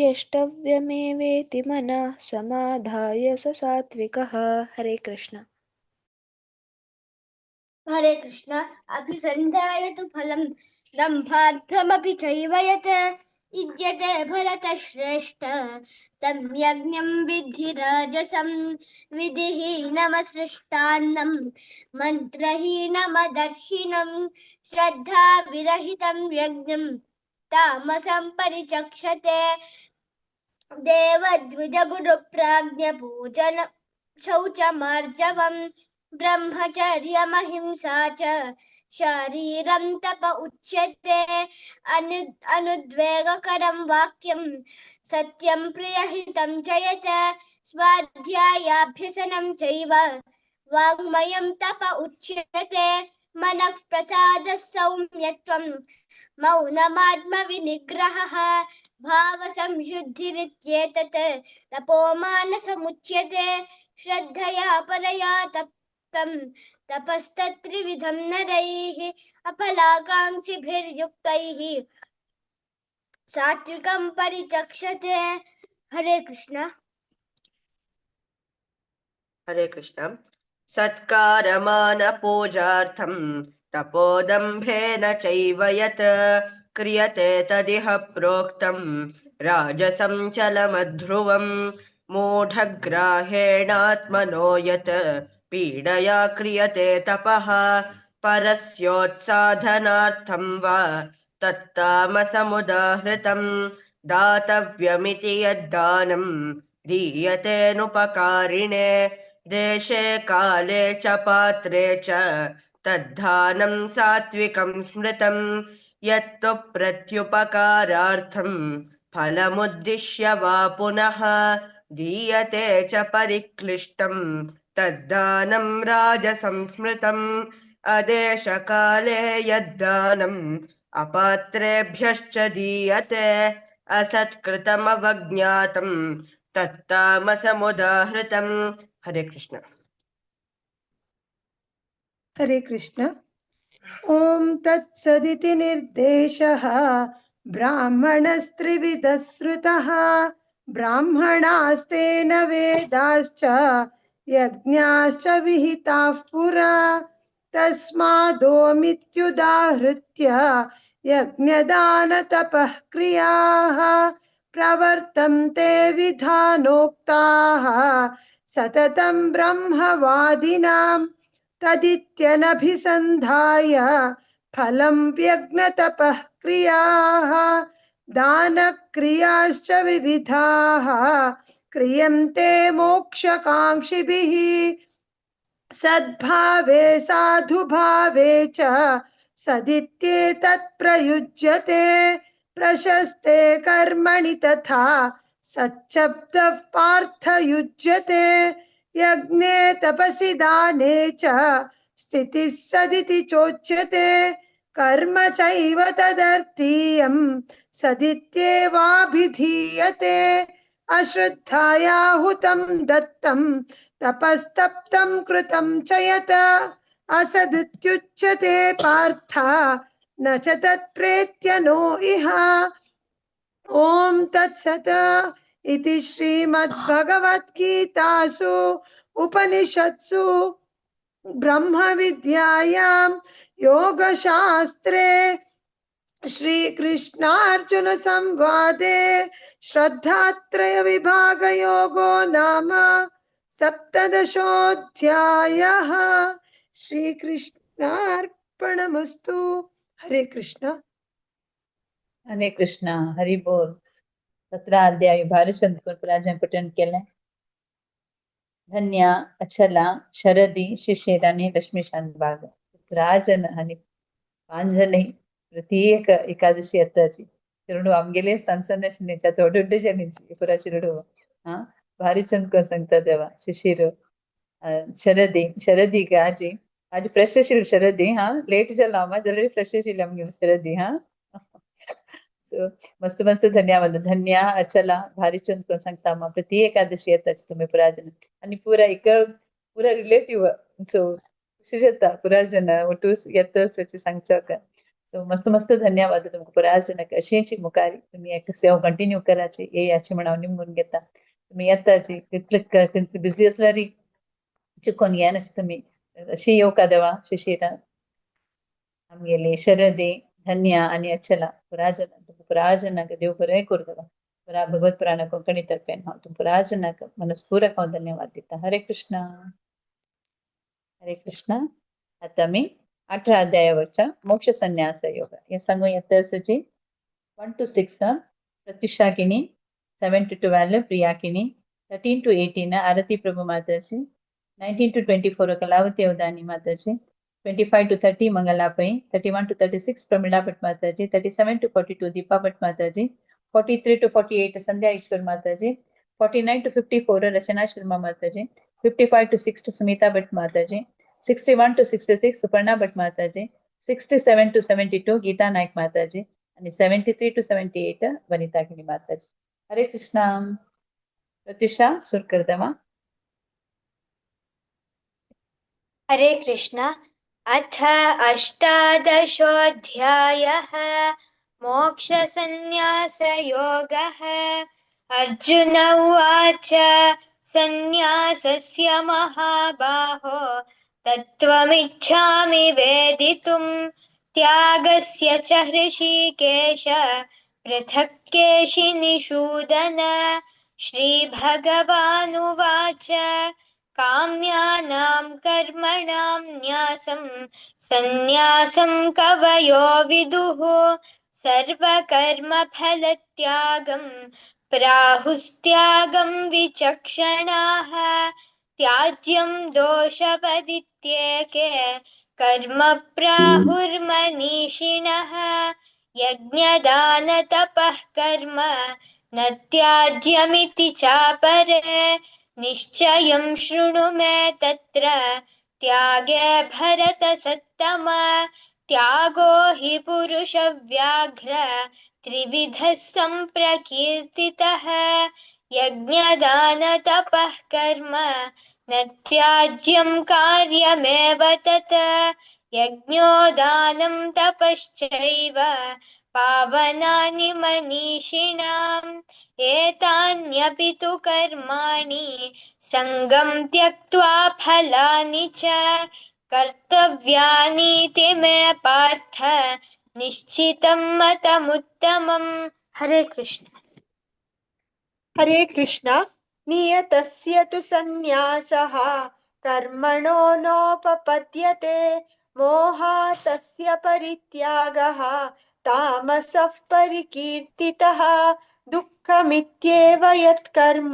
यष्टव्यमेवेति मनः समाधाय स सात्विकः। हरे कृष्ण। हरे कृष्ण। अभिसन्धाय तु फलं दम्भार्थमपि चैव यत् युज्यते भरतश्रेष्ठ तं यज्ञं विद्धि राजसं विधिहीनमसृष्टान्नं मन्त्रहीनमदर्शिनं श्रद्धाविरहितं यज्ञं तामसं परिचक्षते। देवद्विजगुरुप्राज्ञपूजन शौचमार्जवं ब्रह्मचर्यमहिंसा च शरीरं तप उच्यते। अनुद्वेगकरं वाक्यं सत्यं प्रियहितं च यत् स्वाध्यायाभ्यसनं चैव वाङ्मयं तप उच्यते। मनः प्रसादः सौम्यत्वं मौनमात्मविनिग्रहः भावसंशुद्धिरित्येतत् तपो मानसमुच्यते। श्रद्धया परया तप्तं तपस्तत्त्रिविधं नरैः अफलाकाङ्क्षिभिर्युक्तैः सात्विकं परिचक्षते। हरे कृष्ण। हरे कृष्ण। सत्कारमानपूजार्थं तपोदम्भेन चैव यत् क्रियते तदिह प्रोक्तं राजसं चलमध्रुवं मूढग्राहेणात्मनो यत् पीडया क्रियते तपः परस्योत्साधनार्थं वा तत्तामसमुदाहृतं दातव्यमिति यद्दानं दीयतेऽनुपकारिणे देशे काले च पात्रे च तद्दानं सात्विकं स्मृतं यत्तु प्रत्युपकारार्थं फलमुद्दिश्य वा पुनः दीयते च परिक्लिष्टं तद्दानं राजसंस्मृतम्। अदेशकाले यद्दानम् अपात्रेभ्यश्च दीयते असत्कृतमवज्ञातं तत्तामसमुदाहृतम्। हरे कृष्ण। हरे कृष्ण। ॐ तत्सदिति निर्देशः ब्राह्मणस्त्रिविधः श्रुतः ब्राह्मणास्तेन वेदाश्च यज्ञाश्च विहिताः पुरा तस्मादोमित्युदाहृत्य यज्ञदानतपः क्रियाः प्रवर्तन्ते विधानोक्ताः सततं ब्रह्मवादिनां तदित्यनभिसन्धाय फलं व्यग्नतपः क्रियाः दानक्रियाश्च विविधाः क्रियन्ते मोक्षकाङ्क्षिभिः। सद्भावे साधुभावे च सदित्येतत् प्रयुज्यते प्रशस्ते कर्मणि तथा सच्छब्दः पार्थ युज्यते। यज्ञे तपसि दाने च स्थितिः सदिति चोच्यते कर्म चैव तदर्थीयं सदित्येवाभिधीयते। अश्रद्धायाहुतं दत्तं तपस्तप्तं कृतं च यत् असदुत्युच्यते पार्थ न च तत्प्रेत्य नो इह। ॐ तत्सत् इति श्रीमद्भगवद्गीतासु उपनिषत्सु ब्रह्मविद्यायां योगशास्त्रे श्रीकृष्णार्जुन संवादे श्रद्धात्रय विभागयोगो नाम सप्तदशोऽध्यायः। श्रीकृष्णार्पणमस्तु। हरे कृष्ण। हरे कृष्णा। हरि बोल। 17 अध्याय भारचंद्र पुराजन पठन केलें। धन्या, अचला, शरदी, शिशिर आनी लक्ष्मीशान बाग पुराजन आनी पांजनी प्रत्येक एकादशी येताची चिरडू आमगेले सण सण शनीच्या थोडे शनीची पुरा चिरडू हा भारी चंद कर सांगता देवा. शिशिर, शरदी, शरदी का आजी आज फ्रेश आशिल्ली शरदी हा लेट जाला हांव जाल्यार फ्रेश आशिल्ली आमगेली शरदी हा. मस्त मस्त धन्यवाद. धन्या, अचला, भारी चंद कर सांगता आम्हा प्रति एकादशी येताची तुम्ही पुराजन आणि पुरा एक पुरा रिलेटिव्ह सो खुशी जाता पुराजन ಒಟ್ಟು येता सांगच्या. सो मस्त मस्त धन्यवाद तुमकां पुराजनक अशीच मुखार तुम्ही एक सेवा कंटिन्यू कराची हे याची म्हण हांव निमगून घेता. तुम्ही येताची कितले बिझी असल्यारी चुकोन घेनाशे तुमी अशी येवका देवा. शिशिरा आमगेली शरदी, धन्या आनी अचला पुराजन तुमकां पुराजनाक देव बरें करूं देवा. पुरा भगवत पुराण कोंकणी तर्फेन हांव तुमकां पुराजनाक मनस्पूर्वक हांव धन्यवाद दिता. हरे कृष्ण. हरे कृष्ण. आतां आमी 18 अध्यायावरच्या मोक्ष संन्यास योग हे सांगू येता आसाची 1 to 6 Pratyusha Kini, 7 to 12 Priya Kini, 13 to 18 Arati Prabhu Mataji, 19 to 24 Kalavati Avadhani Mataji, 25 to 30 Mangala Pai, 31 to 36 Pramila Bhat Mataji, 37 to 42 Deepa Bhat Mataji, 43 to 48 Sandhya Ishwar Mataji, 49 to 54 Rachana Sharma Mataji, 55 to 60 Sumita Bhat Mataji, 61 to 66 Suparna Bhat Mataji, 67 to 72 Geeta Naik Mataji आणि 73 to 78 Vanita Kini Mataji. Hare Krishna. Pratyusha सुर कर देवा. हरे कृष्ण. अथ अष्टादशोऽध्यायः मोक्षसंन्यासयोगः. अर्जुन उवाच संन्यासस्य महाबाहो तत्त्वमिच्छामि वेदितुं त्यागस्य च हृषीकेश पृथक् केशिनिषूदन. श्रीभगवानुवाच काम्यानां कर्मणां न्यासं सन्न्यासं कवयो विदुः सर्वकर्मफलत्यागं प्राहुस्त्यागं विचक्षणाः. त्याज्यं दोषवदित्येके कर्म प्राहुर्मनीषिणः. यज्ञदानतपः कर्म न त्याज्यमिति चापरे. निश्चयं शृणु मे तत्र त्यागे भरतसत्तम. त्यागो हि पुरुषव्याघ्र त्रिविधः सम्प्रकीर्तितः. यज्ञदानतपः कर्म न त्याज्यं कार्यमेव तत्. यज्ञो दानं तपश्चैव पावनानि मनीषिणाम्. एतान्यपि तु कर्माणि सङ्गं त्यक्त्वा फलानि च कर्तव्यानीति मे पार्थ निश्चितं मतमुत्तमम्. हरे कृष्ण. हरे कृष्णा. नियतस्य तु सन्न्यासः कर्मणो नोपपद्यते। मोहातस्य परित्यागः तामसः परिकीर्तितः। दुःखमित्येव यत्कर्म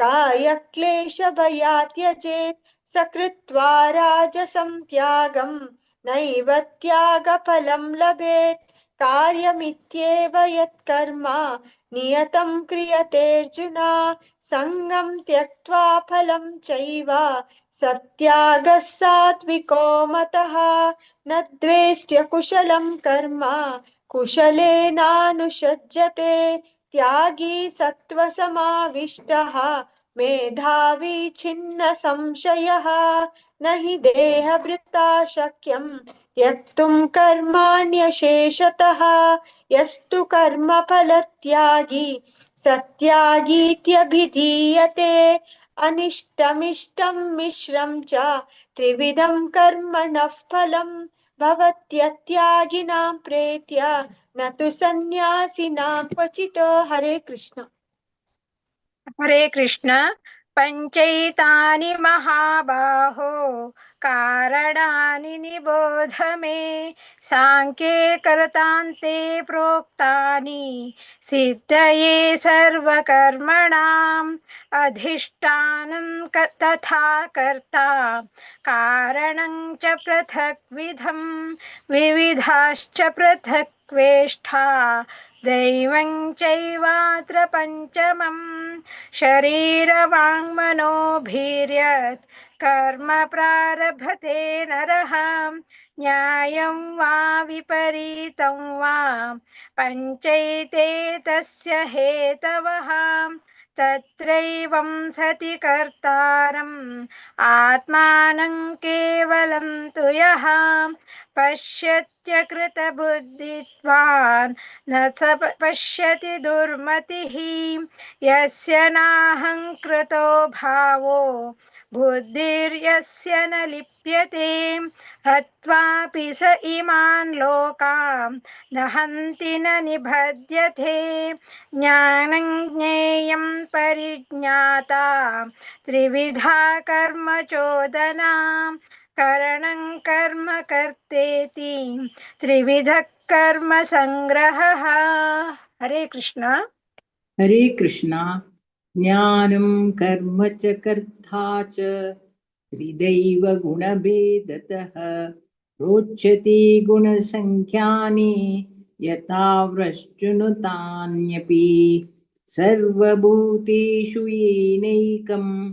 कायक्लेशभयात् त्यजेत् स कृत्वा राजसं त्यागं नैव त्यागफलं लभेत्। कार्यमित्येव यत्कर्म नियतं क्रियतेऽर्जुन सङ्गं त्यक्त्वा फलं चैव सत्यागः सात्विको मतः। न द्वेष्ट्य कुशलं कर्म कुशलेनानुषज्यते। त्यागी सत्त्वसमाविष्टः मेधावी छिन्न संशयः। न हि देहभृता शक्यं त्यक्तुं कर्माण्यशेषतः। यस्तु कर्मफलत्यागी सत्यागीत्यभिधीयते। अनिष्टमिष्टं मिश्रं च त्रिविधं कर्मणः फलं भवत्यत्यागिनां प्रेत्य न तु सन्न्यासिनां क्वचित्। हरे कृष्ण। हरे कृष्ण। पंचैतानि महाबाहो कारणानि निबोध मे। सांख्ये कर्तान्ते प्रोक्तानि सिद्धये सर्वकर्मणाम्। अधिष्ठानं तथा कर्ता कारणं च पृथक्विधं विविधाश्च पृथक् वेष्ठा दैवं चैवात्र पञ्चमं। शरीरवाङ्मनोभिर्यत् कर्म प्रारभते नरः। न्यायं वा विपरीतं वा पञ्चैते तस्य हेतवः। तत्रैवं सति कर्तारम् आत्मानं केवलं तु यः पश्यत्यकृतबुद्धित्वान् न स पश्यति दुर्मतिः। यस्य नाहङ्कृतो भावो बुद्धिर्यस्य न लिप्यते। हत्वापि स इमान् लोकान् न हन्ति न निबध्यते। ज्ञानं ज्ञेयं परिज्ञाता त्रिविधा कर्म चोदना। करणं कर्म कर्तेति त्रिविधः कर्म संग्रहः। हरे कृष्ण। हरे कृष्ण। ज्ञानं कर्म च कर्ता च त्रिदैव गुणभेदतः। रोचते गुणसंख्यानि यथा व्रश्चुनुतान्यपि। सर्वभूतेषु येनैकं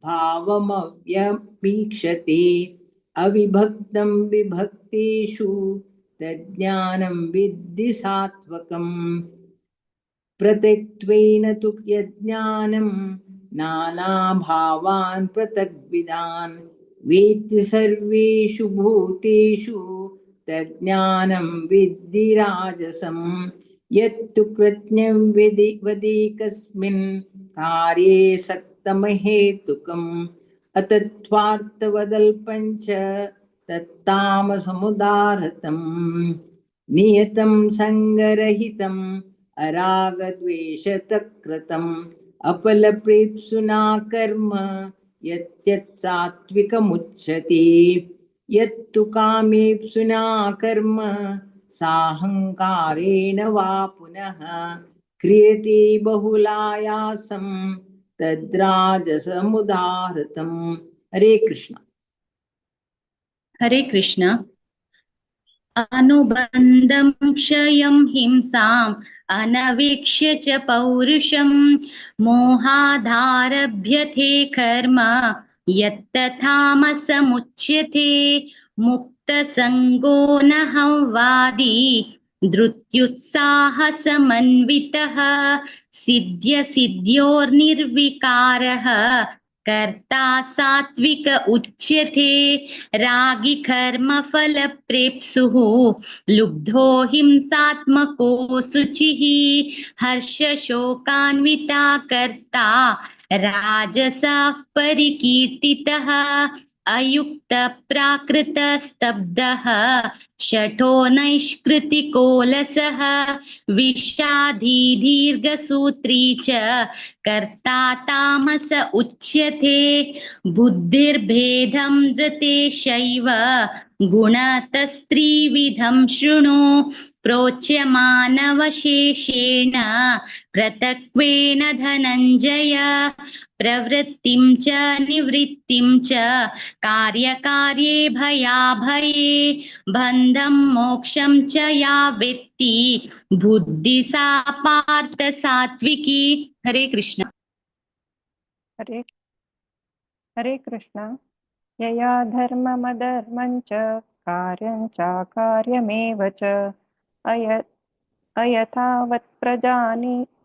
भावमव्यमीक्षते। अविभक्तं विभक्तेषु तज्ज्ञानं विद्धि सात्वकम्। पृथक्त्वेन तु यज्ञानं नानाभावान् पृथग्विदान् वेत्ति सर्वेषु भूतेषु तज्ज्ञानं विद्धि राजसं। यत्तु कृत्स्नं वदेकस्मिन् कार्ये सक्तमहेतुकम् अतत्त्वार्थवदल्पं च तत्तामसमुदाहृतम्। नियतं सङ्गरहितम् अरागद्वेषतकृतम् अपलप्रेप्सुना कर्म यत्यत् सात्विकमुच्यते। यत्तु कामेप्सुना कर्म साहङ्कारेण वा पुनः क्रियते बहुलायासं तद्राजसमुदाहृतम्। हरे कृष्ण। हरे कृष्ण। अनुबन्धं क्षयं हिंसाम् अनवीक्ष्य च पौरुषं मोहादारभ्यते कर्म यत्तथामसमुच्यते। मुक्तसङ्गो न हंवादी धृत्युत्साहसमन्वितः सिद्ध्यसिद्ध्योर्निर्विकारः कर्ता सात्विक उच्यते। रागी कर्मफलप्रेप्सुः लुब्धो हिंसात्मको शुचिः हर्षशोकान्विता कर्ता राजसाः परिकीर्तितः। अयुक्तप्राकृतस्तब्धः शठो नैष्कृतिकोलसः विषादी दीर्घसूत्री च कर्ता तामस उच्यते। बुद्धिर्भेदं धृतेशैव गुणतस्त्रिविधं शृणु प्रोच्यमानवशेषेण पृथक्त्वेन धनञ्जय। प्रवृत्तिं च निवृत्तिं च कार्यकार्ये भयाभये बन्धं मोक्षं च या वेत्ति बुद्धि सा पार्थ सात्विकी। हरे कृष्ण। हरे हरे कृष्ण। यया धर्ममधर्मं च कार्यं चाकार्यमेव च अयथावत्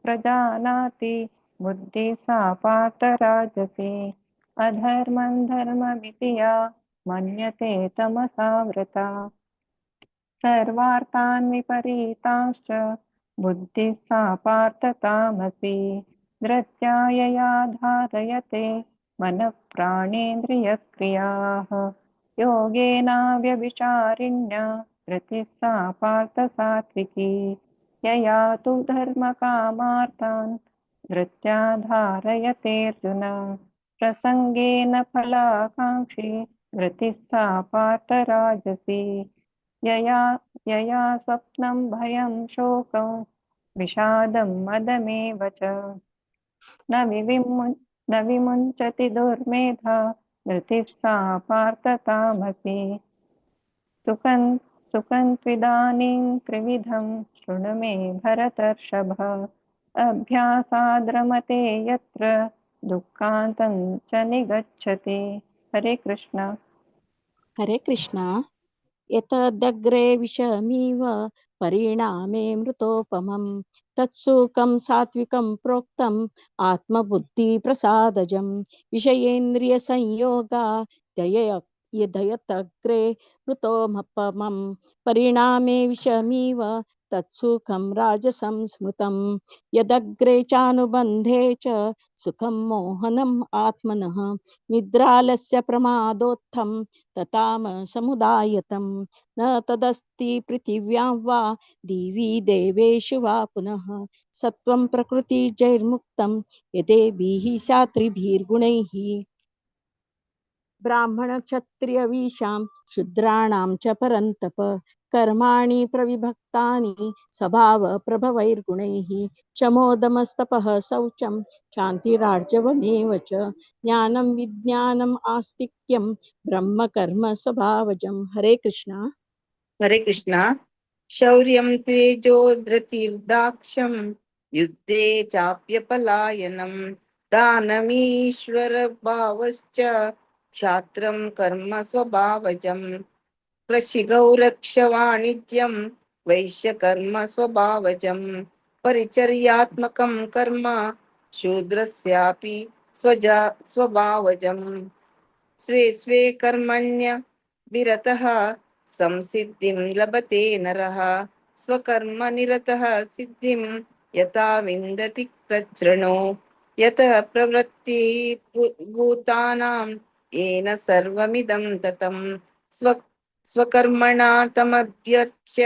प्रजानाति बुद्धिः सा पार्थ राजसी। अधर्मं धर्ममिति या मन्यते तमसावृता। सर्वार्थान् विपरीतांश्च बुद्धिः सा पार्थ तामसी। धृत्या यया धारयते मनः प्राणेन्द्रियक्रियाः योगेनाव्यभिचारिण्या धृतिः सा पार्थ सात्विकी। यया तु धर्मकामार्थान् धृत्या धारयतेऽर्जुन प्रसङ्गेन फलाकाङ्क्षी धृतिः सा पार्थ राजसी। यया यया स्वप्नं भयं शोकं विषादं मदमेव च न विमुञ्चति दुर्मेधा धृतिः सा पार्थ तामसी। सुखं सुखं त्विदानीं त्रिविधं शृणु मे भरतर्षभ। अभ्यासाद्रमते यत्र दुःखान्तं च निगच्छति। हरे कृष्ण। हरे कृष्ण। एतदग्रे विषमीव परिणामे मृतोपमं तत्सुखं सात्विकं प्रोक्तम् आत्मबुद्धिप्रसादजं विषयेन्द्रियसंयोगा यदयतग्रे मृतोपमं परिणामे विषमीव तत्सुखं राजसं स्मृतं यदग्रे चानुबन्धे च सुखं मोहनम् आत्मनः निद्रालस्य प्रमादोत्थं ततामसमुदायतं न तदस्ति पृथिव्यां वा दिवि देवेषु वा पुनः सत्वं प्रकृतिजैर्मुक्तं यदेभिः सात्रिभिर्गुणैः ब्राह्मणक्षत्रियविषां शूद्राणां च परन्तप कर्माणि प्रविभक्तानि स्वभावप्रभवैर्गुणैः शमोदमस्तपः शौचं शान्तिरार्जवमेव च ज्ञानं विज्ञानम् आस्तिक्यं ब्रह्मकर्म स्वभावजं। हरे कृष्णा। हरे कृष्णा। शौर्यं तेजो धृतिर्दाक्ष्यं युद्धे चाप्यपलायनं दानमीश्वरभावश्च क्षात्रं कर्म स्वभावजं कृषिगौरक्षवाणिज्यं वैश्यकर्म स्वभावजं परिचर्यात्मकं कर्म शूद्रस्यापि स्वभावजं स्वे स्वे कर्मण्य विरतः संसिद्धिं लभते नरः स्वकर्मनिरतः सिद्धिं यथा विन्दति तच्छृणु यतः प्रवृत्ति भूतानां येन सर्वमिदं ततं स्वकर्मणा तमभ्यर्च्य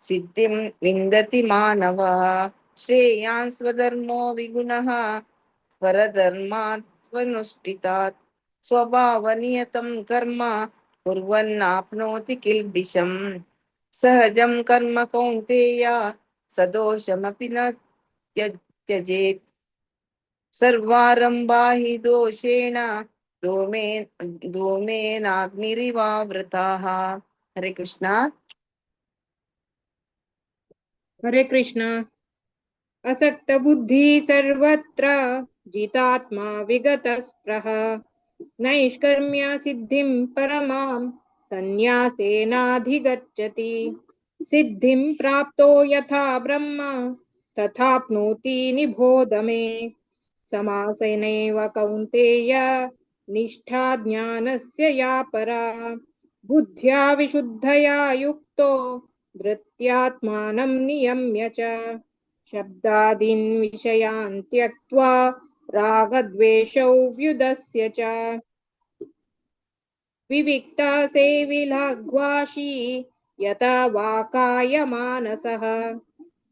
सिद्धिं विन्दति मानवः। श्रेयान् स्वधर्मो विगुणः परधर्मात्वनुष्ठितात् स्वभावनियतं कर्म कुर्वन्नाप्नोति किल्बिषम्। सहजं कर्म कौन्तेय सदोषमपि न त्यजेत्। सर्वारम्भा हि दोषेण धूमेनाग्निरिवावृताः। हरे कृष्णा। हरे कृष्णा। असक्त बुद्धि सर्वत्र जितात्मा विगतस्पृह नैष्कर्म्य सिद्धिं परमां संन्यासेनाधिगच्छति। सिद्धिं प्राप्तो यथा ब्रह्म तथाप्नोति निबोध मे। समासेनैव कौन्तेय निष्ठा ज्ञानस्य या परा। बुद्ध्या विशुद्धया युक्तो धृत्यात्मानं नियम्य च शब्दादीन् विषयान् त्यक्त्वा रागद्वेषौ व्युदस्य च। विविक्ता सेविलाघ्वाशी यथा वाकायमानसः।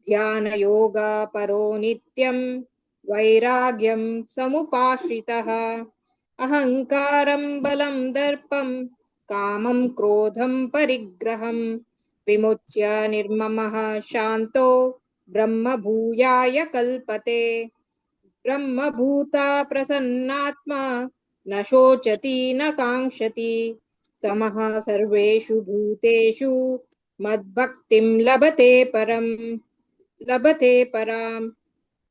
ध्यानयोगपरो नित्यं वैराग्यं समुपाश्रितः। अहङ्कारं बलं दर्पं कामं क्रोधं परिग्रहं विमुच्य निर्ममः शान्तो ब्रह्मभूयाय कल्पते। ब्रह्मभूता प्रसन्नात्मा न शोचति न काङ्क्षति। समः सर्वेषु भूतेषु मद्भक्तिं लभते परम् लभते पराम्।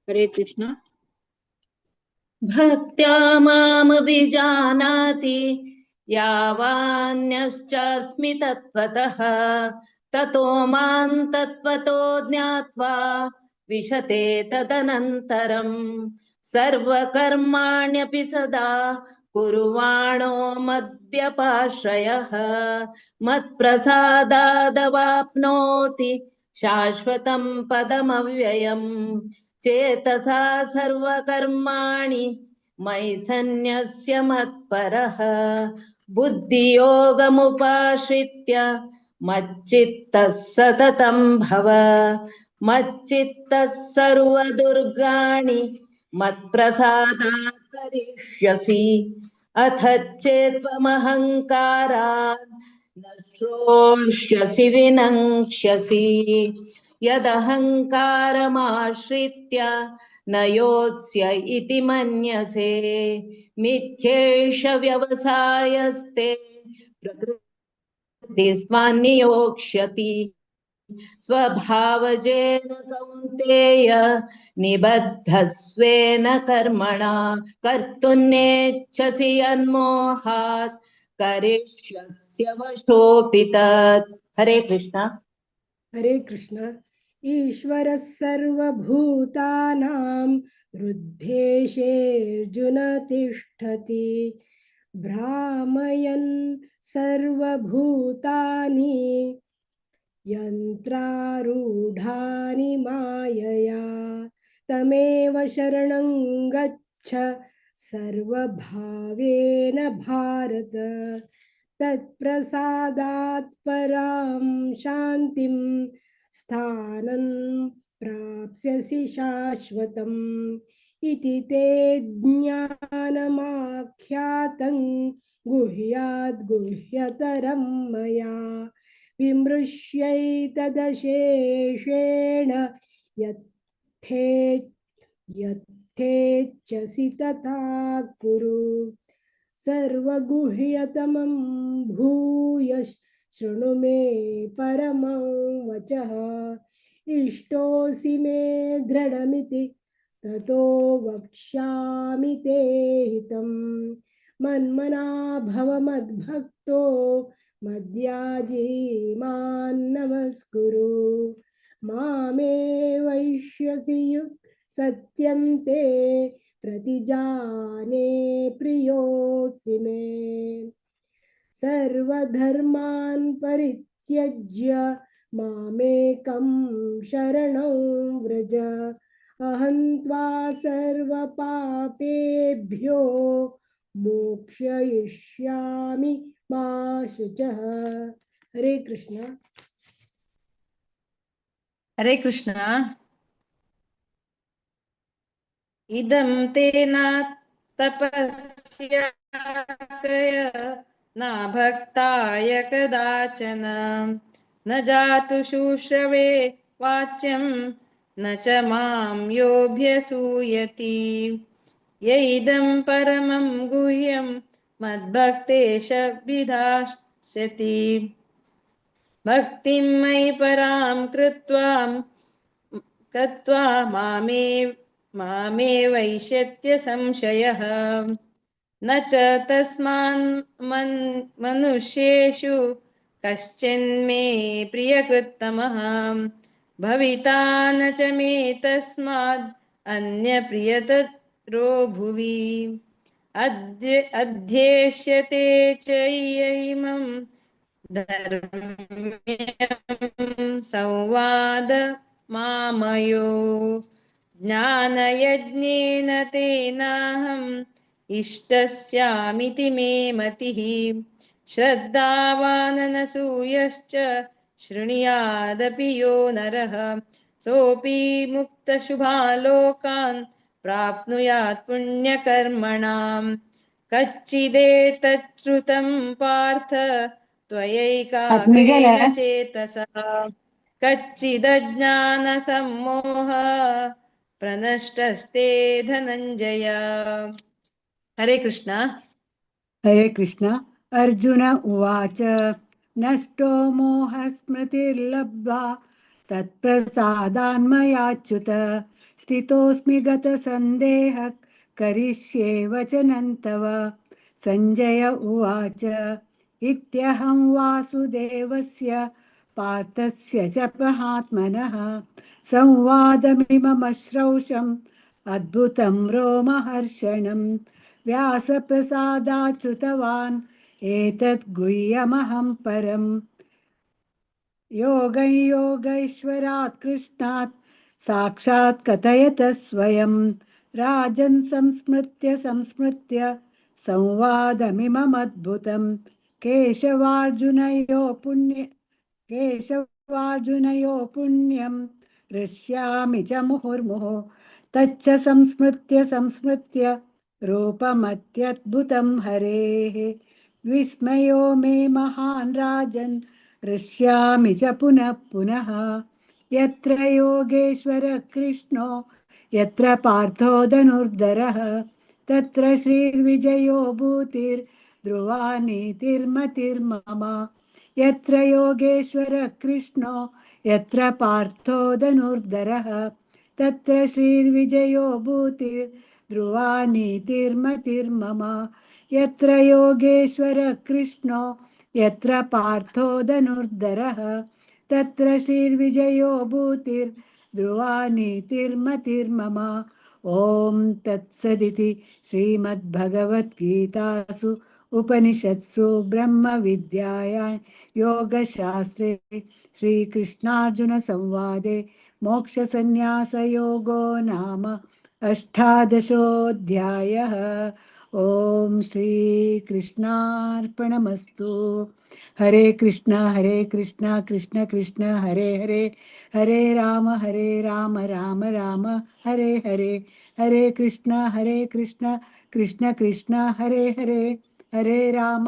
हरे कृष्ण। भक्त्या मामभिजानाति यावान्यश्चास्मि तत्त्वतः ततो मां तत्त्वतो ज्ञात्वा विशते तदनन्तरम्। सर्वकर्माण्यपि सदा कुर्वाणो मद्व्यपाश्रयः मत्प्रसादादवाप्नोति शाश्वतं पदमव्ययम्। चेतसा सर्वकर्माणि मयि सन्न्यस्य मत्परः बुद्धियोगमुपाश्रित्य मच्चित्तः सततं भव। मच्चित्तः सर्वदुर्गाणि मत्प्रसादात् तरिष्यसि। अथ चेत्त्वमहङ्कारात् न श्रोष्यसि विनङ्क्ष्यसि। यदहङ्कारमाश्रित्य न योत्स्य इति मन्यसे मिथ्येष व्यवसायस्ते प्रकृतिस्त्वान्नियोक्ष्यति। स्वभावजेन कौन्तेय निबद्धस्वेन कर्मणा कर्तुन्नेच्छसि यन्मोहात् करिष्यस्य वशोऽपि तत्। हरे कृष्ण। हरे कृष्ण। ईश्वरः सर्वभूतानां हृद्देशेऽर्जुन तिष्ठति। भ्रामयन् सर्वभूतानि यन्त्रारूढानि मायया। तमेव शरणं गच्छ सर्वभावेन भारत। तत्प्रसादात् परां शान्तिं स्थानं प्राप्स्यसि शाश्वतम्। इति ते ज्ञानमाख्यातं गुह्याद् गुह्यतरं मया। विमृश्यैतदशेषेण यथेच्छसि तथा कुरु। सर्वगुह्यतमं भूयः शृणु मे परमं वचः। इष्टोऽसि मे दृढमिति ततो वक्ष्यामि ते हितम्। मन्मना भव मद्भक्तो मद्याजी मां नमस्कुरु। मामे वैष्यसि सत्यं ते प्रतिजाने प्रियोऽसि मे। सर्वधर्मान् परित्यज्य मामेकं शरणं व्रज। अहं त्वा सर्वपापेभ्यो मोक्षयिष्यामि मा शुचः। हरे कृष्ण। हरे कृष्ण। इदं ते न तपस्याकय न भक्ताय कदाचन। न जातु शुश्रवे वाच्यं न च मां योऽभ्यसूयति। य इदं परमं गुह्यं मद्भक्तेश विधास्यति। भक्तिं मयि परां कृत्वा मामे मामे वैश्यत्य संशयः। न च तस्मान् मनुष्येषु कश्चिन्मे प्रियकृत्तमः। भविता न च मे तस्माद् अन्यप्रियतरो भुवि। अध्येष्यते च इमं धर्म्यं संवाद मामयो। ज्ञानयज्ञेन तेनाहम् इष्टस्यामिति मे मतिः। श्रद्धावाननसूयश्च शृणुयादपि यो नरः सोऽपि मुक्तशुभालोकान् प्राप्नुयात् पुण्यकर्मणाम्। कच्चिदेतच्छ्रुतं पार्थ त्वयैकाग्रेण चेतसा कच्चिदज्ञानसम्मोह प्रनष्टस्ते धनञ्जय। हरे कृष्णा। हरे कृष्ण। अर्जुन उवाच, नष्टो मोहस्मृतिर्लब्ध्वा तत्प्रसादान्मयाच्युत स्थितोऽस्मि गतसन्देह करिष्ये वचनं तव। सञ्जय उवाच, इत्यहं वासुदेवस्य पार्थस्य च महात्मनः संवादमिममश्रौषम् अद्भुतं रोमहर्षणं व्यासप्रसादाच्युतवान् एतद् गुह्यमहं परम्। योगं योगैश्वरात् कृष्णात् साक्षात् कथयत स्वयं राजन् संस्मृत्य संस्मृत्य संवादमिममद्भुतं केशवार्जुनयो पुण्यं हृष्यामि च मुहुर्मुहुः। तच्च संस्मृत्य संस्मृत्य रूपमत्यद्भुतं हरेः विस्मयो मे महान् राजन् हृष्यामि च पुनः पुनः। यत्र योगेश्वर कृष्णो यत्र पार्थो धनुर्धरः तत्र श्रीर्विजयो भूतिर्ध्रुवा नीतिर्मतिर्मम। यत्र योगेश्वर कृष्णो यत्र पार्थो धनुर्धरः तत्र श्रीर्विजयो भूतिर्ध्रुवा नीतिर्मतिर्मम। यत्र योगेश्वर कृष्णो यत्र पार्थो धनुर्धरः तत्र श्रीर्विजयो भूतिर्ध्रुवा नीतिर्मतिर्मम। ॐ तत्सदिति श्रीमद्भगवद्गीतासु उपनिषत्सु ब्रह्मविद्यायां योगशास्त्रे श्रीकृष्णार्जुनसंवादे मोक्षसंन्यासयोगो नाम अष्टादशोऽध्यायः। ॐ श्रीकृष्णार्पणमस्तु। हरे कृष्ण कृष्ण कृष्ण हरे हरे, हरे राम राम राम हरे हरे, हरे कृष्ण कृष्ण कृष्ण हरे हरे, हरे राम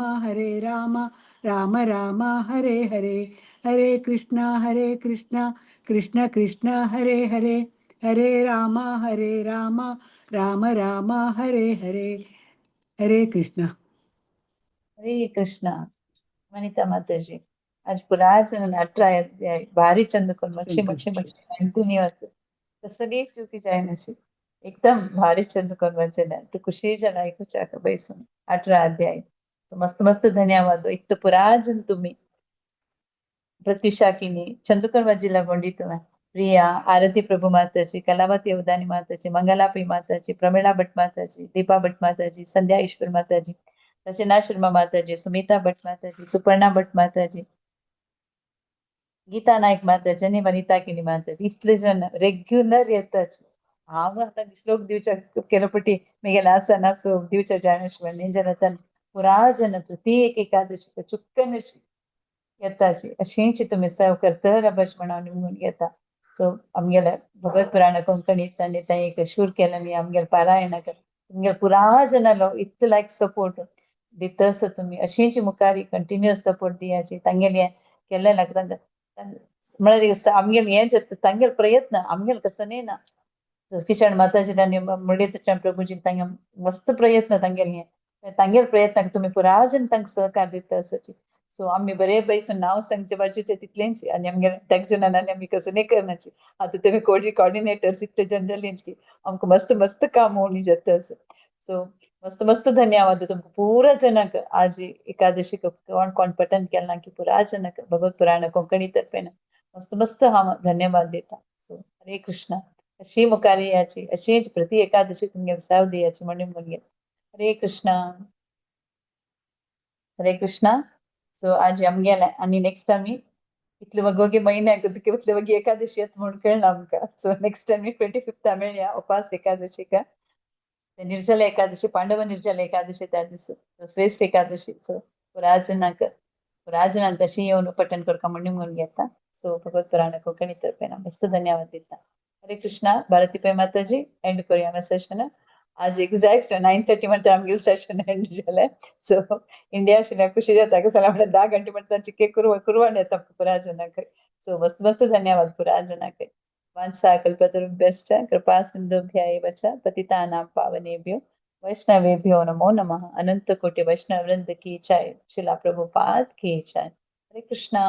राम राम हरे हरे, हरे कृष्ण कृष्ण कृष्ण हरे हरे, हरे राम राम राम हरे हरे। हरे कृष्ण। हरे कृष्ण। वनिता माताजी, आज पुराच 18 अध्याय भारी चंद कोण मक्षी मक्षी मक्षी कंटिन्युअस कसली चुकी जायनाशी एकदम भारी चंद कोण वचन तो खुशी जन ऐकूच्या बैसून 18 अध्याय। मस्त मस्त धन्यवाद। इतकं पुराजन तुम्ही प्रत्युषा किनी चंदुकर वाजीला गोंडी तुम्ही प्रिया आरती प्रभु माताजी, कलावती अवधानी माताजी, मंगलापी माताजी, प्रमिळा भट माताजी, दीपा भट माताजी, संध्या ईश्वर माताजी, रचना शर्मा माताजी, सुमिता भट माताजी, सुपर्णा भट माताजी, गीता नायक माताजी आणि वनिता किनी माताजी, इतले जण रेग्युलर येताच। हांव आतां श्लोक दिवच्या केलो पटी मेगेले आसा नासो दिवच्या जाणेश्वर नेंजन पुरा जण प्रति एक एकादशी चुक्कनशी येताची अशींची तुमी सेव करता रबश म्हणून म्हणून येता। सो आमगेले भगवत पुराण कोंकणीत आनी थंय एक शूर केलें आनी आमगेले पारायण तुमगेले पुरा जणांलो इतलो लायक सपोर्ट दिता आसा तुमी अशींच मुखार कंटिन्युअस सपोर्ट दियाची तांगेले केल्ले लागता म्हळ्यार आमगेले हें जाता तांगेले प्रयत्न आमगेले कसं ना किशन माताजी आनी मुरलीधर प्रभुजी तांगे मस्त प्रयत्न तांगेले हें तांगेले प्रयत्नाक तुमी पुरा जण तांकां सहकार दिता आसाची। सो आमी बरे बैसून नांव सांगचे बाजूचे तितलेंच आनी आमगेले तांचे जाणांनी आमी कसं न्ही करनाची आतां तुमी कोऑर्डिनेटर्स इतले जण जालेंच की आमकां मस्त मस्त काम होणी जाता आसा। सो मस्त मस्त धन्यवाद तुमकां पुरा जणांक आज एकादशी कोण कोण पठन केलां की पुरा जणांक भगवत पुराण कोंकणी तर्फेन मस्त मस्त हांव धन्यवाद दिता। सो हरे कृष्ण। अशी मुखार याची अशीच प्रति एकादशी तुमगेले साव दियाची म्हणून म्हणून हरे कृष्ण। हरे कृष्ण। सो आज आमगेले आनी नेक्स्ट आमी इतले वगोगे म्हयन्याक इतले वगी एकादशी येता म्हणून कळना आमकां। सो नेक्स्ट आमी 25 मेळया उपास एकादशीक, निर्जला एकादशी, पांडव निर्जला एकादशी त्या दिसा श्रेष्ठ एकादशी। सो पुराजनाक पुराजनाक तशी येवन पठण करका म्हण निमगून घेता. सो भगवत पुराण कोंकणी तर्फेन मस्त धन्यवाद दिता. हरे कृष्णा. भारती पै माताजी, एंड करूया आमी सेशन. आज एक्झॅक्ट 9:30 म्हणटा आमगेलें सेशन एंड जालें. सो इंडिया आशिल्ल्या खुशी जाता, कशें जाल्यार म्हणटा 10 घंटे म्हणटा चिके कुरवाण येता पुराजनाक. सो मस्त मस्त धन्यवाद पुराजनाक. वाञ्छाकल्पतरुभ्यश्च कृपा सिन्धुभ्य एव च पतितानां पावनेभ्यो वैष्णवेभ्यो नमो नमः. अनंत कोटि वैष्णव वृंद की जय. श्रीला प्रभुपाद की जय. हरे कृष्णा.